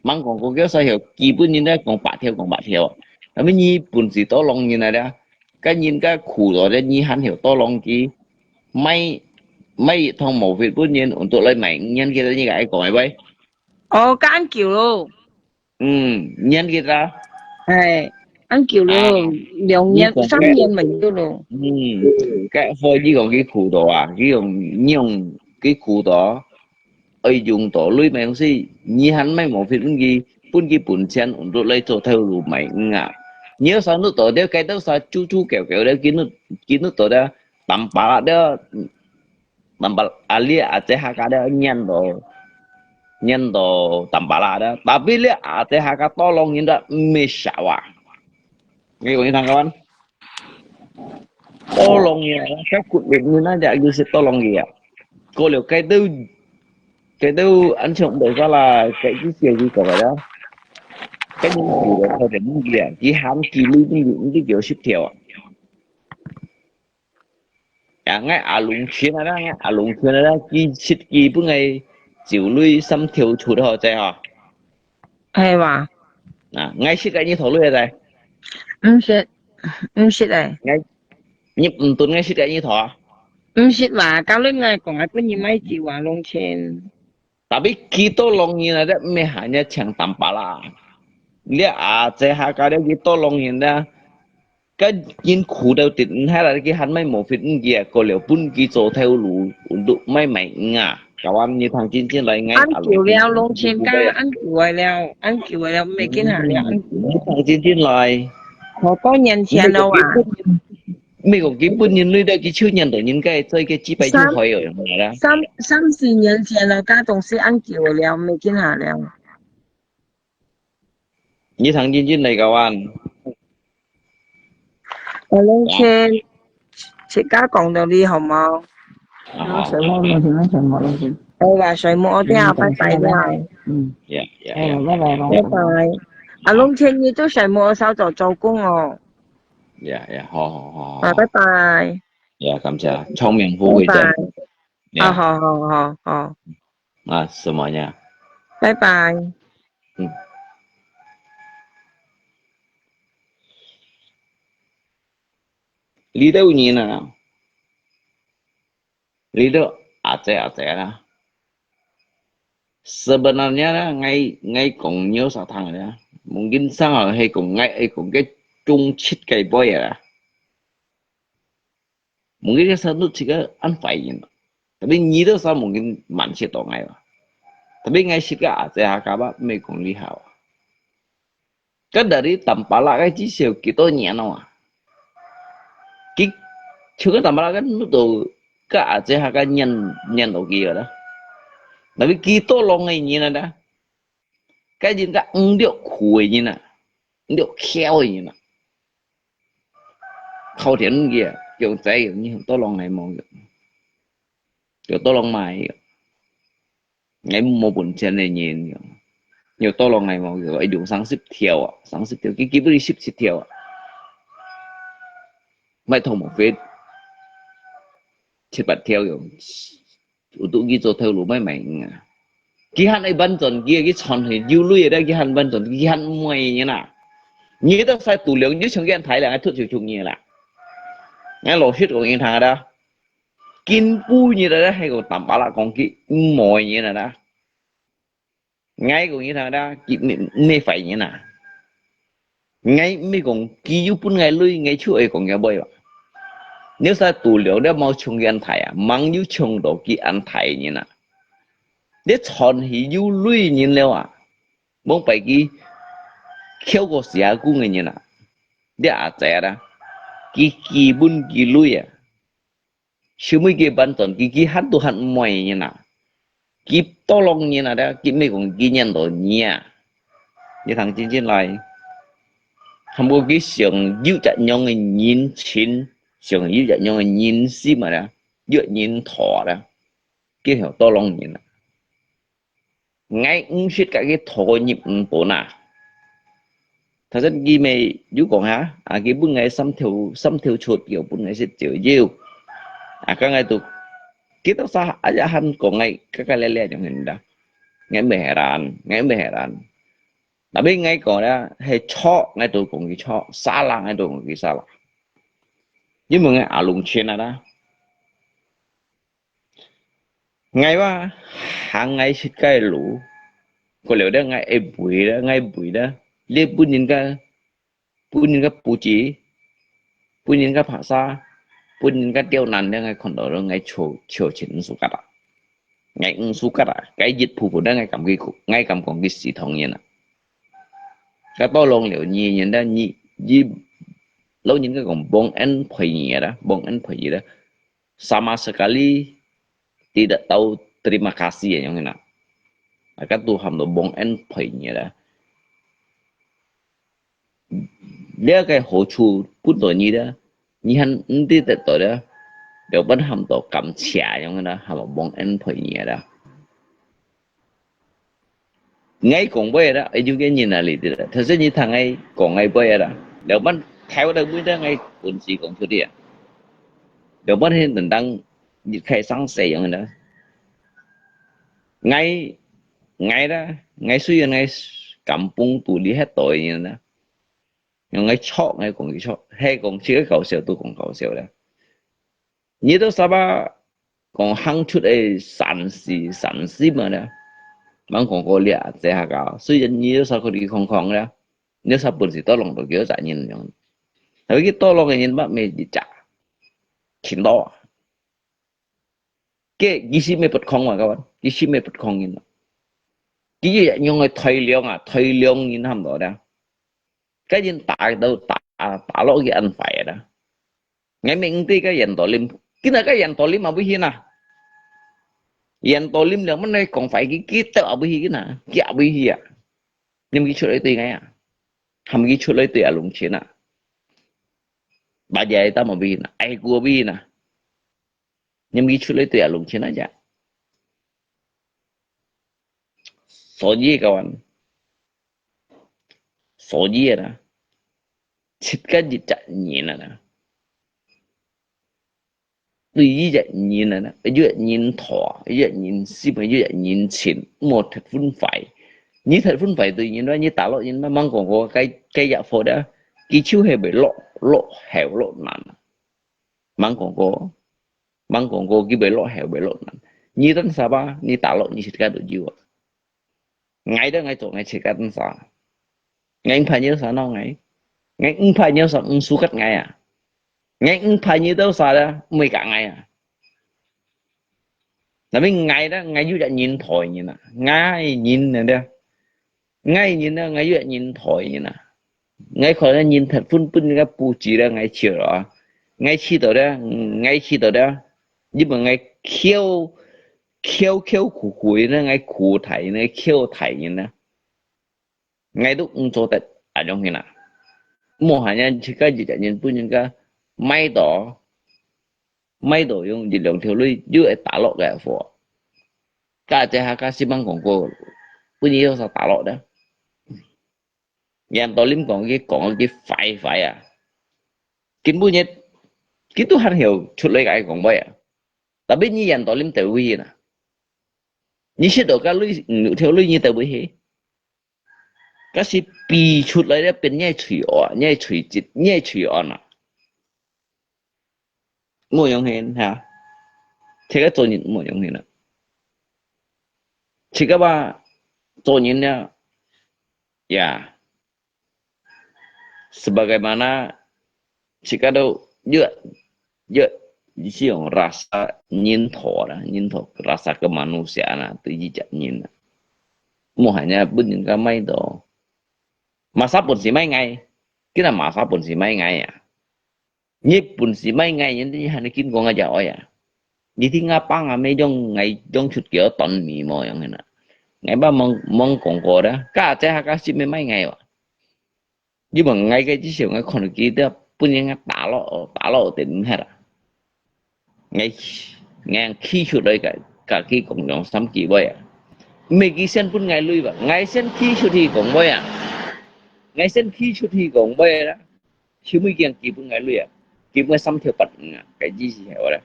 吂講過叫使曉，基本人咧講百條講百條，tapi你本事tolong人啊咧，該人家苦到咧，你還曉tolong佢，買買一桶毛血本人，untuk來買五年，佢你个愛講个喂？哦，恁久咯。 嗯，年紀啦。哎，恁久咯，啊，兩年、你講三年咪有咯。嗯，該所以講佢苦到啊，佢用用佢苦到，愛用到鐳買東西，你還買毛病分佢，分佢本錢用到來做頭路買魚啊。你要想得到，了該兜啥豬豬狗狗了，佢弄佢弄到了，淡薄了， Tampal-，啊，你阿姐客家了，念到，念到Tampalak了。Tapi你阿姐客家tolong人了，毋係少啊。你講你聽看。Tolong人啊，該骨力人啊，就係tolong佢啊。過了該兜，該兜安全唔得啦，該啲事佢講个啦。該人苦了，佢就唔知啊，佢喊佢你你你九十條啊。 呀，𠊎阿龍群啊啦，𠊎阿龍群啊啦，佢識佢本來酒類三條出好在吼。係哇？啊，𠊎識个你頭類在。毋識，毋識誒。𠊎，你毋懂𠊎識个你頭啊？毋識哇，教練𠊎講，𠊎本人買酒啊，龍千。 Tapi佢tolong人啊，毋係喊人請Tampalak。你阿姐客家了，佢tolong人啊，該人苦到跌，毋係啦，佢還買毛病，佢啊，過了分佢做頭路，都買買啊。Kawan，你聽真真來，𠊎恁久了，龍千家，恁久了，恁久了，毋係見下了，恁久。你聽真真來。好多年前了啊。 美國佢本人類的，佢就念到人家做一個幾百就可以了，啦。三三十年前了，該東西恁久了，毋係見下了。你聽真真來，Kawan。我龍千，自家講到你好無？啊，水木，龍千，水木，龍千。好啦，水木，我聽下，拜拜啦。嗯，呀呀哎，拜拜，龍拜拜。啊，龍千，你都水木，我少做做工哦。呀呀，好好好好。啊，拜拜。呀，感謝，聰明富貴拜拜正。啊，好好好好。啊，什麼呀？拜拜。嗯。你兜人啊，你兜阿姐阿姐啦。Sebenarnya啦，𠊎，𠊎講你有啥聽个啦，mungkin上好係講，𠊎係講个中七个boy啊啦。Mungkin个生活自家恁懷疑，tapi你兜啥mungkin慢些到𠊎啦。Tapi𠊎識个阿姐阿家吧，毋係講你好啊。 該dari Tampalak个至少幾多年咯啊？佢就个Tampalak个路到个阿姐下个年年落去个啦。Tapi幾多浪个人啊啦，該人个五六苦个人啊，你兜磽个人啊，靠天个，叫仔个，你兜摎𠊎無个，叫兜摎買个。 𠊎無本錢个人，有多少𠊎無，有，有三十條啊，三十條，佢，佢分你十七條啊。買通無fit，七八條有，有都佢做頭路買賣啊。佢還愛搬轉，佢，佢賺去有鐳个，佢還搬轉，佢還毋會个啦。你都使度量，你像佢恁大量，突就中意啦。𠊎老實講你聽啦。 根本你啦，係個坦白啦講，佢毋會人啦。𠊎講你聽啦，佢毋，毋係壞人啊。𠊎毋係講佢有分𠊎鐳，𠊎就愛講佢壞話。你使度量了無像佢恁大啊，吂有像到佢恁大个人啊。你賺去有鐳人了啊，往擺佢磽過時下工个人啊，你阿姐啦，佢基本佢鐳啊， 收尾佢搬轉，佢，佢還都還毋會人啊。佢多少人啊，佢毋係講佢認到你啊。你聽真真來，還無佢想有一樣个人情，想有一樣个人心啊，有人頭啊，佢有多少人啊。 𠊎毋識甲佢討入毋本啊。頭先佢乜有講哈，啊，佢分𠊎三條，三條出，又分𠊎食朝朝。啊，該𠊎都，佢到啥，啊，也還講𠊎，該該咧咧樣形啦。𠊎毋係人，𠊎毋係人。Tapi𠊎講啦，係錯，𠊎都講佢錯；salah，𠊎都講佢salah。因為𠊎阿龍錢啊啦。 𠊎話行𠊎自家个路，過了咧，𠊎會背咧，𠊎會背咧，你分人家，分人家布置，分人家拍沙，分人家刁難咧，𠊎看到咧，𠊎超，超前毋suka啊。𠊎毋suka啊，該一部分咧，𠊎感覺，𠊎感覺佢死唐人啊。該到浪了，你人咧，你，你，老人家講，幫恩陪你啦，幫恩陪你啦。 sama sekali tidak tahu terima kasih啊，樣形啊。啊，該都喊做幫恩陪你啦。這个好處分到你啦，你還毋知得到啦，了分喊做感謝樣形啦，喊做幫恩陪你啦。 𠊎講話啦，會有个人啊，你知啦。頭先你聽𠊎講𠊎話啦，了慢頭來尾啦，𠊎本事講出去啊。了慢係等當一開始細樣啦。𠊎，𠊎啦，𠊎雖然𠊎感碰到你係對人啦，用𠊎錯，𠊎講佢錯，係講自家搞笑都講搞笑啦。 你兜Sabah講行出个善事，善事嘛咧，吂講過了，這下个，雖然你兜Sabah可以空空咧，你兜Sabah本事到浪到幾多隻人樣，tapi佢到浪个人乜乜一隻，聽到啊，佢，佢係乜不空嘛，kawan，佢係乜不空人啊，佢一樣个大量啊，大量人喊到咧。 該人打到打，打落去恁壞啦。𠊎明知該Ian Tolim，今日該Ian Tolim啊，會去哪？Ian Tolim了，乜你講壞佢，佢兜啊會去哪？佢啊會去啊？你毋佢出來對𠊎啊？喊佢出來對啊，龍錢啊？Bajai tam啊會去哪？哎，佢啊會去哪？你毋佢出來對啊，龍錢啊，呀？所以，kawan， 所以啊，自家一隻人啊，對一隻人啊，一隻人頭，一隻人心，一隻人情，莫忒分壞。你忒分壞對人，你打落人，吂講過，該，該一伙啊，佢就係會落，落後落難啊。吂講過，吂講過，佢會落後會落難。你等Sabah，你打落你自家都有啊。 𠊎兜𠊎做𠊎自家等Sabah。𠊎毋怕你兜Sabah鬧𠊎，𠊎毋怕你兜Sabah毋suka𠊎啊，𠊎毋怕你兜Sabah咧，毋會搞𠊎啊。Tapi𠊎咧，𠊎有隻人頭个人啊，𠊎人啊咧，𠊎人啊，𠊎有隻人頭个人啊。 𠊎看到人忒分，分人家布置咧，𠊎笑咯。𠊎試到咧，𠊎試到咧，因為𠊎噭，噭，噭苦苦个，𠊎苦大人，𠊎噭大人啊。𠊎都毋做得恁樣个啦。無閒人自家一隻人分人家買到，買到用一兩條鐳又會打落个貨。該隻客家先生講過，分人有啥打落的？嚴道林講佢講到佢壞壞啊，根本佢，佢都還曉出來个講話啊。Tapi你嚴道林對位啦，你食到个鐳，五六條鐳你對位去？ 該係比出來了，變你个喙哦，你个喙舌，你个喙哦啊。無用心哈，這个做人無用心啊。這个話，做人了，呀，sebagaimana 自家都越，越，用rasa認同啦，認同rasa kemanusiaan啦，對一隻人啦。無閒人分人家買到，masa本事買𠊎，今日masa本事買𠊎啊！你本事買𠊎，人哋還你緊講𠊎隻哀啊！你聽𠊎爸阿姆講，𠊎講出幾多段味無樣个啦？𠊎爸吂，吂講過啦，該隻客家先生買𠊎哇！ 因為𠊎个之前𠊎看到佢都分人家打落，打落都毋歇啊。𠊎，𠊎企出來个，甲佢講兩三句話啊。毋係佢先分𠊎鐳吧，𠊎先企出去講話啊。𠊎先企出去講話啦，後尾佢，佢分𠊎鐳啊，佢分三條八五啊，該意思係話啦。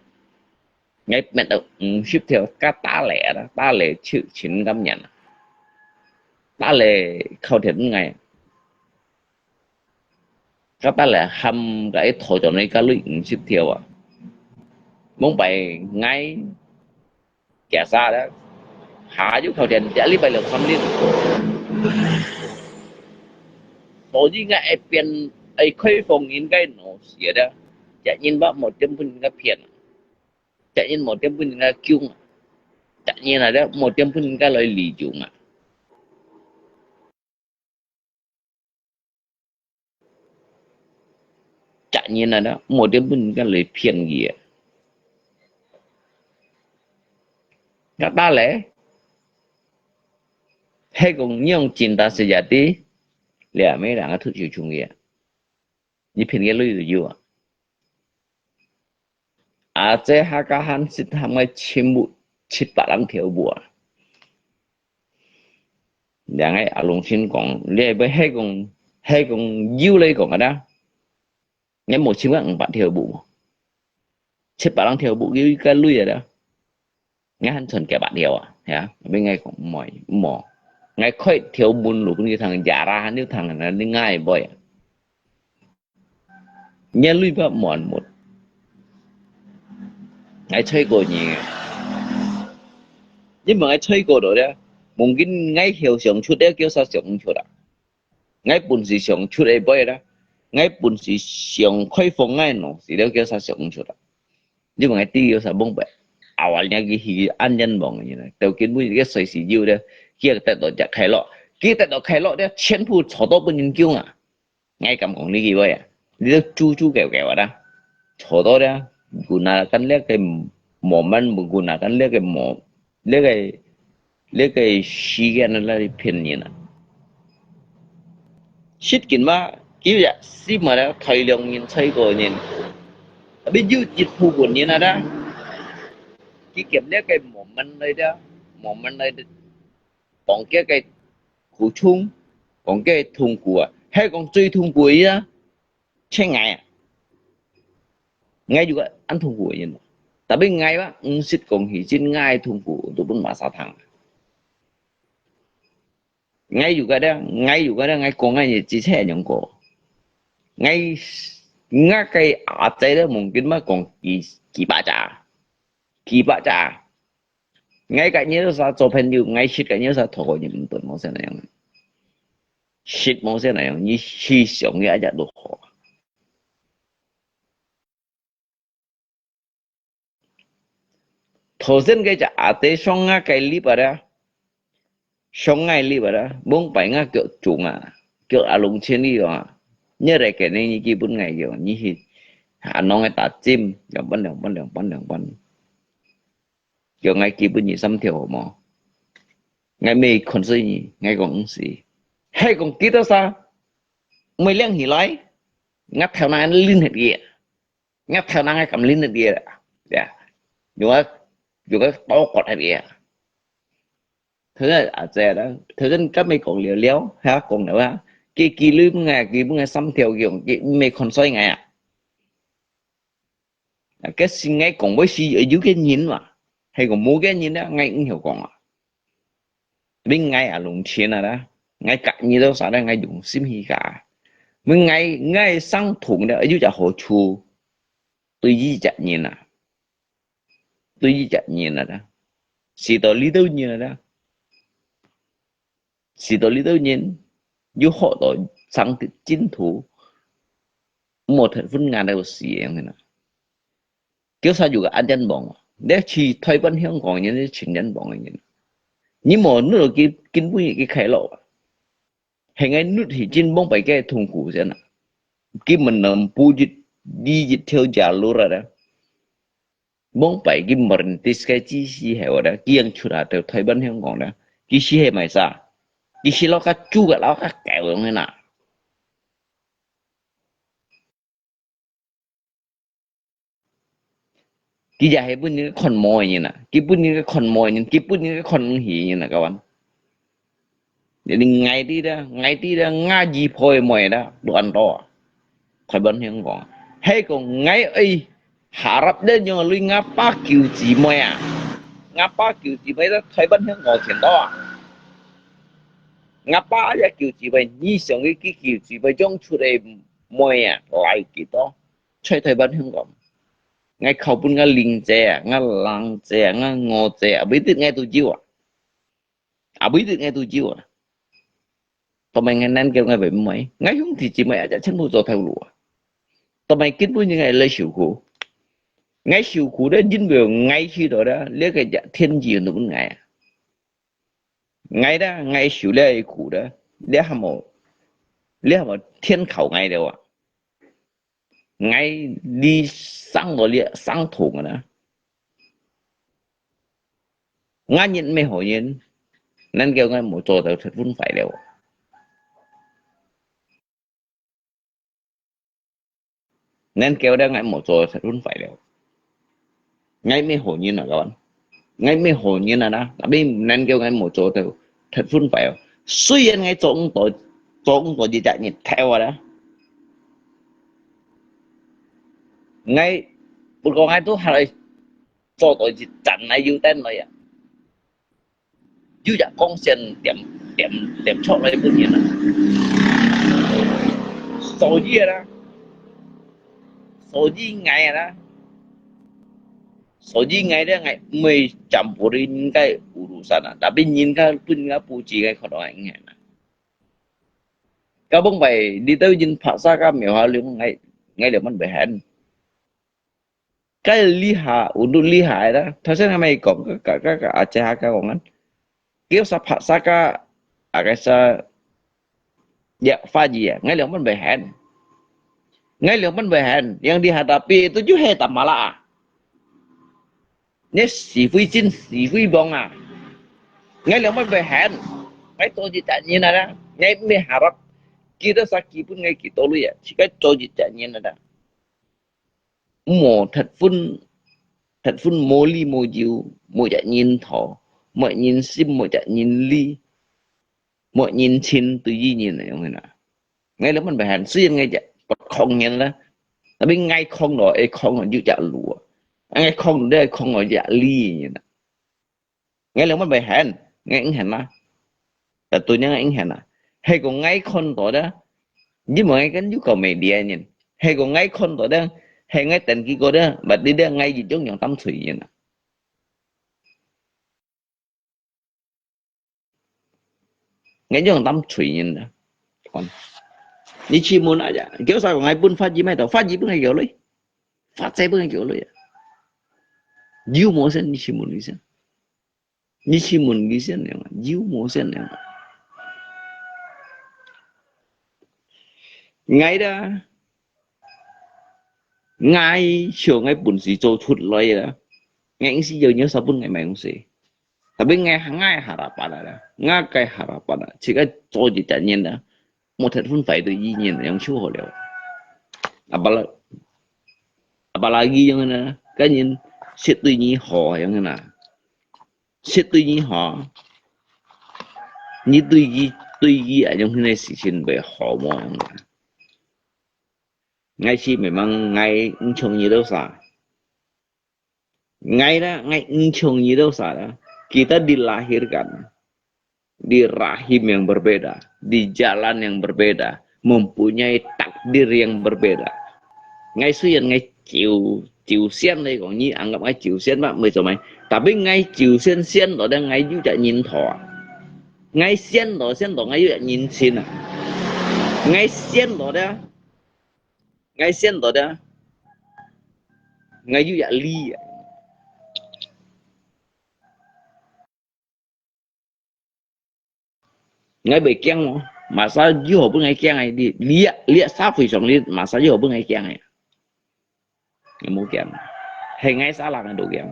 𠊎搣到五十條，該打咧啦，打咧就千金人啊，打咧靠天𠊎，該打咧含該一拖轉來該鐳五十條啊，往擺𠊎假殺啦，下晝靠天，一禮拜兩三日。所以𠊎會變，會開放人个腦屎啦，這人話無點分人家騙啊。 隻人無點分人家救啊，隻人啊，無點分人家來利用啊。隻人啊，無點分人家來騙佢啊。該打咧，係講你用真大細隻，這乜人家突手衝佢啊，你騙个鐳就有啊。 啊，這下个閒時，他們全部七八人跳舞啊。兩个阿龍先講，你係講，係講有來講个啦，你無尋个五百跳舞無？七八人跳舞，有一个鐳个啦。 𠊎還存幾百條啊，係啊，分𠊎講毋愛，毋好。𠊎開條門路分佢聽，呀啦，還有聽，你𠊎會背啊。你鐳不滿滿，𠊎吹過你个，你問𠊎吹過到咧，mungkin𠊎曉想出咧，叫啥想毋出啊？ 𠊎本事想出个背啦，𠊎本事想開放𠊎腦屎了，叫啥想毋出啦。因為𠊎知有啥蒙白，awalnya佢係恁冤枉个人啊，到根本个隨時有咧，佢得到隻快樂，佢得到快樂咧，全部坐到分人救啊。𠊎敢講呢句話啊，你都豬豬狗狗啊啦，坐到咧，gunakan這个momen，gunakan這个mo，這个 這个時間啊，來騙人啊。實際嘛，佢也係嘛啦，大量人、最多人，tapi有一部分人啊啦，佢揀這个momen來的，momen來的，講這个苦衷，講這个痛苦啊，係講最痛苦个啊。 請𠊎啊，𠊎有个恁痛苦个人，tapi𠊎啊，毋識講起真𠊎痛苦都分masa聽。𠊎有个咧，𠊎有个咧，𠊎講个日子係恁樣過。𠊎，𠊎个阿姊咧，mungkin嘛講幾，幾百隻，幾百隻。 𠊎个人有啥做朋友，𠊎識个人有啥討个人毋對，無先那樣。識無先那樣，你去想个一隻都好。頭先个隻阿爹上啊个禮拜啊，上啊禮拜啊，蒙拜啊腳中啊，腳啊弄千里啊，你來个呢，你基本个樣，你去，啊，弄个打針，兩班兩班兩班兩班。 叫𠊎基本二三條好無？𠊎乜看衰你，𠊎講毋係。係講幾多儕？毋係領起來？ ，𠊎頭那拎忒佢，𠊎頭那𠊎敢拎忒佢，呀，用个用个刀割忒佢。頭先阿姐啦，頭先今日講了了，哈，講了啊，佢佢你分𠊎，佢分𠊎三條用，佢毋係看衰𠊎啊。啊，該是𠊎講，會是有个人嘛，係講無个人咧，𠊎毋曉講啊。 因為𠊎也弄錢啊啦，𠊎教你兜啥咧，𠊎用心去教。因為𠊎，𠊎生痛咧，有隻好處，對於隻人啊，對於隻人啊啦，使到呢兜人啊啦，使到呢兜人有學到生得進步，無忒分𠊎兜死樣个啦。 叫啥有个恁樣忙啊？你去台灣、香港个人，你全然忙个人，你無努力，佢根本佢快樂啊。係𠊎努力去進步，擺个痛苦先啊。佢們能不一，你一條家路了的，往擺佢無人知个知識係我的，佢樣出來到台灣、香港的，佢是係買啥？佢是老家豬个，老家狗樣个啦。 佢也係分人看無个人啊，佢分人看無个人，佢分人看毋起个人啊，kawan。Jadi𠊎知啦，𠊎知啦，𠊎姨婆个妹啦，都恁多啊，台灣、香港啊。係講𠊎愛harap咧，用對𠊎爸舅姊妹啊，𠊎爸舅姊妹在台灣、香港全多啊。𠊎爸也舅姊妹，你想佢，佢舅姊妹養出个妹啊，來幾多？ 在台灣、香港，𠊎靠分𠊎鄰舍啊，𠊎孻仔啊，𠊎外舍啊，每日𠊎都有啊，啊，每日𠊎都有啊。做麼个𠊎能夠𠊎會毋會？𠊎兄弟姊妹啊，全部做頭路啊。做麼个根本𠊎來受苦？𠊎受苦咧，因為𠊎知道咧，這个天意都分𠊎啊。𠊎咧，𠊎受這个苦咧，這還無，這還無天靠𠊎了啊。 𠊎這生到這生痛个啦。𠊎人毋係好人，能夠𠊎無做到忒分壞了。能夠咧，𠊎無做到忒分壞了。 𠊎毋係好人啊，kawan。𠊎毋係好人啊啦，tapi毋能夠𠊎無做到忒分壞哦。雖然𠊎做毋到，做毋到一隻日頭啊啦，𠊎，不過𠊎都還做到一站來有等來啊。 有隻光線點，點，點出來分人啊。所以啊啦，所以𠊎啊啦，所以𠊎咧，𠊎毋會campuri人家urusan啊，tapi人家分人家布置，𠊎看到𠊎應該啦。Kampung pai，你兜人拍沙加描下了，𠊎，𠊎了乜會喊。 該厲害，有都厲害啦。頭先𠊎咪講，該，該，該，該阿姐客講啊，叫啥拍沙加，啊，該啥，這法語啊，𠊎兩分袂喊。𠊎兩分袂喊，yang dihadapi itu就係打麻辣啊。你是非真是非妄啊。𠊎兩分袂喊，𠊎做一隻人啊啦，𠊎毋係harap，kita sa基本𠊎幾多鐳啊，自家做一隻人啊啦。 無忒分，忒分無理無由，無一人道，無一人心，無一人理，無一人情對於人个樣个啦。𠊎兩分袂喊，雖然𠊎也不空人啦，tapi𠊎空了，會空了有隻路啊。𠊎空了，空了有隻理个啦。 𠊎兩分袂喊，𠊎應喊嘛。Tentunya𠊎應喊啊。係講𠊎看到咧，因為𠊎跟有個media人，係講𠊎看到咧，係𠊎登記過咧，berarti咧𠊎一樣樣擔罪人啊。𠊎一樣擔罪人啊。看，你試問啊，叫啥講𠊎分法語咩？到法語分𠊎有鐳，法制分𠊎有鐳啊。有無先？你試問佢先。 你試問佢先了，有無先了？𠊎啦，𠊎想𠊎本事做出來啦，𠊎應該有人手分𠊎買東西。Tapi𠊎，𠊎harapan啦，𠊎个harapan啦，自家做一隻人啦，莫忒分壞對於人，樣就好了。Apalagi，apalagi樣呢，該人識對你好樣呢，識對你好，你對佢，對佢啊，樣呢事情會好無樣呢？𠊎係memang𠊎毋像你兜儕。 Ngai na, ngai engchong nyi dosa da. Kita dilahirkan di rahim yang berbeda, di jalan yang berbeda, mempunyai takdir yang berbeda. Ngai suyan ngai chiu, chiu sian lai kong, nyi anggap ngai chiu sian ba, mai zomai. Tapi ngai chiu sian sian lo da, ngai yu jak nyin tho. Ngai sian lo, sian lo, ngai yu jak nyin sin a. Ngai sian lo da, ngai sian lo da. Ngai yu jak li a. Ngai bai kiang mo. Masa yu ho pun ngai kiang ai di. Li a, li a sa fui song li, masa yu ho pun ngai kiang ai. Ngai mo kiang. Hai ngai sa la ngai do kiang.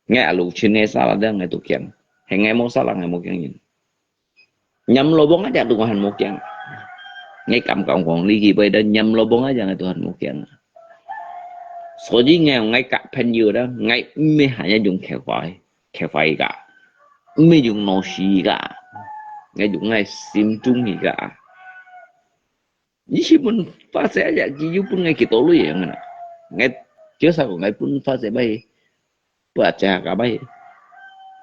Ngai alu chin ngai sa la da ngai do kiang. Hai ngai mo sa la ngai mo kiang yin. Nyam lo bong aja Tuhan mo kiang. Ngai kam kam kong li ki bai da nyam lo bong aja ngai Tuhan mo kiang. Soji ngai ngai kak pen yu da ngai me hanya yung kefai, kefai ka. Me yung no si ka. Ngai yung ngai sim tung hi ka. Ni si pun fa se aja ki yu pun ngai ki to lu yang na. Ngai kio sa ko ngai pun fa se bai. Pua cha ka bai.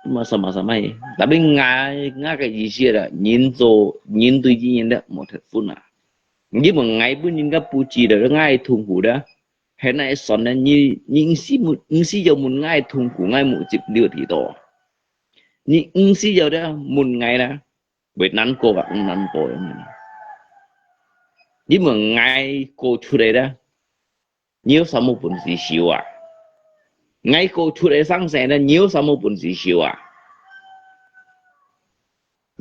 Masa-masa mai. Tapi ngai, ngai ka isi da, nyin zo, nyin tui ji nyin da, mo thet fun a. Nyi mo ngai pun nyin ka pu ji da, ngai thung hu da. Hena e son da, nyi, nyi si mun, nyi si yo mun ngai thung hu, ngai mu jip liu ti to. Nyi, nyi si yo da, mun ngai da. Bai nan ko ka, nan ko yang. Nyi mo ngai ko chu da. Nyi sa mo pun si siu a. Ngai ko chu da sang se na, nyi sa mo pun si siu a.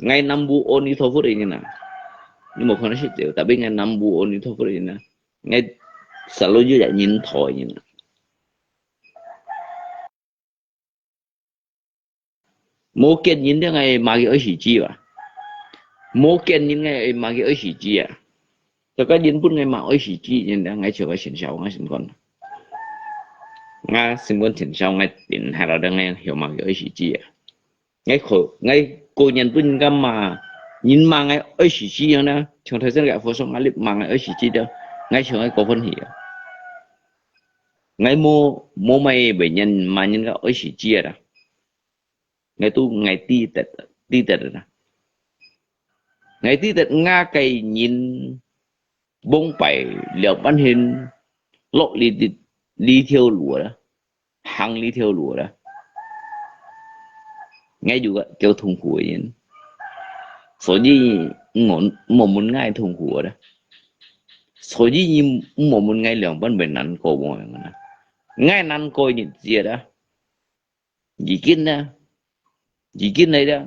Ngai nambu oni tho fu da nyi na. Nyi mo khon si teo, tapi ngai nambu oni tho fu da nyi na. Ngai selalu yu jak nyin tho nyi na. Mo kian nyin da ngai ma ki oi si ji ba. Mo kian nyin ngai ma ki oi si ji a. Saka nyin pun ngai ma oi si ji nyin da ngai chua ka sin siau ngai sin kon. Ngai sin kon sin siau ngai tin hai lo da ngai hiu ma ki oi si ji a. Ngai ko, ngai ko nyin pun ngai ma, nyin ma ngai oi si ji yang na. Chong thai sen ka fo song ngai lip ma ngai oi si ji da. Ngai chua ngai ko phun hi a. Ngai mo, mo mai bai nyin ma nyin ka oi si ji a da. Ngai tu ngai ti tet, ti tet da. Ngai ti tet nga kai nyin bong pai liao ban hin lok li ti, li thiau lu da. Hang li thiau lu da. Ngai yu ka kiau thung hu yin. Soji mo, mo mun ngai thung hu da. Soji nyi mo mun ngai liang ban bai nan ko mo yang na. Ngai nan ko nyi jia da. Yi kin na. Yi kin lai da.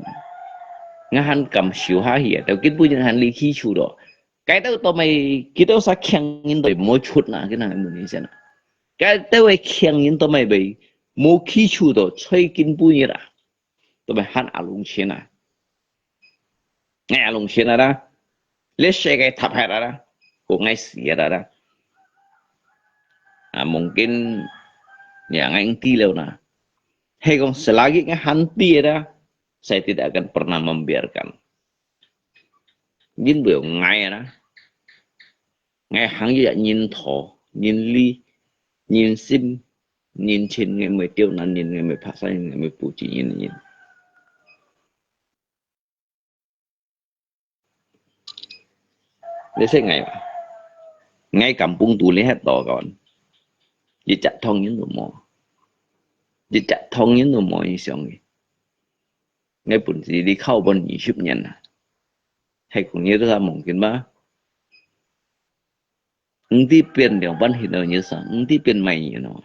Ngai han kam siu ha hi a. Tau kin pu yin han li ki chu do. Kai tau to mai, ki tau sa kiang yin do mo chut na, kin na mun ni sen na. Kai tau e kiang yin to mai bai, mo ki chu do, choi kin pu yin la. To bai han a lung chen na. Ngai a lung chen na da. Le se kai thap hai da da. Ko ngai si da da. A, mungkin ya ngai ing ti leo na. Hai kong selagi ngai han ti da, saya tidak akan pernah membiarkan. Nyin bui ngai da. Ngai hang ya nyin tho, nyin li, nyin sim, nyin chin, ngai mai tiu nan nyin, ngai mai phasa nyin, ngai mai pu chi nyin nyin. Ngai se ngai ba. Ngai kampung tu le het to kon. Yi chak thong nyin tu mo. Yi chak thong nyin tu mo yi siang yi. Ngai pun si li khau pun yi sip nyin na. Hai kong yi tu sa mong kin ba. Ng ti pian liang ban hin no yi sa. Ng ti pian mai yi no.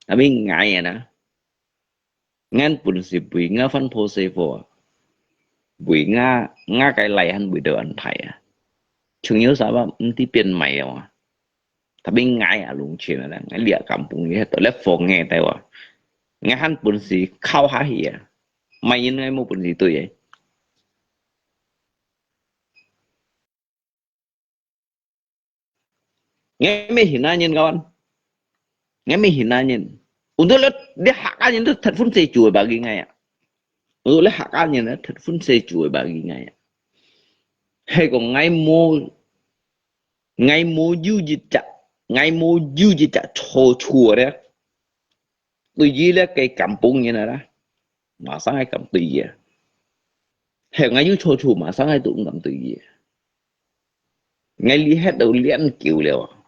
Ami ngai ya na. Ngan pun si bui nga fan po se fo. Bui nga, nga kai lai han bui do an thai a. Chung yu sa ba, ng ti pian mai a. Tapi ngai a lung chen a, ngai lia kampung ye to le fo nge tai wa. Ngai han pun si khau ha hi a. Mai yin ngai mo pun si tu ye. ，𠊎毋係Hina人，kawan。𠊎毋係Hina人。Untuk leh，leh客家人都忒分細組个bagi𠊎啊。Untuk leh客家人呢，忒分細組个bagi𠊎啊。係講𠊎無，𠊎無有一隻，𠊎無有一隻錯處咧。對於這个kampung人啊啦，馬上愛敢對於啊。係𠊎有錯處，馬上愛都毋敢對於啊。 𠊎理解到恁久了啊。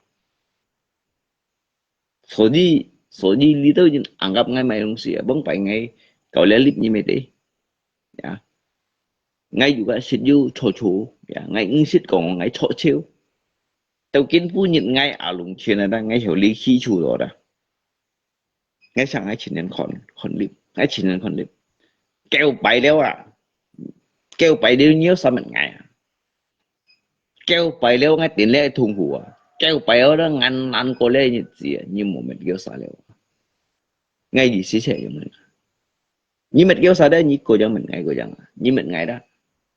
所以，所以你兜人anggap𠊎麼个東西啊，往擺𠊎搞了立你們的，呀。𠊎有个識有錯處，呀，𠊎毋識講𠊎錯超。到今晡日𠊎阿龍全啊，𠊎曉理清楚了啦。 𠊎想𠊎親眼看，看立，𠊎親眼看立。九擺了啊，九擺了你有啥物𠊎啊？九擺了𠊎頂了痛苦啊，九擺了𠊎難過了日子啊，你無乜叫啥了啊。𠊎意思係恁樣啊。你乜叫啥了，你過樣問𠊎過樣啊，你問𠊎啦。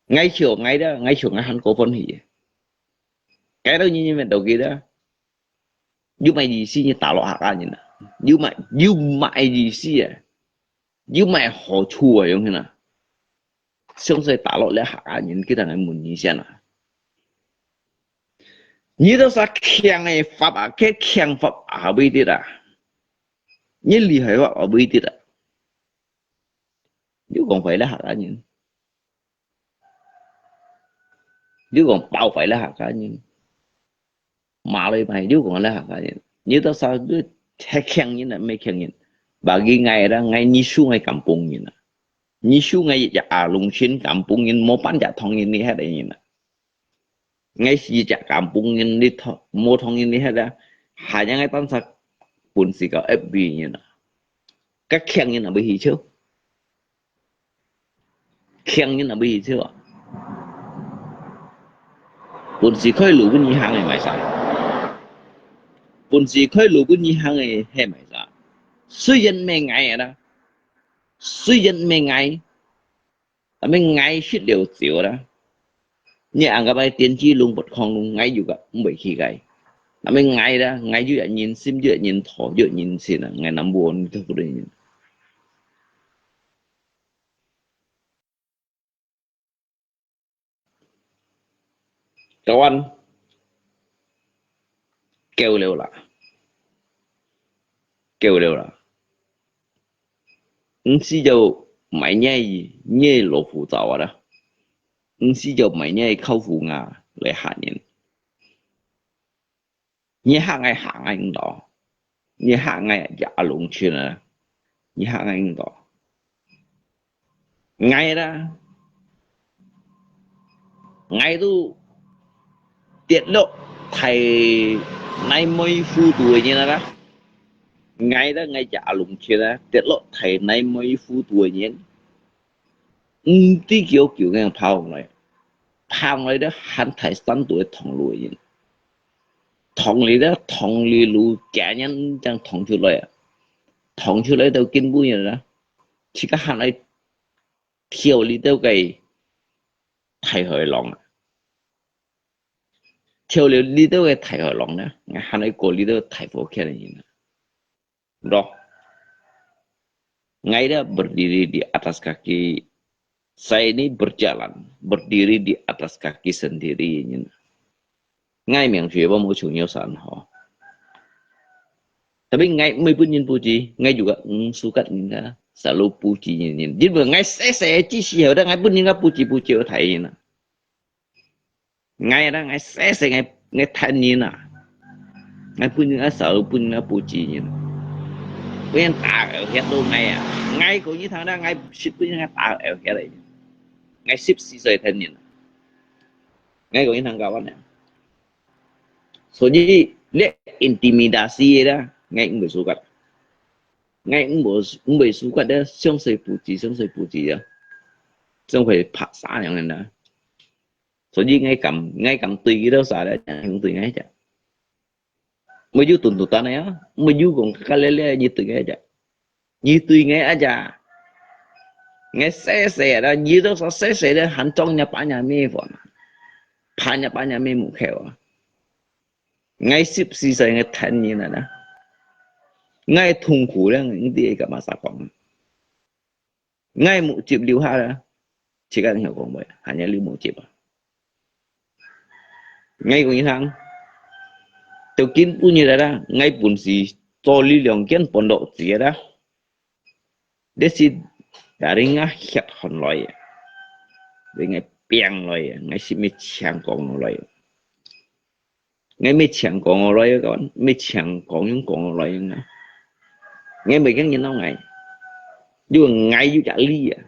𠊎笑𠊎啦，𠊎笑𠊎還過歡喜啊。該到你，你乜到佢啦。 有麼个意思你打落客家人啊？有麼，有麼个意思啊？有麼个好處啊？用去哪？相信打落了客家人，佢等來問你先啊。你兜儕強个法啊，佢強法啊，毋得啊。你厲害法啊，毋得啊。你講壞了客家人。 你講包壞了客家人，罵來罵去，你講了客家人，你兜儕都係強人啊，毋係強人。Bagi𠊎啦，𠊎你輸𠊎kampung人啊，你輸𠊎一隻阿龍全kampung人，無半隻唐人你係个人啊。𠊎係一隻kampung人，你唐，無唐人你係啦，還有𠊎當時本事个F B人啊，个強人啊，毋係笑。 強人啊，毋係笑啊。本事開路分你行个買啥？本事開路分你行个係買啥？雖然毋係𠊎啊啦，雖然毋係𠊎，但係𠊎識了招啦。你anggap𠊎電子龍、拔礦龍，𠊎有个毋會去个。但係𠊎啦，𠊎有一人心，有一人頭，有一人心啊，𠊎number one个人。 Kawan，夠了啦，夠了啦！毋使就買你，你老虎爪啊啦！毋使就買你靠虎牙來嚇人。 你嚇𠊎，嚇𠊎毋到，你嚇𠊎也阿龍群啊，你嚇𠊎毋到。𠊎啦，𠊎都跌落大泥尾糊塗个人啊啦。𠊎啦，𠊎也阿龍群啊，跌落大泥尾糊塗个人。毋知幾久个爬上來，爬上來了還大山肚个塘路个人。 塘裡了，塘裡路，幾年正塘出來啊！塘出來到今晡日啊，自家還愛跳裡頭个大海浪啊！跳了裡頭个大海浪呢，還愛過裡頭大火圈个人啊！ Roh. Ngai dia berdiri di atas kaki, saya ini berjalan, berdiri di atas kaki sendiri, nyen. Ngai meng chui ba mo chung yo san ho. Tapi ngai mui pun nyen puji, ngai juga, mm, sukat nyen ka, selalu puji nyen nyen. Jadi ngai sese ji si ho da, ngai pun nyen ka puji puji ho thai nyen. Ngai da, ngai sese, ngai, ngai than nyen a. Ngai pun nyen a sao, pun nyen a puji nyen. Pun nyen ta hiat lo ngai a. Ngai ko nyi thang da, ngai sip pun nyen ta hiat lo. Ngai sip si soi than nyen. Ngai ko nyi thang kawan a. So jadi, le intimidasi da, ngai ngai sukat. Ngai ngai, ngai sukat da, siang soi puji, siang soi puji ya. Siang soi paksa yang da. 所以𠊎敢，𠊎敢對佢兜儕咧，用對𠊎隻。毋係有tuntutan啊，毋係有講較咧咧，你對𠊎隻。你對𠊎啊隻。𠊎細細啊，你兜所細細咧，還裝若爸若姆飯啊，拍若爸若姆門口啊。𠊎十四歲𠊎跈人啊啦，𠊎痛苦咧，你知𠊎幹嘛使講？𠊎目汁流下啦，自家有講話，還要流目汁啊！𠊎講你聽，到今晡日來啦，𠊎本是做你兩件半落子啦。 這是dari𠊎血汗來个，dari𠊎拚來个，𠊎係乜強講落來个。𠊎乜強講落來个，乜強講用講落來个。𠊎乜驚人鬧𠊎，因為𠊎有壓力啊。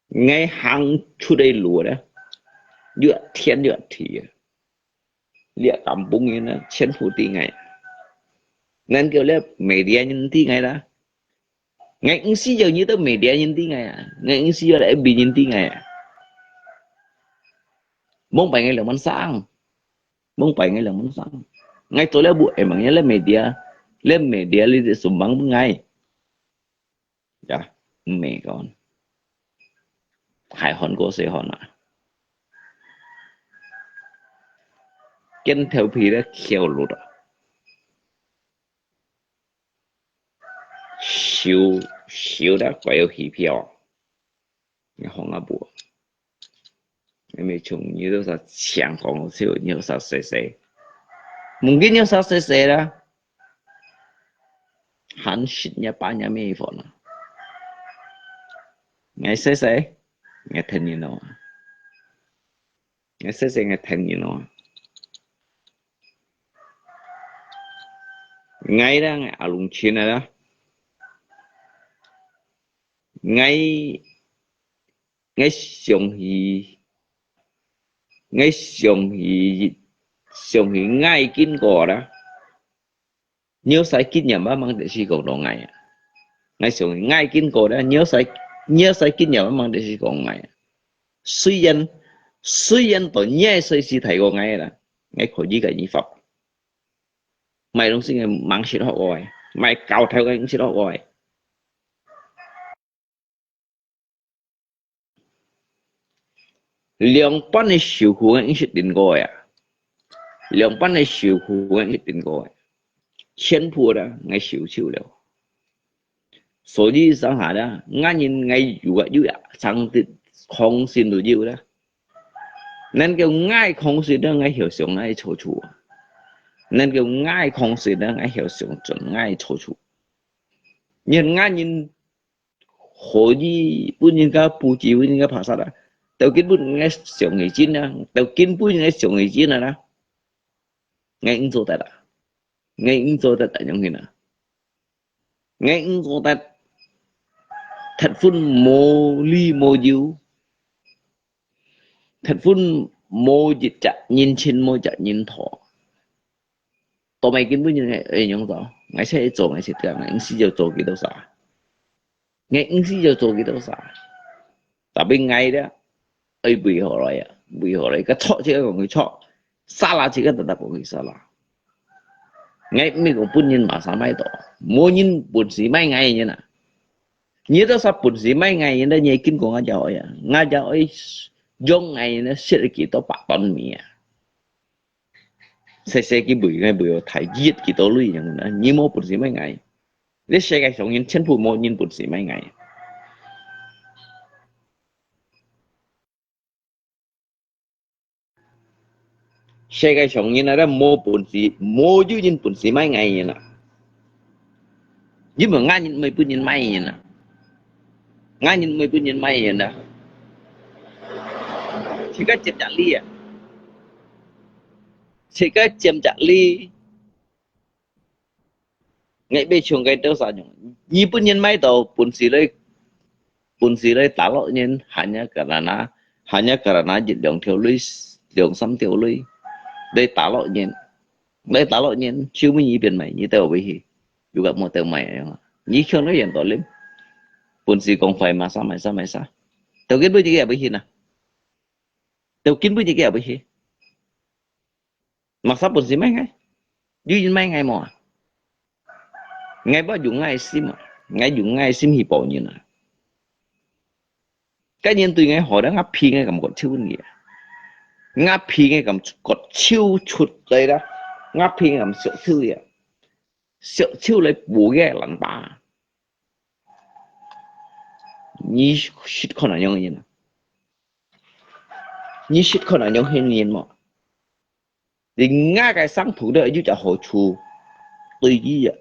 𠊎行出个路咧，越天越地啊！這kampung人啊，全部知𠊎。恁久了，media人知𠊎啦。𠊎毋使要你到media人知𠊎啊，𠊎毋使要F B人知𠊎啊。望擺𠊎兩萬三，望擺𠊎兩萬三。𠊎做了無，會望你了media，了media你就sumbang分𠊎。 呀，毋係講，大漢過細漢啊，見頭皮咧翹落啊，手，手咧快要起票，你看啊無？ 因為從你都是強講笑，你都是細細，mungkin你都是細細啦，還識你爸你咩份啊？𠊎細細，𠊎跈人咯，𠊎細細𠊎跈人咯，𠊎啦，𠊎阿龍親啊啦，𠊎 𠊎想起，𠊎想起，想起𠊎經過啦。你有使經驗啊，吂得是講到𠊎啊。𠊎想起𠊎經過啦，你有使，你有使經驗啊，吂得是講𠊎啊。雖然，雖然到你个歲數大過𠊎啦，𠊎可以甲你發。買東西个吂識學過个，買鉤頭个吂識學過个。 兩半个受苦𠊎一定過个啊，兩半个受苦𠊎一定過个，全部啦，𠊎受受了。所以上下啦，𠊎人𠊎有啊，有啊，上帝抗性都有啦。能夠𠊎抗性啦，𠊎曉想𠊎个錯處啊。能夠𠊎抗性啦，𠊎曉想準𠊎个錯處。你看𠊎人 可以分人家布置，分人家拍殺啊。到今晡日𠊎想起真啊，到今晡日𠊎想起真啊啦。𠊎毋做得啊，𠊎毋做得恁樣形啊。𠊎毋做得，忒分無理無由，忒分無一隻人親，無一隻人討。 到尾今晡日𠊎，𠊎仰做？𠊎先做，𠊎先做，𠊎毋使就做幾多儕？𠊎毋使就做幾多儕？Tapi𠊎咧，愛維護來啊，維護來，个錯就愛講佢錯，salah就愛tetap講佢salah。𠊎毋係講分人masa買到，無人本事買𠊎个人啊。你到時本事買𠊎个人咧，你經過𠊎就愛啊，𠊎就愛用𠊎个人咧，食幾多百萬米啊！ 細細佢賣，𠊎賣大一幾多鐳樣啊！你無本事買𠊎，這世界上人全部無人本事買𠊎。世界上人啊，無本事，無有人本事買𠊎个人啊！ 因為𠊎人毋係分人買个人啊，𠊎人毋係分人買个人啊，自家佔隻利啊，自家佔隻利。𠊎愛像該多儕樣，你分人買到本事來，本事來打落人，hanya karena，hanya karena一兩條鐳，兩三條鐳，來打落人。 來打落人，手尾一邊賣，你兜會去，又甲無兜賣樣啊！你強到遠到咧，本事講快，masa，masa，masa，到今晡日佢也會去啊！到今晡日佢也會去。Masa本事買𠊎？有人買𠊎無啊？𠊎愛用𠊎个心啊！𠊎用𠊎个心去報人啊！ 該人對𠊎好，但𠊎騙𠊎感覺就問題啊。𠊎鼻个感覺臭出來啦，𠊎鼻个感覺臭呀，臭出來補个爛疤。你識看恁樣个人啊？你識看恁樣个人無？你𠊎个傷痛个有隻好處，對佢啊，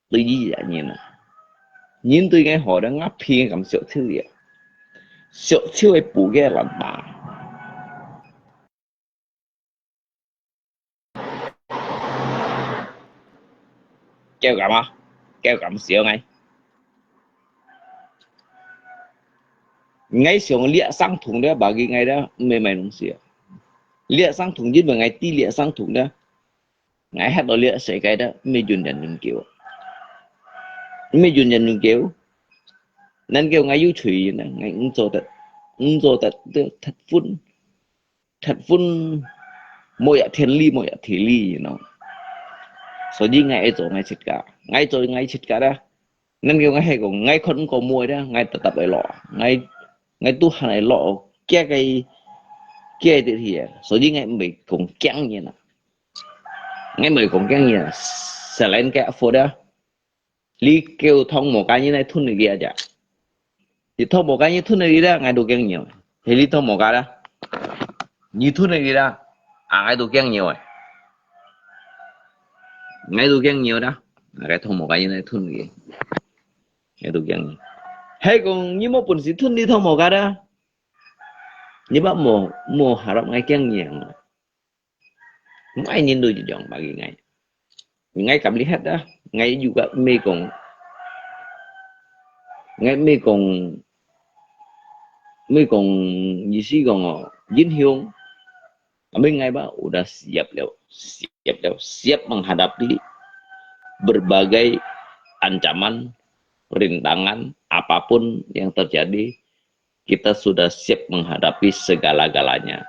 對佢啊人啊，人對𠊎好了，𠊎鼻个感覺臭呀，臭个補个爛疤。 夠感啊，夠感笑𠊎。𠊎想這傷痛了，bagi𠊎了，毋係麼个東西啊。這傷痛，因為𠊎知這傷痛了，𠊎歇到這世界了，毋係永遠永久，毋係永遠永久。恁久𠊎有罪呢，𠊎毋做得，毋做得，得，得分。 結婚，無這天理，無這地理，you know。所以𠊎愛做𠊎自家，𠊎做𠊎自家啦。恁樣𠊎係講，𠊎看毋過妹啦，𠊎特特愛落，𠊎，𠊎都還愛落，驚个，驚个去啊。所以𠊎毋會講驚人啊，𠊎毋會講驚人啊，selain个福啦。 你叫湯姆加人來吞你个啊？你湯姆加人吞你个，𠊎都驚你。係你湯姆加啦，你吞你个啦，啊，𠊎都驚你誒。𠊎都驚你啦，啊，該湯姆加人來吞你个，𠊎都驚你。係講你無本事吞你湯姆加啦，你把無，無harap𠊎驚你啊。 𠊎人都一樣，bagi𠊎。𠊎敢lihat啊，𠊎又个毋係講，𠊎毋係講，毋係講意思講哦，英雄。Tapi𠊎bah udah siap了，siap了，siap menghadapi berbagai ancaman, rintangan, apapun yang terjadi, kita sudah siap menghadapi segala-galanya.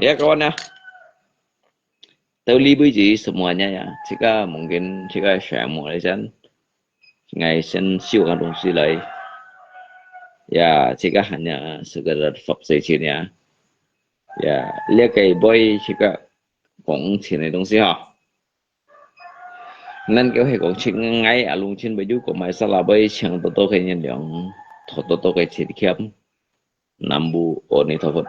Ya, kawan ya. Tahu libui je semuanya ya. Jika mungkin jika saya mulai kan, ngai sen siu kan dong silai. Ya, jika hanya sekedar fab saja ya. Ya, lihat kai boy jika kong sini dong si ha. Nan kêu hay kong chik ngai alung chin baju kong mai sala boy chang toto kai nyan liang, toto toto kai chit kiam. Nambu oni topot.